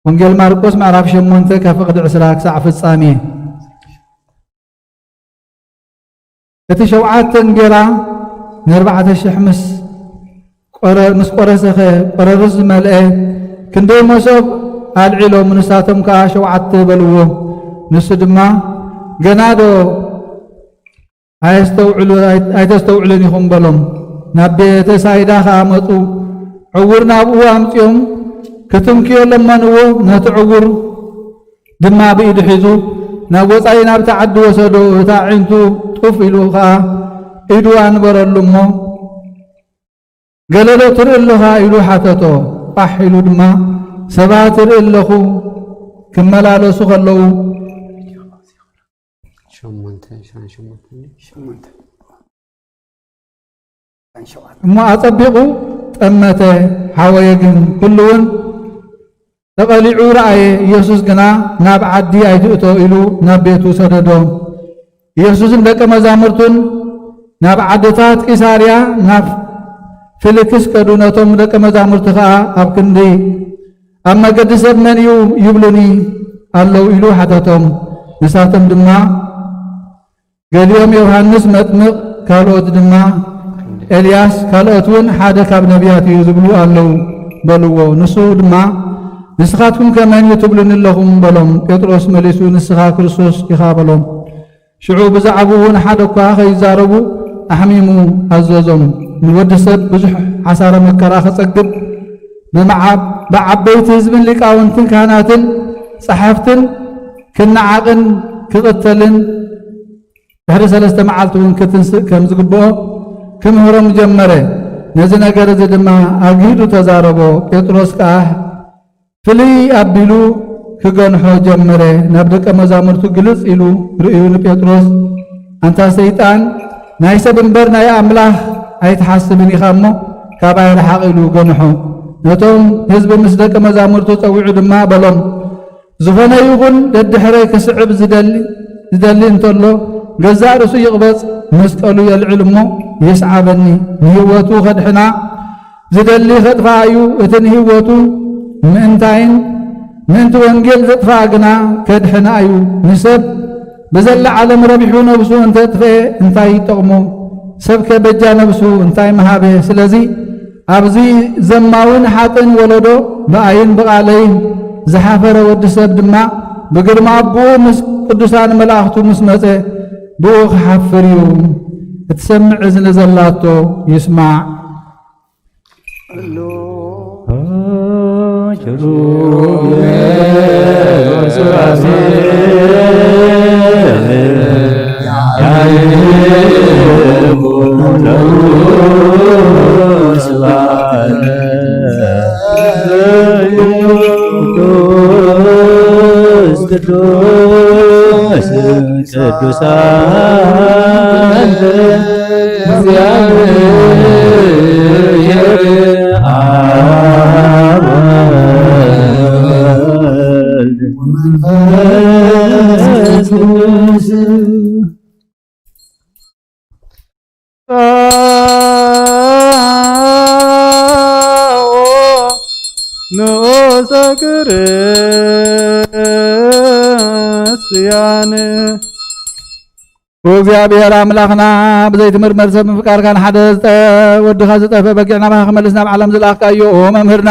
ወንጌል ማርቆስ ምዕራፍ ሸሞንተ ካብ ፍቕዲ ዕስራ ክሳዕ ፍጻሜ። እቲ ሸውዓተ እንጌራ ንኣርባዕተ ሽሕ ምስ ቆረ-፣ ምስ ቆረሰኸ፣ ቆረርስ ዝመልአ ክንደይ መሶብ ኣልዒሎም፣ ንሳቶም ከኣ ሸውዓተ በልዎ። ንሱ ድማ፣ "ገና ዶ ኣየስተውዕሉ-፣ ኣይ-፣ ኣይተስተውዕሉን ኢኹም?" በሎም። ናብ ቤተ ሳይዳ ከኣ መጹ። ዕውር ናብኡ ኣምጺኦም ክትንክዮ ለመንዎ። ነቲ ዕውር ድማ ብኢዱ ሒዙ ናብ ወጻኢ ናብቲ ዓዲ ወሰዶ። እቲ ኣዒንቱ ጡፍ ኢሉ ኸኣ ኢዱ ኣንበረሉ እሞ፣ "ገለ ዶ ትርኢ ኣለኻ?" ኢሉ ሓተቶ። ቋሕ ኢሉ ድማ፣ "ሰባት እርኢ ኣለኹ ክመላለሱ ከለዉ" ሸሞንተ፣ ሸሞንተ። እሞ ኣጸቢቑ ጠመተ፣ ሓወየ ግን። ኩሉ እውን ተቐሊዑ ረኣየ። ኢየሱስ ግና፣ "ናብ ዓዲ ኣይትእቶ" ኢሉ ናብ ቤቱ ሰደዶ። ኢየሱስን ደቀ መዛሙርቱን ናብ ዓድታት ቂሳርያ ናብ ፊልክስ ከዱ። ነቶም ደቀ መዛሙርቲ ኸኣ ኣብ ክንዲ ኣብ መገዲ ሰብ መን እዩ ይብሉኒ ኣለዉ ኢሉ ሓተቶም። ንሳቶም ድማ፣ ገሊኦም ዮሃንስ መጥምቕ፣ ካልኦት ድማ ኤልያስ፣ ካልኦት እውን ሓደ ካብ ነቢያት እዩ ዝብሉ ኣለዉ በልዎ። ንሱ ድማ፣ ንስኻትኩም ከ መን እዩ ትብሉኒ ኣለኹም በሎም። ጴጥሮስ መሊሱ፣ ንስኻ ክርስቶስ ኢኻ በሎም። ሽዑ ብዛዕባኡ ንሓደ እኳ ከይዛረቡ ኣሕሚሙ ኣዘዞም። ንወዲ ሰብ ብዙሕ ሓሳረ መከራ ከጸግብ፣ ብመዓ-፣ ብዓበይቲ ህዝብን ሊቃውንትን ካህናትን ጸሓፍትን ክነዓቕን ክቕተልን ድሕሪ ሰለስተ መዓልቲ እውን ክትንስእ ከም ዝግብኦ ክምህሮም ጀመረ። ነዚ ነገር እዚ ድማ ኣግሂዱ ተዛረቦ። ጴጥሮስ ከኣ ፍልይ ኣቢሉ ክገንሖ ጀመረ። ናብ ደቀ መዛሙርቱ ግልጽ ኢሉ ርእዩ ንጴጥሮስ፣ "ኣንታ ሰይጣን፣ ናይ ሰብ እምበር ናይ ኣምላኽ ኣይትሓስብን ኢኻ እሞ፣ ካባይ ርሓቕ" ኢሉ ገንሖ። ነቶም ህዝቢ ምስ ደቀ መዛሙርቱ ጸዊዑ ድማ በሎም፣ "ዝኾነ ይኹን ደድሕረይ ክስዕብ ዝደሊ፣ ዝደሊ እንተሎ፣ ገዛእ ርእሱ ይቕበጽ፣ መስቀሉ የልዕል እሞ ይስዓበኒ። ንህይወቱ ከድሕና ዝደሊ ከጥፍኣ እዩ፣ እቲ ንህይወቱ ምእንታይን ምእንቲ ወንጌል ዘጥፍኣ ግና ከድሕና እዩ። ንሰብ ብዘላ ዓለም ረቢሑ ነብሱ እንተጥፍኤ እንታይ ይጠቕሞ? ሰብከ በጃ ነብሱ እንታይ ምሃበ? ስለዚ ኣብዚ ዘማውን ሓጥእን ወለዶ ብኣይን ብቓለይን ዝሓፈረ ወዲ ሰብ ድማ ብግርማ ኣቦኡ ምስ ቅዱሳን መላእኽቱ ምስ መጸ ብኡ ክሓፍር እዩ። እትሰምዕ እዝኒ ዘላቶ ይስማዕ። ቅዱስ ቅዱሳን እግዚአብሔር አብ ወልድ ወመንፈስ ቅዱስ። ክርስቲያን። እግዚኣብሔር ኣምላኽና ብዘይትምርመር ሰብ ምፍቃርካ ንሓደ ዝጠ-፣ ወድኻ ዝጠፍአ በጊዕ ናባኻ ክመልስ ናብ ዓለም ዝለኣኽካዮ መምህርና፣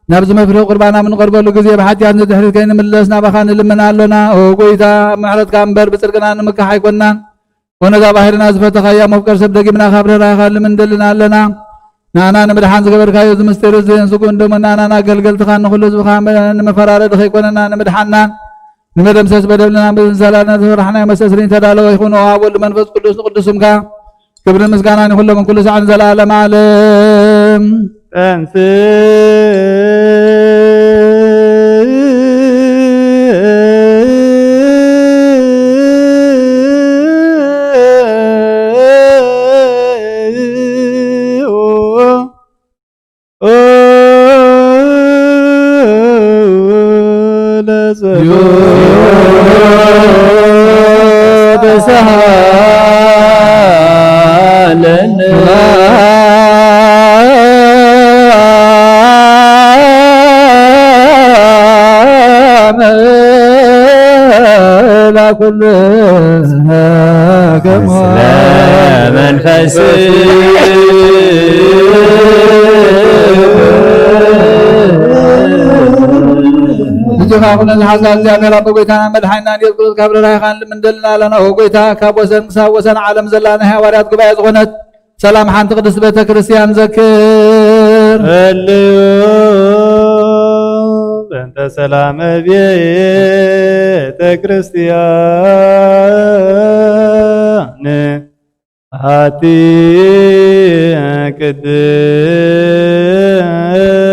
ናብዚ መፍርሒ ቁርባና ምንቐርበሉ ግዜ ብሓጢኣት ንድሕሪት ከይንምለስ ናባኻ ንልምን ኣሎና። ኦ ጎይታ፣ ኣብ ምሕረትካ እምበር ብጽድቅና ንምካሕ ኣይኮንናን። ኦ ነዛ ባህርና ዝፈተኻያ መፍቀር ሰብ ደጊምና ካብ ርህራሄኻ ልምን ደልን ኣለና። ንኣና ንምድሓን ዝገበርካዮ እዚ ምስጢር እዚ ስጉን ደሞ ንኣናን ኣገልገልትኻን ንኹሉ ህዝብኻ መ-፣ ንመፈራረዲ ከይኮነና ንምድሓንናን ንመደምሰስ በደልና ብዝንሳላና ዝፈራሕናዮ መስተስሪን ተዳለወ ይኹን። ኦ ኣብ ወልድ መንፈስ ቅዱስ ንቅዱስ ስምካ ክብርን ምስጋናን ይኹን ሎምን ኩሉ ሰዓን ዘለዓለም ዓለም። እጅኻ ኩነ ዝሓዛ እግዚኣብሔር ኣቦ ጎይታና መድሓኒና ኢየሱስ ክርስቶስ ካብ ርህራሄኻን ልምንደልና ኣለና። ኦ ጎይታ፣ ካብ ወሰን ክሳብ ወሰን ዓለም ዘላ ናይ ሃዋርያት ጉባኤ ዝኾነት ሰላም ሓንቲ ቅድስት ቤተ ክርስቲያን ዘክር። ጸልዩ በእንተ ሰላመ ቤተ ክርስቲያን ኣቲ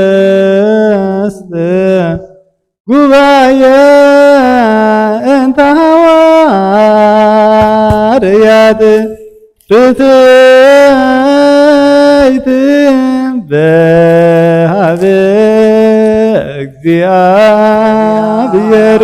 ቅድስት ጉባኤ እንተ ሃዋርያት ርትዕት በሃበ እግዚኣብሔር።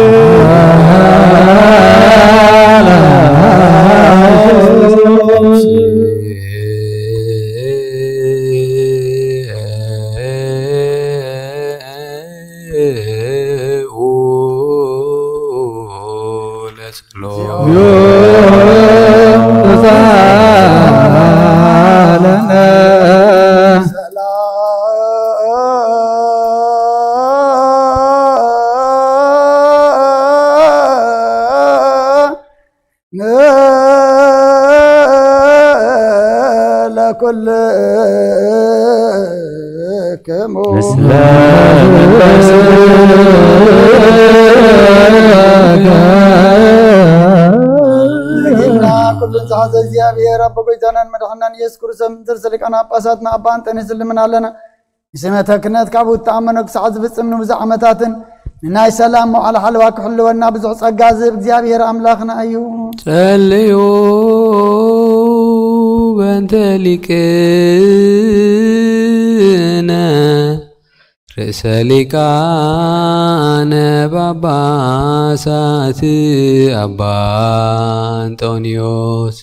ለኩልክሙ። ኩሉን ዝሓዘ እግዚኣብሔር ኣቦ ጎይታናን መድሓናን ኢየሱስ ክርስቶስ ምስለ ሊቃነ ጳጳሳትና ኣባ እንጠንዮስ ዝልምን ኣለና። ንስመተ ክህነት ካብኡ እተኣመኖ ክሳዕ ዝፍጽም ንብዙሕ ዓመታትን ንናይ ሰላም መዋዕለ ሓለዋ ክሕልወና ብዙሕ ጸጋ ዝህብ እግዚኣብሔር ኣምላኽና እዩ። ጸልዩ በእንተ ሊቅነ ርእሰ ሊቃነ ጳጳሳት ኣባ እንጦንዮስ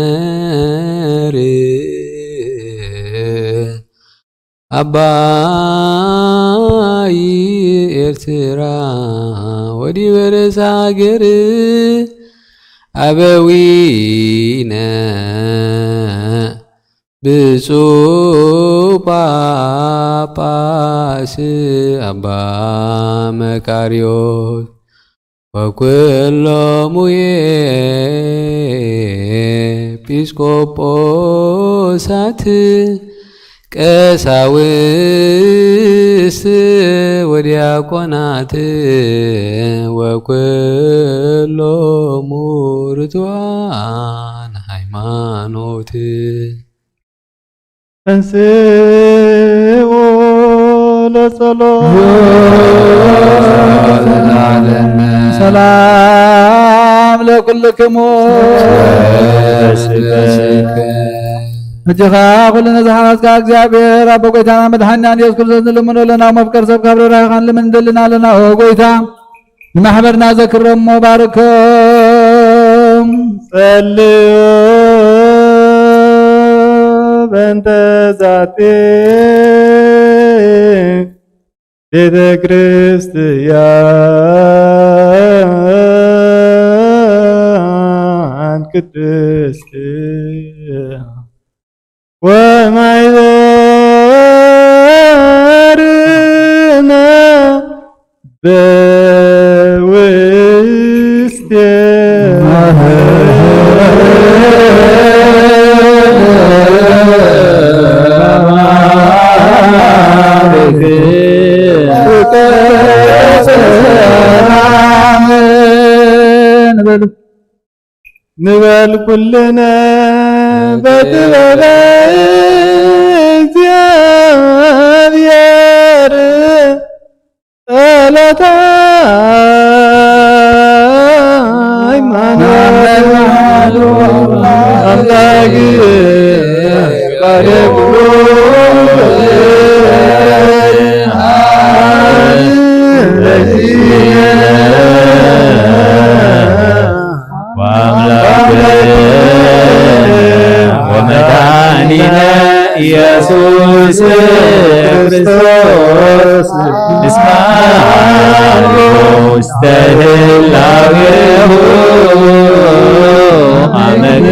ዘሃገር ኣባይ ኤርትራ ወዲበ ርእሰ ሃገር ኣበዊነ ብፁዕ ጳጳስ ኣባ መቃርዮስ ወኩሎሙ ኤጲስቆጶሳት ቀሳውስት ወዲያቆናት ወኩሎሙ ርቱዓን ሃይማኖት። ተንሥኡ ለጸሎት። ሰላም ለኩልክሙ። እጅኻ ኩሉ ነዝሓናትካ እግዚኣብሔር ኣቦ ጎይታና መድሓኒና ኢየሱስ ክርስቶስ ንልምኖ ኣለና። መፍቀር ሰብ ካብ ርህራሄኻን ልምን እንደልን ኣለና። ኦ ጎይታ ንማሕበርና ዘክሮም እሞ ባርኮም። ጸልዩ እንተ ዛቲ ቤተ ክርስቲያን ቅድስት ወማይበርነ በውስቴ ንበል ኩልነ በጥበበ እግዚኣብሔር ጸሎተ ሃይማኖት ኣምላክ ወመድኃኒነ ኢየሱስ ክርስቶስ እስመ ውስተ ህላዌሁ አመን።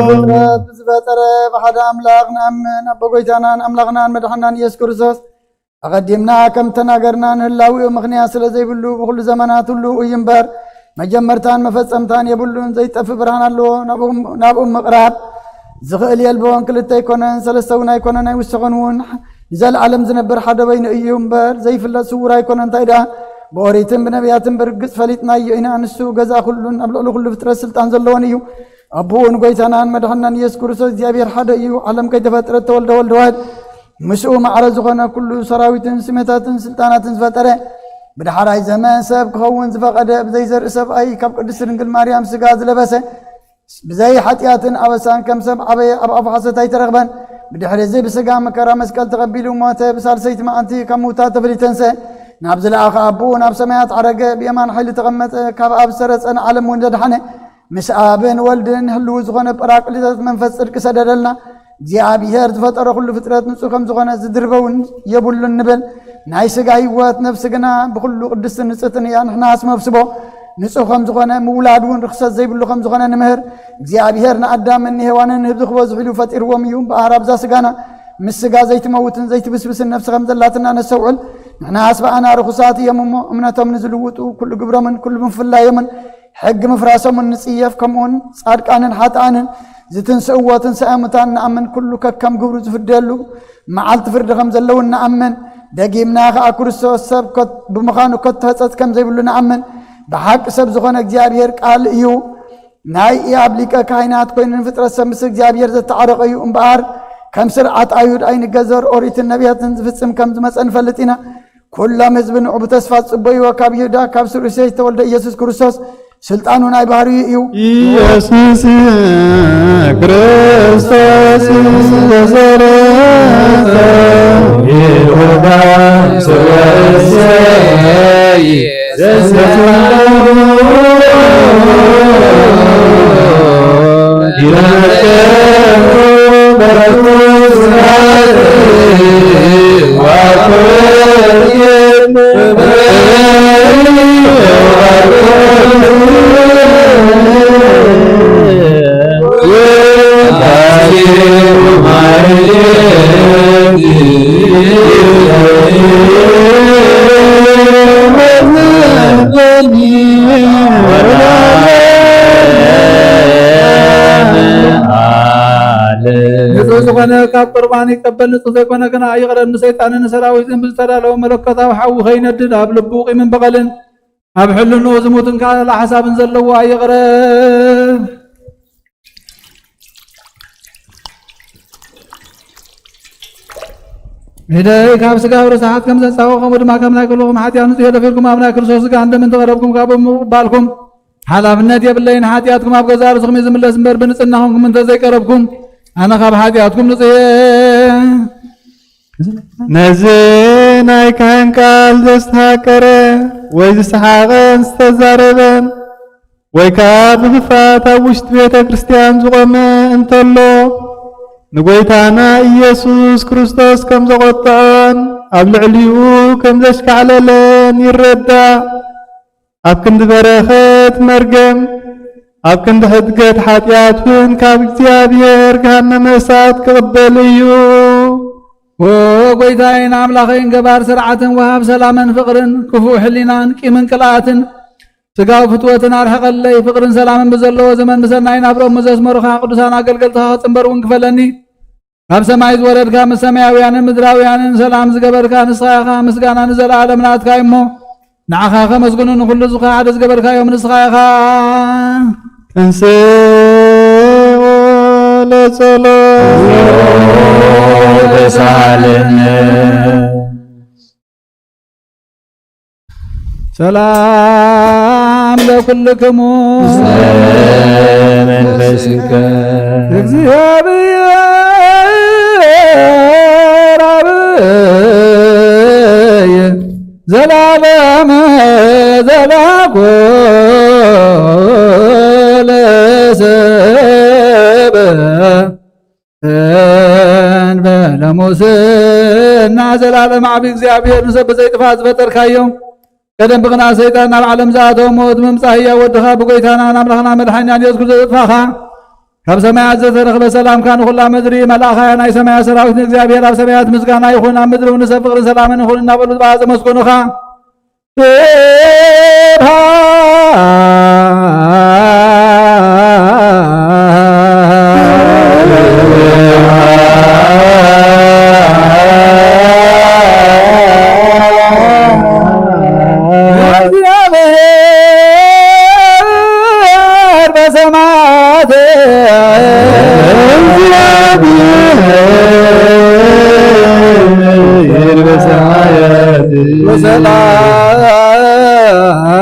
ፍጥረት ዝፈጠረ ብሓደ ኣምላኽ ንኣምን፣ ኣቦ ጎይታናን ኣምላኽናን መድሓናን ኢየሱስ ክርስቶስ ኣቐዲምና ከም ተናገርና ንህላዊኡ ምኽንያት ስለ ዘይብሉ ብኹሉ ዘመናት ሁሉ እዩ እምበር፣ መጀመርታን መፈጸምታን የብሉን። ዘይጠፍእ ብርሃን ኣለዎ፣ ናብኡ፣ ናብኡ ምቕራብ ዝኽእል የልቦን። ክልተ ኣይኮነን፣ ሰለስተ እውን ኣይኮነን፣ ኣይውሰኸን እውን። ንዘለዓለም ዝነብር ሓደ በይኑ እዩ እምበር፣ ዘይፍለጥ ስውር ኣይኮነን። እንታይ ደኣ ብኦሪትን ብነቢያትን ብርግጽ ፈሊጥናዮ ኢና። ንሱ ገዛ ኩሉን ኣብ ልዕሊ ኩሉ ፍጥረት ስልጣን ዘለዎን እዩ። ኣቦኡ ንጎይታናን መድሓናን ኢየሱስ ክርስቶስ እግዚኣብሔር ሓደ እዩ። ዓለም ከይተፈጥረት ተወልደ ወልድ ዋሕድ። ምስኡ ማዕረ ዝኾነ ኩሉ ሰራዊትን ስሜታትን ስልጣናትን ዝፈጠረ፣ ብዳሕራይ ዘመን ሰብ ክኸውን ዝፈቐደ ብዘይ ዘርኢ ሰብኣይ ካብ ቅድስት ድንግል ማርያም ስጋ ዝለበሰ፣ ብዘይ ሓጢኣትን ኣበሳን ከም ሰብ ዓበየ፣ ኣብ ኣፉ ሓሶት ኣይተረኽበን። ብድሕሪ እዚ ብስጋ መከራ መስቀል ተቐቢሉ ሞተ፣ ብሳልሰይቲ መዓልቲ ካብ ምውታት ተፈልዩ ተንስአ፣ ናብ ዝለኣኸ ኣቦኡ ናብ ሰማያት ዓረገ፣ ብየማን ሓይሊ ተቐመጠ፣ ካብ ኣብ ሰረጸ ንዓለም እውን ዘድሓነ፣ ምስ ኣብን ወልድን ህልው ዝኾነ ጳራቅሊጦስ መንፈስ ጽድቂ ሰደደልና። እግዚኣብሔር ዝፈጠሮ ኩሉ ፍጥረት ንጹህ ከም ዝኾነ ዝድርበ እውን የብሉን ንብል። ናይ ስጋ ህይወት፣ ነፍሲ ግና ብኹሉ ቅድስትን ንጽሕትን እያ። ንሕናስ መፍስቦ ንጹህ ከም ዝኾነ፣ ምውላድ እውን ርኽሰት ዘይብሉ ከም ዝኾነ ንምህር። እግዚኣብሔር ንኣዳምን ንሄዋንን ህዝቢ ክበዝሑሉ ፈጢርዎም እዩ። እምበኣር ኣብዛ ስጋና ምስ ስጋ ዘይትመውትን ዘይትብስብስን ነፍሲ ከም ዘላትና ነስተውዕል። ንሕናስ ብኣና ርኹሳት እዮም እሞ፣ እምነቶም ንዝልውጡ ኩሉ ግብሮምን ኩሉ ምፍላዮምን ሕጊ ምፍራሶምን ንጽየፍ፣ ከምኡውን ጻድቃንን ሓጥኣንን ዝትንስእዎ ትንሳኤ ሙታን ንኣምን፣ ኩሉ ከከም ግብሩ ዝፍደየሉ መዓልቲ ፍርዲ ከም ዘለውን ንኣምን። ደጊምና ኸኣ ክርስቶስ ሰብ ኮት-፣ ብምዃኑ ከቶ ሕጸት ከም ዘይብሉ ንኣምን። ብሓቂ ሰብ ዝኾነ እግዚኣብሔር ቃል እዩ። ናይ ኢያብ ሊቀ ካህናት ኮይኑ ንፍጥረት ሰብ ምስ እግዚኣብሔር ዘተዓረቐ እዩ። እምበኣር ከም ስርዓት ኣይሁድ ኣይንገዘር፣ ኦሪትን ነቢያትን ዝፍጽም ከም ዝመጸ ንፈልጥ ኢና። ኩሎም ህዝቢ ንዑ ብተስፋ ዝጽበይዎ፣ ካብ ይሁዳ ካብ ስሩሴ ዝተወልደ ኢየሱስ ክርስቶስ ስልጣኑ ናይ ባህርዩ እዩ። ኢየሱስ ክርስቶስ ዘሰረተ ይሁዳ ስሩሴ ንጹህ ዝኾነ ካብ ቁርባን ይቀበል፣ ንጹህ ዘይኮነ ግና ይቕረብ። ንሰይጣንን ንሰራዊትን ብዝተዳለወ መለኮታዊ ሓዊ ከይነድድ፣ ኣብ ልቡ ቂምን በቐልን ኣብ ሕልንኡ ዝሙትን ካልእ ሓሳብን ዘለዎ ኣይቕረብ። ኢደይ ካብ ስጋብ ርስሓት ከም ዘንጻወ፣ ከምኡ ድማ ካብ ናይ ኩልኹም ሓጢኣት ንጹሕ የለፊልኩም፣ ኣብ ናይ ክርስቶስ ስጋን ደምን ተቐረብኩም፣ ካብኡ ምቕባልኩም ሓላፍነት የብለይን። ሓጢኣትኩም ኣብ ገዛእ ርእስኹም እዩ ዝምለስ እምበር፣ ብንጽህናኹም እንተ ዘይቀረብኩም፣ ኣነ ካብ ሓጢኣትኩም ንጹሕ እየ። ነዚ ናይ ካህን ቃል ዘስተሃቀረ ወይ ዝሰሓቐን ዝተዛረበን ወይ ከኣ ብኽፍኣት ኣብ ውሽጢ ቤተ ክርስቲያን ዝቖመ እንተሎ፣ ንጎይታና ኢየሱስ ክርስቶስ ከም ዘቖጥዖን ኣብ ልዕሊኡ ከም ዘሽካዕለለን ይረዳእ። ኣብ ክንዲ በረኸት መርገም፣ ኣብ ክንዲ ሕድገት ሓጢኣት እውን ካብ እግዚኣብሔር ገሃነመ እሳት ክቕበል እዩ። ኦ ጎይታይን ኣምላኸይን፣ ገባር ስርዓትን ወሃብ ሰላምን ፍቕርን፣ ክፉእ ሕሊናን ቂምን ቅልኣትን ስጋዊ ፍትወትን ኣርሕቐለይ። ፍቕርን ሰላምን ብዘለዎ ዘመን ብሰናይ ናብርኦም ዘስመሩኻ ቅዱሳን ኣገልገልትኻ ክጽንበር እውን ክፈለኒ። ካብ ሰማይ ዝወረድካ፣ ምስ ሰማያውያንን ምድራውያንን ሰላም ዝገበርካ ንስኻ ኢኻ። ምስጋና ንዘለኣለም ናትካ እዩ እሞ፣ ንዓኻ ከመስግኑ ንኹሉ ዝኸሓደ ዝገበርካዮም ንስኻ ኢኻ። ተንሥኦ ለጸሎት ተሳለነ። ሰላም ለኩልክሙ። መንፈስከ። እግዚኣብሔር አብይ ዘላለም ዘላኩ ለሰብ እንበለ ሙስና። ዘላለም ዓቢ እግዚኣብሔር፣ ንሰብ ብዘይጥፋእ ዝፈጠርካዮ፣ ቀደም ብቕንኣት ሰይጣን ናብ ዓለም ዝኣተወ፣ ሞት ምምጻእ ህያው ወድኻ ብጎይታናን ኣምላኽና መድሓኒናን ኢየሱስ ክርስቶስ ዘጥፋኻ፣ ካብ ሰማያት ዝተረኽበ ሰላምካ ንኹላ ምድሪ መልኣኻያ። ናይ ሰማያት ሰራዊት ንእግዚኣብሔር ኣብ ሰማያት ምስጋና ይኹን፣ ኣብ ምድሪ እውን ንሰብ ፍቕርን ሰላምን ይኹን እናበሉ ብኣ ዘመስገኑኻ።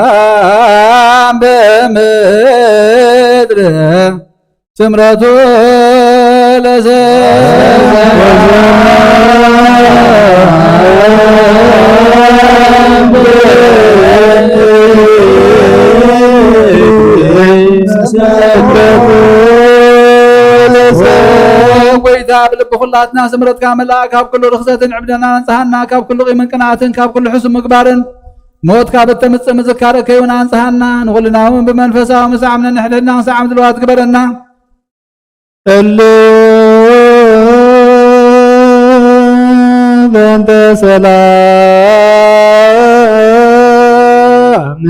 ሰላም በምድር ስምረቱ ለሰ ጎይታ፣ ብልቢ ኩላትና ስምረትካ መላእ፣ ካብ ኩሉ ርኽሰትን ዕብደናን ኣንጽሃና፣ ካብ ኩሉ ቂምን ቅንኣትን፣ ካብ ኩሉ ሕሱም ምግባርን፣ ሞት ካብ እተምጽእ ምዝካረ ከይውን ኣንጽሃና፣ ንኹልና እውን ብመንፈሳዊ ምስዓም ነንሕድሕድና ክንሰዓም ድልዋት ግበረና። እሉ በእንተ ሰላም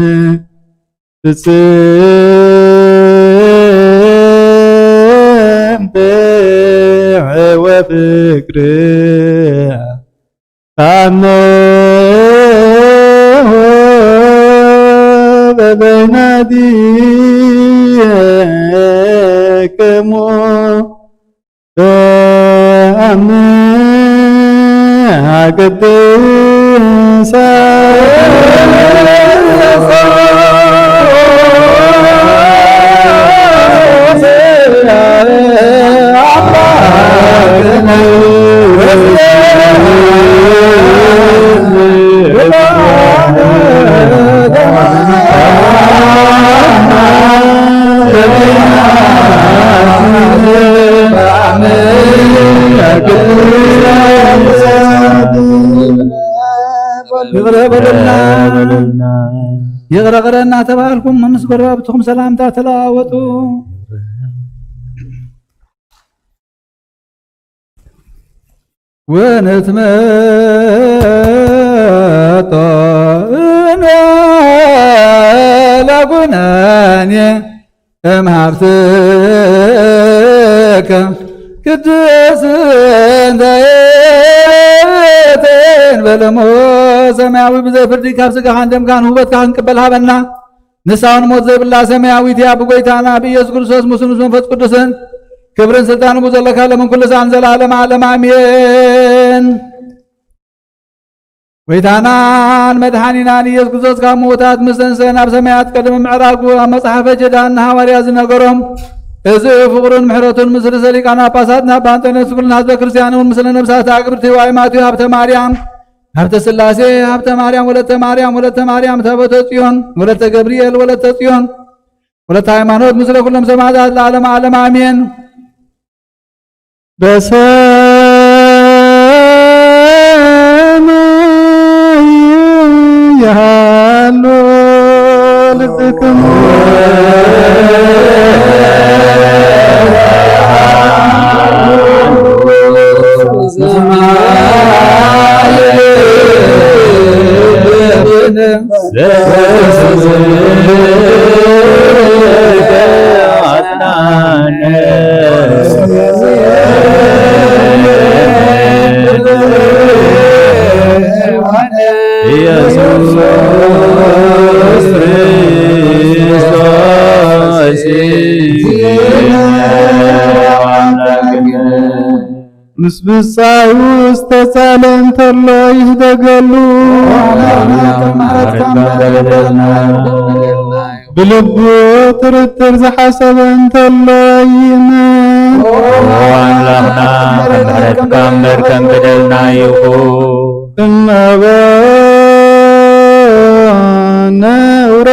ፍጽምቲ ወፍቅር ተአምሆ በበይናቲክሙ። በአምሃ ቅድስተ ይቕረ በለልና፣ ይቕረ በለልና ተባህልኩም፣ ምስ ጎረባብትኹም ሰላምታ ተለዋወጡ። ወንትመጦ እንበለ ኩነኔ እምሃብትከ ቅድስት እንተ ይእቲ እንበለ እሞ ሰማያዊ ብዘይ ፍርዲ ካብ ስጋኻን ደምካን ውህበትካ ክንቅበል ሃበና። ንሳውን ሞት ዘይብላ ሰማያዊት እያ። ብጎይታና ብኢየሱስ ክርስቶስ ምስሉን ምስ መንፈስ ቅዱስን ክብርን ስልጣንን ብዘለካ ለምን ኩሉ ሰዓን ዘላለም ዓለም ኣሜን። ጎይታናን መድሓኒናን ኢየሱስ ክርስቶስ ካብ ምዉታት ምስ ተንስአ ናብ ሰማያት ቀድሚ ምዕራጉ ኣብ መጽሓፈ ጀዳን ንሃዋርያ ዝነገሮም፣ እዚ ፍቕሩን ምሕረቱን ምስ ርእሰ ሊቃነ ጳጳሳት ናብ ኣንጠንዮስ ኩልና ህዝበ ክርስቲያን እውን ምስለ ነብሳት ኣግብርቲ ዋይ ማቴዎ ሃብተ ማርያም፣ ሃብተ ስላሴ፣ ሃብተ ማርያም፣ ወለተ ማርያም፣ ወለተ ማርያም፣ ታቦተ ጽዮን፣ ወለተ ገብርኤል፣ ወለተ ጽዮን፣ ወለተ ሃይማኖት፣ ምስለ ኩሎም ሰማዕታት ለዓለመ ዓለም ኣሜን። በሰማይ ይሃሉ ልብክሙ። ኢየሱስ ክርስቶስ። ምስ ብጻዩ ዝተጻለ እንተሎ ይህደገሉ። ብልቡ ጥርጥር ዝሓሰበ እንተሎ ይእመን። ኣምላኽና፣ ከም ምሕረትካ እምበር ከም በደልና ይኹን። እመቦ ነውረ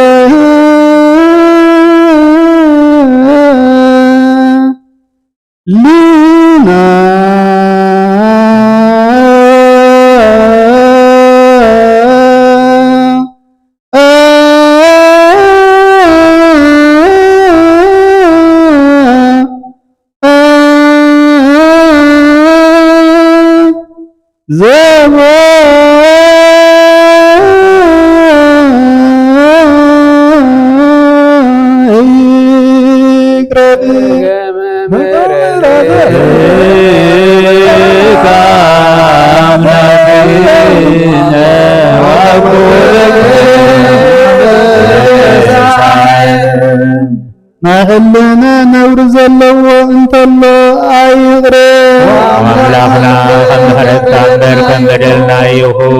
ልና ዘቦ ይቅረብ። ናይ ሕልና ነውሪ ዘለዎ እንተሎ ኣይቕረ። ኣምላኽና፣ ከም ምሕረትካ እምበር ከም በደልና ይኹን።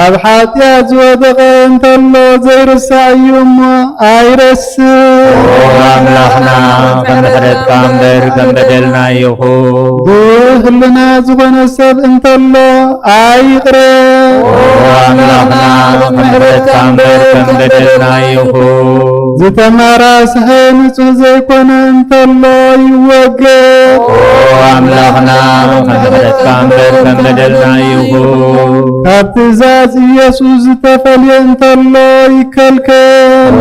ኣብ ሓጢኣት ዝወደቐ እንተሎ ዘይርሳዕ እዩ እሞ ኣይረስዕ። ኣምላኽና፣ ከም ምሕረትካ እምበር ከም በደልና ይኹን። ብህልና ዝኾነ ሰብ እንተሎ ኣይቕረ። ኣምላኽና፣ ከም ምሕረትካ እምበር ከም በደልና ይኹን። ዝተማራስሐ ንጹህ ዘይኮነ እንተሎ ይወገድ። ኣምላኽና፣ ከም ምሕረትካ እምበር ከም በደልና ይኹን። ካብ ትእዛዝ ኢየሱስ ዝተፈልየ እንተሎ ይከልከል።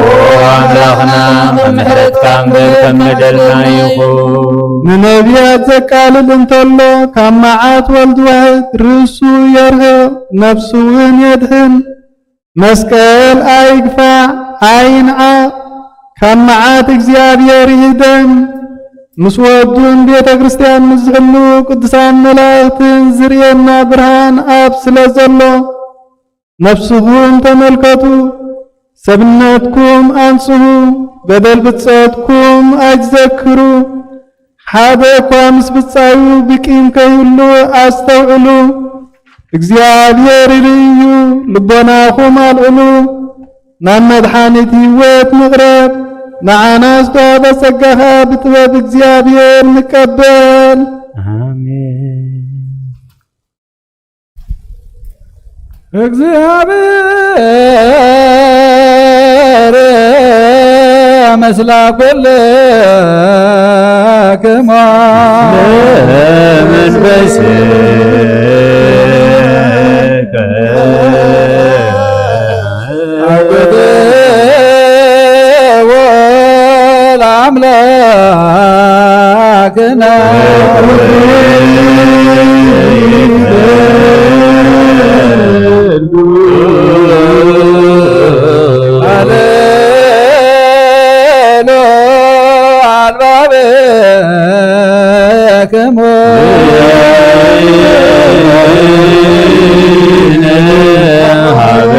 ኣምላኽና፣ ከም ምሕረትካ እምበር ከም በደልና ይኹን። ንነቢያት ዘቃልል እንተሎ ካብ መዓት ወልድ ዋሕድ ርእሱ የርሕቕ፣ ነፍሱ እውን የድሕን። መስቀል ኣይግፋዕ ኣይንዓቕ፣ ካብ መዓት እግዚኣብሔር ይህደም። ምስ ወዱን ቤተ ክርስቲያን ምስ ዝሕሉ ቅዱሳን መላእኽትን ዝርእየና ብርሃን ኣብ ስለ ዘሎ፣ ነፍስኹም ተመልከቱ፣ ሰብነትኩም ኣንጽሁ፣ በደል ብጾትኩም ኣይትዘክሩ። ሓደ እኳ ምስ ብጻዩ ብቂም ከይህሉ ኣስተውዕሉ። እግዚኣብሔር ይርኢ እዩ፣ ልቦናኹም ኣልዕሉ። ናብ መድሓኒት ህይወት ንቕረብ፣ ንዓና ዝተዋህበ ጸጋ ኸኣ ብጥበብ እግዚኣብሔር ንቀበል። ኣሜን። እግዚኣብሔር ምስለ ኩልክሙ። ለመንፈስከ አግብኦ ለአምላክነ። ሃሌሉ አልባብክሙ። ሀበ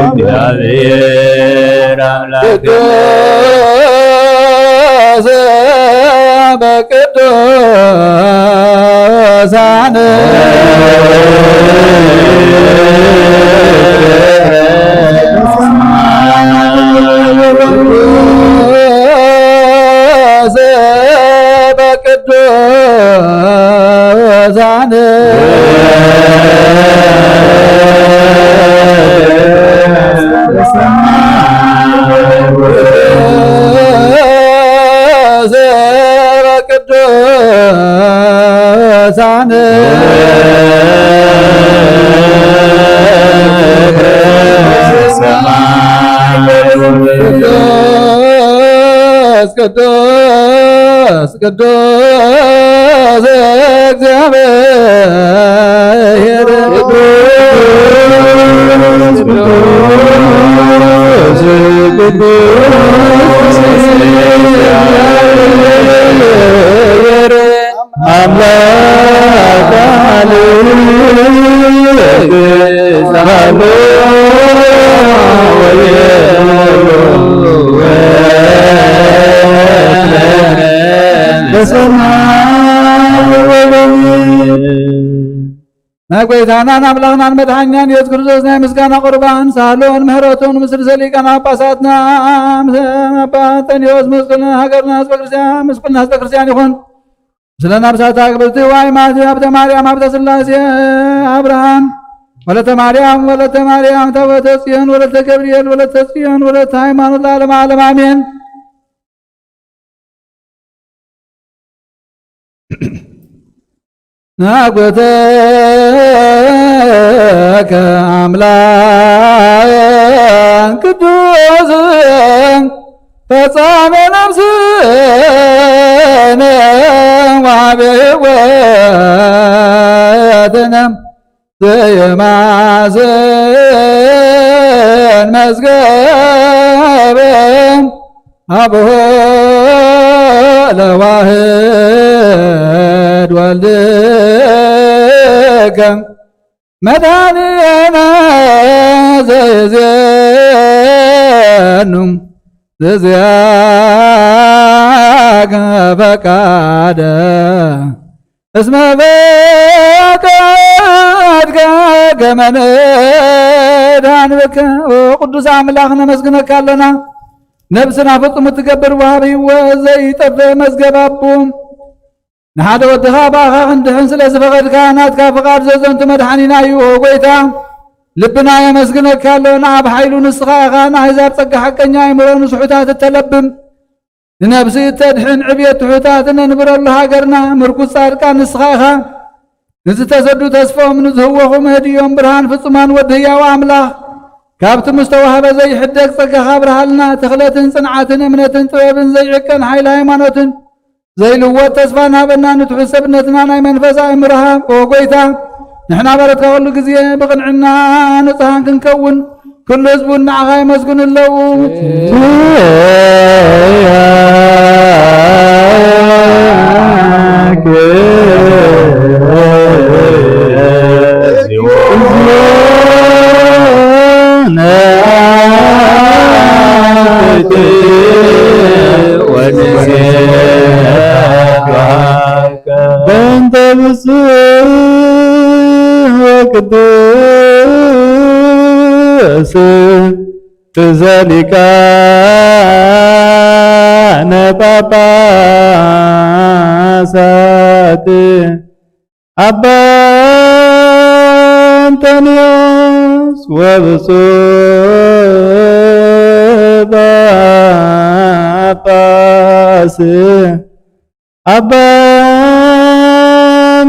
እግዚአብሔር አምላክ ቅዱስ በቅዱሳን ቅዱሳን ቅዱስ ቅዱስ ቅዱስ ቅዱስ እግዚአብሔር ቅዱስ ቅዱስ አምላክ አለ። ናይ ጐይታናን ኣምላኽናን መድሓኛን የሱስ ክርስቶስ ናይ ምስጋና ቁርባን ሳህሉን ምሕረቱን ምስ ርእሰ ሊቃነ ጳጳሳትና ምስ ኣባ እንጠንዮስ ምስ ኩልና ሃገርና ህዝበ ክርስቲያን ምስ ኩልና ህዝበ ክርስቲያን ይኹን። ስለ ነብሳት ኣክብርቲ ዋይ ማቲ ሃብተ ማርያም ሃብተ ስላሴ፣ ኣብርሃም ወለተ ማርያም ወለተ ማርያም ታቦተ ጽዮን ወለተ ገብርኤል ወለተ ጽዮን ወለተ ሃይማኖት ለዓለመ ዓለም ኣሜን። ናጎተከ ኣምላክ ቅዱስ ፈጻመ ነፍስነ ወሃበ ሕይወትነ ዘየማስን መዝገበ አብሆ ለዋህድ ወልድከ መድኃኒነ ዘይዜኑ ዝዚያከ ፈቃደ እስመ ፈቀድከ ከመ ንድኃን ብከ። ኦ ቅዱስ ኣምላኽ ነመስግነካ ኣለና። ነብስና ፍጹም እትገብር ወሃብ ህይወት ዘይጠፍእ መዝገብ ኣቦ ንሓደ ወድኻ ብኣኻ ክንድሕን ስለ ዝፈቐድካ ናትካ ፍቓድ ዘዘንቱ መድሓኒና እዩ። ኦ ጐይታ ልብና የመስግነካ ኣሎ። ንኣብ ሓይሉ ንስኻ ኢኻ። ንኣህዛብ ጸጋ ሓቀኛ ኣእምሮ ንስሑታት እተለብም ንነብሲ እተድሕን ዕብየት ትሑታት እነንብረሉ ሃገርና ምርኩስ ጻድቃን ንስኻ ኢኻ። ንዝተሰዱ ተስፎም ንዝህወኹ መህድዮም ብርሃን ፍጹማን ወዲ ህያው ኣምላኽ ካብቲ ምስተዋህበ ዘይሕደግ ጸጋኻ ኣብርሃልና። ተኽለትን ጽንዓትን እምነትን ጥበብን ዘይዕቀን ሓይሊ ሃይማኖትን ዘይልወጥ ተስፋን ሃበና። ንትሑት ሰብነትና ናይ መንፈስ ኣእምሮ ሃብ። ኦ ጐይታ ንሕና በረትካ ኩሉ ግዜ ብቕንዕና ንጹሃን ክንከውን ኩሉ ህዝቡ ንዓኻ የመስግኑ ኣለዉ። በእንተ ብፁዕ ወቅዱስ ርእሰ ሊቃነ ጳጳሳት ኣባ እንጠንዮስ ወብፁዕ ጳጳስ ኣባ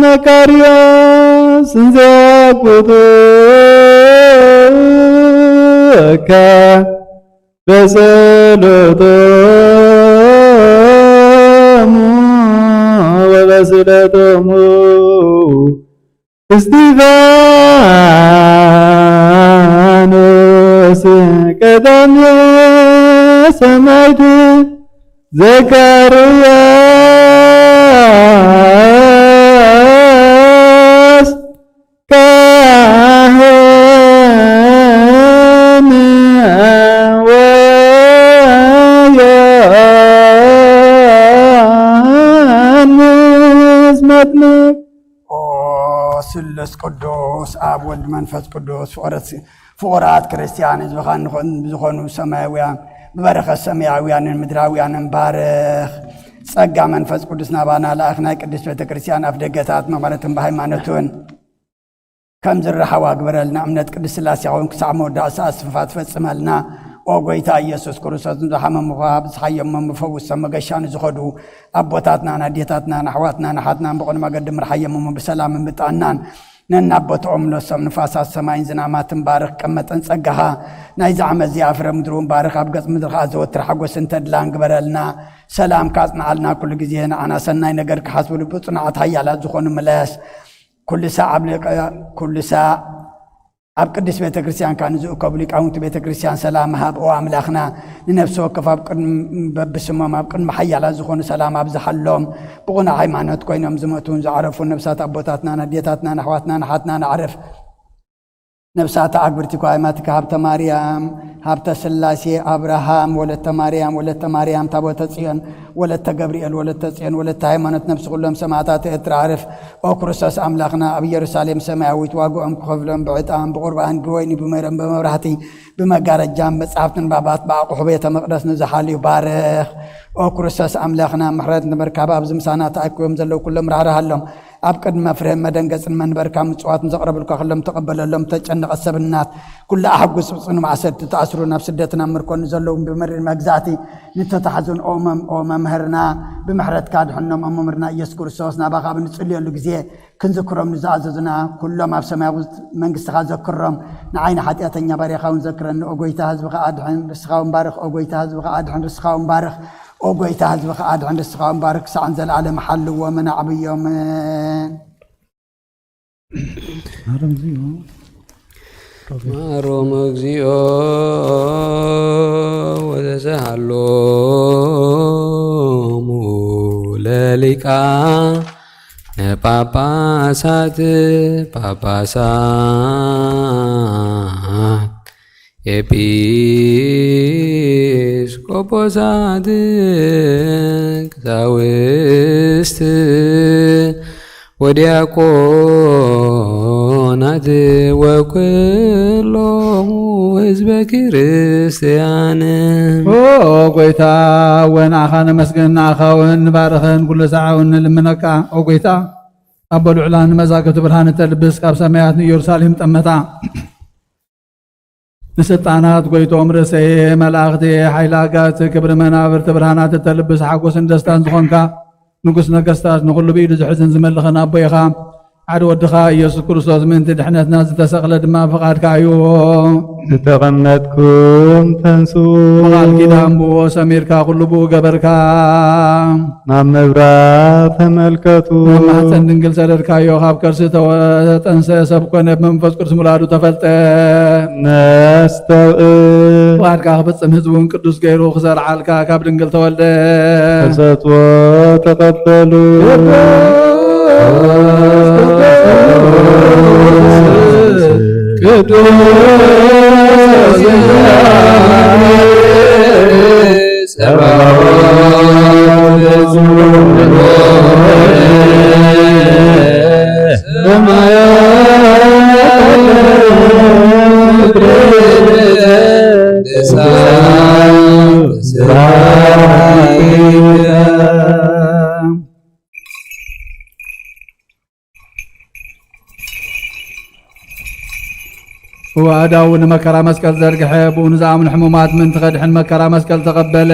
መቃርዮስ እንዘ ያቁቱከ በጸሎቶሙ ወበስእለቶሙ እስጢፋኖስ ቀዳሜ ሰማዕት ዘካርያስ ካህን ወዮሐንስ መጥምቅ። ኦ ስሉስ ቅዱስ ኣብ ወልድ መንፈስ ቅዱስ ፍቑረት-፣ ፍቑራት ክርስትያን ህዝብኻ ንኹን ብዝኾኑ ሰማያውያን ብበረኸት ሰማያውያንን ምድራውያንን ባርኽ። ጸጋ መንፈስ ቅዱስ ናባና ለኣኽ። ናይ ቅድስት ቤተ ክርስትያን ኣፍ ደገታት መቐረትን ብሃይማኖትን ከም ዝረሓዋ ግበረልና። እምነት ቅድስት ሥላሴ ኸውን ክሳዕ መወዳእታ ሰዓት ስንፋ ትፈጽመልና። ኦ ጎይታ ኢየሱስ ክርስቶስ፣ ንዝሓመሙ ኸዓ ብዝሓየሞም ፈውሶም፣ መገሻ ንዝኸዱ ኣቦታትናን ኣዴታትናን ኣሕዋትናን ኣሓትናን ብቕኑዕ መገዲ ምርሓዮም እሞ ብሰላምን ብጥዕናን ነናብ ቦትኦም ምለሶም። ንፋሳት ሰማይን ዝናማትን ባርኽ፣ ቀመጠን ጸጋኻ ናይዚ ዓመት እዚኣ ፍረ ምድሪ እውን ባርኽ፣ ኣብ ገጽ ምድሪ ኸዓ ዘወትር ሓጎስን ተድላን ግበረልና። ሰላምካ ኣጽንዓልና ኩሉ ግዜ፣ ንዓና ሰናይ ነገር ክሓስቡ ልቢ ጽኑዓት ሓያላት ዝኾኑ ምለስ። ኩሉ ሳዕ ኣብ ሊቀ-፣ ኩሉ ሳዕ ኣብ ቅድስት ቤተ ክርስቲያን ከኣ ንዝእከቡ ሊቃውንቲ ቤተ ክርስቲያን ሰላም ሃብ። ኦ ኣምላኽና፣ ንነፍሲ ወከፍ ኣብ ቅድሚ፣ በብስሞም ኣብ ቅድሚ ሓያላት ዝኾኑ ሰላም ኣብዝሓሎም። ብቑኑዕ ሃይማኖት ኮይኖም ዝሞቱን ዝዓረፉን ነብሳት ኣቦታትናን ኣዴታትናን ኣሕዋትናን ኣሓትናን ኣዕርፍ። ነብሳት ኣግብርቲ ኳይማትካ ሃብተ ማርያም፣ ሃብተ ስላሴ፣ ኣብርሃም፣ ወለተ ማርያም፣ ወለተ ማርያም፣ ታቦተ ጽዮን፣ ወለተ ገብርኤል፣ ወለተ ጽዮን፣ ወለተ ሃይማኖት፣ ነብሲ ኩሎም ሰማዕታት ኤርትራ ኣዕርፍ። ኦ ክርስቶስ ኣምላኽና፣ ኣብ ኢየሩሳሌም ሰማያዊት ዋግኦም ክኸፍሎም ብዕጣን፣ ብቑርባን፣ ብወይኒ፣ ብመረን፣ ብመብራህቲ፣ ብመጋረጃን መጻሕፍትን ባባት ብኣቑሑ ቤተ መቕደስ ንዝሓልዩ ባርኽ። ኦ ክርስቶስ ኣምላኽና፣ ምሕረት ንምርካብ ኣብዚ ምሳና ተኣኪቦም ዘለዉ ኩሎም ራህርሃሎም። ኣብ ቅድሚ መፍርህን መደንገጽን መንበርካ ምጽዋት ንዘቕረብልካ ኩሎም ተቐበለሎም። ተጨነቐ ሰብናት ኩሉ ኣሕጉስ፣ ብጽኑ ማእሰርቲ ተኣስሩ፣ ናብ ስደትን ኣብ ምርኮን ንዘለዉ ብመሪር መግዛእቲ ንተታሕዙን ኦ መም-፣ ኦ መምህርና፣ ብምሕረትካ ኣድሕኖም። ኦ መምህርና ኢየሱስ ክርስቶስ፣ ናባኻ ኣብ እንጽልየሉ ግዜ ክንዝክሮም ንዝኣዘዙና ኩሎም ኣብ ሰማያዊ መንግስትኻ ዘክሮም። ንዓይ ንሓጢኣተኛ ባርያኻ እውን ዘክረኒ። ኦ ጎይታ፣ ህዝብኻ ኣድሕን፣ ርስኻ እውን ባርኽ። ኦ ጎይታ፣ ህዝብኻ ኣድሕን፣ ርስኻ እውን ባርኽ። ኦ ጎይታ፣ ህዝብኻ ኣድሕን፣ ርስኻ እውን ባርኽ። ክሳዕን ዘለኣለም ሓልዎምን ኣዕብዮምን። ማሮም እግዚኦ ወዘሰሃሎሙ ለሊቃነ ጳጳሳት፣ ጳጳሳት፣ ኤጲስቆጶሳት፣ ቀሳውስት ወዲያቆናት ወኩሎሙ ህዝበ ክርስቲያን። ኦ ጎይታ፣ ወንዓኻ ነመስግን፣ ንዓኻ እውን ንባርኽን፣ ኩሉ ሳዕ እውን ንልምነካ። ኦ ጎይታ፣ ኣብ በልዑላ ንመዛግብቲ ብርሃን እተልብስ፣ ካብ ሰማያት ንኢየሩሳሌም ጠመታ። ንስልጣናት ጎይቶም ርእሰየ፣ መላእኽቲ፣ ሓይሊ ኣጋእዝቲ፣ ክብሪ መናብርቲ ብርሃናት እተልብስ ሓጎስን ደስታን ዝኾንካ፣ ንጉስ ነገስታት፣ ንኹሉ ብኢዱ ዝሕዝን ዝመልኽን ኣቦ ኢኻ። ሓደ ወድኻ ኢየሱስ ክርስቶስ ምእንቲ ድሕነትና ዝተሰቕለ ድማ ፍቓድካ እዩ። ዝተቐመጥኩም ተንስኡ። ብቓል ኪዳን ብኡ ሰሚርካ፣ ኩሉ ብኡ ገበርካ። ናብ ምብራቕ ተመልከቱ። ናብ ማሕፀን ድንግል ሰደድካዮ፣ ካብ ከርሲ ተወ-፣ ተጠንሰ፣ ሰብ ኮነ፣ ብመንፈስ ቅዱስ ሙላዱ ተፈልጠ። ነስተውዕል። ፍቓድካ ክፍጽም ህዝቢ እውን ቅዱስ ገይሩ ክሰርዓልካ ካብ ድንግል ተወልደ። ተሰጥኦ ተቐበሉ። ቅዱስ ወኣእዳዉ ንመከራ መስቀል ዘርግሐ፣ ብኡ ንዝኣምኑ ሕሙማት ምእንቲ ከድሕን መከራ መስቀል ተቐበለ።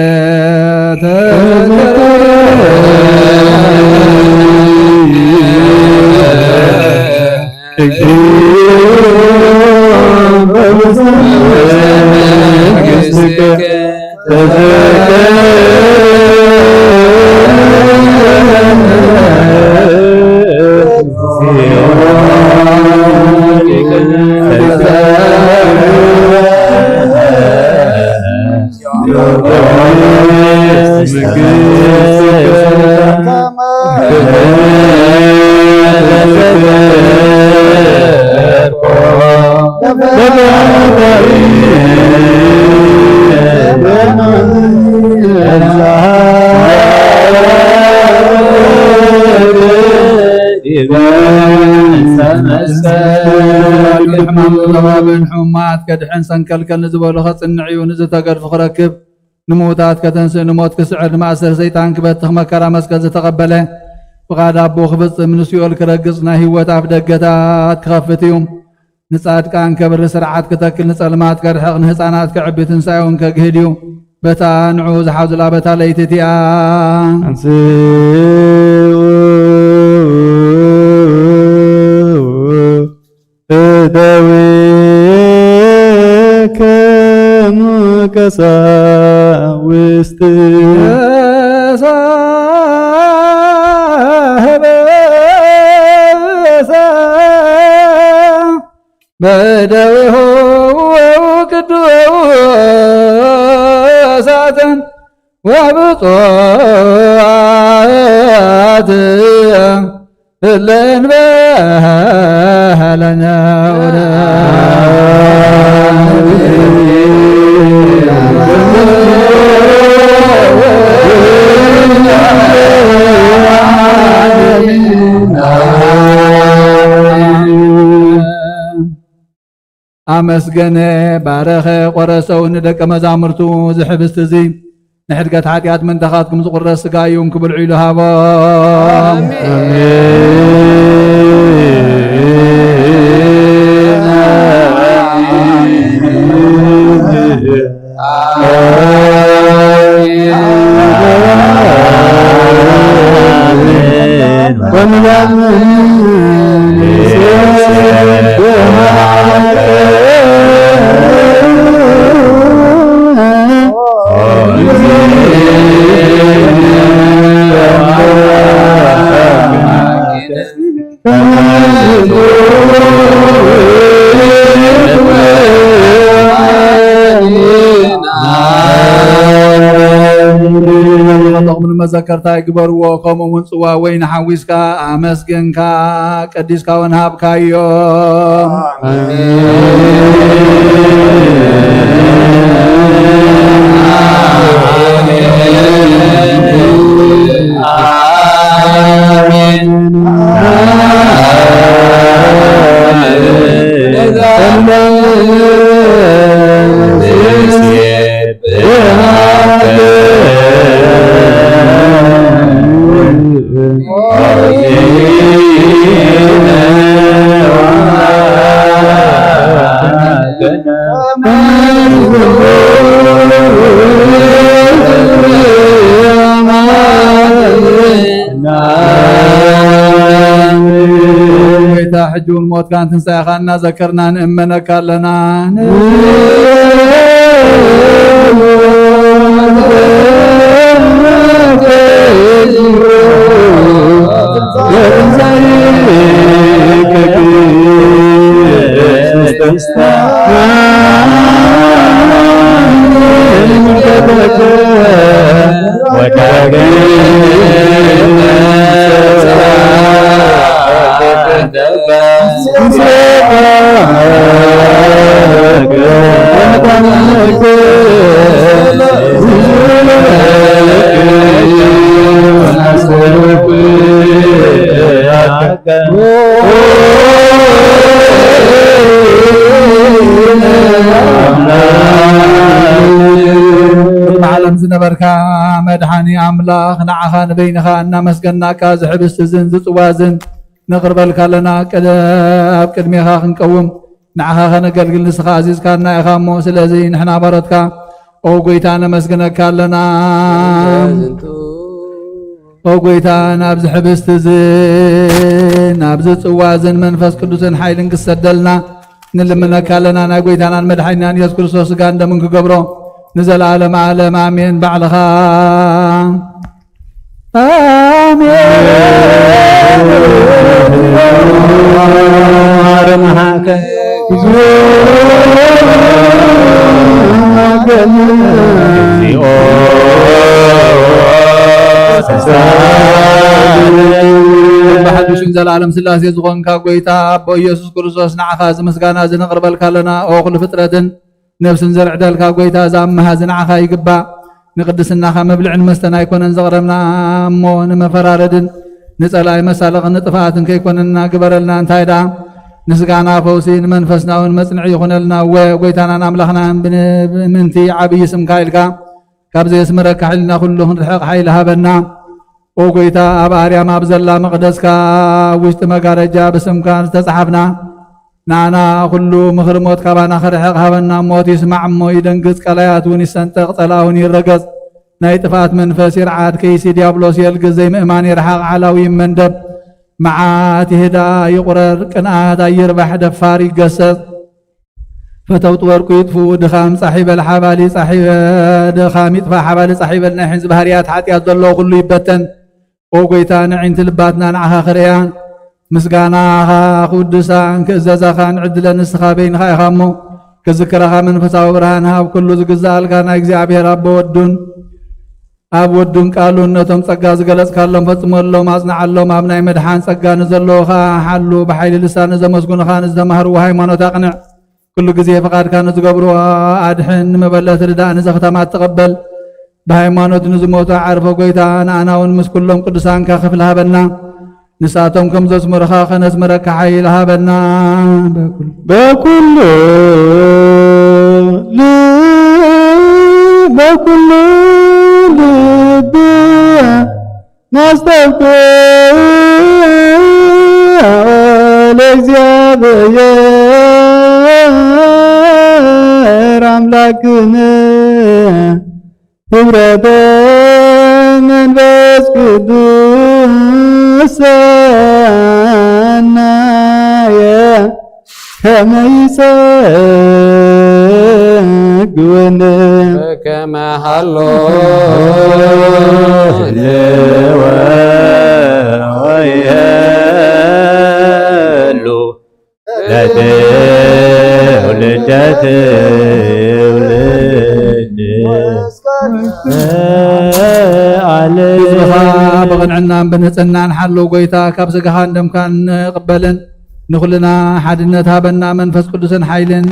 ሕማም ዝጠወብን ሕሙማት ከድሕን ሰንከልከል ንዝበሉ ከጽንዕ እዩ። ንዝተገድፉ ክረክብ፣ ንምዉታት ከተንስእ፣ ንሞት ክስዕር፣ ንማእሰር ሰይጣን ክበትኽ መከራ መስቀል ዝተቐበለ፣ ፍቓድ ኣቦ ክፍጽም፣ ንሲኦል ክረግጽ፣ ናይ ህይወት ኣፍ ደገታት ክኸፍት እዩ። ንጻድቃን ከብሪ ስርዓት ክተክል፣ ንጸልማት ከርሕቕ፣ ንህፃናት ከዕቢ፣ ትንሳኤውን ከግህድ እዩ። በታ ንዑ ዝሓዙላ በታ ለይቲ እቲኣ። ኣንስኡ እደዊክሙ ቀሳውስት። በደዊሁ ቅዱሳትን ወብፁዓት እለን በለነውረ። ኣመስገነ፣ ባረኸ፣ ቆረሰ፣ እውን ንደቀ መዛሙርቱ እዚ ሕብስቲ እዚ ንሕድገት ሓጢኣት ምእንታኻትኩም ዝቑረስ ስጋ እዩ፣ እንክብልዑ ኢሉ ሃቦም። ኣሜን። መዘከርታ ይግበርዎ። ከምኡ እውን ጽዋ ወይኒ ሓዊስካ ኣመስገንካ፣ ቀዲስካ እውን ሃብካዮ። ጌታ፣ ሕጂ እውን ሞትካን ትንሳኤኻን እናዘከርና ንእመነካ ኣለና። ዓለም ዝነበርካ መድሓኒ ኣምላኽ፣ ንዓኻ ንበይንኻ እናመስገናካ፣ እዚ ሕብስቲ እዝን ዝጽዋ እዝን ነቕርበልካ ኣለና። ቅድ-፣ ኣብ ቅድሜኻ ክንቀውም ንዓኻ ከነገልግል ንስኻ ኣዚዝካና ኢኻ እሞ፣ ስለዚ ንሕና ባሮትካ፣ ኦ ጎይታ፣ ነመስግነካ ኣለና። ኦ ጎይታ፣ ናብዚ ሕብስቲ እዚ፣ ናብዚ ጽዋ እዝን መንፈስ ቅዱስን ሓይልን ክሰደልና ንልምነካ ኣለና። ናይ ጎይታናን መድሓኒናን የሱስ ክርስቶስ ስጋን ደምን ክገብሮ ንዘለኣለም ዓለም ኣሜን። ባዕልኻ ኣሜን። ብሓድሽን ዘላለም ስላሴ ዝኾንካ ጎይታ ኣቦ ኢየሱስ ክርስቶስ፣ ንዓኻ እዚ ምስጋና እዚ ነቕርበልካ ኣለና። ኦ ኩሉ ፍጥረትን ነፍስን ዘርዕደልካ ጎይታ፣ እዛ መሃዚ ንዓኻ ይግባእ። ንቅድስናኻ መብልዕን መስተን ኣይኮነን ዘቕረብና፣ እሞ ንመፈራረድን ንጸላኢ መሳለቕን ንጥፍኣትን ከይኮነና ግበረልና። እንታይ ደኣ ንስጋና ፈውሲ ንመንፈስና እውን መጽንዒ ይኹነልና። እወ ጎይታናን ኣምላኽናን ብን-፣ ብምእንቲ ዓብዪ ስምካ ኢልካ ካብ ዘየስምረካ ሓይልና ኩሉ ክንርሕቕ ሓይሊ ሃበና። ኦ ጎይታ፣ ኣብ ኣርያም ኣብ ዘላ መቕደስካ ኣብ ውሽጢ መጋረጃ ብስምካ ዝተጻሓፍና ንኣና ኩሉ ምኽሪ ሞት ካባና ክርሕቕ ሃበና። ሞት ይስማዕ እሞ ይደንግጽ፣ ቀላያት እውን ይሰንጠቕ፣ ጸላእ እውን ይረገጽ። ናይ ጥፍኣት መንፈስ ይርዓድ፣ ከይሲ ዲያብሎስ የልግስ፣ ዘይምእማን ይርሓቕ፣ ዓላዊ ይመንደብ። መዓት ይህዳ ይቑረር፣ ቅንኣት ኣይርባሕ፣ ደፋር ይገሰጽ። ፈተውቲ ወርቁ ይጥፍኡ፣ ድኻም ጻሕ ይበል ሓባሊ፣ ጻሕ ይበ-፣ ድኻም ይጥፋእ ሓባሊ፣ ጻሕ ይበል ናይ ሕንዚ ባህርያት ሓጢኣት ዘለዎ ኩሉ ይበተን። ኦ ጎይታ፣ ንዕንቲ ልባትና ንዓኻ ክርእያ፣ ምስጋናኻ ክውድሳ፣ ክእዘዛኻ ንዕድለ ንስኻ በይንኻ ኢኻ እሞ፣ ክዝክረኻ መንፈሳዊ ብርሃን ሃብ። ኩሉ ዝግዛኣልካ ናይ እግዚኣብሔር ኣቦ ወዱን፣ ኣብ ወዱን ቃሉን ነቶም ጸጋ ዝገለጽካሎም ፈጽመሎም፣ ኣጽንዓሎም። ኣብ ናይ መድሓን ጸጋ ንዘለዉ ኸኣ ሓሉ። ብሓይሊ ልሳን ንዘመስጉንኻ ንዝተማህርዎ ሃይማኖት ኣቕንዕ። ኩሉ ግዜ ፍቓድካ ንዝገብርዎ ኣድሕን። ንመበለት ርዳእ፣ ንዘኽታማት ተቐበል። ብሃይማኖት ንዝሞቱ ኣዕርፎ ጎይታ፣ ንኣና እውን ምስ ኩሎም ቅዱሳንካ ክፍሊ ሃበና። ንሳቶም ከም ዘስመሩኻ ከነስምረካ ሓይል ሃበና። በኩሉ በኩሉ ል-፣ በኩሉ ልቢ ናስተብቅዕ ለእግዚኣብሔር ኣምላክነ ህብረተ መንፈስ ቅዱስ ሰናየ ከመ ይጸግወነ ከመ ሃሎ ለትውልደ ትውልድ ዓለም። ህዝብኻ ብቕንዕናን ብንጽህናን ሓሉ። ጎይታ፣ ካብ ስጋኻን ደምካን ንቕበልን ንኹልና ሓድነት ሃበና። መንፈስ ቅዱስን ሓይልን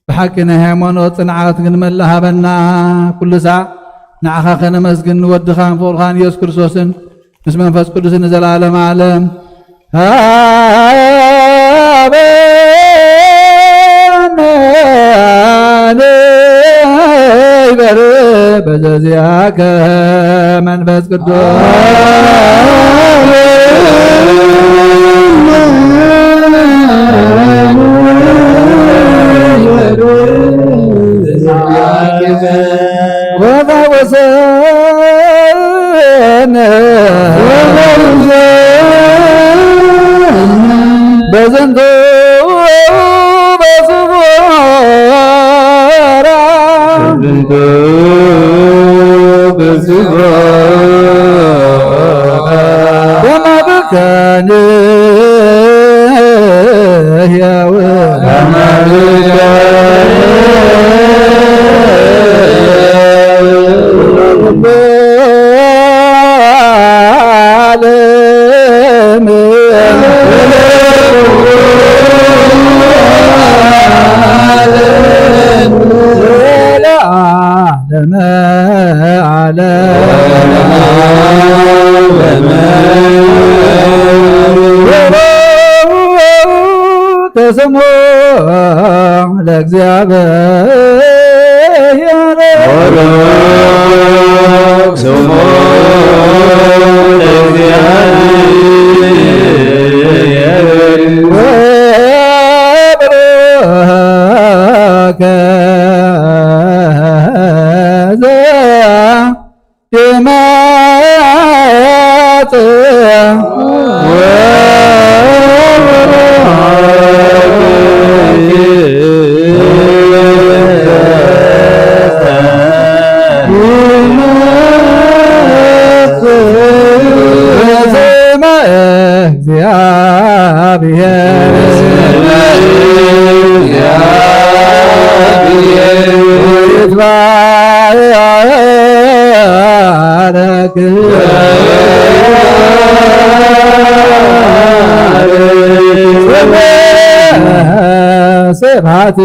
ብሓቂ ናይ ሃይማኖት ጽንዓት ክንመልእ ሃበና። ኩሉ ሳዕ ንዓኻ ከነመስግን ንወድኻን ፍቕርኻን ኢየሱስ ክርስቶስን ምስ መንፈስ ቅዱስ ንዘለዓለም ዓለም። ሃበነ ንበል በዘዚኣከ መንፈስ ቅዱስ። ወፈወሰነ በዘንቱ በስቡራ በዘንቱ በስቡራ በማብከን ሕያው ዓለም ለዓለመ ዓለም። ተሰሞ ለእግዚኣብሔር። ስሙ ለእግዚኣብሔር። ወብሩከ ዘ ይመጽእ ስመ እግዚአብሔር። ይትባረክ ስብሐት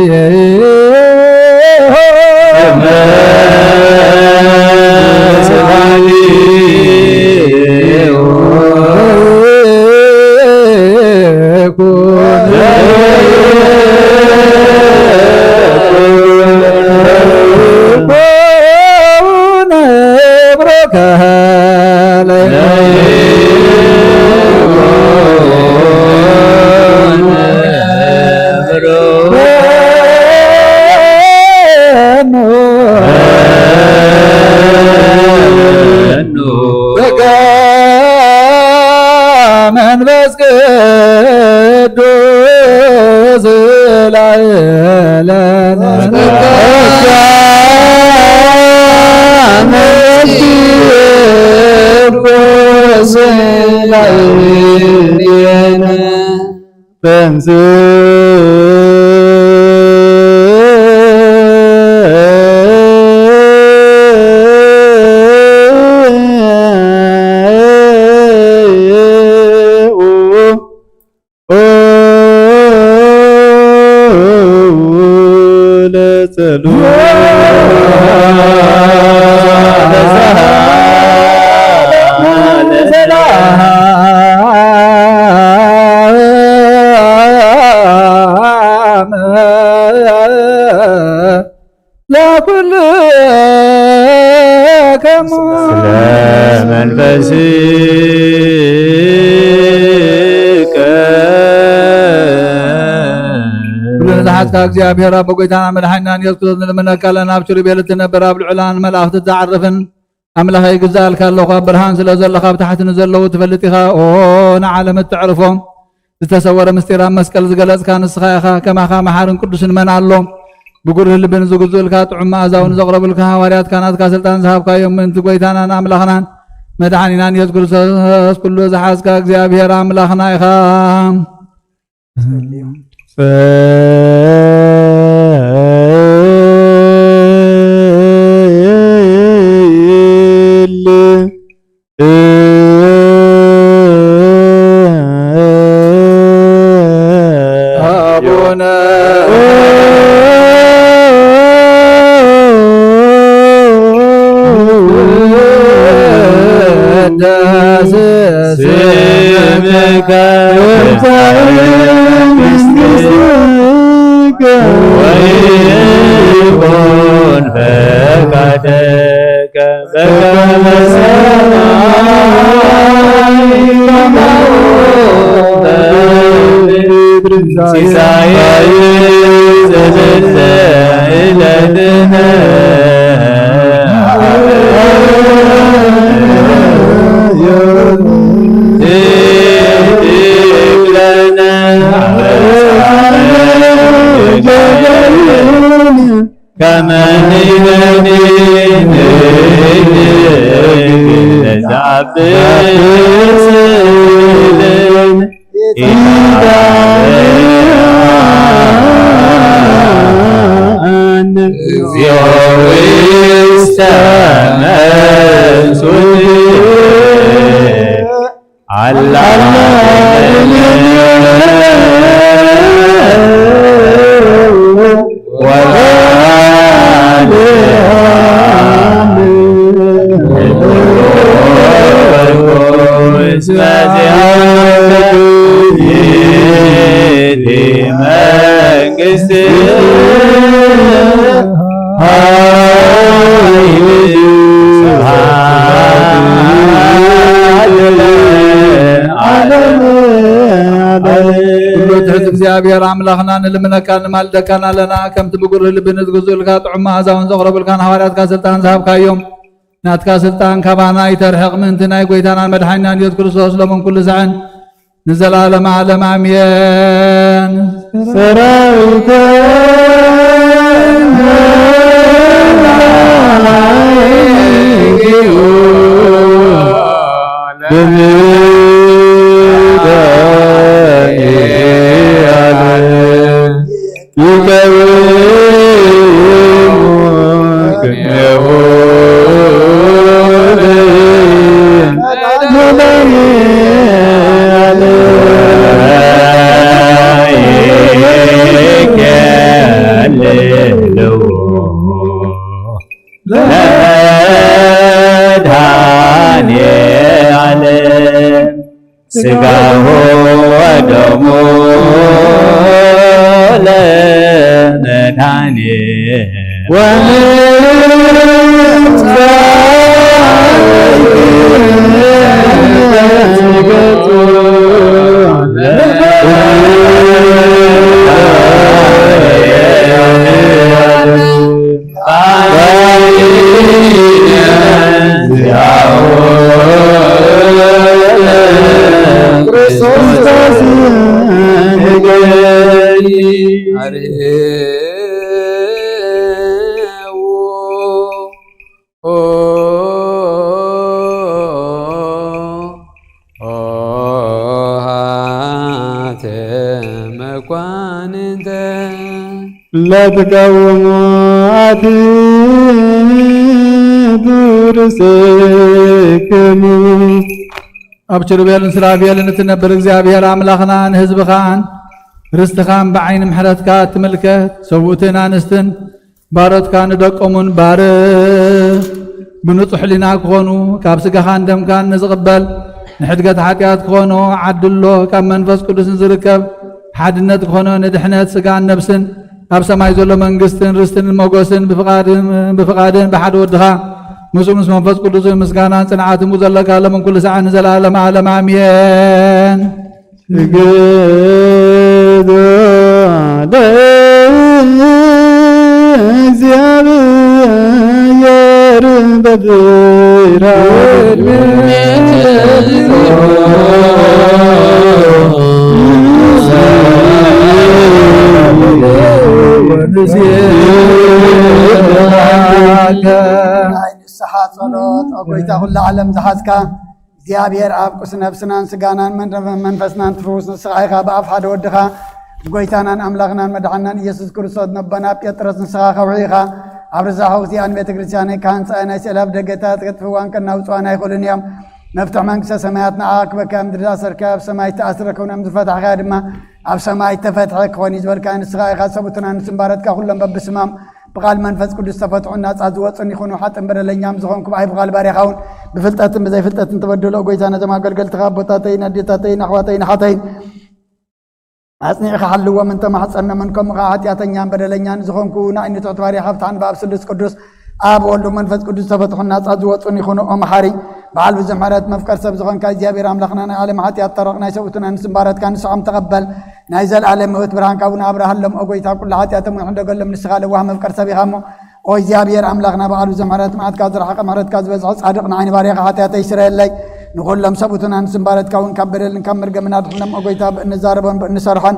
ተንስ ለኩልከሙ ስለ መንፈስከ። ኩሉ ንዝሓዝካ እግዚኣብሔር ኣቦ ጎይታና መድሓኒናን የሱስ ክርስቶስ ንልምነካ ኣለና። ኣብ ኪሩቤል እትነብር ኣብ ልዑላን መላእኽቲ እትዓርፍን ኣምላኸ ይግዛእልካ ኣለኹ። ኣብ ብርሃን ስለ ዘለኻ ኣብ ታሕቲ ንዘለዉ ትፈልጥ ኢኻ። ኦ ንዓለም እተዕርፎ ዝተሰወረ ምስጢር ኣብ መስቀል ዝገለጽካ ንስኻ ኢኻ። ከማኻ መሓርን ቅዱስን መን ኣሎ? ብጉርህ ልብን ዝግዝኡልካ ጥዑም መኣዛውን ዘቕረቡልካ ሃዋርያትካ ናትካ ስልጣን ዝሃብካዮም ምእንቲ ጎይታናን ኣምላኽናን መድሓኒናን የሱስ ክርስቶስ ኩሉ ዝሓዝካ እግዚኣብሔር ኣምላኽና ኢኻ። አቡነ ስምከ ትምጻእ መንግሥትከ ወይኩን ፈቃድከ በከመ በሰማይ ከማሁ በምድር። ሲሳየነ ዘለለ ዕለትነ እግዚኦ ውስተ መንሱት አላ ኩሉ ትሕት እግዚኣብሔር ኣምላኽና ንልምነካን ንማልደካን ኣለና። ከምቲ ብጉርህ ልቢ ንዝግዝኡልካ ጥዑም መኣዛውን ዘቕረቡልካን ሃዋርያትካ ስልጣን ዝሃብካዮም ናትካ ስልጣን ካባና ይተርሕቕ ምእንቲ ናይ ጎይታናን መድሓኒናን ኢየሱስ ክርስቶስ ሎምን ኩሉ ሳዕን ንዘላለመ ዓለም ኣሜን። ሰራዊተ መድኃኔ ዓለም ሥጋሁ ወደሙ ለመድኃኔ ለትቀውሙ ኣቲ ብርእስክሙ። ኣብ ኪሩቤልን ሱራፌልን እትነብር እግዚኣብሔር ኣምላኽና፣ ንህዝብኻን ርስትኻን ብዓይኒ ምሕረትካ እትምልከት ሰብኡትን ኣንስትን ባሮትካ ንደቆምን ባርኽ። ብንጹሕ ሕሊና ክኾኑ ካብ ስጋኻን ደምካን ንዝቕበል ንሕድገት ሓጢኣት ክኾኖ ዓድሎ ካብ መንፈስ ቅዱስ ንዝርከብ ሓድነት ክኾኖ ንድሕነት ስጋን ነብስን ኣብ ሰማይ ዘሎ መንግስትን ርስትን ሞገስን ብፍቓድን ብፍቓድን ብሓደ ወድኻ ምስኡ ምስ መንፈስ ቅዱስ ምስጋናን ጽንዓትን ዘለካ ሎምን ኩሉ ሰዓት ንዘለዓለም ዓለም ኣሜን። ስግድ ለእግዚኣብሔር በብርሃን ናይ ንስሓ ጸሎት፣ ኦ ጎይታ፣ ኩላ ዓለም ዝሓዝካ እግዚኣብሔር ኣብ ቅዱስ ነፍስናን ስጋናን መን-፣ መንፈስናን ትፍውስ ንስኻ ኢኻ። ብኣፍ ሓደ ወድኻ ጎይታናን ኣምላኽናን መድሓናን ኢየሱስ ክርስቶስ ነቦና ጴጥሮስ ንስኻ ከውሒ ኢኻ። ኣብ ርዛኸው እዚኣ ንቤተ ክርስቲያነይ ክሃንጻ ናይ ስእላ ብደገታት ከጥፍዋን ከናውጽዋን ኣይኽእሉን እዮም። መፍትሕ መንግስተ ሰማያት ንዓኻ ክበካ ምድሪ ዝኣሰርካዮ ኣብ ሰማይ ዝተኣስረ ክብኖም ዝፈታሕካዮ ድማ ኣብ ሰማይ ተፈትሐ ክኾን እዩ ዝበልካ ንስኻ ኢኻ። ሰብኡትን ኣንስትን ባሮትካ ኩሎም በብስሞም ብቓል መንፈስ ቅዱስ ዝተፈትሑን ናጻ ዝወጹን ይኹኑ። ሓጥን በደለኛም ዝኾንኩ ብዓይ ብቓል ባርያኻ እውን ብፍልጠትን ብዘይፍልጠትን ተበደሎ። ጎይታ ነዞም ኣገልገልትኻ ኣቦታተይን ኣዴታተይን ኣሕዋተይን ኣሓተይን ኣጽኒዕኻ ሓልዎም እንተማሕጸኖምን ከምኡ ኸዓ ሓጢኣተኛን በደለኛን ዝኾንኩ ንዓይ ንትሑት ባርያኻ ፍትሓን ብኣብ ስሉስ ቅዱስ ኣብ ወልዱ መንፈስ ቅዱስ ዝተፈትሑን ናጻ ዝወጹን ይኹኑ። ኦ መሓሪ በዓል ብዙሕ ምሕረት መፍቀር ሰብ ዝኾንካ እግዚኣብሔር ኣምላኽና ናይ ዓለም ሓጢኣት ተረቕ ናይ ሰብኡትን ኣንስትን ባሮትካ ንስዖም ተቐበል። ናይ ዘለኣለም ህይወት ብርሃንካ እውን ኣብርሃሎም። ኦ ጎይታ ኩሉ ሓጢኣቶም እውን ሕደገሎም ንስኻ ለዋህ መፍቀር ሰብ ኢኻ እሞ ኦ እግዚኣብሔር ኣምላኽና በዓል ብዙሕ ምሕረት መዓትካ ዝረሓቐ ምሕረትካ ዝበዝሖ ጻድቕ ንዓይ ንባርያኻ ሓጢኣተይ ስረየለይ። ንኹሎም ሰብኡትን ኣንስትን ባሮትካ እውን ካብ በደልን ካብ መርገምን ኣድሕኖም። ኦ ጎይታ ብእንዛረቦን ብእንሰርሖን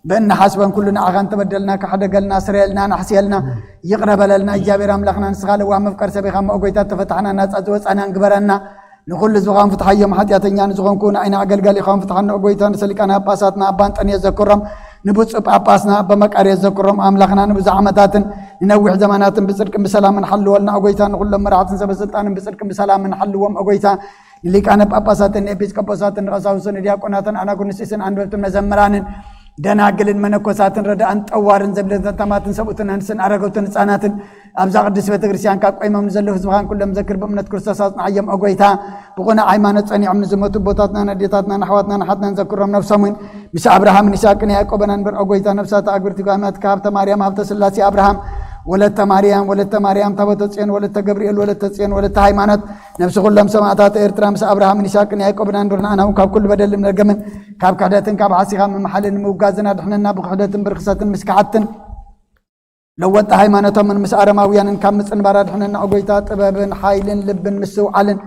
ብእንሓስበን ኩሉ ንዓኻ እንተበደልና ክሕደገልና ስረየልና ናሕስየልና ይቕረ በለልና። እግዚኣብሔር ኣምላኽና ንስኻ ለዋህ መፍቀር ሰብ ኢኻ እሞ ኦ ጎይታ ተፈታሕና ናጻ ዝወጻናን ግበረና። ንኹሉ ህዝብኻን ፍትሓዮም ሓጢኣተኛ ንዝኾንኩ ንዓይና ኣገልጋሊኻን ፍትሓና ኦ ጎይታ ንሰሊቃና ጳጳሳትና ኣባ እንጠንዮስ ዘክሮም ንብፁዕ ጳጳስና ኣባ መቃርዮስ ዘክሮም ኣምላኽና ንብዙሕ ዓመታትን ንነዊሕ ዘመናትን ብጽድቅን ብሰላምን ሓልወልና ኦ ጎይታ ንኹሎም መራሕትን ሰበ ስልጣንን ብጽድቅን ብሰላምን ሓልዎም ኦ ጎይታ ንሊቃነ ጳጳሳትን ንኤጲስቆጶሳትን ንቐሳውስትን ንዲያቆናትን ኣናጉንስጢስን ኣንበብትን መዘምራንን ደናግልን መነኮሳትን ረዳእን ጠዋርን ዘብልን ዘተማትን ሰብኡትን ኣንስትን ኣረገውትን ህፃናትን ኣብዛ ቅድስት ቤተክርስትያን ካብ ቆይሞም ንዘለዉ ህዝብኻን ኩሎም ዘክር ብእምነት ክርስቶስ ኣጽንዓዮም ኦ ጎይታ። ብቑኑዕ ሃይማኖት ጸኒዖም ንዝሞቱ ኣቦታትናን ኣዴታትናን ኣሕዋትናን ኣሓትናን ዘክሮም ነብሶም እውን ምስ ኣብርሃምን ይስሐቅን ያዕቆብን ኣንብር ኦ ጎይታ። ነብሳት ኣግብርቲ ጓይማትካ ሃብተ ማርያም ሃብተ ስላሴ ኣብርሃም ወለተ ማርያም ወለተ ማርያም ታቦተ ጽዮን ወለተ ገብርኤል ወለተ ጽዮን ወለተ ሃይማኖት ነብሲ ኩሎም ሰማእታት ኤርትራ ምስ ኣብርሃምን ይስሐቅን ያዕቆብን ኣንብር ንኣና እውን ካብ ኩሉ በደልን መርገምን ካብ ክሕደትን ካብ ሓሲኻ ምምሓልን ምውጋዝን ኣድሕነና። ብክሕደትን ብርክሰትን ምስ ከሓድትን ለወጥቲ ሃይማኖቶምን ምስ ኣረማውያንን ካብ ምጽንባር ኣድሕነና ኦ ጎይታ። ጥበብን ሓይልን ልብን ምስትውዓልን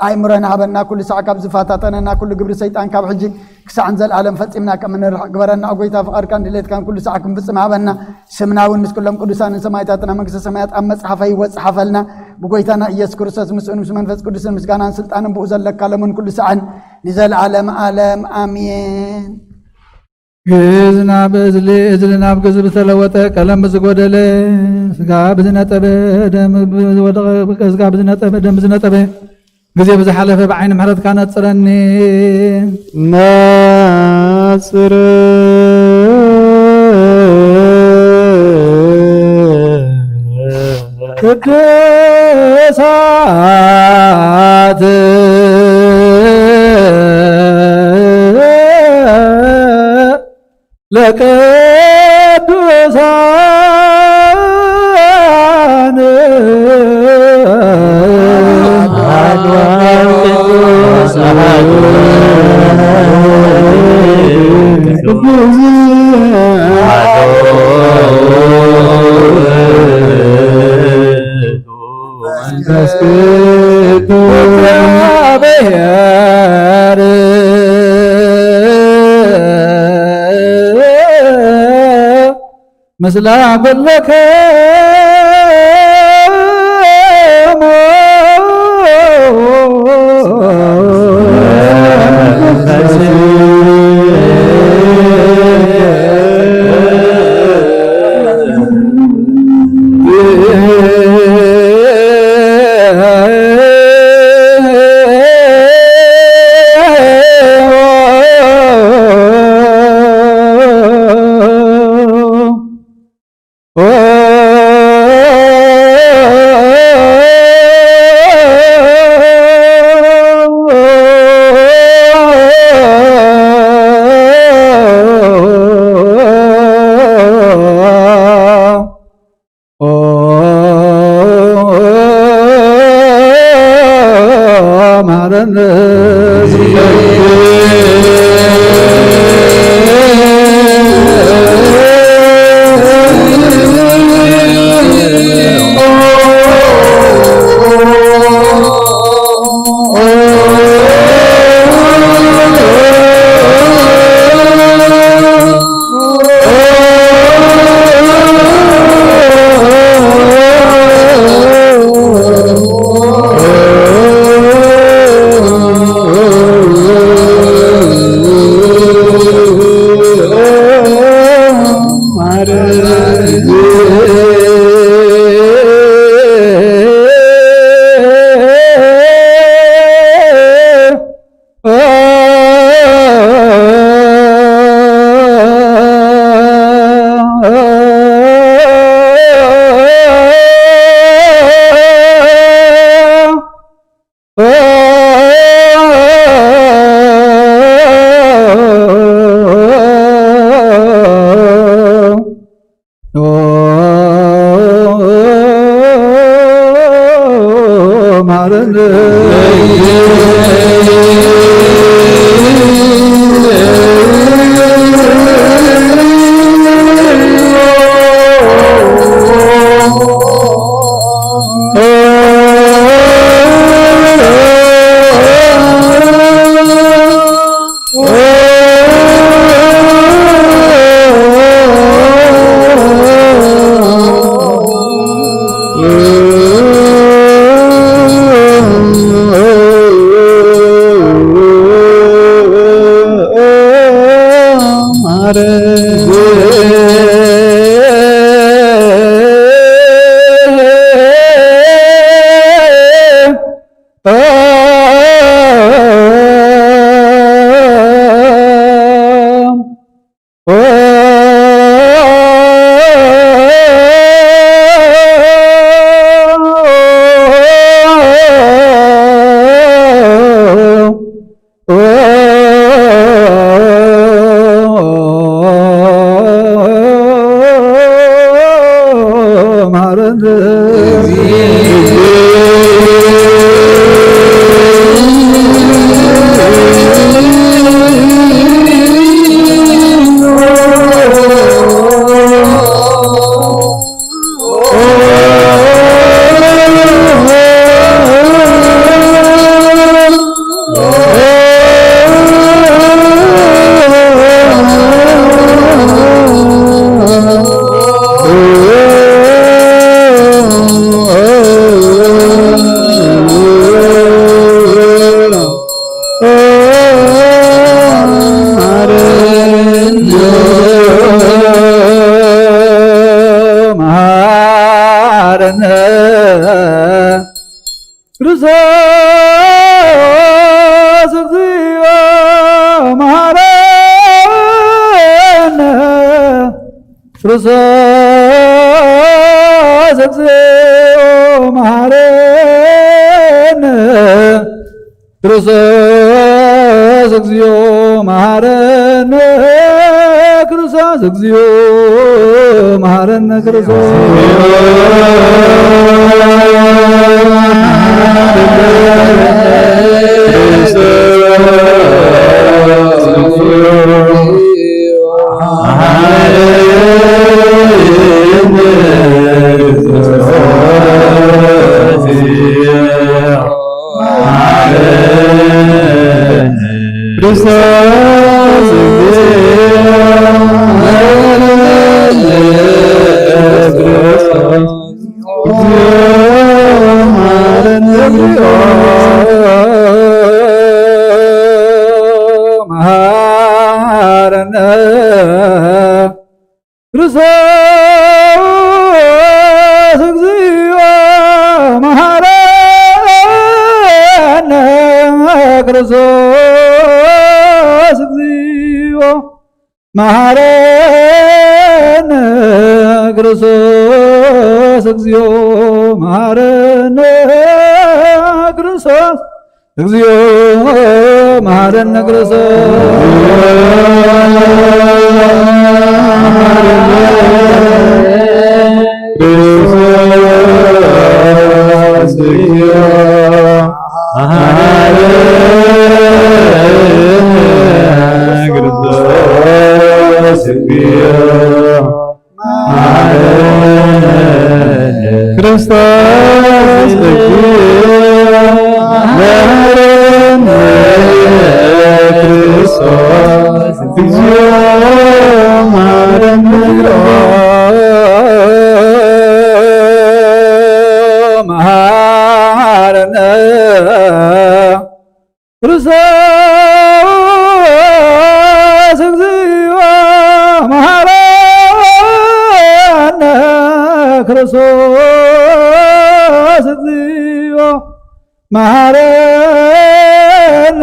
ኣእምሮን ሃበና። ኩሉ ሳዕ ካብ ዝፈታተነና ኩሉ ግብሪ ሰይጣን ካብ ሕጂ ክሳዕን ዘልኣለም ፈጺምና ከም እንርሕቕ ግበረና ኦ ጎይታ። ፍቓድካን ድሌትካን ኩሉ ሳዕ ክንፍጽም ሃበና። ስምና እውን ምስ ኩሎም ቅዱሳንን ሰማይታትና መንግስተ ሰማያት ኣብ መጽሓፈ ህይወት ጽሓፈልና። ብጎይታና ኢየሱስ ክርስቶስ ምስኡን ምስ መንፈስ ቅዱስን ምስጋናን ስልጣንን ብኡ ዘለካ ሎምን ኩሉ ሳዕን ንዘልኣለም ኣለም ኣሜን። ግዝ ናብ እዝሊ፣ እዝሊ ናብ ግዝ ብዝተለወጠ፣ ቀለም ብዝጎደለ፣ ስጋ ብዝነጠበ፣ ደም ብዝወደቐ፣ ስጋ ብዝነጠበ፣ ደም ብዝነጠበ፣ ግዜ ብዝሓለፈ ብዓይኒ ምሕረትካ ነጽረኒ። ነጽር ቅዱሳት ለቅዱሳን መንፈስ ቅዱስ እግዚአብሔር ምስለ ኩልክሙ። መሓረነ ክርስቶስ እግዚኦ መሓረነ። ክርስቶስ እግዚኦ መሓረነ። ክርስቶስ እግዚኦ መሓረነ። ክርስቶስ እግዚኦ መሓረነ። ክርስቶስ ክርስቶስ እግዚኦ መሓረነ። ክርስቶስ እግዚኦ መሓረነ። ክርስቶስ እግዚኦ መሓረነ። ክርስቶስ እግዚኦ መሓረነ። ክርስቶስ ክርስቶስ እግዚኦ መሐረነ። ክርስቶስ እግዚኦ መሐረነ። ክርስቶስ እግዚኦ መሐረነ። መሐረነ። ክርስቶስ እግዚኦ መሐረነ። ክርስቶስ እግዚኦ መሐረነ።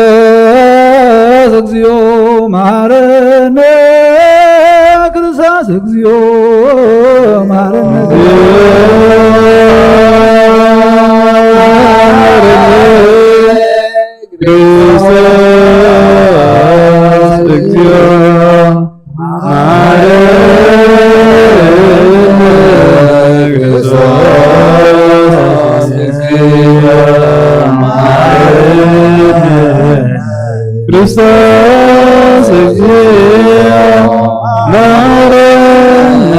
ክርስቶስ እግዚኦ መሐረነ። ክርስቶስ እግዚኦ መሐረነ። ክርስቶስ እግዚኦ መሐረነ። ክርስቶስ እግዚኦ መሐረነ። ክርስቶስ እግዚኦ መሐረነ።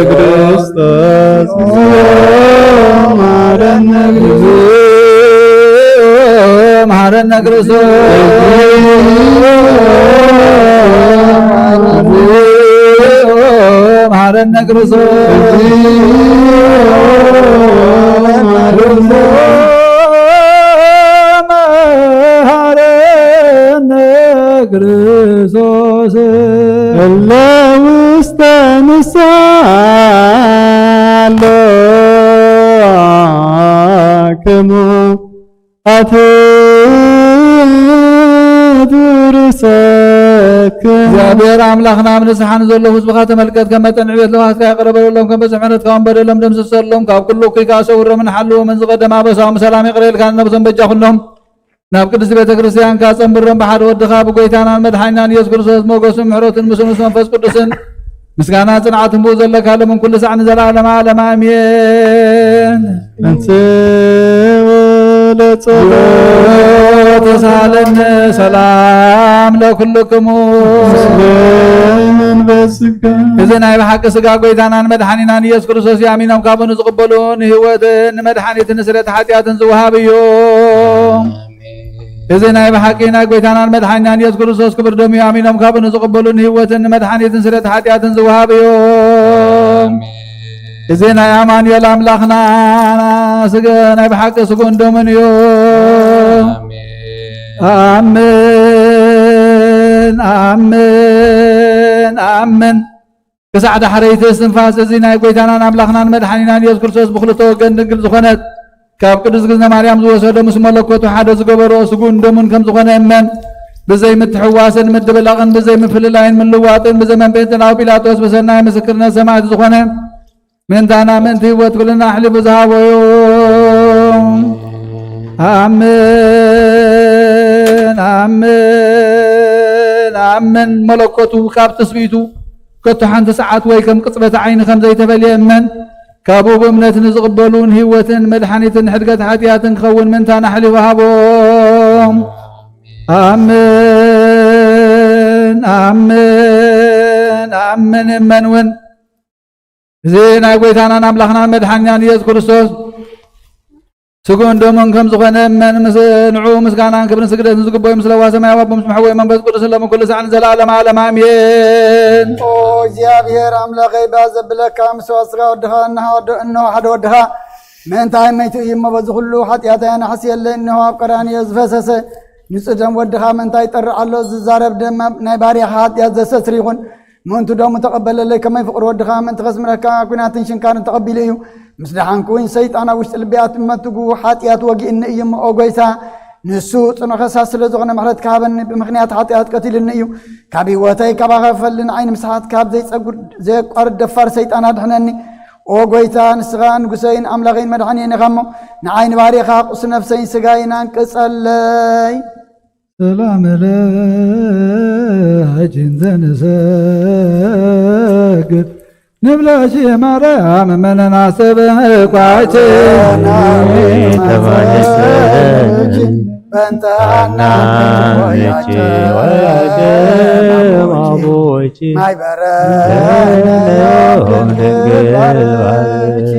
ክርስቶስ እግዚኦ መሐረነ። መሐረነ። ክርስቶስ መሐረነ። ክርስቶስ መሐረነ። ክርስቶስ እለ ውስተ ንስሓ ኣለክሙ ኣትቱ ርእሰክሙ። እግዚኣብሔር ኣምላኽና፣ ኣብ ንስሓ ንዘለዉ ህዝብኻ ተመልከት። ከም መጠን ዕቤት ለውሃትካ ይቕረ በለሎም፣ ከም በዝሒ ምሕረትካ እውን በደሎም ደምስሰሎም። ካብ ኩሉ እኩይ ከኣ ሰውሮምን ሓልዎምን። ዝቐደመ ኣበሳኦም ብሰላም ይቕረ ኢልካ ንነብሶም በጃ ኩኖም። ናብ ቅድስቲ ቤተ ክርስቲያንካ ጸንብሮም። ብሓደ ወድኻ ብጎይታናን መድሓኒናን ኢየሱስ ክርስቶስ ሞገስን ምሕረቱን ምስኡ ምስ መንፈስ ቅዱስን ምስጋና ጽንዓትን ብኡ ዘለካ ሎምን ኩሉ ሳዕ ንዘለዓለመ ዓለም ኣሜን። እንተ ወለጸሎ ተሳለነ ሰላም ለኩልክሙ። ስለ መንፈስካ። እዚ ናይ ብሓቂ ስጋ ጎይታናን መድሓኒናን ኢየሱስ ክርስቶስ እዩ። ኣሚኖም ካብኡ ንዝቕበሉ ንህይወትን ንመድሓኒትን ንስርየት ሓጢኣትን ዝወሃብ እዩ። እዚ ናይ ብሓቂ ናይ ጎይታናን መድሓኒናን ኢየሱስ ክርስቶስ ክብር ደሙ እዩ። ኣሚኖም ካብኡ ንዝቕበሉ ንህይወትን ንመድሓኒትን ስርየት ሓጢኣትን ዝወሃብ እዩ። እዚ ናይ ኣማኑኤል ኣምላኽና ስጋ፣ ናይ ብሓቂ ስጉን ደሙን እዩ። ኣሜን፣ ኣሜን፣ ኣሜን። ክሳዕ ዳሕረይቲ እስትንፋስ እዚ ናይ ጎይታናን ኣምላኽናን መድሓኒናን ኢየሱስ ክርስቶስ ብኽልተ ወገን ድንግል ዝኾነት ካብ ቅድስት ግዝነ ማርያም ዝወሰዶ ምስ መለኮቱ ሓደ ዝገበሮ ስጉን ደሙን ከም ዝኾነ እመን። ብዘይ ምትሕዋስን ምድብላቕን ብዘይ ምፍልላይን ምልዋጥን ብዘመን ጴንጤናዊ ጲላጦስ ብሰናይ ምስክርነት ሰማዕቲ ዝኾነ ምእንታና ምእንቲ ህይወት ኩልና ኣሕሊፉ ዝሃቦ እዩ። ኣምን፣ ኣምን፣ ኣምን። መለኮቱ ካብ ትስብእቱ ከቶ ሓንቲ ሰዓት ወይ ከም ቅጽበት ዓይኒ ከም ዘይተፈልየ እመን። ካብኡ ብእምነት ንዝቕበሉ ንህይወትን መድሓኒትን ሕድገት ሓጢኣትን ክኸውን ምእንታና ኣሕሊፉ ሃቦም። ኣምን፣ ኣምን፣ ኣምን። እመን እውን። እዚ ናይ ጎይታናን ኣምላኽናን መድሓኒናን ኢየሱስ ክርስቶስ ስግኡን ደሙን ከም ዝኾነ እመን። ምስ ንዑ ምስጋናን ክብርን ስግደትን ዝግበኦ እዩ። ምስ ለዋ ሰማያዊ ኣቦ ምስ መሕወይ መንፈስ ቅዱስ ሎሚ ኩሉ ሳዕ ንዘለኣለም ዓለም ኣሜን። ኦ እግዚኣብሔር ኣምላኸይ፣ ባህ ዘብለካ ምስዋዕ ስጋ ወድኻ፣ እንሆ ሓደ ወድኻ ምእንታይ መይቱ እዩ እሞ፣ በዚ ኩሉ ሓጢኣተይ ኣናሕስየለይ። እንሆ ኣብ ቀራንዮ ዝፈሰሰ ንጹህ ደም ወድኻ ምእንታይ ይጠርዕ ኣሎ? ዝዛረብ ደም ናይ ባርያኻ ሓጢኣት ዘስተስሪ ይኹን። ምእንቱ ደሙ ተቐበለለይ፣ ከመይ ፍቕሪ ወድኻ ምእንቲ ከስምረካ ኲናትን ሽንካርን ተቐቢሉ እዩ። ምስ ደሓንኩ እውን ሰይጣን ኣብ ውሽጢ ልበይ ኣትመትጉ ሓጢኣት ወጊእኒ እዩ እሞ፣ ኦ ጎይታ፣ ንሱ ጽኑዕ ከሳስ ስለ ዝኾነ ምሕረትካ ሃበኒ። ብምኽንያት ሓጢኣት ቀቲሉኒ እዩ። ካብ ህይወተይ ካባኻ ክፈሊ፣ ንዓይ ንምስሓት ካብ ዘይጸጉር ዘየቋርጥ ደፋር ሰይጣን ኣድሕነኒ። ኦ ጎይታ፣ ንስኻ ንጉሰይን ኣምላኸይን መድሓኒየን ኢኻ እሞ፣ ንዓይ ንባርያኻ ቁስሊ ነፍሰይን ስጋይን ኣንቅጸለይ። ሰላም ለኪ እንተ ንሰግድ ንብለኪ ማርያም መነናሰብ ኳይት ተባልሰ በንታና ነች ወደም አቦች ማይበረ ሆም ድንግል ባለች።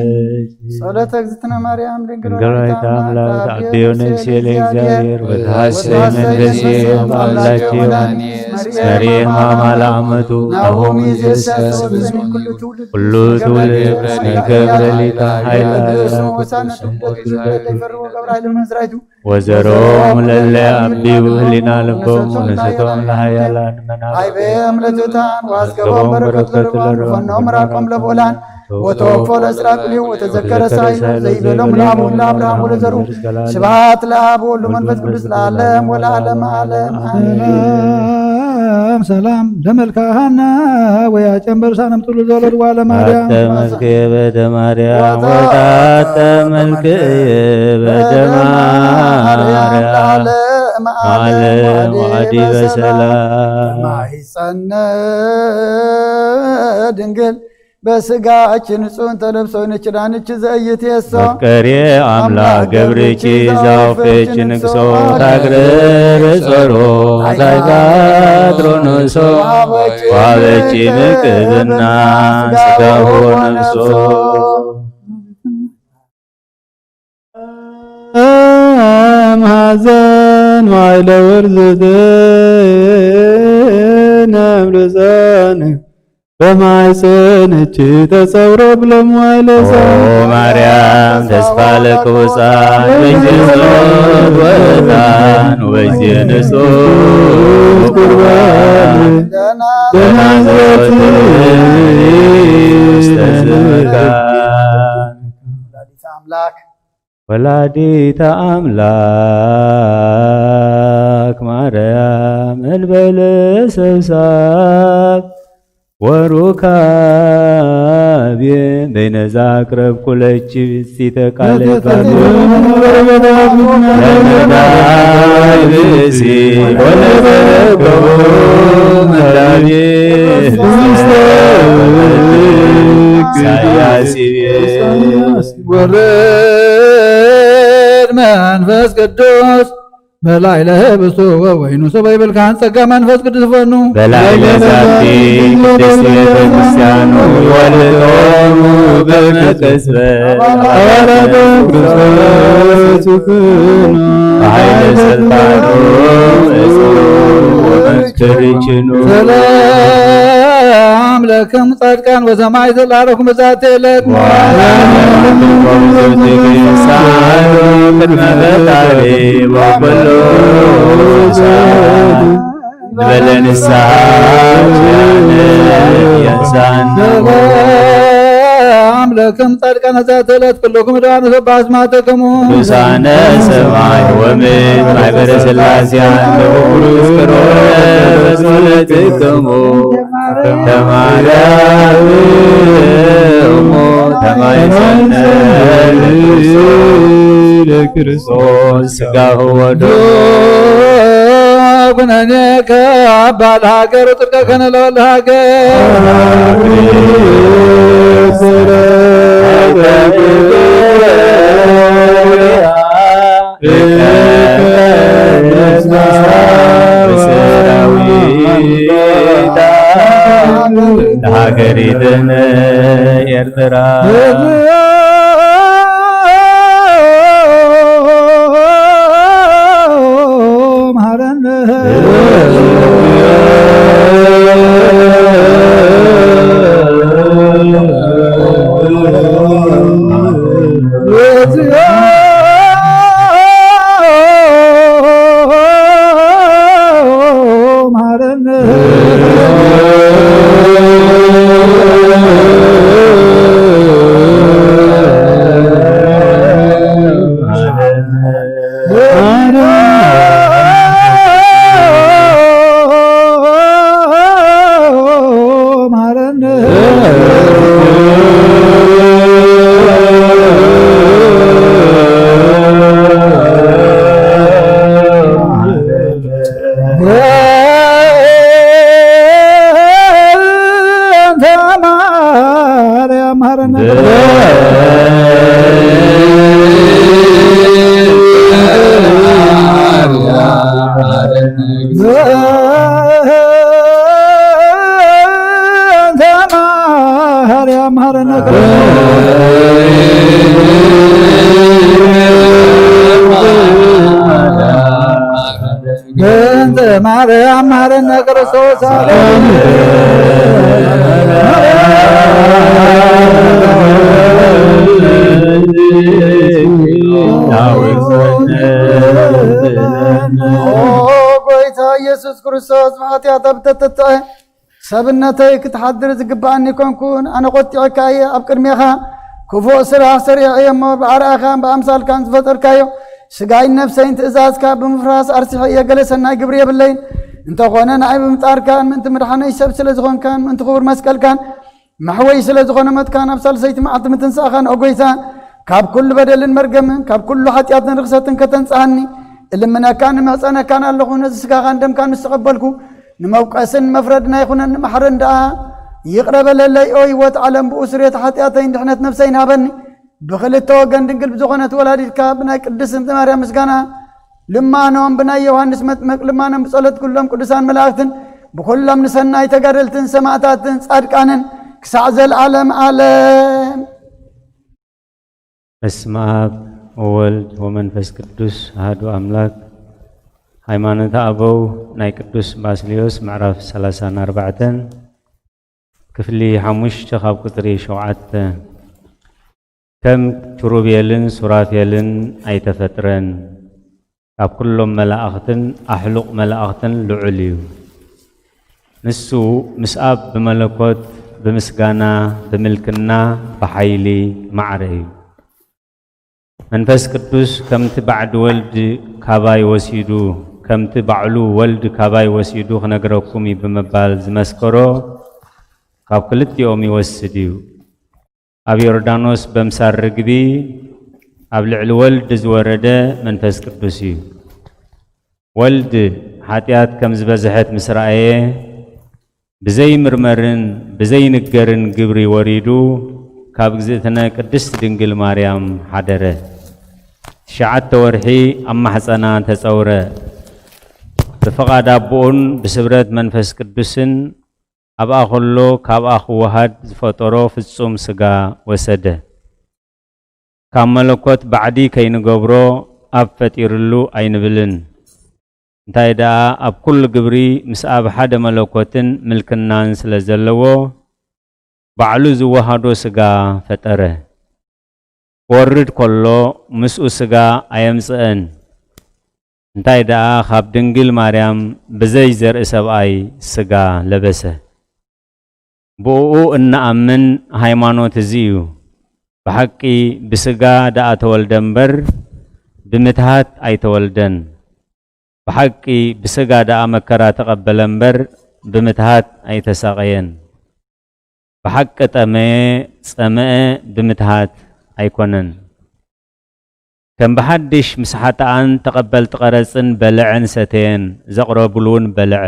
ጸሎተ እግዝእትነ ማርያም ድንግል ድንግል ወላዲተ ወላዲተ አምላክ አምላክ አብዮ አብዮ ነፍሴ ነፍሴ ለእግዚአብሔር ለእግዚአብሔር ወትሐሴ ወትሐሴ መንፈሴ መንፈሴ በአምላኬ በአምላኬ ወመድኃኒቴ እስመ አርያም አማላመቱ ናሆም ይዜሰ ኩሉ ትውልድ እስመ ገብረ ሊተ ኃይለ ወዘሮሙ ለለ አብዩ ህሊና ልቦሙ ንስቶም ለኃያላን መናፍቃን አይበየም ለትሑታን ወአስገቦም በረከት ለርዋን ወፈኖም ምራቆም ለቦላን ወተወፎ ለእስራኤል ወተዘከረ ሳይሎ ዘይቤሎም ለአቡ ለአብርሃም ወለዘሩ ስብሐት ለአብ ወወልድ ወመንፈስ ቅዱስ ለዓለም ወለዓለም ዓለም አሜን። ሰላም ሰላም ለመልክዐ ሐና ወያጨንበር ሳነም ጥሉ ዘወለድ ዋለ ማርያም አተ መልክየ በደ ማርያም ወታተ መልክየ በደ ማርያም ለዓለም ወአዲ በሰላም ማይጸነ ድንግል በስጋች ንጹን ተለብሶ ንችዳንች ዘይት የሶ መፍቀሬ አምላክ ገብርኪ ዛውፈች ንግሶ ታግርር ጾሮ ታይባትሮ ንሶ ዋበች ምቅብና ስጋሁ ነፍሶ እምሐዘን ዋይለ ወርዝት ነምርዛን በማይፀንች ተጸውሮ ብሎም ዋይለ ኦ ማርያም ተስፋ ለቅቡፃን በእጀ ጸሎት ወዕጣን ወበእጀ ንጹሕ ቁርባን ደናዝወት ውስተ ዝመካን ወላዲተ አምላክ ወላዲተ አምላክ ማርያም እንበለ ሰብሳብ ወሩካቤ በይነዛ አቅረብኩ ለኪ ብፅዕተ ቃለ ለመዳይ ብእሲ ወለዘረከቡ መዳቤ ኢሳያስ ይቤ ወርድ መንፈስ ቅዱስ በላዕለ ህብስቱ ወወይኑ ሰበ ይብልካን ጸጋ መንፈስ ቅዱስ ፈኑ በላዕለ ዛቲ ቅድስት ቤተ ክርስቲያኑ ወልጦሙ በመቅጽበት አባላተ ክርስቶስ ኩኑ በኃይለ ስልጣኑ እጹ ወመንክር ይችኑ ሰላም ለክሙ ጻድቃን ወሰማዕት ለዐረፉ በዛቲ ዕለት ቅድመ ፈጣሪ ወኩሉ ንበለ ንስሓ ኪያነ የንሳን ሰላም ለክሙ ጻድቃን በዛቲ ዕለት ኩልኩም ድዋ ንሰብሐ አስማተክሙ ቅዱሳነ ሰማይ ወምድር ማይበረ ስላሴ አንትሙ ምስክሮነ በጸሎትክሙ ተማርያም እሞ ተማይጸነ ለክርስቶስ ስጋሁ ወደሙ ኩነኔከ አባ ለሀገር ወጽድቀከነ ለወልደ ሀገር ለሀገሪትነ ኤርትራ መሐረነ በእንተ ማርያም መሐረነ ክርስቶስ። በእንተ ማርያም መሐረነ ክርስቶስ። ኦ ጎይታ ኢየሱስ ክርስቶስ፣ ብሓጢኣት ኣብ ተተትዐ ሰብነተይ ክትሓድር ዝግብኣኒ ኮንኩን። ኣነ ቆጢዐካ እየ ኣብ ቅድሜኻ ክፉእ ስራሕ ሰሪዐ እየ እሞ፣ ብኣርኣያኻን ብኣምሳልካን ዝፈጠርካዮ ስጋይን ነፍሰይን ትእዛዝካ ብምፍራስ ኣርሲሐ እየ። ገለ ሰናይ ግብሪ የብለይን። እንተኾነ ንዓይ ብምጣርካን ምእንቲ ምድሓነይ ሰብ ስለ ዝኾንካን ምእንቲ ክቡር መስቀልካን መሕወይ ስለ ዝኾነ ሞትካን ኣብ ሳልሰይቲ መዓልቲ ምትንሳእኻን፣ ኦ ጎይታ፣ ካብ ኩሉ በደልን መርገምን ካብ ኩሉ ሓጢኣትን ርኽሰትን ከተንጽሃኒ እልምነካን እምሕጸነካን ኣለኹ። ነዚ ስጋኻን ደምካን ምስ ተቐበልኩ፣ ንመውቀስን መፍረድን ኣይኹነኒ፣ መሓረኒ ደኣ፣ ይቕረ በለለይ። ኦ ህይወት ዓለም፣ ብኡ ስርየት ሓጢኣተይን ድሕነት ነፍሰይን ሃበኒ። ብኽልተ ወገን ድንግል ብዝኾነት ወላዲትካ ብናይ ቅድስቲ ማርያም ምስጋና ልማኖም፣ ብናይ ዮሃንስ መጥምቅ ልማኖም፣ ብጸሎት ኩሎም ቅዱሳን መላእክትን ብኩሎም ንሰናይ ተጋደልትን ሰማዕታትን ጻድቃንን ክሳዕ ዘልዓለም ዓለም። በስመ አብ ወወልድ ወመንፈስ ቅዱስ አሐዱ አምላክ። ሃይማኖተ አበው ናይ ቅዱስ ባስልዮስ ምዕራፍ ሠላሳን ኣርባዕተን ክፍሊ ሓሙሽተ ካብ ቁጽሪ ሸውዓተ። ከም ኪሩቤልን ሱራፌልን ኣይተፈጥረን፣ ካብ ኩሎም መላእኽትን ኣሕሉቕ መላእኽትን ልዑል እዩ። ንሱ ምስ ኣብ ብመለኮት ብምስጋና ብምልክና ብሓይሊ ማዕረ እዩ። መንፈስ ቅዱስ ከምቲ ባዕዲ ወልድ ካባይ ወሲዱ፣ ከምቲ ባዕሉ ወልድ ካባይ ወሲዱ ክነግረኩም እዩ ብምባል ዝመስከሮ ካብ ክልቲኦም ይወስድ እዩ። ኣብ ዮርዳኖስ በምሳር ርግቢ ኣብ ልዕሊ ወልድ ዝወረደ መንፈስ ቅዱስ እዩ። ወልድ ሓጢኣት ከም ዝበዝሐት ምስ ረኣየ፣ ብዘይምርመርን ብዘይንገርን ግብሪ ወሪዱ ካብ እግዝእትነ ቅድስት ድንግል ማርያም ሓደረ። ትሽዓተ ወርሒ ኣብ ማሕፀና ተፀውረ። ብፍቓድ ኣቦኡን ብስብረት መንፈስ ቅዱስን ኣብኣ ከሎ ካብኣ ክወሃድ ዝፈጠሮ ፍጹም ስጋ ወሰደ። ካብ መለኮት ባዕዲ ከይንገብሮ ኣብ ፈጢርሉ ኣይንብልን። እንታይ ደኣ ኣብ ኩሉ ግብሪ ምስ ኣብ ሓደ መለኮትን ምልክናን ስለ ዘለዎ ባዕሉ ዝወሃዶ ስጋ ፈጠረ። ክወርድ ከሎ ምስኡ ስጋ ኣየምጽአን። እንታይ ደኣ ካብ ድንግል ማርያም ብዘይ ዘርኢ ሰብኣይ ስጋ ለበሰ። ብእኡ እንኣምን ሃይማኖት እዚ እዩ። ብሓቂ ብስጋ ደኣ ተወልደ እምበር ብምትሃት ኣይተወልደን። ብሓቂ ብስጋ ደኣ መከራ ተቐበለ እምበር ብምትሃት ኣይተሳቐየን። ብሓቂ ጠመየ፣ ጸመአ፣ ብምትሃት ኣይኮነን። ከም ብሓድሽ ምስ ሓጥኣን ተቐበልቲ ቀረጽን በለዐን ሰተየን፣ ዘቕረብሉ እውን በለዐ።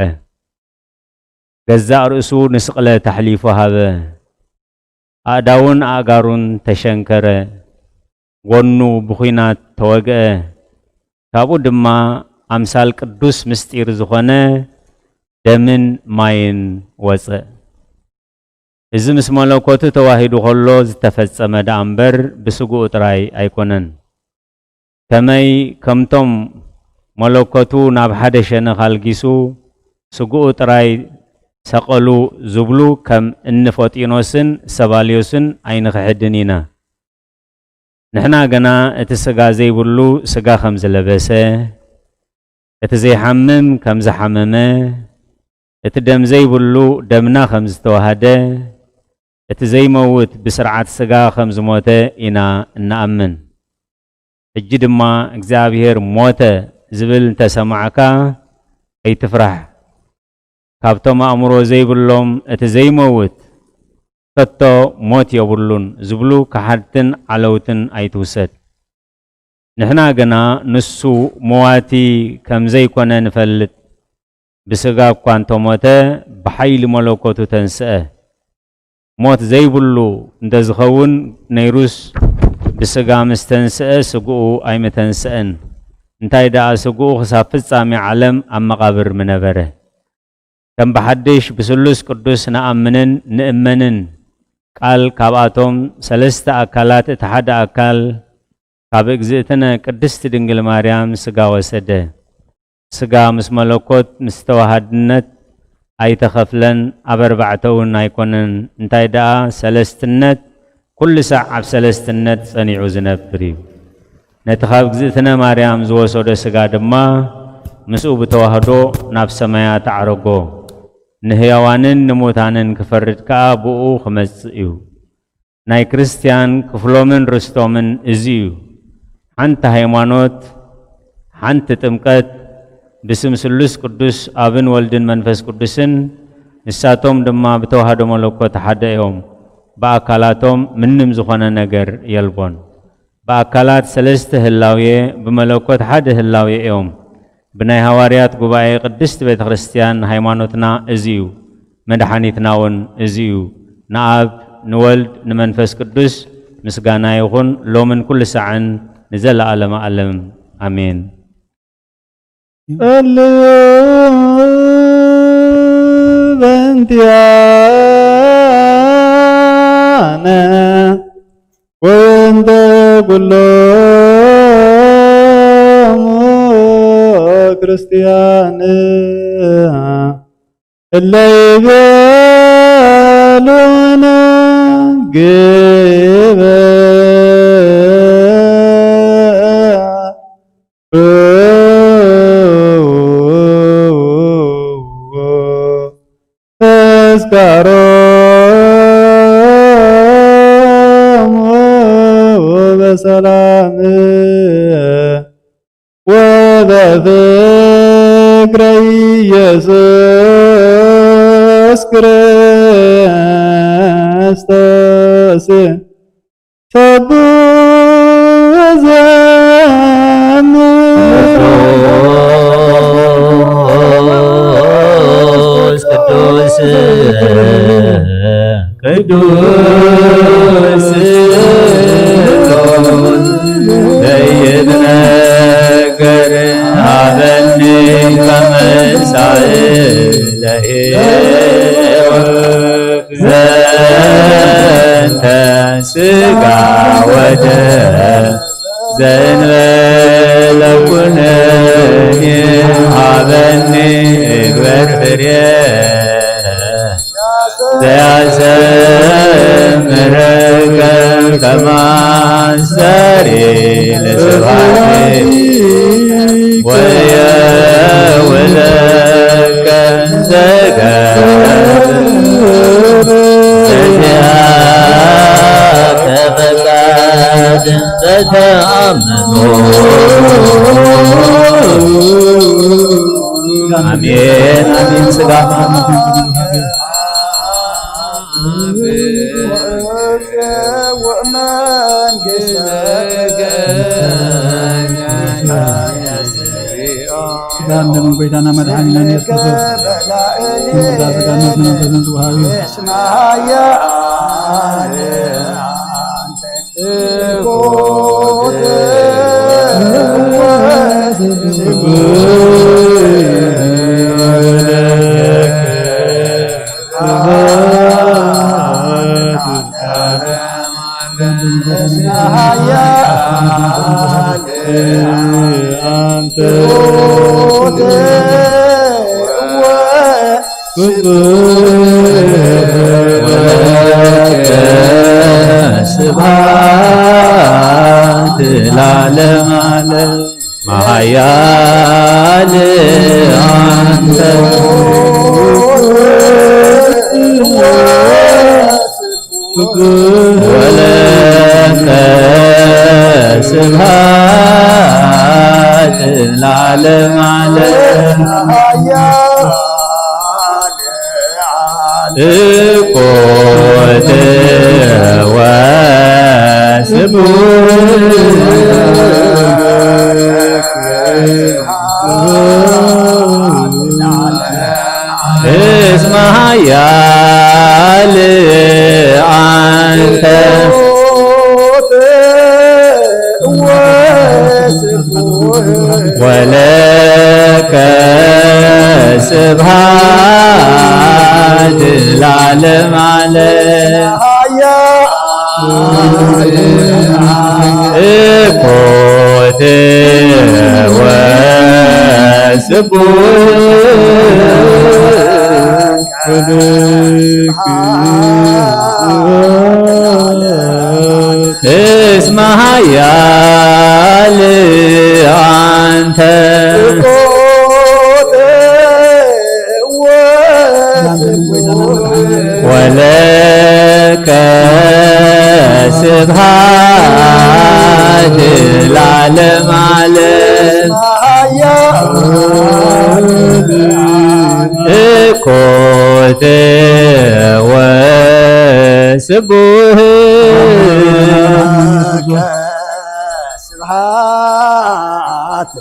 ገዛእ ርእሱ ንስቕለት ኣሕሊፉ ሃበ። ኣእዳውን ኣእጋሩን ተሸንከረ። ጎኑ ብኹናት ተወግአ። ካብኡ ድማ ኣምሳል ቅዱስ ምስጢር ዝኾነ ደምን ማይን ወጸ። እዚ ምስ መለኮቱ ተዋሂዱ ከሎ ዝተፈጸመ ደኣ እምበር ብስግኡ ጥራይ ኣይኮነን። ከመይ ከምቶም መለኮቱ ናብ ሓደ ሸነኽ ኣልጊሱ ስግኡ ጥራይ ሰቐሉ ዝብሉ ከም እኒ ፎጢኖስን ሰባልዮስን ኣይንኽሕድን ኢና። ንሕና ግና እቲ ስጋ ዘይብሉ ስጋ ከም ዝለበሰ፣ እቲ ዘይሓምም ከም ዝሓመመ፣ እቲ ደም ዘይብሉ ደምና ከም ዝተዋህደ፣ እቲ ዘይመውት ብስርዓት ስጋ ከም ዝሞተ ኢና እንኣምን። ሕጂ ድማ እግዚኣብሔር ሞተ ዝብል እንተሰማዕካ ኣይትፍራሕ። ካብቶም ኣእምሮ ዘይብሎም እቲ ዘይመውት ከቶ ሞት የብሉን ዝብሉ ከሓድትን ዓለውትን ኣይትውሰድ። ንሕና ግና ንሱ መዋቲ ከም ዘይኮነ ንፈልጥ። ብስጋ እኳ እንተሞተ ብሓይሊ መለኮቱ ተንስአ። ሞት ዘይብሉ እንተዝኸውን ነይሩስ ብስጋ ምስ ተንስአ ስግኡ ኣይምተንስአን። እንታይ ደኣ ስግኡ ክሳብ ፍጻሜ ዓለም ኣብ መቓብር ምነበረ። ከም ብሓድሽ ብስሉስ ቅዱስ ንኣምንን ንእመንን ቃል ካብኣቶም ሰለስተ ኣካላት እቲ ሓደ ኣካል ካብ እግዝእትነ ቅድስቲ ድንግል ማርያም ስጋ ወሰደ። ስጋ ምስ መለኮት ምስ ተዋሃድነት ኣይተኸፍለን፣ ኣብ ኣርባዕተ እውን ኣይኮነን። እንታይ ደኣ ሰለስትነት ኩሉ ሳዕ ኣብ ሰለስትነት ጸኒዑ ዝነብር እዩ። ነቲ ካብ እግዝእትነ ማርያም ዝወሰዶ ስጋ ድማ ምስኡ ብተዋህዶ ናብ ሰማያት ኣዕረጎ። ንህያዋንን ንሙታንን ክፈርድ ከኣ ብኡ ክመጽእ እዩ። ናይ ክርስትያን ክፍሎምን ርስቶምን እዚ እዩ። ሓንቲ ሃይማኖት፣ ሓንቲ ጥምቀት፣ ብስም ስሉስ ቅዱስ ኣብን ወልድን መንፈስ ቅዱስን፣ ንሳቶም ድማ ብተዋህዶ መለኮት ሓደ እዮም። ብኣካላቶም ምንም ዝኾነ ነገር የልቦን። ብኣካላት ሰለስተ ህላዌ፣ ብመለኮት ሓደ ህላዌ እዮም። ብናይ ሃዋርያት ጉባኤ ቅድስት ቤተ ክርስቲያን ሃይማኖትና እዚ እዩ፣ መድሓኒትና እውን እዚ እዩ። ንኣብ ንወልድ ንመንፈስ ቅዱስ ምስጋና ይኹን፣ ሎምን ኩሉ ሳዕን ንዘለኣለመ ዓለም። ኣሜን። ጸልዩ በእንቲኣነ ወበእንተ ኩሎሙ ክርስቲያን እለ ይቤሉነ ግበ ተስካሮሙ በሰላም ወበፍቅረ ኢየሱስ ክርስቶስ። ሰብእ ዘምር ቅዱስ ቅዱስ ዘይትነገር ሀበኒ ከመሳይ ለሄወ ዘንተ ስጋ ወደም ዘእንበለ ኩነኔ ሀበኒ እግበር ፍሬ ዘያሰምረከ ከማስተሪ ለስብሐት ወየውለከ ዘገ አሜን፣ አሜን። ስጋ ስጋን ደምን ጎይታና መድሓኒና ኢየሱስ ክርስቶስ፣ ስጋ ነፍስን መንፈስን ዝወሃብ እዩ። አንተ ስብሐት ለዓለመ ዓለም። መሃያል አንተ ወለከ ስብሐት ለዓለመ ዓለም። እኮት ወስቡሕ እስመ ኃያል አንተ። ወለከ ስብሐት ለዓለመ ዓለም። እኮተ ወስቡሕ እስመ ኃያል አንተ ወለከ ስብሐት ለዓለመ ዓለም። እኮተ ወስቡሕ ስብሐት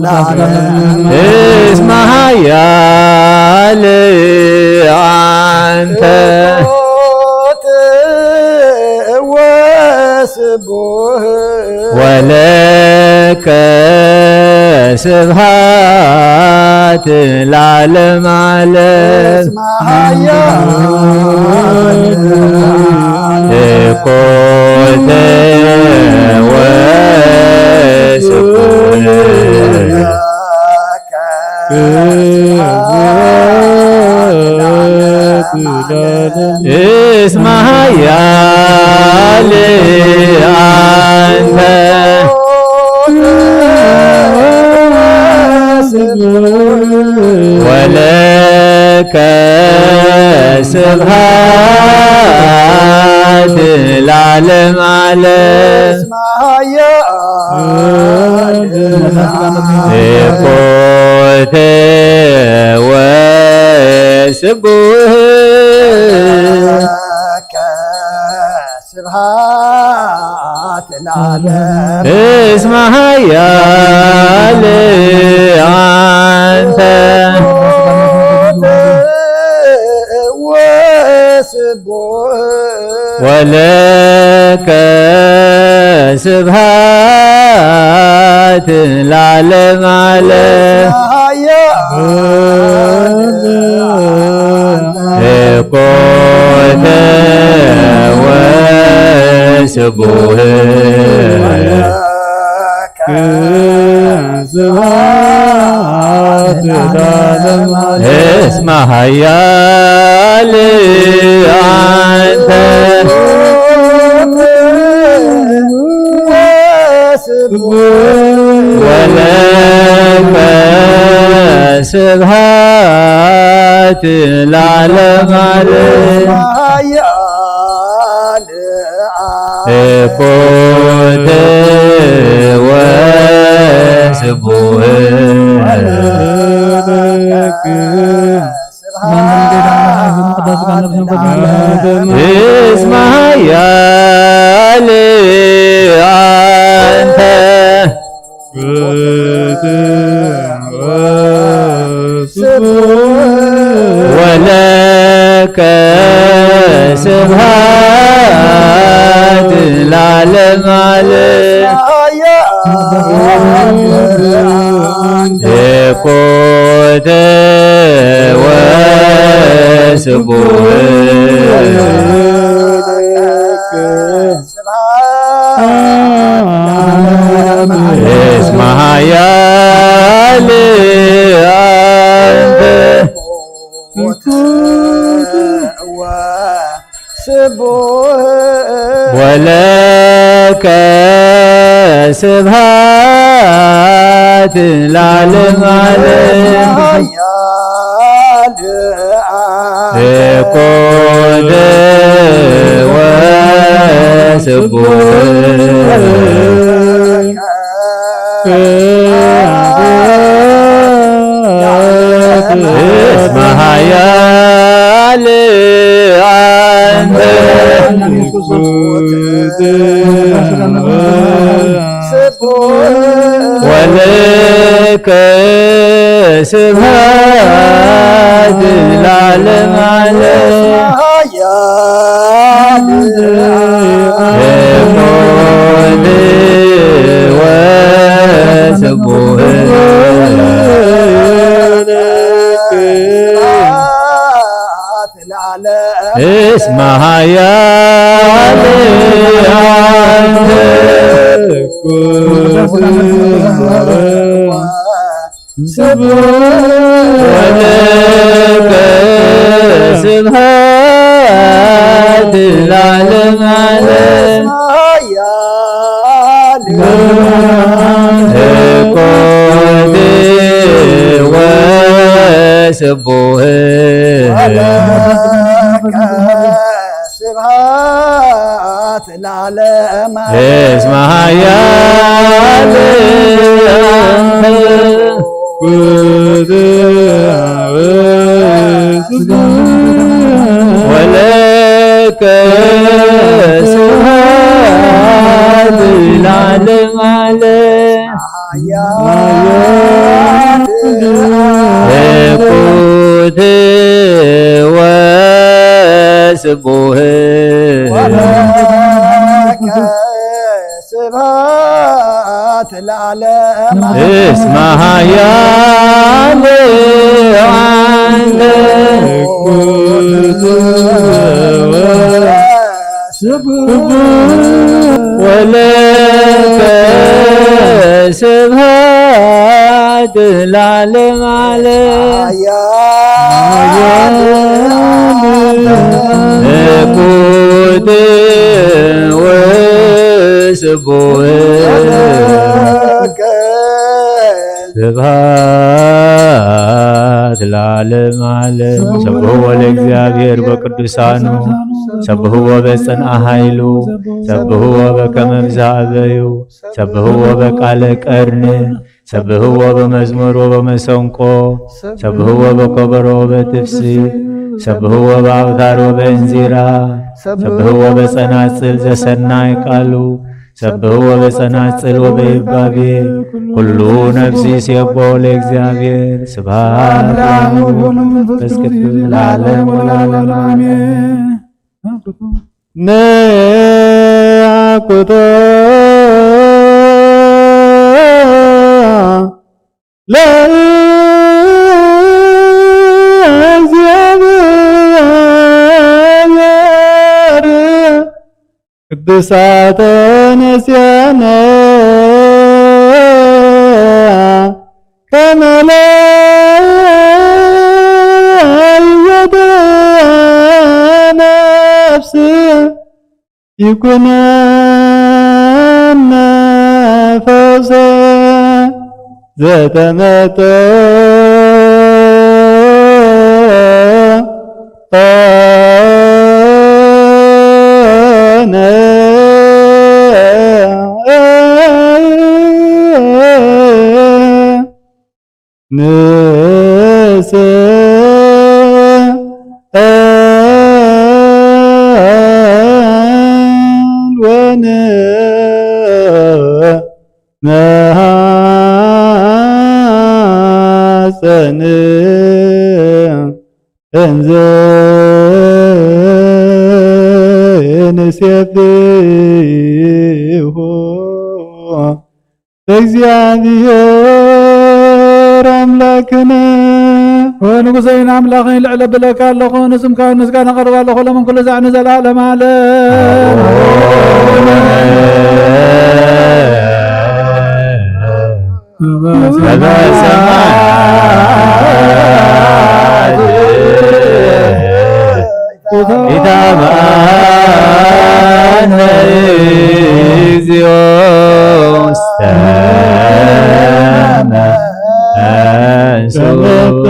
ለዓለመ እስመ ኃያል አንተ ወስቡሕ ወለከ ስብሐት ለዓለመ ዓለም። እኮተ ወስቡሕ እስመ ኃያል አንተ ወለከ ስብሐት ለዓለመ ዓለም። እኮተ ወስቡሕ ስብሐት ለዓለም እስመ ኃያል አንተ ወስቡሕ ወለከ ስብሐት ለዓለመ ዓለም። እኮተ ወስቡሕ እስመ ኃያል አንተ ወለከ ስብሐት ለዓለመ ዓለም። እኮተ ወስቡሕ እስመ ኃያል አንተ ወለከ ስብሐት ለዓለመ ዓለም። እኮተ ወስቡሕ እስመ ኃያል አንተ ወለከ ስብሐት ለዓለመ ዓለም። እኮተ ወስቡሕ እስመ ኃያል አንተ ወለከ ስብሐት ለዓለመ ዓለም። እኮተ ወስቡሕ እስመ ኃያል አንተ። ወለከ ስብሐት ለዓለመ ዓለም። ርኮት ወስቡሕ። ስብሐት ለዓለመ። እስመ ኃያል አንተ። ወለከ ስብሐት ለዓለመ ዓለም። ርኩት ወስቡሕ። ስብሐት ለዓለም። እስመ ኃያል አንተ። ወለከ ስብሐት ለዓለመ ዓለም። ርኩት ወስቡሕ። ስብሐት ለዓለመ ዓለም። ሰብሕዎ ለእግዚኣብሔር በቅዱሳኑ፣ ሰብሕዎ በጽንዓ ኃይሉ፣ ሰብሕዎ በከመ ብዝሃበዩ፣ ሰብሕዎ በቃለ ቀርኒ፣ ሰብሕዎ በመዝሙር ወበመሰንቆ፣ ሰብሕዎ በከበሮ ወበትፍሲ፣ ሰብሕዎ በአውታር ወበእንዚራ፣ ሰብሕዎ በጸናጽል ዘሰናይ ቃሉ፣ ሰብሕዎ በጸናጽል ወበይባቤ፣ ኩሉ ነፍሲ ሴቦ ለእግዚኣብሔር። ስብሐት ለአብ ወወልድ ወመንፈስ ቅዱስ ለዓለም ወለዓለም አሜን። ነአኩቶ ለእግዚኣብሔር ቅዱሳተ ነስያነ ከመ ለይወደ ነፍስ ይኩነነ ፈውሰ ዘተመጠነ ንስአል ወንማጸን እንዘ ንሴብሖ ለእግዚኣብሔር ኣምላክነ። ኦ ንጉሰይን ኣምላኸይ፣ ልዕል እብለካ ኣለኹ፣ ንስምካ ምስጋና ኣቐርብ ኣለኹ፣ ሎምን ኩሉ ዛዕ ንዘለዓለም ዓለም። ሰማያት ኢታብአነ እግዚኦ ውስተ መንሱት።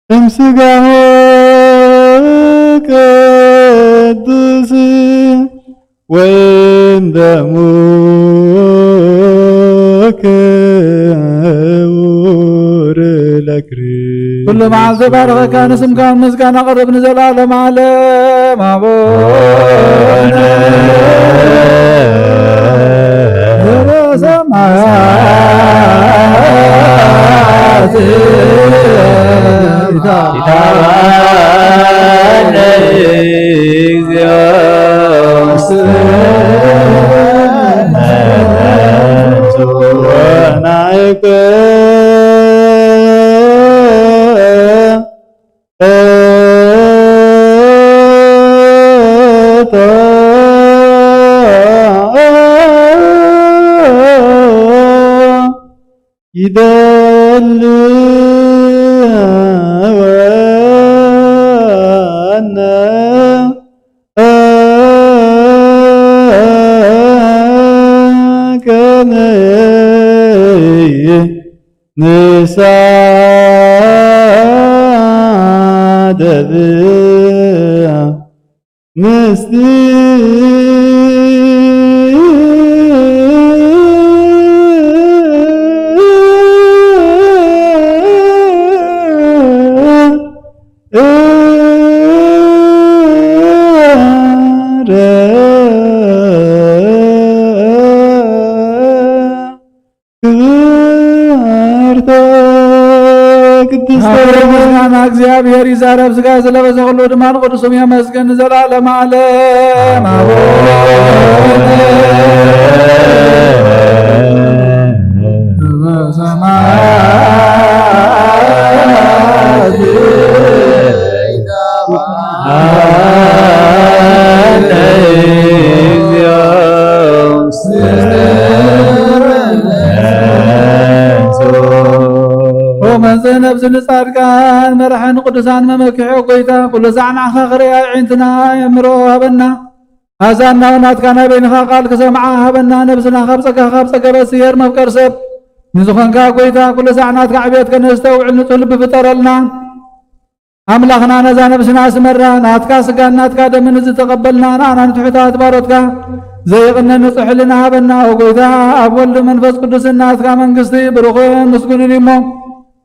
እምስጋሁ ቅዱስ ወይም ደሙ ክቡር ለክሪ። ኩሉ መዓልቲ ባረኸካ፣ ንስምካ ምስጋና ቅርብ ንዘለዓለም ዓለም። ኣቦ ሰማያት ይትባረክ እግዚኦ። ይደልወነ ቀነይ ንሳደብ ምስቲ ክብርተ ቅድስተ። ምስጋና እግዚኣብሔር ይዛረብ፣ ሥጋ ዝለበሰ ኩሉ ድማ ንቅዱስም የመስግን ንዘለዓለመ ዓለም። ኣቡነ በሰማያት ኦ መጽእ ነብሲ ንጻድቃን መርሐ ንቅዱሳን መመኪሖ ጎይታ ኩሉ ሳዕ ንዓኻ ክርእያ ኣዒንትና የምሮ ሃበና። ኣዛና ናትካ ናይ በይንኻ ቃል ክሰምዓ ሃበና። ነብስና ካብ ጸጋኻ ካብ ጸገበት ስየር መፍቀር ሰብ ንዝኾንካ ጎይታ ኩሉ ሳዕ ናትካ ዕብየት ከነስተውዕል ንጹህ ልቢ ፍጠረልና። ኣምላኽና ነዛ ነብስና ስመራ ናትካ ስጋን ናትካ ደምን ዝተቐበልና ንኣና ንትሑታት ባሮትካ ዘይቕነ ንጹሕ ሕልና ሃበና። ኦ ጎይታ ኣብ ወልድ መንፈስ ቅዱስን ናትካ መንግስቲ ብሩኽን ምስጉንን እዩሞ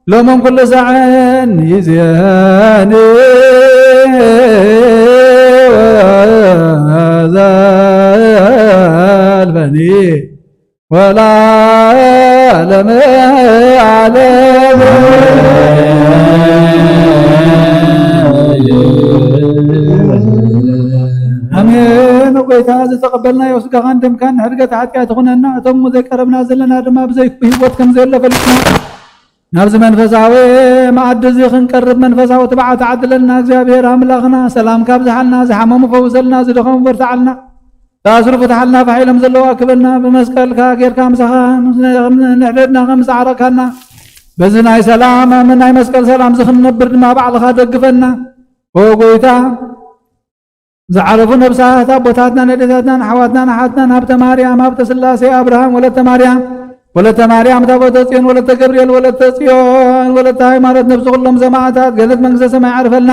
ሎምን ኩሉ ሳዕን ይእዜኒ ወዘልፈኒ ወለዓለመ ዓለም። ኣሜን። ጎይታ ዝተቐበልናዮ ስጋኻን ደምካን ንሕድገት ሓጢኣት ይኹነና። እቶም ዘይቀረብና ዘለና ድማ ብዘይ ህይወት ከም ዘሎ ፈሊጥና ናብዚ መንፈሳዊ መኣዲ እዚ ክንቀርብ መንፈሳዊ ትብዓት ዓድለና። እግዚኣብሔር ኣምላኽና ሰላምካ ኣብዝሓልና፣ ዝሓመሙ ፈውሰልና፣ ዝደኸሙ በርትዓልና። ተኣስሩ ፍትሓልና፣ ፋሕ ኢሎም ዘለዉ ኣክበልና። ብመስቀልካ ጌርካ ምሳኻ ንሕደድና ከም ዝዓረካና፣ በዚ ናይ ሰላም፣ ናይ መስቀል ሰላም ዝኽንነብር ድማ ባዕልኻ ደግፈና። ኦ ጎይታ፣ ዝዓረፉ ነብሳት ኣቦታትናን ኣዴታትናን ኣሕዋትናን ኣሓትናን ሃብተ ማርያም፣ ሃብተ ስላሴ፣ ኣብርሃም፣ ወለተ ማርያም፣ ወለተ ማርያም፣ ታቦተ ጽዮን፣ ወለተ ገብርኤል፣ ወለተ ጽዮን፣ ወለተ ሃይማኖት፣ ነብሲ ኩሎም ሰማዕታት ገነት መንግስተ ሰማይ ዓርፈልና።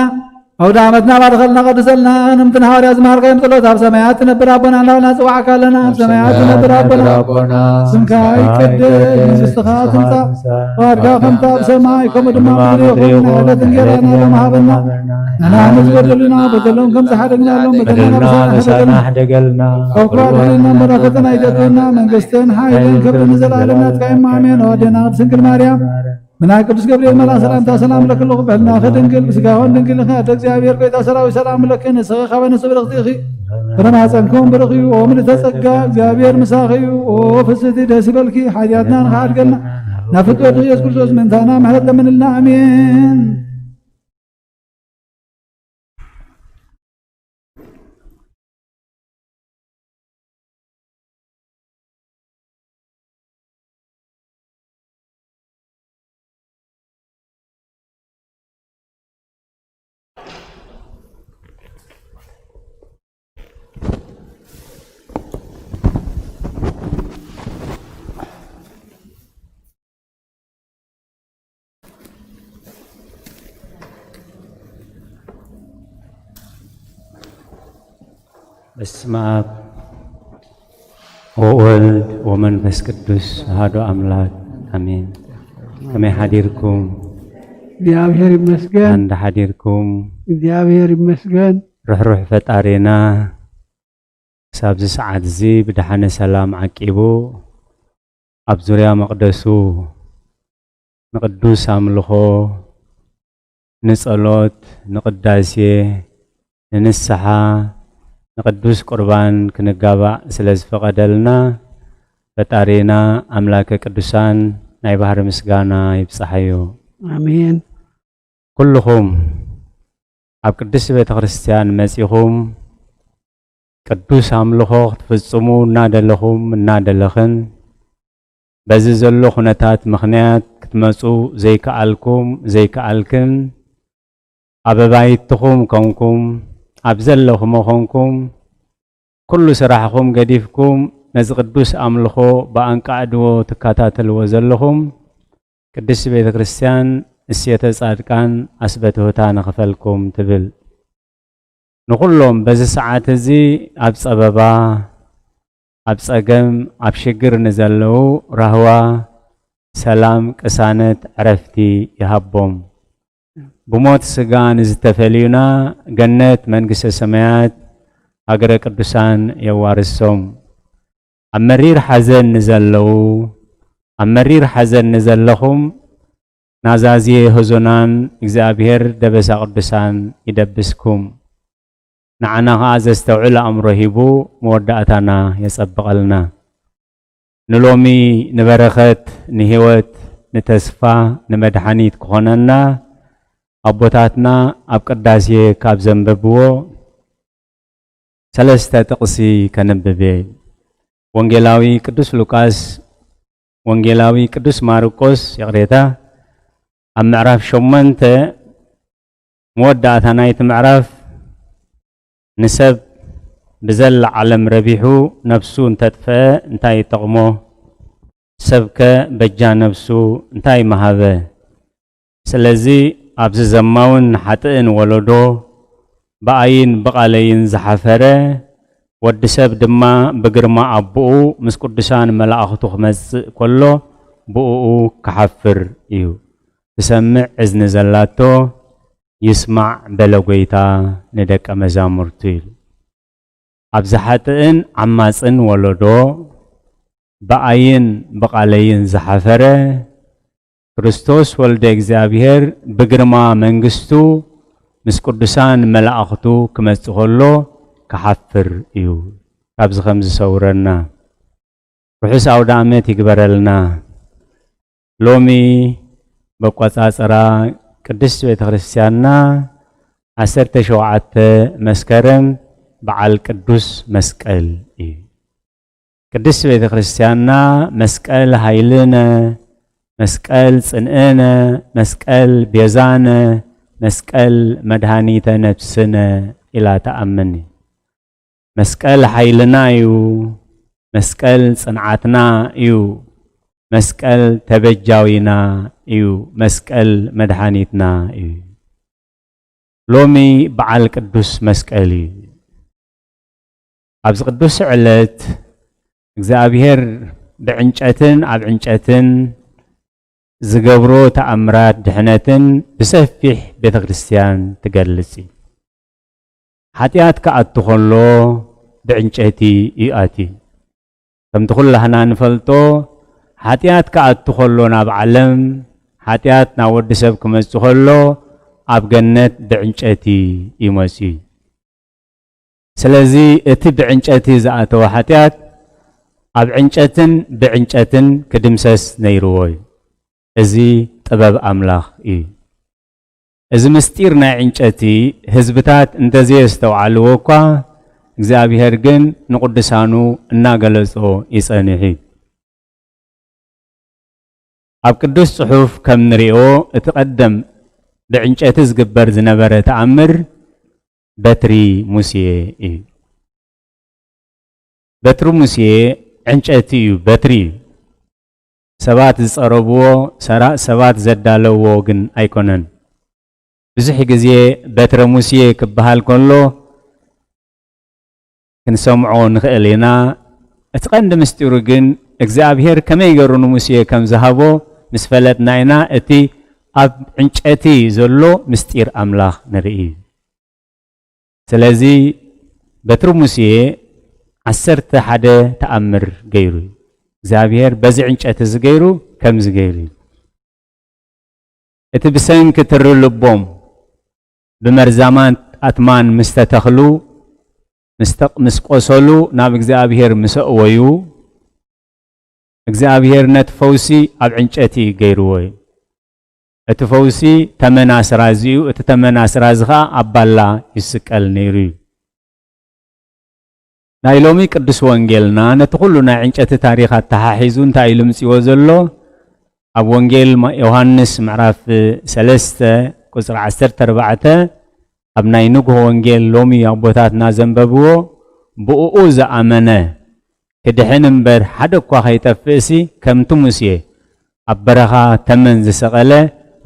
ኣውደ ዓመትና ባርኸልና፣ ቀድሰልና። ንምቲ ንሃዋርያ ዝመሃርካዮም ጸሎት፣ ኣብ ሰማያት ትነብር ኣቦና እናበልና ንጽዋዕካ ኣለና። ኣብ ሰማያት ትነብር ኣቦና፣ ስምካ ይቀደስ፣ መንግስትኻ ትምጻእ፣ ፍቓድካ ከምቲ ኣብ ሰማይ ከምኡ ድማ ኣብ ምድሪ ይኹን። ናይ ዕለት እንጀራና ሎሚ ሃበና። ንሕና ንዝበደሉና በደሎም ከም ዝሓደግናሎም በደልና ንሳና ሕደገልና። ካብ ክፉ ኣድሕነና እምበር ፈተና ኣይተእትወና። መንግስትን ሓይልን ክብርን ንዘለኣለም ናትካ እዩ። ኣሜን። ኣዴና ቅድስት ድንግል ማርያም ብናይ ቅዱስ ገብርኤል መልኣኽ ሰላምታ ሰላም ለኪ እልኩ፣ ብሕልናኺ ድንግል ብስጋኺ ድንግል ኢኺ። ኣደ እግዚኣብሔር ጎይታ ሰራዊት ሰላም ለኪ፣ ንስኺ ካብ ኣንስቲ ብርኽቲ ኢኺ፣ ፍረ ማፀንኩም ብሩኽ እዩ። ኦ ምልዕተ ጸጋ እግዚኣብሔር ምሳኺ እዩ። ኦ ፍስሕቲ ደስ ይበልኪ፣ ሓጢኣትና ንኽሓድገልና ናብ ፍትወት ኢየሱስ ክርስቶስ ምእንታና ምሕረት ለምንልና። ኣሜን። በስመ አብ ወወልድ ወመንፈስ ቅዱስ አሐዱ አምላክ አሜን። ከመይ ሓዲርኩም? እግዚኣብሔር ይመስገን። እንዳ ሓዲርኩም? እግዚኣብሔር ይመስገን። ርሕሩሕ ፈጣሪና ክሳብዚ ሰዓት እዚ ብደሓነ ሰላም ዓቂቡ ኣብ ዙርያ መቕደሱ ንቕዱስ ኣምልኾ፣ ንጸሎት፣ ንቕዳሴ፣ ንንስሓ፣ ንቕዱስ ቁርባን ክንጋባእ ስለ ዝፈቐደልና፣ ፈጣሪና ኣምላከ ቅዱሳን ናይ ባህሪ ምስጋና ይብጽሓዮ። ኣሜን። ኩልኹም ኣብ ቅድስቲ ቤተ ክርስቲያን መጺኹም ቅዱስ ኣምልኾ ክትፍጽሙ እናደለኹም እናደለኽን፣ በዚ ዘሎ ኩነታት ምኽንያት ክትመጹ ዘይከኣልኩም ዘይከኣልክን፣ ኣብ ኣባይትኹም ኮንኩም፣ ኣብ ዘለኹሞ ኮንኩም፣ ኩሉ ስራሕኹም ገዲፍኩም ነዚ ቅዱስ ኣምልኾ ብኣንቃዕድዎ ትከታተልዎ ዘለኹም ቅድስቲ ቤተ ክርስቲያን እሴተ ጻድቃን ኣስበትሁታ ንኽፈልኩም ትብል። ንኹሎም በዚ ሰዓት እዚ ኣብ ጸበባ፣ ኣብ ጸገም፣ ኣብ ሽግር ንዘለዉ ራህዋ፣ ሰላም፣ ቅሳነት፣ ዕረፍቲ ይሃቦም። ብሞት ስጋ ንዝተፈልዩና ገነት መንግስተ ሰማያት ሃገረ ቅዱሳን የዋርሶም። ኣብ መሪር ሓዘን ንዘለዉ፣ ኣብ መሪር ሓዘን ንዘለኹም ናዛዜ ህዙናን እግዚኣብሔር ደበሳ ቅዱሳን ይደብስኩም። ንዓና ኸኣ ዘስተውዕል ኣእምሮ ሂቡ መወዳእታና የጸብቐልና። ንሎሚ ንበረኸት፣ ንህይወት፣ ንተስፋ፣ ንመድሓኒት ክኾነና ኣቦታትና ኣብ ቅዳሴ ካብ ዘንበብዎ ሰለስተ ጥቕሲ ከንብብ እየ። ወንጌላዊ ቅዱስ ሉቃስ፣ ወንጌላዊ ቅዱስ ማርቆስ፣ ይቕሬታ፣ ኣብ ምዕራፍ ሸሞንተ መወዳእታ ናይቲ ምዕራፍ፣ ንሰብ ብዘላ ዓለም ረቢሑ ነፍሱ እንተጥፍአ እንታይ ይጠቕሞ? ሰብከ በጃ ነፍሱ እንታይ ምሃበ? ስለዚ ኣብዚ ዘማውን ሓጥእን ወለዶ ብኣይን ብቓለይን ዝሓፈረ፣ ወዲ ሰብ ድማ ብግርማ ኣቦኡ ምስ ቅዱሳን መላእኽቱ ክመጽእ ከሎ ብእኡ ክሓፍር እዩ። ትሰምዕ እዝኒ ዘላቶ ይስማዕ በለ ጐይታ ንደቀ መዛሙርቱ ኢሉ። ኣብዚ ሓጥእን ዓማጽን ወለዶ ብኣይን ብቓለይን ዝሓፈረ፣ ክርስቶስ ወልደ እግዚኣብሔር ብግርማ መንግስቱ ምስ ቅዱሳን መላእኽቱ ክመጽእ ከሎ ክሓፍር እዩ። ካብዚ ከም ዝሰውረና ርሑስ ኣውደ ዓመት ይግበረልና። ሎሚ በቆጻጽራ ቅድስት ቤተ ክርስቲያንና ዓሰርተ ሸውዓተ መስከረም በዓል ቅዱስ መስቀል እዩ። ቅድስት ቤተ ክርስቲያንና መስቀል ኃይልነ፣ መስቀል ጽንዕነ፣ መስቀል ቤዛነ፣ መስቀል መድኃኒተ ነፍስነ ኢላ ተኣምን። መስቀል ኃይልና እዩ፣ መስቀል ጽንዓትና እዩ፣ መስቀል ተበጃዊና እዩ፣ መስቀል መድኃኒትና እዩ። ሎሚ በዓል ቅዱስ መስቀል እዩ። ኣብዚ ቅዱስ ዕለት እግዚኣብሔር ብዕንጨትን ኣብ ዕንጨትን ዝገብሮ ተኣምራት ድሕነትን ብሰፊሕ ቤተ ክርስቲያን ትገልጽ እዩ። ሓጢኣት ክኣቱ ከሎ ብዕንጨቲ እዩ ኣትዩ። ከምቲ ኩላህና ንፈልጦ፣ ሓጢኣት ክኣቱ ከሎ ናብ ዓለም፣ ሓጢኣት ናብ ወዲ ሰብ ክመጽእ ከሎ ኣብ ገነት ብዕንጨቲ እዩ መጽዩ። ስለዚ እቲ ብዕንጨቲ ዝኣተወ ሓጢኣት ኣብ ዕንጨትን ብዕንጨትን ክድምሰስ ነይርዎ እዩ። እዚ ጥበብ ኣምላኽ እዩ። እዚ ምስጢር ናይ ዕንጨቲ ህዝብታት እንተዘየስተውዓልዎ እኳ፣ እግዚኣብሔር ግን ንቅዱሳኑ እናገለጾ ይጸንሕ እዩ። ኣብ ቅዱስ ጽሑፍ ከም ንሪኦ፣ እቲ ቀደም ብዕንጨቲ ዝግበር ዝነበረ ተኣምር በትሪ ሙሴ እዩ። በትሪ ሙሴ ዕንጨቲ እዩ፣ በትሪ እዩ። ሰባት ዝጸረብዎ፣ ሰራ-፣ ሰባት ዘዳለውዎ ግን ኣይኮነን። ብዙሕ ግዜ በትረ ሙሴ ክበሃል ከሎ ክንሰምዖ ንኽእል ኢና። እቲ ቀንዲ ምስጢሩ ግን እግዚኣብሔር ከመይ ገይሩ ንሙሴ ከም ዝሃቦ ምስ ፈለጥና ኢና እቲ ኣብ ዕንጨቲ ዘሎ ምስጢር ኣምላኽ ንርኢ። ስለዚ በትሪ ሙሴ ዓሰርተ ሓደ ተኣምር ገይሩ እዩ። እግዚኣብሔር በዚ ዕንጨቲ እዚ ገይሩ ከምዚ ገይሩ እዩ። እቲ ብሰንኪ ትሪ ልቦም ብመርዛማት ኣትማን ምስ ተተኽሉ፣ ምስ ተቕ-፣ ምስ ቆሰሉ፣ ናብ እግዚኣብሔር ምስ ኣእወዩ፣ እግዚኣብሔር ነቲ ፈውሲ ኣብ ዕንጨቲ ገይርዎ እዩ። እቲ ፈውሲ ተመን ኣስራዚ እዩ። እቲ ተመን ኣስራዚ ኸኣ ኣብ ባላ ይስቀል ነይሩ እዩ። ናይ ሎሚ ቅዱስ ወንጌልና ነቲ ኩሉ ናይ ዕንጨቲ ታሪኽ ኣተሓሒዙ እንታይ ኢሉ ምጽዎ ዘሎ? ኣብ ወንጌል ማ-፣ ዮሃንስ ምዕራፍ ሰለስተ ቁጽሪ ዓሰርተ ኣርባዕተ፣ ኣብ ናይ ንግሆ ወንጌል ሎሚ ኣቦታትና ዘንበብዎ፣ "ብእኡ ዝኣመነ ክድሕን እምበር ሓደ እኳ ከይጠፍእሲ፣ ከምቲ ሙሴ ኣብ በረኻ ተመን ዝሰቐለ፣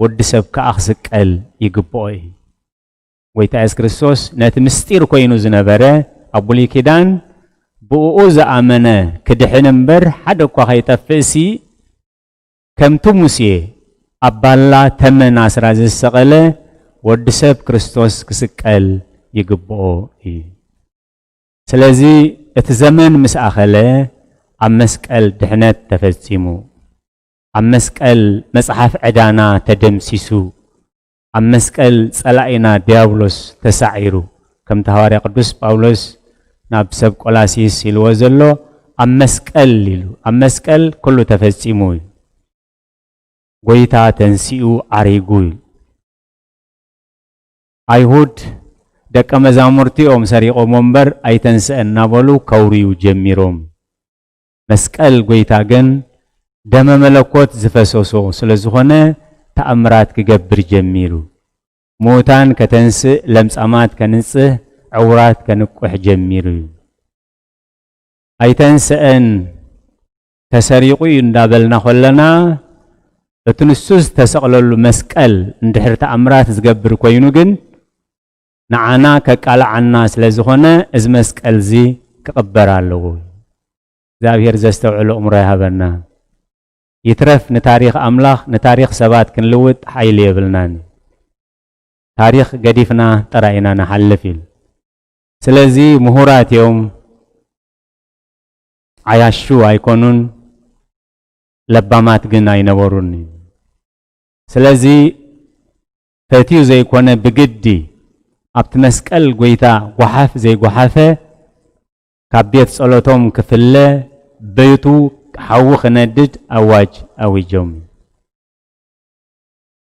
ወዲ ሰብ ከኣ ክስቀል ይግብኦ እዩ።" ጎይታ የሱስ ክርስቶስ ነቲ ምስጢር ኮይኑ ዝነበረ ኣብ ብሉይ ኪዳን፣ ብእኡ ዝኣመነ ክድሕን እምበር ሓደ እኳ ከይጠፍእሲ፣ ከምቲ ሙሴ ኣብ ባላ ተመን ኣስራ ዝሰቐለ፣ ወዲ ሰብ ክርስቶስ ክስቀል ይግብኦ እዩ። ስለዚ እቲ ዘመን ምስ ኣኸለ፣ ኣብ መስቀል ድሕነት ተፈጺሙ። ኣብ መስቀል መጽሓፍ ዕዳና ተደምሲሱ። ኣብ መስቀል ጸላኢና ዲያብሎስ ተሳዒሩ። ከምቲ ሃዋርያ ቅዱስ ጳውሎስ ናብ ሰብ ቆላሲስ ኢልዎ ዘሎ፣ "ኣብ መስቀል" ኢሉ፣ ኣብ መስቀል ኩሉ ተፈጺሙ እዩ። ጎይታ ተንሲኡ ዓሪጉ እዩ። ኣይሁድ ደቀ መዛሙርቲኦም ሰሪቖሞ እምበር ኣይተንስአን እናበሉ ከውርዩ ጀሚሮም። መስቀል ጎይታ ግን ደመ መለኮት ዝፈሰሶ ስለ ዝኾነ ተኣምራት ክገብር ጀሚሩ። ምዉታን ከተንስእ፣ ለምጻማት ከንጽህ፣ ዕውራት ከንቁሕ ጀሚሩ እዩ። ኣይተንስአን፣ ተሰሪቑ እዩ እንዳበልና ኮለና፣ እቲ ንሱ ዝተሰቕለሉ መስቀል እንድሕር ተኣምራት ዝገብር ኮይኑ ግን፣ ንዓና ከቃልዓና ስለ ዝኾነ፣ እዚ መስቀል እዚ ክቕበር ኣለዎ። እግዚኣብሔር ዘስተውዕሎ እምሮ ይሃበና። ይትረፍ ንታሪኽ ኣምላኽ፣ ንታሪኽ ሰባት ክንልውጥ ሓይሊ የብልናን። ታሪኽ ገዲፍና ጥራይ ኢና ንሓልፍ ኢሉ። ስለዚ ምሁራት እዮም፣ ዓያሹ ኣይኮኑን፣ ለባማት ግን ኣይነበሩን። ስለዚ ፈትዩ ዘይኮነ ብግዲ ኣብቲ መስቀል ጎይታ ጓሓፍ ዘይጓሓፈ ካብ ቤት ጸሎቶም ክፍለ፣ ቤቱ ሓዊ ክነድድ ኣዋጅ ኣዊጆም።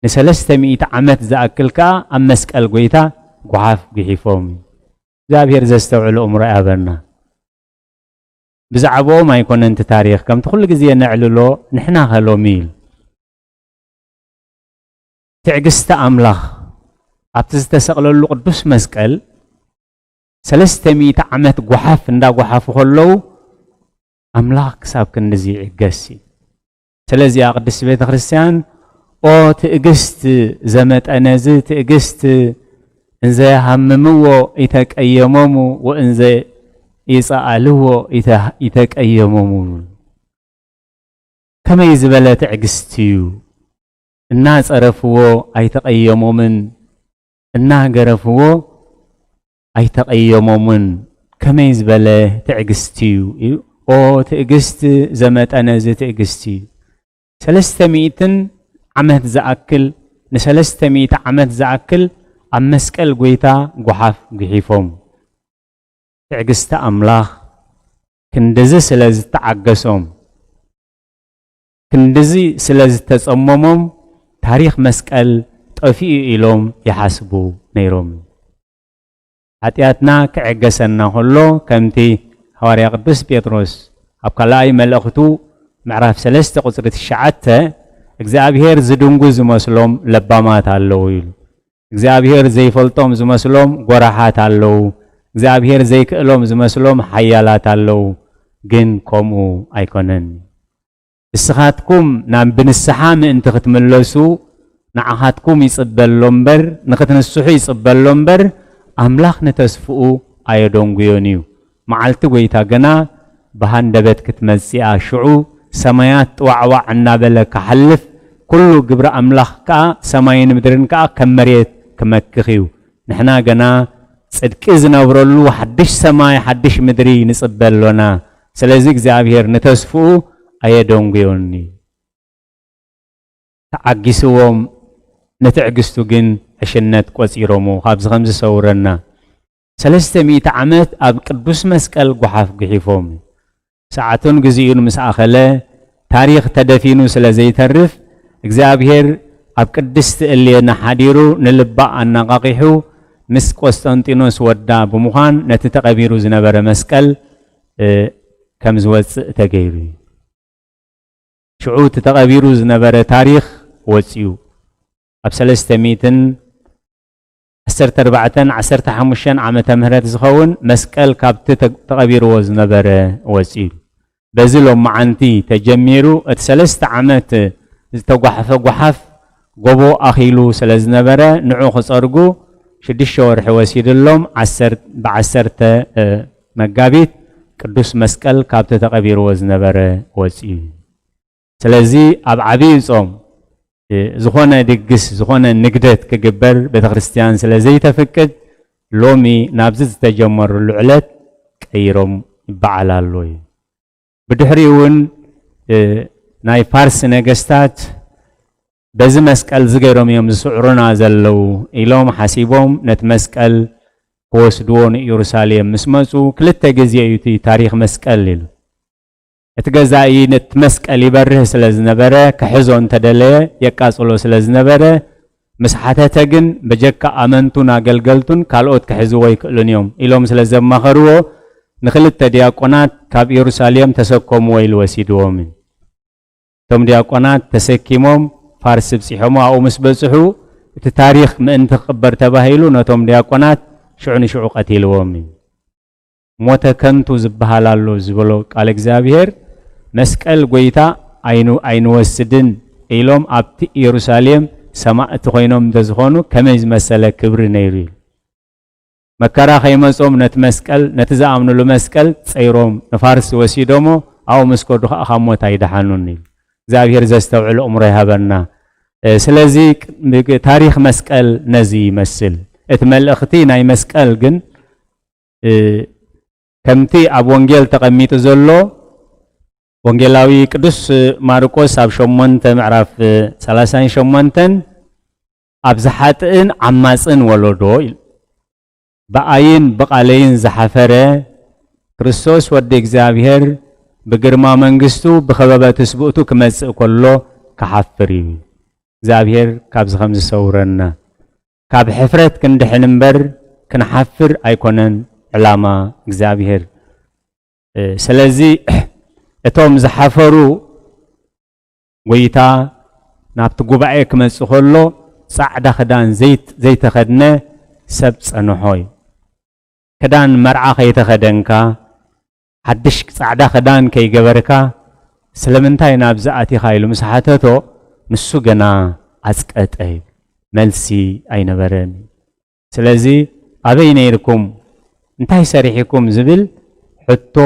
ንሰለስተ ሚእቲ ዓመት ዝኣክል ከኣ ኣብ መስቀል ጎይታ ጓሓፍ ጒሒፎም። እግዚኣብሔር ዘስተውዕሎ እምሮ ይሃበና። ብዛዕባኦም ኣይኮነን እቲ ታሪኽ፣ ከምቲ ኩሉ ግዜ ነዕልሎ፣ ንሕና ከ ሎሚ ኢሉ። ትዕግስቲ ኣምላኽ ኣብቲ ዝተሰቕለሉ ቅዱስ መስቀል ሰለስተ ሚእቲ ዓመት ጓሓፍ እንዳጓሓፉ ከለዉ፣ ኣምላኽ ክሳብ ክንድዚ ይዕገስ እዩ። ስለዚኣ ቅድስቲ ቤተ ክርስቲያን፣ "ኦ ትዕግስት ዘመጠነዝ ትዕግስት፣ እንዘ የሃምምዎ ኢተቀየሞሙ ወእንዘ ይጸኣልዎ ኢተ-፣ ኢተቀየሞሙ." ከመይ ዝበለ ትዕግስቲ እዩ! እናጸረፍዎ ኣይተቐየሞምን፣ እናገረፍዎ ኣይተቐየሞምን። ከመይ ዝበለ ትዕግስቲ እዩ! እዩ። ኦ ትዕግስት ዘመጠነ እዚ ትዕግስቲ እዩ። ሰለስተ ሚእትን ዓመት ዝኣክል፣ ንሰለስተ ሚእቲ ዓመት ዝኣክል ኣብ መስቀል ጎይታ ጓሓፍ ጉሒፎም። ትዕግስቲ ኣምላኽ ክንድዚ ስለ ዝተዓገሶም፣ ክንድዚ ስለ ዝተጸመሞም፣ ታሪኽ መስቀል ጠፊኡ ኢሎም ይሓስቡ ነይሮም። ሓጢኣትና ክዕገሰና ከሎ፣ ከምቲ ሃዋርያ ቅዱስ ጴጥሮስ ኣብ ካልኣይ መልእኽቱ ምዕራፍ ሰለስተ ቁጽሪ ትሽዓተ፣ እግዚኣብሔር ዝድንጉ ዝመስሎም ለባማት ኣለዉ ኢሉ። እግዚኣብሔር ዘይፈልጦም ዝመስሎም ጐራሓት ኣለዉ። እግዚኣብሔር ዘይክእሎም ዝመስሎም ሓያላት ኣለዉ። ግን ከምኡ ኣይኮነን። ንስኻትኩም ናብ ብንስሓ ምእንቲ ክትምለሱ ንዓኻትኩም ይጽበ ኣሎ እምበር፣ ንኽትንስሑ ይጽበ ኣሎ እምበር፣ ኣምላኽ ንተስፍኡ ኣየደንጉዮን እዩ። መዓልቲ ጐይታ ገና ብሃንደበት ክትመጽእ እያ። ሽዑ ሰማያት ጥዋዕዋዕ እናበለ ክሓልፍ፣ ኩሉ ግብሪ ኣምላኽ ከኣ ሰማይን ምድርን ከኣ ከም መሬት ክመክኽ እዩ። ንሕና ገና ጽድቂ ዝነብረሉ ሓድሽ ሰማይ ሓድሽ ምድሪ ንጽበ ኣሎና። ስለዚ እግዚኣብሔር ንተስፍኡ ኣየደንጉዮኒ። ተዓጊስዎም፣ ንትዕግስቱ ግን ዕሽነት ቆጺሮሞ፣ ካብዚ ከም ዝሰውረና። ሰለስተ ሚእቲ ዓመት ኣብ ቅዱስ መስቀል ጓሓፍ ጉሒፎም። ሰዓቱን ግዜኡን ምስ ኣኸለ፣ ታሪኽ ተደፊኑ ስለ ዘይተርፍ፣ እግዚኣብሔር ኣብ ቅድስቲ እሌና ሓዲሩ ንልባ ኣነቓቒሑ፣ ምስ ቆስጠንጢኖስ ወዳ ብምዃን ነቲ ተቐቢሩ ዝነበረ መስቀል፣ እ፣ ከም ዝወጽእ ተገይሩ እዩ። ሽዑ እቲ ተቐቢሩ ዝነበረ ታሪኽ ወጺኡ። ኣብ ሰለስተ ሚእትን ዓሰርተ ኣርባዕተን ዓሰርተ ሓሙሽተን ዓመተ ምህረት ዝኸውን መስቀል ካብቲ ተ-፣ ተቐቢርዎ ዝነበረ ወጺኡ። በዚ ሎማዓንቲ ተጀሚሩ እቲ ሰለስተ ዓመት ዝተጓሕፈ ጓሓፍ ጎቦ ኣኺሉ ስለ ዝነበረ ንዑ ክጸርጉ ሽዱሽተ ወርሒ ወሲድሎም ዓሰርተ፣ ብዓሰርተ፣ እ፣ መጋቢት ቅዱስ መስቀል ካብቲ ተቐቢርዎ ዝነበረ ወጺኡ። ስለዚ ኣብ ዓብዪ ጾም፣ እ፣ ዝኾነ ድግስ፣ ዝኾነ ንግደት ክግበር ቤተክርስትያን ስለ ዘይተፍቅድ፣ ሎሚ ናብዚ ዝተጀመረሉ ዕለት ቀይሮም ይበዓል ኣሎ እዩ። ብድሕሪኡ እውን፣ እ፣ ናይ ፋርስ ነገስታት በዚ መስቀል እዚ ገይሮም እዮም ዝስዕሩና ዘለዉ ኢሎም ሓሲቦም ነቲ መስቀል ክወስድዎ ንኢየሩሳሌም ምስ መጹ፣ ክልተ ግዜ እዩ እቲ ታሪኽ መስቀል ኢሉ። እቲ ገዛኢ ነቲ መስቀል ይበርህ ስለ ዝነበረ፣ ክሕዞ እንተደለየ የቃጽሎ ስለ ዝነበረ፣ ምስ ሓተተ ግን በጀካ ኣመንቱን ኣገልገልቱን ካልኦት ክሕዝዎ ኣይክእሉን እዮም ኢሎም ስለ ዘማኸርዎ፣ ንኽልተ ዲያቆናት ካብ ኢየሩሳሌም ተሰከምዎ ኢሉ ወሲድዎም እዩ። እቶም ዲያቆናት ተሰኪሞም ፋርስ ብጺሖሞ ኣብኡ ምስ በጽሑ፣ እቲ ታሪኽ ምእንቲ ክቕበር ተባሂሉ ነቶም ዲያቆናት ሽዑ ንሽዑ ቀቲልዎም እዩ። ሞተ ከንቱ ዝበሃል ኣሎ ዝበሎ ቃል እግዚኣብሔር፣ መስቀል ጐይታ ኣይኑ-፣ ኣይንወስድን ኢሎም ኣብቲ ኢየሩሳሌም ሰማእቲ ኮይኖም እንተዝኾኑ ከመይ ዝመሰለ ክብሪ ነይሩ እዩ። መከራ ከይመጾም ነቲ መስቀል፣ ነቲ ዝኣምንሉ መስቀል ጸይሮም ንፋርስ ወሲዶሞ፣ ኣብኡ ምስ ከዱ ኸኣ ካብ ሞት ኣይደሓኑን እዩ። እግዚኣብሔር ዘስተውዕል ኣእምሮ ይሃበና። እ፣ ስለዚ ቅ-፣ ታሪኽ መስቀል ነዚ ይመስል። እቲ መልእኽቲ ናይ መስቀል ግን፣ እ፣ ከምቲ ኣብ ወንጌል ተቐሚጡ ዘሎ፣ ወንጌላዊ ቅዱስ ማርቆስ ኣብ ሸሞንተ ምዕራፍ ሰላሳን ሸሞንተን፣ "ኣብ ዝሓጥእን ዓማጽን ወለዶ" ኢሉ፣ "ብኣይን ብቓለይን ዝሓፈረ፣ ክርስቶስ ወዲ እግዚኣብሔር ብግርማ መንግስቱ ብኸበበ ትስብእቱ ክመጽእ ከሎ ክሓፍር እዩ። እግዚኣብሔር ካብዚ ከም ዝሰውረና፣ ካብ ሕፍረት ክንድሕን እምበር ክንሓፍር ኣይኮነን ዕላማ እግዚኣብሔር። እ፣ ስለዚ እቶም ዝሓፈሩ፣ ጎይታ ናብቲ ጉባኤ ክመጽእ ከሎ ጻዕዳ ክዳን ዘይት-፣ ዘይተኸድነ ሰብ ጸንሖ እዩ። ክዳን መርዓ ከይተኸደንካ፣ ሓድሽ ጻዕዳ ክዳን ከይገበርካ፣ ስለምንታይ ናብዚ ኣቲኻ?" ኢሉ ምስ ሓተቶ፣ ንሱ ግና ኣጽቀጠ፣ መልሲ ኣይነበረን። ስለዚ፣ "ኣበይ ነይርኩም? እንታይ ሰሪሕኩም?" ዝብል ሕቶ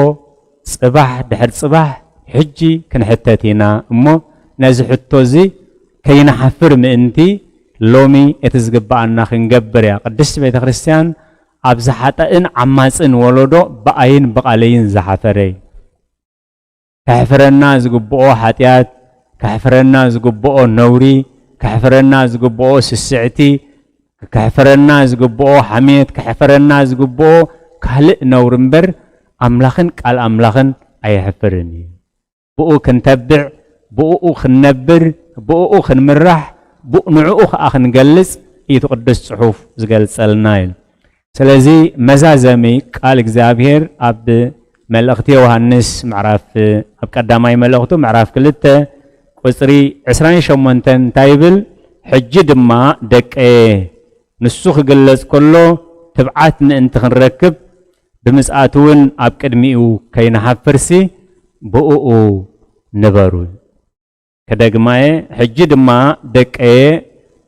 ጽባሕ ድሕሪ ጽባሕ ሕጂ ክንሕተት ኢና እሞ፣ ነዚ ሕቶ እዚ ከይንሓፍር ምእንቲ፣ ሎሚ እቲ ዝግብኣና ክንገብር እያ። ቅድስቲ ቤተ ክርስቲያን ኣብ ዝሓጠእን ዓማጽን ወለዶ ብኣይን ብቓለይን ዝሓፈረ እዩ። ከሕፍረና ዝግብኦ ሓጢኣት፣ ከሕፍረና ዝግብኦ ነውሪ፣ ከሕፍረና ዝግብኦ ስስዕቲ፣ ከሕፍረና ዝግብኦ ሓሜት፣ ከሕፍረና ዝግብኦ ካልእ ነውሪ እምበር፣ ኣምላኽን ቃል ኣምላኽን ኣየሕፍርን እዩ። ብኡ ክንተብዕ፣ ብኡ ክንነብር፣ ብኡ ክንምራሕ፣ ብኡ፣ ንዕኡ ኸኣ ክንገልጽ እዩ እቲ ቅዱስ ጽሑፍ ዝገልጸልና እዩ። ስለዚ መዛዘሚ ቃል እግዚኣብሔር ኣብ መልእኽቲ ዮሃንስ ምዕራፍ፣ ኣብ ቀዳማይ መልእኽቱ ምዕራፍ ክልተ ቁጽሪ ዕስራን ሸሞንተን እንታይ ይብል? "ሕጂ ድማ ደቀየ፣ ንሱ ክግለጽ ከሎ ትብዓት ምእንቲ ክንረክብ፣ ብምጽኣቱ እውን ኣብ ቅድሚኡ ከይንሓፍርሲ ብእኡ ንበሩ።" ከደግማየ፣ ሕጂ ድማ ደቀየ፣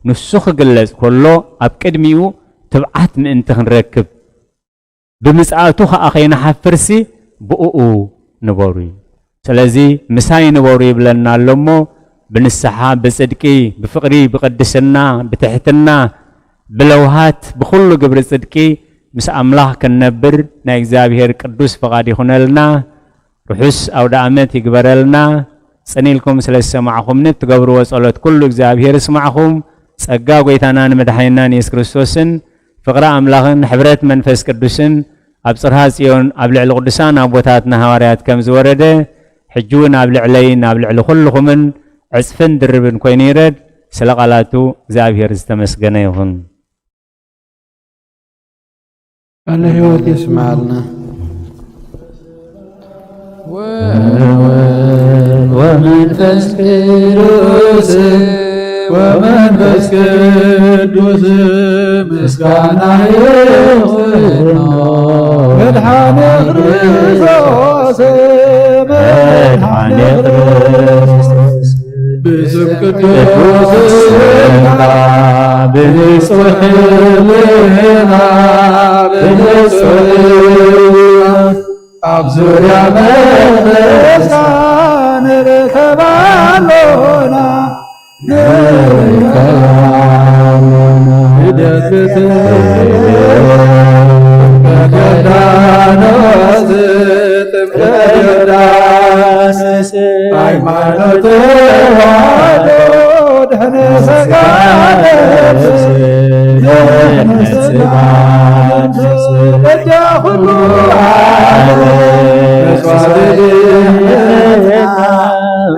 ንሱ ክግለጽ ከሎ ኣብ ቅድሚኡ ትብዓት ምእንቲ ክንረክብ፣ ብምጽኣቱ ኸኣ ከይንሓፍርሲ ብእኡ ንበሩ እዩ። ስለዚ ምሳይ ንበሩ ይብለና ኣሎ እሞ፣ ብንስሓ፣ ብጽድቂ፣ ብፍቕሪ፣ ብቅድስና፣ ብትሕትና፣ ብለውሃት፣ ብኹሉ ግብሪ ጽድቂ ምስ ኣምላኽ ክንነብር ናይ እግዚኣብሔር ቅዱስ ፍቓድ ይኹነልና። ርሑስ ኣውደ ኣመት ይግበረልና። ጽን ኢልኩም ስለ ዝሰማዕኹምኒ፣ እትገብርዎ ጸሎት ኩሉ እግዚኣብሔር ይስማዕኹም። ጸጋ ጐይታናን መድሓኒናን የሱስ ክርስቶስን ፍቕሪ ኣምላኽን ሕብረት መንፈስ ቅዱስን ኣብ ጽርሃ ጽዮን ኣብ ልዕሊ ቅዱሳን ኣቦታትና ሃዋርያት ከም ዝወረደ፣ ሕጂ እውን ኣብ ልዕለይን ኣብ ልዕሊ ኩልኹምን ዕጽፍን ድርብን ኮይኑ ይረድ። ስለ ቃላቱ እግዚኣብሔር ዝተመስገነ ይኹን። ቃለ ሕይወት የስምዓልና። ወወልድ ወመንፈስ ቅዱስ፣ ወመንፈስ ቅዱስ ምስጋና ይኹኖ። መድኃኔ ክርስቶስ፣ መድኃኔ ክርስቶስ፣ ብስም ቅዱስ ስምካ፣ ብንጹሕ ልብና፣ ብንጹሕ ልብና፣ ኣብ ዙርያ መቅደስካ ንርከብ ኣሎና፣ ንርከብ ኣሎና። ልደት ብትሕት ዮርዳኖስ፣ ጥምቀት ዮርዳኖስ፣ ሃይማኖት ተዋህዶ ድሕነ ሥጋ ነፍስ፣ ድሕነ ሥጋ ነፍስ፣ በጃ ኩሉ ዓለም መስዋዕቲ ድሕነትና፣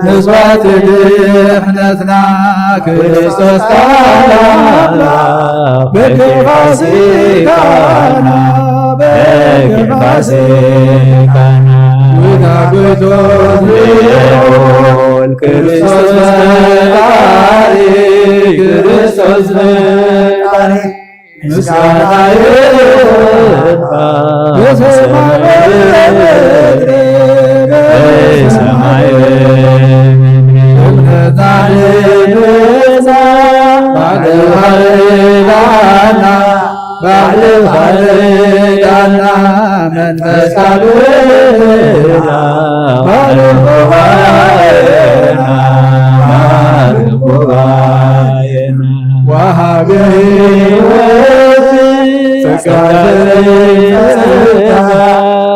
መስዋዕቲ ድሕነትና፣ ክርስቶስ ቃል ኣምላኽ በግፋ ሥጋና፣ በግፋ ሥጋና፣ ወታጎቶ ልዑል ክርስቶስ ፈጣሪ፣ ክርስቶስ ፈጣሪ፣ ምስጋና ይግባእ በሰማይ በምድር፣ በሰማይ በምድር። እምነትና ልመና ባዕልኻ ርዳና፣ ባዕልኻ ርዳና፣ መንፈስካ ርዳና፣ ባርኽ ጉባኤና፣ ባርኽ ጉባኤና። ወሃበ ሕይወት ጸጋ ዘጸጋ፣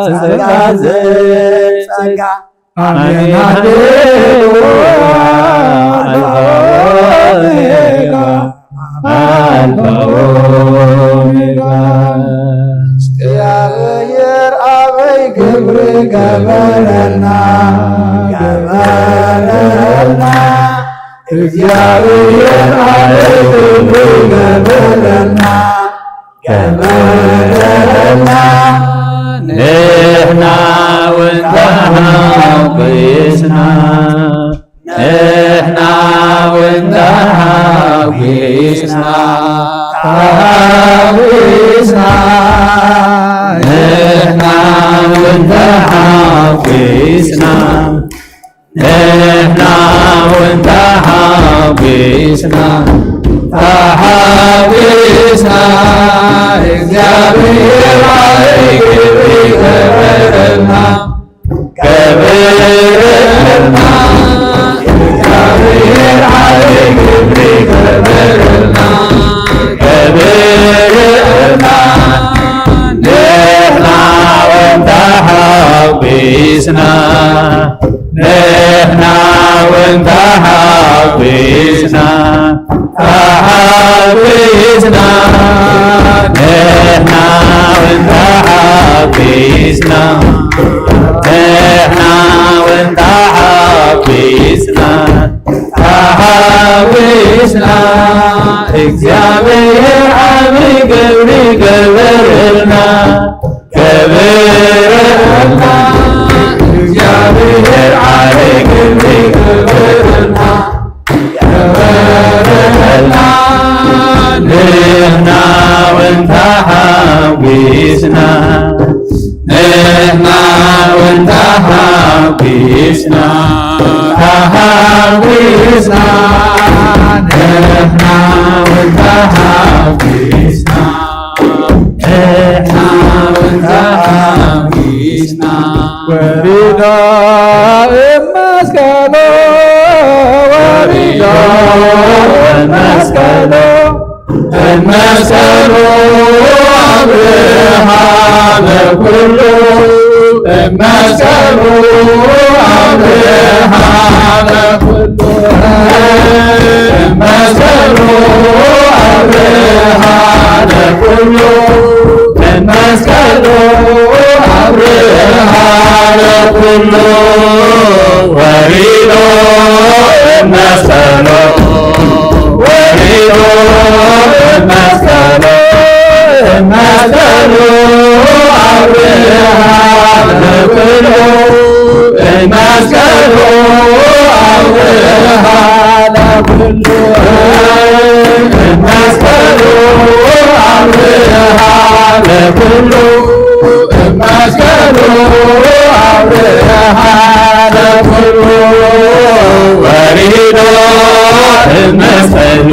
ጸጋ ዘጸጋ። አሜን። ሃሌሉያ። አልፋ ኦሜጋ፣ አልፋ ኦሜጋ። እግዚአብሔር አበይ ግብሪ ገበረልና፣ ገበረልና። እግዚአብሔር አበይ ግብሪ ገበረልና፣ ገበረልና። ንሕና እውን ተሓጒስና፣ ንሕና እውን ተሓጒስና፣ ተሓጒስና። ንሕና እውን ተሓጒስና። ንሕና እውን ተሓጒስና፣ ተሓጒስና። እግዚኣብሔር ዓብዪ ግብሪ ገበረልና፣ ገበረልና። እግዚኣብሔር ዓብዪ ግብሪ ገበረልና፣ ገበረልና። ንሕና እውን ተሓጒስና፣ ንሕና እውን ተሓጒስና፣ ተሓጒስና። ንሕና እውን ተሓጒስና፣ ንሕና እውን ተሓጒስና፣ ተሓጒስና። እግዚኣብሔር ዓብዪ ግብሪ ገበረልና፣ ገበረልና። እግዚኣብሔር ዓብዪ ግብሪ ገበረልና፣ ገበረልና። ንሕና እውን ተሓጒስና፣ ንሕና እውን ተሓጒስና፣ ተሓጒስና። ንሕና እውን ተሓጒስና፣ ንሕና እውን ተሓጒስና። ወሪዳ እመስቀሎ፣ ወሪዳ እመስቀሎ፣ እመስቀሎ አብርሃ ለኩሉ፣ እመስቀሎ አብርሃ መስቀሉ አብርሃ ለኩሉ፣ መስቀሉ አብርሃ ለኩሉ፣ ወሪዶ መስቀሉ፣ ወሪዶ መስቀሉ፣ መስቀሉ አብርሃ ለኩሉ፣ መስቀሉ አብርሃ ለኩሉ፣ መስቀሉ አብርሃ ለኩሉ፣ መስቀሉ አብርሃ ለኩሉ፣ ወሪዶ መስቀሉ፣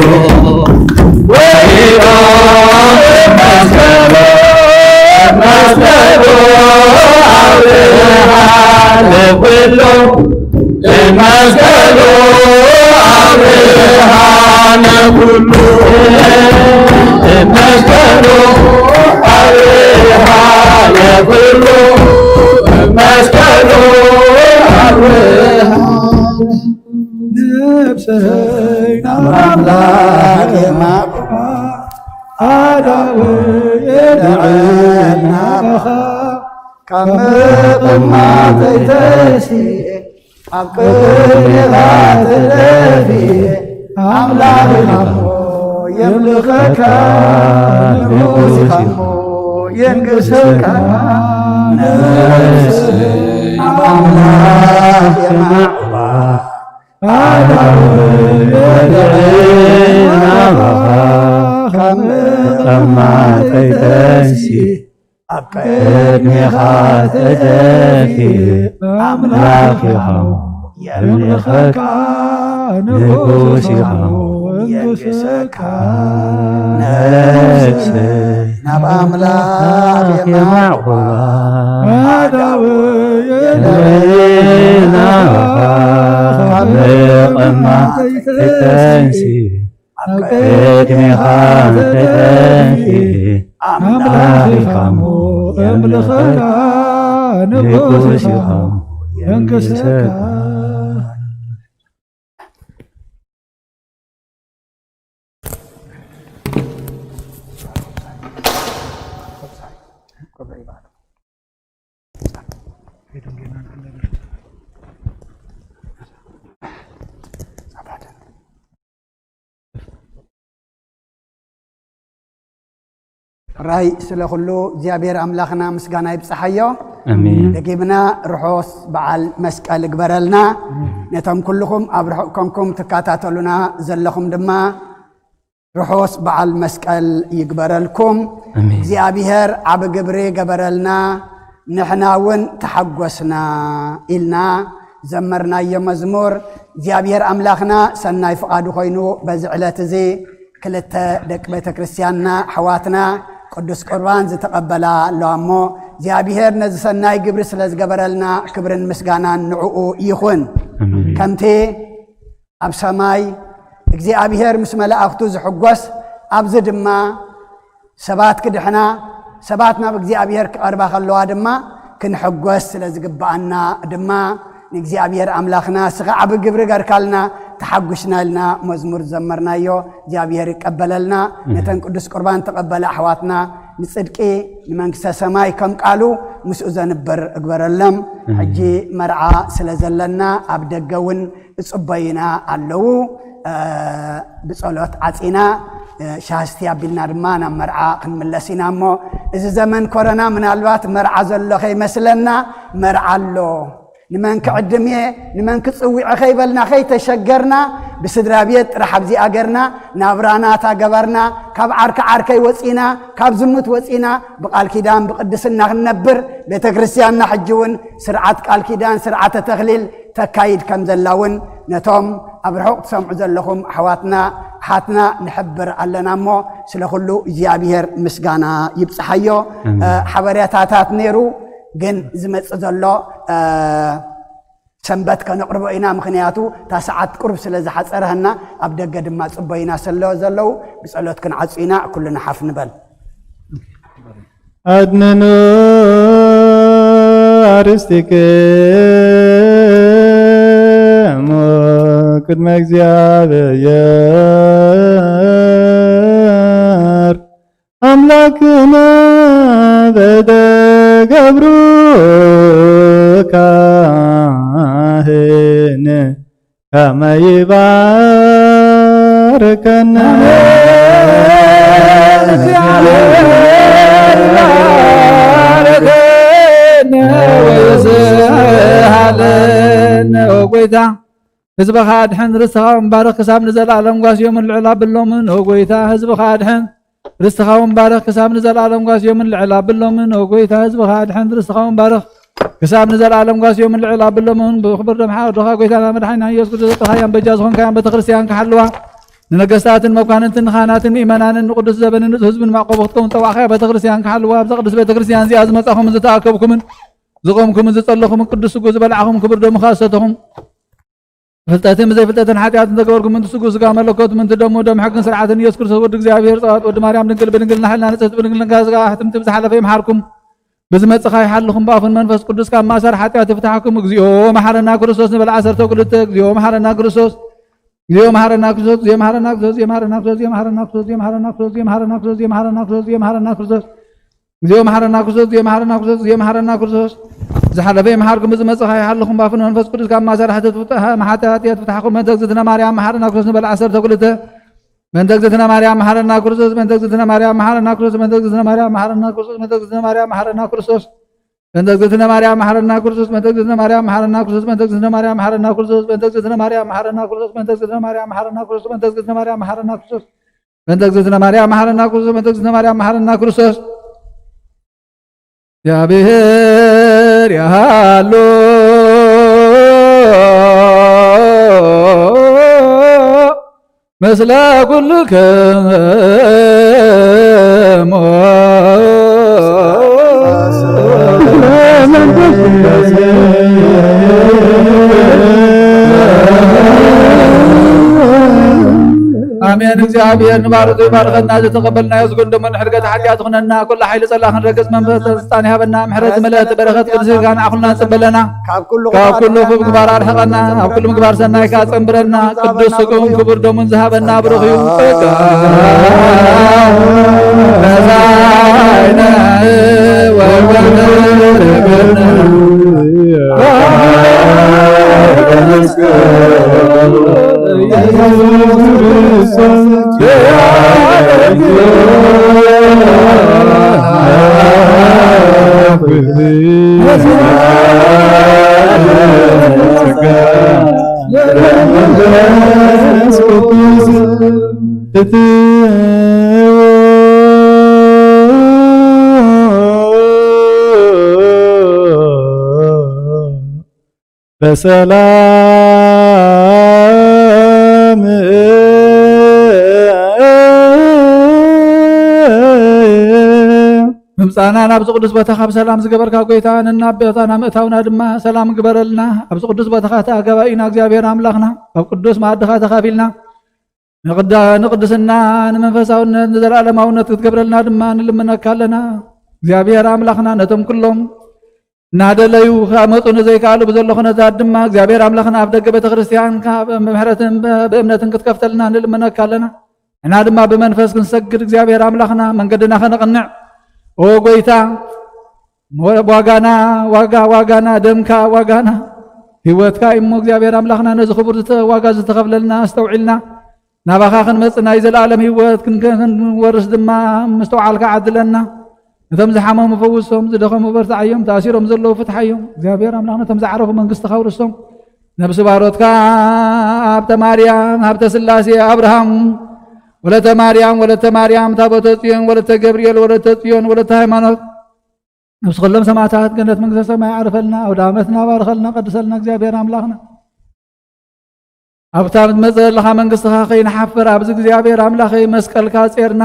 ወሪዶ መስቀሉ፣ መስቀሉ አብርሃ ለኩሉ፣ መስቀሉ አብርሃ ለኩሉ፣ መስቀሉ አብርሃ ለኩሉ፣ መስቀሉ አብርሃ ነፍሰይ ናብ ኣምላኽ የማቕርባ፣ ኣዳወይ የድዕል ናባኻ፣ ካብ ምቕማጠይ ተንሲኤ ኣብ ቅድሜኻ ተደፊኤ፣ ኣምላኽ ኢኻ እሞ የምልኸካ፣ ንጉስ ኢኻ እሞ የንግሰካ። ነፍሰይ ናብ ኣምላኽ የማቕርባ፣ ኣዳወይ የድዕል ናባኻ፣ ካብ ምቕማጠይ ተንሲኤ ኣብ ቅድሜኻ ተደፊኤ፣ ኣምላኽ ኢኻ እሞ የምልኸካ፣ ንጉስ ኢኻ እሞ የንግሰካ። ነፍሰይ ናብ ኣምላኽ የማቕርባ፣ ኣዳወይ የድዕል ናባኻ፣ ካብ ምቕማጠይ ተንሲኤ ኣብ ቅድሜኻ ተደፊኤ፣ ኣምላኽ ኢኻ እሞ የምልኸካ፣ ንጉስ ኢኻ እሞ የንግሰካ። ራይ ስለ ኩሉ እግዚኣብሔር ኣምላኽና ምስጋና ይብጽሓዮ። ኣሜን። ደጊምና ርሑስ በዓል መስቀል እግበረልና። ነቶም ኩልኹም ኣብ ርሑቕ ኮንኩም ትከታተሉና ዘለኹም ድማ ርሑስ በዓል መስቀል ይግበረልኩም። ኣሜን። እግዚኣብሔር ዓቢ ግብሪ ገበረልና፣ ንሕና እውን ተሓጎስና ኢልና ዘመርናዮ መዝሙር እግዚኣብሔር ኣምላኽና ሰናይ ፍቓዱ ኮይኑ በዚ ዕለት እዚ ክልተ ደቂ ቤተ ክርስቲያንና ኣሕዋትና ቅዱስ ቁርባን ዝተቐበላ ኣለዋ እሞ እግዚኣብሔር ነዚ ሰናይ ግብሪ ስለ ዝገበረልና ክብርን ምስጋናን ንዕኡ ይኹን። ኣሜን። ከምቲ ኣብ ሰማይ እግዚኣብሔር ምስ መላእኽቱ ዝሕጎስ፣ ኣብዚ ድማ ሰባት ክድሕና፣ ሰባት ናብ እግዚኣብሔር ክቐርባ ከለዋ ድማ ክንሕጎስ ስለ ዝግብኣና ድማ ንእግዚኣብሔር ኣምላኽና እስኻ ዓቢ ግብሪ ገርካልና ተሓጒስና ኢልና መዝሙር ዝዘመርናዮ እግዚኣብሔር ይቀበለልና። ኣሜን። ነተን ቅዱስ ቁርባን ተቐበላ ኣሕዋትና ንጽድቂ ንመንግስተ ሰማይ ከም ቃሉ ምስኡ ዘንብር እግበረሎም። ኣሜን። ሕጂ መርዓ ስለ ዘለና ኣብ ደገ እውን እጽበዩና ኣለዉ። እ፣ ብጸሎት ዓጺና፣ እ፣ ሻህስቲ ኣቢልና ድማ ናብ መርዓ ክንምለስ ኢና። እሞ እዚ ዘመን ኮረና ምናልባት መርዓ ዘሎ ከይመስለና፣ መርዓ ኣሎ። ንመን ክዕድም እየ፣ ንመን ክጽውዕ ከይበልና ከይተሸገርና፣ ብስድራ ቤት ጥራሕ ኣብዚ ኣገርና ናብራና ታገበርና፣ ካብ ዓርኪ ዓርከይ ወጺና፣ ካብ ዝሙት ወጺና፣ ብቃል ኪዳን ብቅድስና ክንነብር ቤተ ክርስቲያንና ሕጂ እውን ስርዓት ቃል ኪዳን ስርዓተ ተክሊል ተካይድ ከም ዘላ እውን ነቶም ኣብ ርሑቕ ትሰምዑ ዘለኹም ኣሕዋትና ኣሓትና ንሕብር ኣለና። እሞ ስለ ኩሉ እግዚኣብሔር ምስጋና ይብጽሓዮ። ኣሜን። እ፣ ሓበሬታታት ነይሩ፣ ግን ዝመጽእ ዘሎ፣ እ፣ ሰንበት ከነቕርቦ ኢና። ምኽንያቱ እታ ሰዓት ቁሩብ ስለ ዝሓጸረህና ኣብ ደገ ድማ ጽበዩና ስለ ዘለዉ ብጸሎት ክንዓጹ ኢና። ኩልና ሓፍ ንበል። ኣድነኑ ኣርስቲክም ቅድመ እግዚኣብሔር ኣምላክነ በደ ገብሩ ካህን ከመ ይባርከነ። እግዚኣብሔር ይባርከነ ወይስሃለነ። ኦ ጎይታ፣ ህዝብኻ ኣድሕን፣ ርስትኻ እውን ባርኽ፣ ክሳብ ንዘለኣለም ጓስዮምን ልዕል ኣብሎምን። ኦ ጎይታ፣ ህዝብኻ ኣድሕን፣ ርስትኻ እውን ባርኽ፣ ክሳብ ንዘለኣለም ጓስዮምን ልዕል ኣብሎምን። ኦ ጎይታ፣ ህዝብኻ ኣድሕን፣ ርስትኻ እውን ባርኽ፣ ክሳብ ንዘለኣለም ጓስዮምን ልዕል ኣብሎምን። ብኽብር ደም ሓወድኻ ጎይታና መድሓኒና ኢየሱስ ክርስቶስ ዘጥኻያን በጃ ዝኾንካያን ቤተክርስትያን ክሓልዋ፣ ንነገስታትን መኳንንትን ንኻህናትን ምእመናንን ንቅዱስ ዘበንን ንጹህ ህዝብን መዕቆቢ ክትከውን ዝጸዋዕኻያ ቤተክርስትያን ክሓልዋ፣ ኣብዛ ቅድስት ቤተክርስትያን እዚኣ ዝመጻኹምን ዝተኣከብኩምን ዝቖምኩምን ዝጸለኹምን ቅዱስ ስጉ ዝበላዕኹም ክቡር ደሙ ዝሰተኹም ብፍልጠትን ብዘይፍልጠትን ሓጢኣትን ዘገበርኩም ምእንቲ ስጉ ስጋ መለኮት ምእንቲ ደሙ ደም ሕግን ስርዓትን ኢየሱስ ክርስቶስ ወዲ እግዚኣብሔር ጸዋት ወዲ ማርያም ድንግል ብድንግልና ሕልና ንጽሕቲ ብድንግልና ስጋ ኣሕትምቲ ብዝሓለፈ ይምሓርኩም። ብዝመጽእ ኸይሓልኹም ብኣፉን መንፈስ ቅዱስ ካብ ማእሰር ሓጢኣት ይፍታሕኩም። እግዚኦ መሓረና ክርስቶስ ንበል ዓሰርተ ክልተ። እግዚኦ መሓረና ክርስቶስ። እግዚኦ መሓረና ክርስቶስ። እግዚኦ መሓረና ክርስቶስ። እግዚኦ መሓረና ክርስቶስ። ዝሓለፈ ይምሓርኩም፣ ብዝመጽእ ይሓልኹም፣ ባፍን መንፈስ ቅዱስ ካብ ማእሰር ሕተት ፍትሕ፣ መሓተ ሓጢኣት ፍትሓኹም። በእንተ እግዝእትነ ማርያም መሓረና ክርስቶስ ንበል ዓሰርተ ክልተ። በእንተ እግዝእትነ ማርያም መሓረና ክርስቶስ፣ በእንተ እግዝእትነ ማርያም መሓረና ክርስቶስ፣ በእንተ እግዝእትነ ማርያም መሓረና ክርስቶስ፣ በእንተ እግዝእትነ ማርያም መሓረና ክርስቶስ፣ በእንተ እግዝእትነ ማርያም መሓረና ክርስቶስ፣ በእንተ እግዝእትነ ማርያም መሓረና ክርስቶስ፣ በእንተ እግዝእትነ ማርያም መሓረና ክርስቶስ፣ በእንተ እግዝእትነ ማርያም መሓረና ክርስቶስ፣ በእንተ እግዝእትነ ማርያም መሓረና ክርስቶስ፣ በእንተ እግዝእትነ ማርያም መሓረና ክርስቶስ፣ በእንተ እግዝእትነ ማርያም መሓረና ክርስቶስ፣ በእንተ እግዝእትነ ማርያም መሓረና ክርስቶስ። እግዚኣብሔር ያሃሎ ምስለ ኩልክሙ። ኣሜን። እግዚኣብሔር ንባርቱ ይባርከና። ዝተቀበልናዮ ዝጎደመ ንሕድገት ሓጢኣት ይኹነና። ኩሉ ሓይሊ ጸላእ ክንረግጽ መንፈስ ስልጣን ይሃበና። ምሕረት ዝመልአት በረኸት ቅድስት ሥጋና ኣኹልና ንጽበለና። ካብ ኩሉ ካብ ኩሉ ክፉእ ምግባር ኣርሕቐና። ኣብ ኩሉ ምግባር ሰናይካ ጸንብረና። ቅዱስ ስግኡን ክቡር ደሙን ዝሃበና ብሩኽ እዩ። ጸጋ መሳይነ ወወልድ በሰላም ምምጻእና ናብዚ ቅዱስ ቦታኻ ብሰላም ዝገበርካ ጎይታ፣ ነናብ ቦታና ምእታውና ድማ ሰላም ግበረልና። ኣብዚ ቅዱስ ቦታኻ እቲ ኣገባእ ኢና እግዚኣብሔር ኣምላኽና፣ ኣብ ቅዱስ መኣድኻ ተኻፊልና ንቅዳ-፣ ንቅድስና፣ ንመንፈሳውነት፣ ንዘላለማውነት ክትገብረልና ድማ ንልምነካ ኣለና። እግዚኣብሔር ኣምላኽና ነቶም ኩሎም እናደለዩ ክመጹ ንዘይከኣሉ ብዘሎ ኩነታት ድማ እግዚኣብሔር ኣምላኽና ኣብ ደገ ቤተ ክርስቲያንካ ብምሕረትን ብእምነትን ክትከፍተልና ንልምነካ ኣለና። ንሕና ድማ ብመንፈስ ክንሰግድ እግዚኣብሔር ኣምላኽና መንገድና ከነቕንዕ፣ ኦ ጎይታ፣ ዋጋና ዋጋ ዋጋና ደምካ ዋጋና ህይወትካ እሞ እግዚኣብሔር ኣምላኽና ነዚ ክቡር ዝተ-፣ ዋጋ ዝተኸፍለልና ኣስተውዒልና ናባኻ ክንመጽእ ናይ ዘለኣለም ህይወት ክን-፣ ክንወርስ ድማ ምስተውዓልካ ዓድለና። ነቶም ዝሓመሙ ፈውሶም፣ ዝደኸሙ በርትዓዮም፣ ተኣሲሮም ዘለዉ ፍትሓዮም። እግዚኣብሔር ኣምላኽ ነቶም ዝዓረፉ መንግስትኻ ኣውርሶም። ነብሲ ባሮትካ ሃብተ ማርያም፣ ሃብተ ስላሴ፣ ኣብርሃም፣ ወለተ ማርያም፣ ወለተ ማርያም፣ ታቦተ ጽዮን፣ ወለተ ገብርኤል፣ ወለተ ጽዮን፣ ወለተ ሃይማኖት፣ ነብሲ ኩሎም ሰማዕታት ገነት መንግስተ ሰማይ ኣዕርፈልና። ኣውደ ዓመትና ባርኸልና፣ ቀድሰልና እግዚኣብሔር ኣምላኽና። ኣብታ ምትመጽእ ዘለኻ መንግስትኻ ከይንሓፍር ኣብዚ እግዚኣብሔር ኣምላኸይ መስቀልካ ጼርና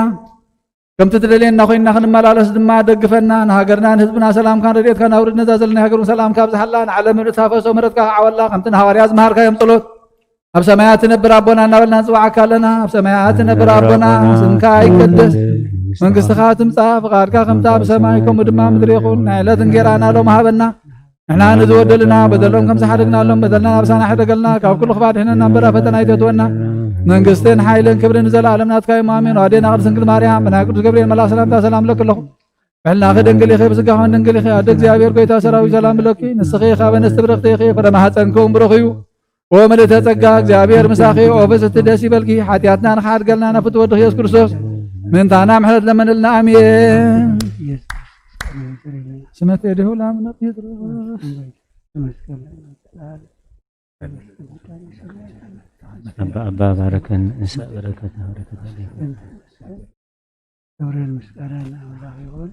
ከምቲ ትደልየና ኮይንና ክንመላለስ ድማ ደግፈና። ንሃገርና ንህዝብና ሰላምካን ረድኤትካን ኣውርድ። ነዛ ዘለና ሃገር እውን ሰላምካ ኣብዝሓላ። ንዓለም ምልእቲ ታፈሶ፣ ምሕረትካ ክዓወላ። ከምቲ ንሃዋርያ ዝመሃርካዮም ጸሎት ኣብ ሰማያት ትነብር ኣቦና እናበልና ንጽውዓካ ኣለና። ኣብ ሰማያት ትነብር ኣቦና፣ ስምካ ይቀደስ፣ መንግስትኻ ትምጻእ፣ ፍቓድካ ከምታ ብሰማይ ከምኡ ድማ ምድሪ ይኹን። ናይ ዕለት እንጌራና ሎም ሃበና። ንሕና ንዝበደሉና በደሎም ከም ዝሓደግናሎም በደልና ናብሳና ሕደገልና፣ ካብ ኩሉ ክፋ ድሕነና እምበር ኣብ ፈተና ኣይተእትወና። መንግስትን ሓይልን ክብርን ንዘለኣለም ናትካ እዩ። ኣሜን። ኣዴና ቅድስት ድንግል ማርያም ብናይ ቅዱስ ገብርኤል መልኣክ ሰላምታ ሰላም እብለኪ ኣለኹ። ብሕልናኺ ድንግል ኢኺ፣ ብስጋኺ ድንግል ኢኺ። ኣደ እግዚኣብሔር ጎይታ ሰራዊት ሰላም እብለኪ። ንስኺ ካብ ኣንስቲ ብርኽቲ ኢኺ፣ ፍረ ማህፀንኪ እውን ብሩኽ እዩ። ወምልእተ ጸጋ እግዚኣብሔር ምሳኺ። ኦ ፍስሕቲ ደስ ይበልኪ፣ ሓጢኣትና ንኽሓድገልና ናብ ፍትወ ወድኺ ኢየሱስ ክርስቶስ ምእንታና ምሕረት ለመንልና። ኣሜን። ስመት የድህው ለአቡነ ጴጥሮስ። አባ አባ ባረከን ንሳ በረከት በረከት። ክብርን ምስጋና ለአምላክ ይሁን።